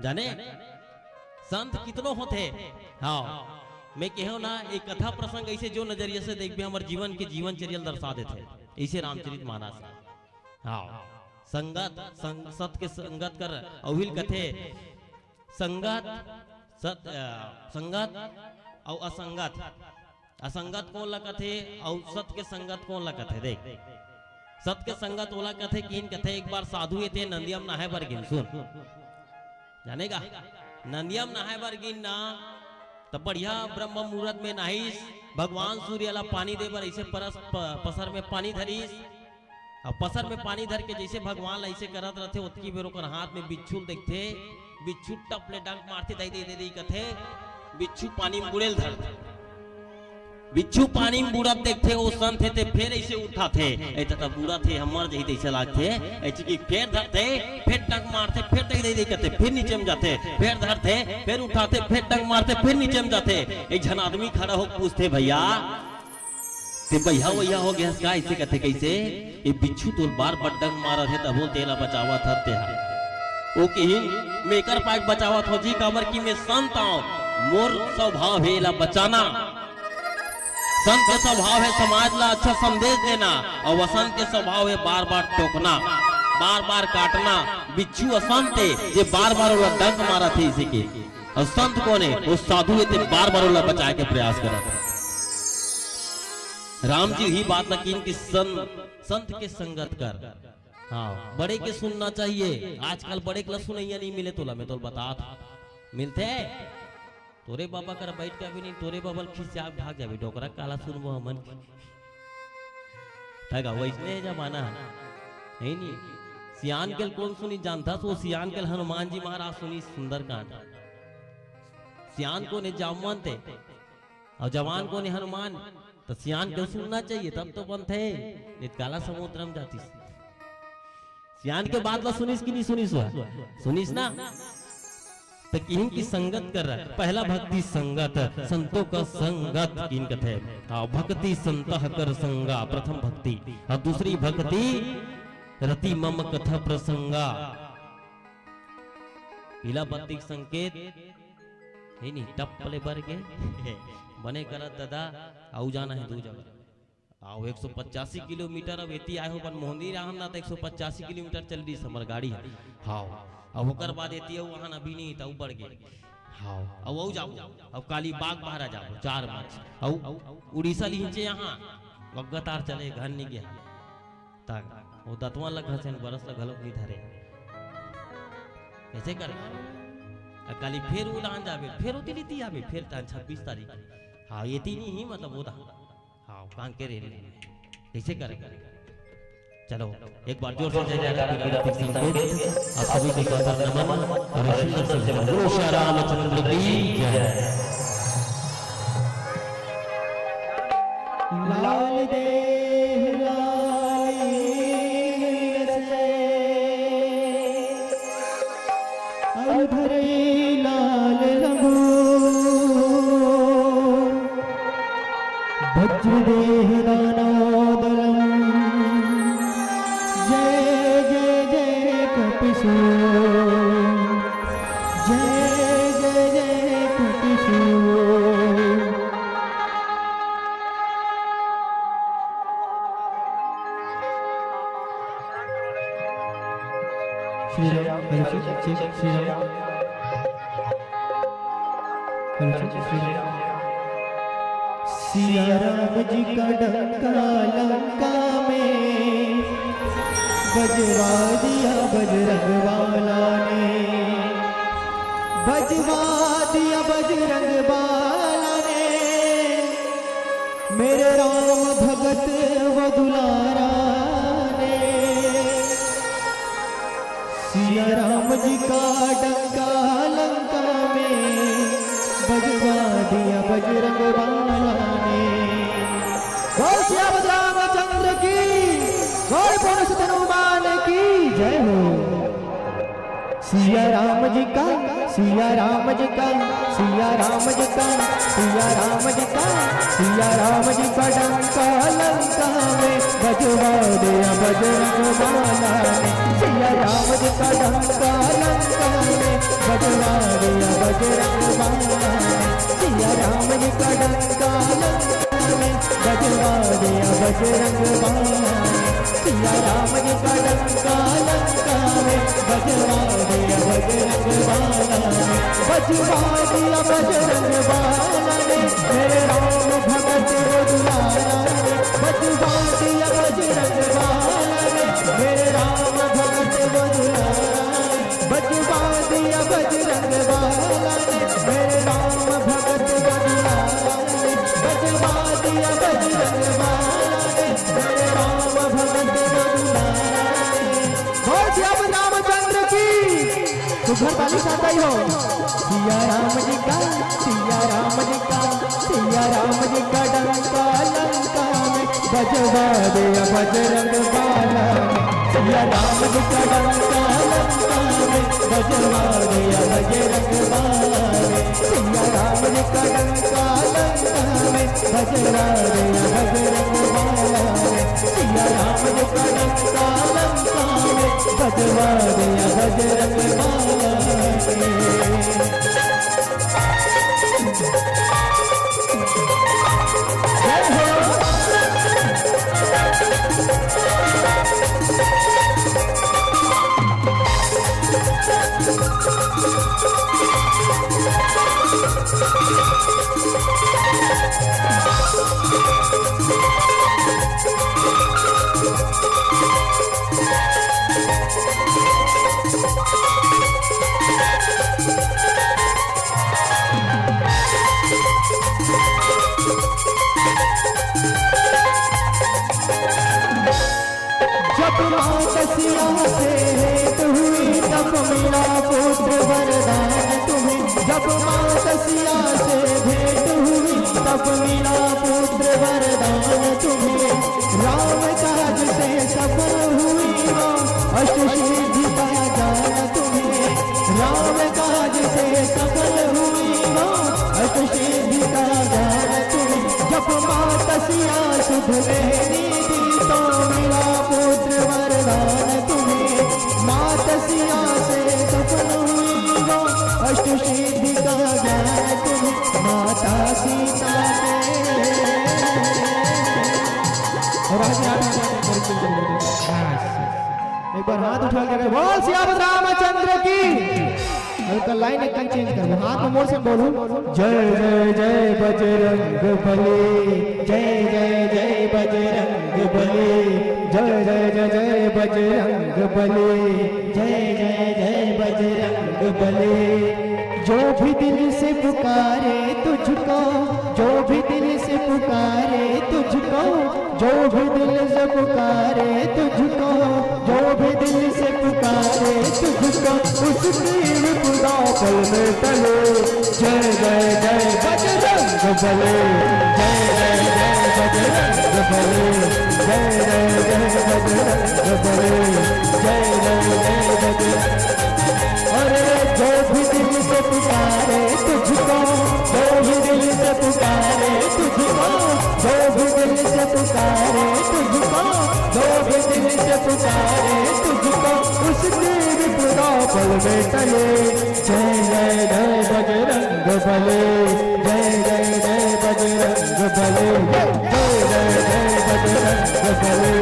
जाने, संत कितनो होथे। हाँ, मैं कहेंव ना, एक कथा प्रसंग ऐसे जो नजरिया से देखबे, हमर जीवन के जीवन चर्या ल दर्शा देथे, ऐसे रामचरित मानस। हाँ, संगत, संग, सत के संगत कर, अउ इहिल कथे, संगत, सत, अ, संगत अउ असंगत। असंगत कोन ला कथे अउ सत के संगत कोन ला कथे? देख, सत के संगत ओला कथे किहिन कथे, एक बार साधु हे ते नंदिया म नहाय बर गिन, सुन। जाने का? नंदिया म नहाय बर गिन ना, त बढ़िया ब्रह्म मुहूर्त में नहाइस, भगवान सूर्य ला पानी दे बर ऐसे परस प-, पसर में पानी धरिस। अब पसर में पानी धर के जैसे भगवान ला ऐसे करत रहथे, ओतकी बेर ओकर हाथ में बिच्छू ल देखथे। बिच्छू टप ले डंक मारथे, "दई, दई, दई, दई," कथे। बिच्छू पानी में बुड़े ल धरथे। बिच्छू पानी में बुड़त देखथे, ओ संत हे ते फेर ऐसे उठाथे, "ए त, त बुड़त हे, हम मर जही," तैसे लागथे। ऐसे कि फेर धरथे, फेर डंक मारथे, फेर "दई, दई, दई," कथे, फेर नीचे में जाथे, फेर धरथे, फेर उठाथे, फेर डंक मारथे, फेर नीचे में जाथे। एक झन आदमी खड़ा होके पूछथे, "भैया, ते बइहा वइहा हो गे हस का?" ऐसे कथे, "कैसे?" "ए बिच्छू तोर बार बार डंक मारत हे, तभो तेला बचावत हस तेहा।" ओ किहिन, "मेकर पाक बचावत हो जी, काबर कि मैं संत आंव, मोर स्वभाव हे एला बचाना।" संत के स्वभाव हे समाज ला अच्छा संदेश देना, अउ असंत के स्वभाव हे बार बार टोकना, बार बार काटना। बिच्छू असंत हे, जे बार बार ओला डंक मारत हे इसे के। अउ संत कोन हे? ओ साधु हे, ते बार बार ओला बचाए के प्रयास करत हे। राम जी ही बात ल किहिन कि संत, संत के संगत कर। हाँ, बड़े के सुनना चाहिए। आजकल बड़े के ला सुनैया नहीं मिले तोला, मैं तोला बतात। मिलथे? तोरे बाबा कर बैठ के अभी नहीं, तोरे बाबा ल खिसिया के भाग जाबे, "डोकरा काला सुनबो हमन।" तगा वैसने जमाना हे, हे नी? सियान के ल कोन सुनी जानथस? ओ सियान के ल हनुमान जी महाराज सुनी सुंदरकांड। सियान कोन हे? जामवंत हे। अउ जवान कोन हे? हनुमान। त सियान के ल सुनना चाहिए, तब तो बनथे। नित काला समुद्र में जातिस। सियान के बात ला सुनिस कि नहीं सुनिस? हुआ सुनिस ना। त किहिन की संगत कर, पहला भक्ति संगत, संतों का संगत किहिन कथे। हाँ, भक्ति संतह कर संगा, प्रथम भक्ति। अउ दूसरी भक्ति रति मम कथा प्रसंगा। पीला बत्ती के संकेत हे नी, टप ले बर गे। बने करत दादा, अउ जाना हे दू जगह। अउ एक सौ पचासी किलोमीटर अब एती आए हो, बन मोहनी रहन ना, त एक सौ पचासी किलोमीटर चल दिस हमर गाड़ी ह। हाँ, अब ओकर बाद एती अउ वहाँ अभी नहीं, त अउ बढ़ गे। हाँ, अउ, अउ जाबो, अब काली बाग बहरा जाबो, चार मार्च। अउ उड़ीसा लिहिंचे यहाँ, वग्गतार चले, घर नहीं गया। तक वो दतवन ल घसेन, बरस ल घलोक नहीं धरे। ऐसे कर। आ काली फेर उलान जाबे, फेर ओती लिती आबे, फेर तान छब्बीस तारीख। हाँ, एती नहीं ही, मतलब, वो दा। हाँ, कांके रेल। ऐसे कर। चलो, एक बार जोर से जय जयकार, पीला प्रतीक संकेत। आप सभी को सादर नमन और सुंदर से बोलो, श्री रामचंद्र की जय। लाल देह लाल से, अउ धरई लाल लहू। वज्रदेह दानवदलम्। जय जय जय कपिसूर। जय जय जय कपिसूर। Shri Ram, Hari check, check, Shri Ram. सिया राम जी का डंका लंका में बजवा दिया बजरंग बाला ने, बजवा दिया बजरंग बाला ने, मेरे राम भगत वो दुलारा ने। सिया राम जी का डंका लंका में बजवा दिया बजरंग बाला ने। बोल सिया रामचंद्र की, बोल पवन सुत हनुमान की जय हो। सिया राम जी का, सिया राम जी का, सिया राम जी का, सिया राम जी का, सिया राम जी का डंका लंका में बजवा दिया बजरंग बाला ने। सिया राम जी का डंका लंका में बजवा दिया बजरंग बाला ने। सिया राम जी का डंका लंका में बजवा दिया बजरंग बाला ने। सिया राम जी का डंका लंका में बजवा दिया बजरंग बाला ने। बजवा दिया बजरंग बाला ने, मेरे राम भगत वो दुलारा ने। बजवा दिया बजरंग बाला ने, मेरे राम भगत वो दुलारा ने। बजवा दिया बजरंग बाला ने, मेरे राम भगत वो दुलारा ने। बजवा अब रामचंद्र की तो घर वाली साथ आई हो। सिया राम जी का, सिया राम जी का, सिया राम जी का डंका लंका में बजवा दे या बजरंग बाला में। सिया राम जी का डंका लंका में बजवा दे या बजरंग बाला में। सिया राम जी का डंका लंका में बजवा दे या बजरंग बाला में। सिया राम जी का डंका लंका में बजवा दे या बजरंग बाला में। जय हो। जब माँ कसिया से भेंट हुई, तब मिला पुत्र वरदान तुम्हें। जब माँ कसिया से भेंट हुई, तब मिला पुत्र वरदान तुम्हें। राम काज से सफल हुई माँ, अष्ट सिद्धि का ज्ञान तुम्हें। राम काज से सफल हुई माँ, अष्ट सिद्धि का ज्ञान तुम्हें। जब माँ कसिया सुध लेनी थी, तो मिला पुत्र वरदान तुम्हें। माँ कसिया से सफल हुई माँ, अष्ट सिद्धि का ज्ञान तुम्हें। माता सीता के और आज यहाँ पे एक बार हाथ उठा के बोल सियावर रामचंद्र की। अब तो लाइन एकदम चेंज कर, हाथ में मोर से बोलू। जय जय जय बजरंग बली, जय जय जय बजरंग बली, जय जय जय जय बजरंग बली, जय जय जय बजरंग बली। जो भी दिल से पुकारे तुझको, जो भी दिल से पुकारे तुझको, जो भी दिल से पुकारे तुझको, जो भी दिल से पुकारे तुझको, उसकी विपदा पल में टले। जय जय जय बजरंग बली, जय जय जय बजरंग बली, जय जय जय बजरंग बली, जय जय जय बजरंग। अरे जो भी दिल से पुकारे तुझको, जो भी दिल से पुकारे तुझको, जो भी दिल से पुकारे तुझको, जो भी दिल से पुकारे तुझको, उसकी विपदा पल में टले। जय जय जय बजरंग बली, जय जय जय बजरंग बली, जय जय जय बजरंग बली,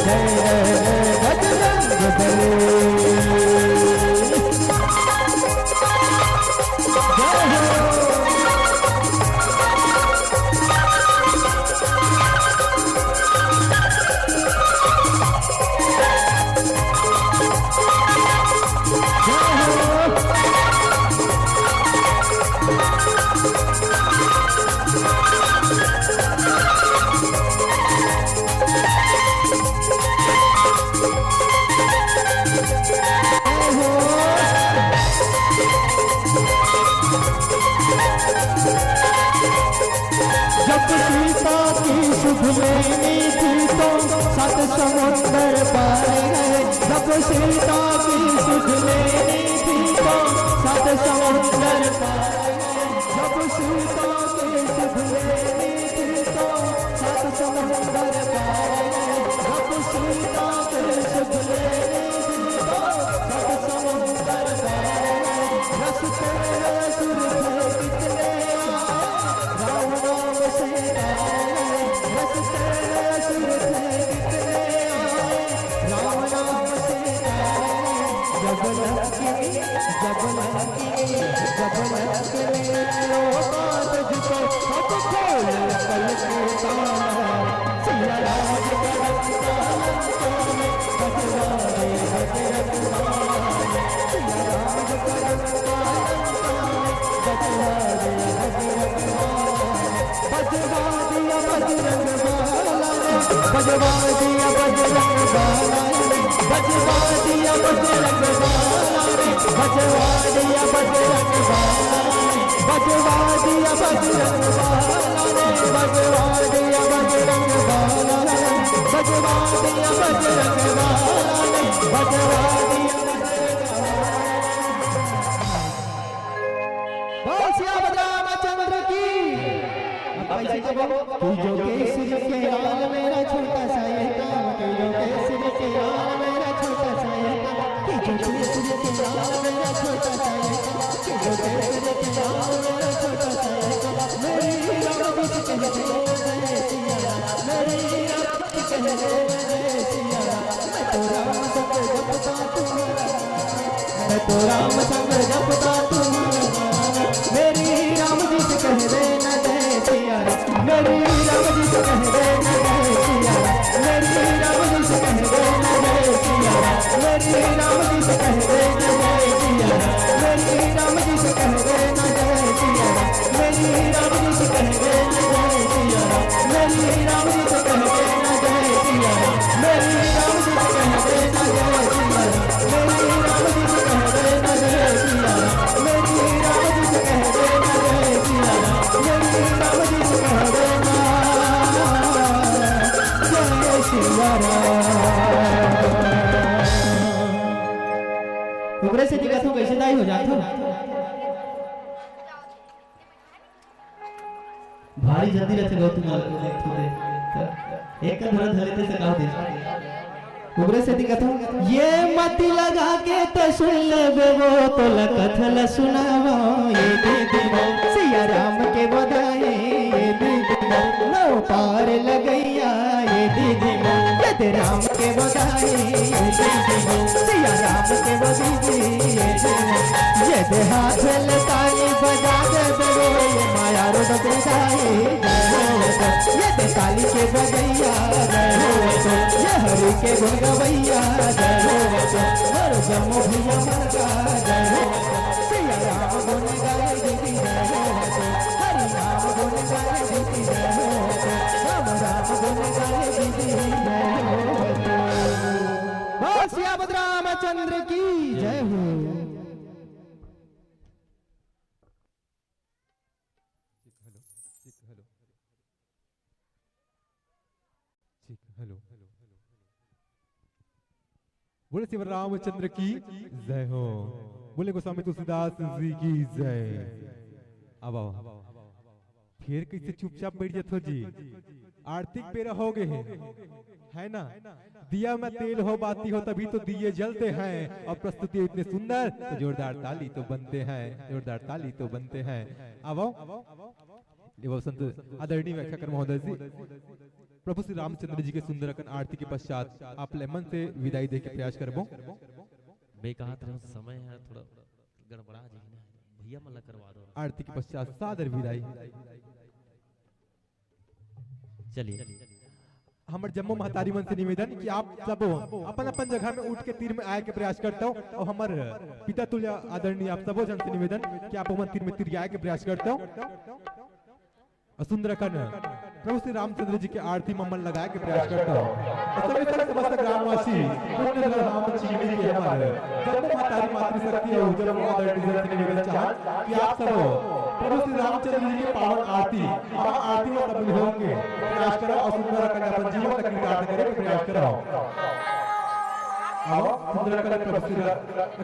जय जय जय बजरंग बली। जब सीता की सुध लेनी थी तो सात समुंदर पार गए। जब सीता की सुध लेनी थी तो सात समुंदर पार गए। जब सीता की सुध लेनी थी तो सात समुंदर पार गए। जब सीता की सुध लेनी थी तो सात समुंदर पार गए। रस्ते में असुर थे कितने आए, राम नाम से आए। रस्ते में असुर थे कितने आए, राम नाम से आए। जब लंकी, जब लंकी, जब लंकी में लो बात तुझको, अब खोल पल के ताला। सिया राम का रंग काला, बजवा दे बजरंग बाला। सिया राम का रंग काला, बजवा दे बजरंग बाला। बजवा दिया बजरंग बाला ने, बजवा दिया बजरंग बाला ने, बजवा दिया बजरंग बाला ने, बजवा दिया बजरंग बाला ने, बजवा दिया बजरंग बाला ने, बजवा दिया बजरंग बाला ने, बजवा दिया बजरंग बाला ने, बजवा दिया बजरंग बाला ने। बोल सियावर रामचंद्र की। अब कैसे कबो? तू जो केसरी के लाल मेरा छोटा सा ये काम, तू जो केसरी के लाल मेरा छोटा सा ये काम, तू जो केसरी के लाल मेरा छोटा सा ये काम, तू जो केसरी के लाल मेरा छोटा सा ये काम, मेरी राम कुछ कहते नहीं सिया, मेरी राम कुछ कहते नहीं सिया, मैं तो राम संग जपता तुम्हारा मैं तो राम संग जपता तुम्हारा नाम। मेरी राम जी से कह देना जय सिया राम। मेरी राम जी से कह देना जय सिया राम। मेरी राम जी से कह देना जय सिया राम। मेरी राम जी से कह देना जय सिया राम। मेरी राम जी से कह देना जय सिया राम। मेरी राम जी से कह देना जय सिया राम। मेरी राम जी से कह देना जय सिया राम। मेरी राम जी से कह देना जय सिया राम। मेरी राम जी से कह देना जय सिया राम। मेरी राम जी से कह देना जय सिया राम। मेरी राम जी से कह देना जय सिया राम। ओकरे से दिखत हो, कैसे दाई हो जात हो? भारी जल्दी रथे गौतम माल को देख तू दे। एक का धरा धरे ते से कहा दे। ओकरे से दिखत हो, ये मती लगा के तो सुन लेबे वो तो लकथल सुनावो ये दीदी मो सिया राम के बधाई ये दीदी मो लो पार लगैया ये दीदी मो ये दे राम के बधाई ये दीदी मो सिया राम के बधाई ये दीदी मो ये दे हाथ ले ताली बजा दे दे ये माया रो बधाई ये दे ताली के बजैया जय हो तो, ये हरि के गुण गवैया जय हो तो, हर जम्मो भैया मन का जय हो तो। सिया राम गुण गाए दीदी जय हो तो, हरि राम गुण गाए दीदी जय हो तो, राम राम गुण गाए दीदी जय हो तो। बोल सियावर रामचंद्र की जय हो। Hello, hello. ठीक, हेलो। बोले सियावर रामचंद्र की जय हो। बोले गोस्वामी तुलसीदास जी की जय। अब आओ। फिर कैसे चुपचाप बैठ जात हो जी? आरती के बेरा हो गए हैं, है ना? दिया में तेल हो, बाती हो, तभी तो दिए जलते हैं। और प्रस्तुति इतने सुंदर, तो जोरदार ताली तो बनते हैं, जोरदार ताली तो बनते हैं। अब आओ। एवं संत आदरणीय व्याख्याकर महोदय जी, प्रभु श्री रामचंद्र जी के सुंदर अकन आरती के पश्चात आप ले मन से विदाई दे के प्रयास करबो। मैं कहा था समय है थोड़ा गड़बड़ा जी ना, भैया मला करवा दो। आरती के पश्चात सादर विदाई। चलिए। हमर जम्मो महतारी मन से निवेदन कि आप सब अपन अपन जगह में उठ के तीर में आए के प्रयास करता हूँ और हमर पिता तुल्य आदरणीय आप सबो जन से निवेदन कि आप अपन तीर में तीर आए के प्रयास करता हूँ। अउ सुंदर अकन प्रभु श्री रामचंद्र जी के आरती म मन लगाए के प्रयास करत हव। अउ सभी संग समस्त ग्रामवासी पुण्य धाम चिखली के हमर जम्मो महतारी मातृशक्ति अउ जम्मो आदरणीय जन से निवेदन चाहत कि आप सब प्रभु श्री रामचंद्र जी के पावन आरती, महा आरती म शामिल होके प्रयास करव अउ सुंदर अकन अपन जीवन ला कृतार्थ करे के प्रयास करव। आओ, सुंदर अकन प्रभु श्री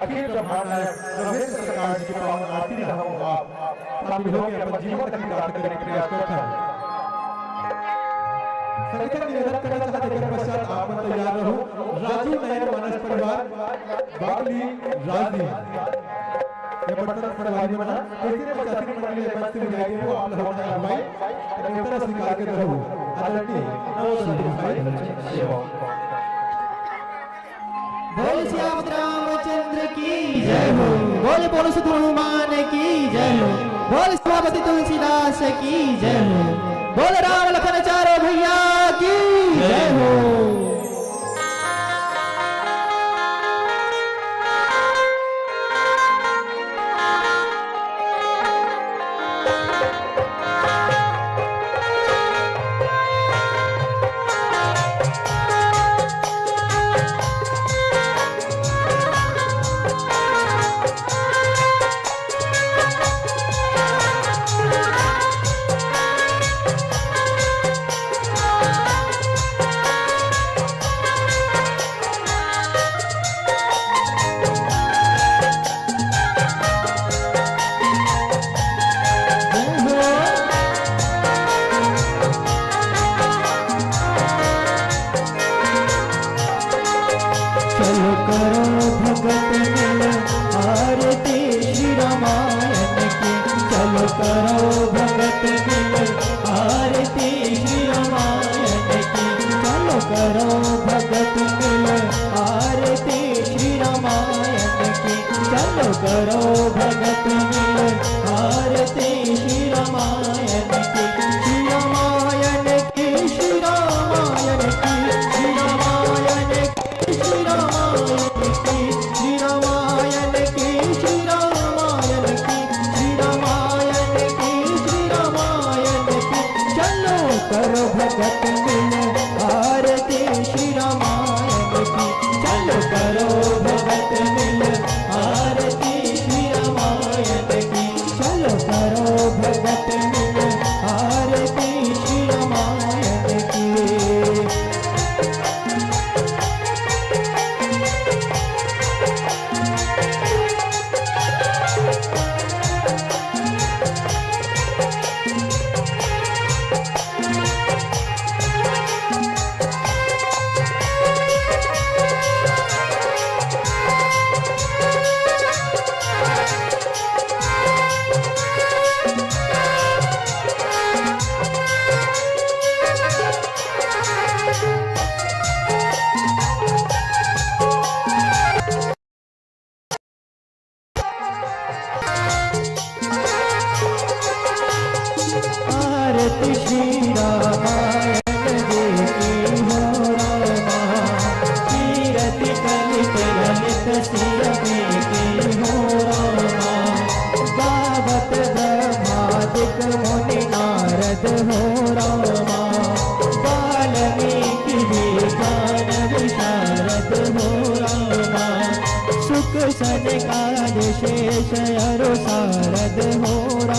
अखिल ब्रह्मांड नायक ब्रह्मेंद्र सरकार जी के पावन आरती ला हम आप शामिल होके अपन जीवन ला कृतार्थ करे के प्रयास करत हन। संगीत निवेदन करना चाहत, एकर पश्चात आप मन तैयार रहू। राजू नयन मानस परिवार, बागली, राजदीप। ये बर्तन संगवारी मन, कैसे पचासी मंडली के मंच से विदाई देबो, आप लोग अपना भाई, अपने उत्तर स्वीकार के रहू। आदरणीय नवोदय भाई। बोल सियावर रामचंद्र की जय हो। बोल बोल सिद्ध हनुमान की जय हो। बोल सभापति तुलसीदास की जय हो। बोल राम लखन चारों भैया की जय हो। भगत मिल आरती श्री रामायण की, चलो करो भगत मिल आरती श्री रामायण की, चलो करो भगत मिल आरती श्री रामायण की, चलो करो भगत मिल आरती श्री रामायण की, श्री रामायण की, श्री रामायण की, श्री रामायण की। श्री रामायण की, श्री रामायण की, श्री रामायण की, श्री रामायण की, श्री रामायण की। चलो करो भगत मिल आरती श्री रामायण की, चलो करो भगत मिल आरती श्री रामायण की, चलो करो भगत मिल आरती श्री रामायण की। आरती श्री रामायण जी की हो रामा, कीरति कलित ललित सिय में की हो रामा, गावत ब्रह्मादिक मुनि नारद हो रामा, वाल्मीकि विज्ञान विशारद हो रामा, सुख सनकादिक शेष अरु सारद हो रामा।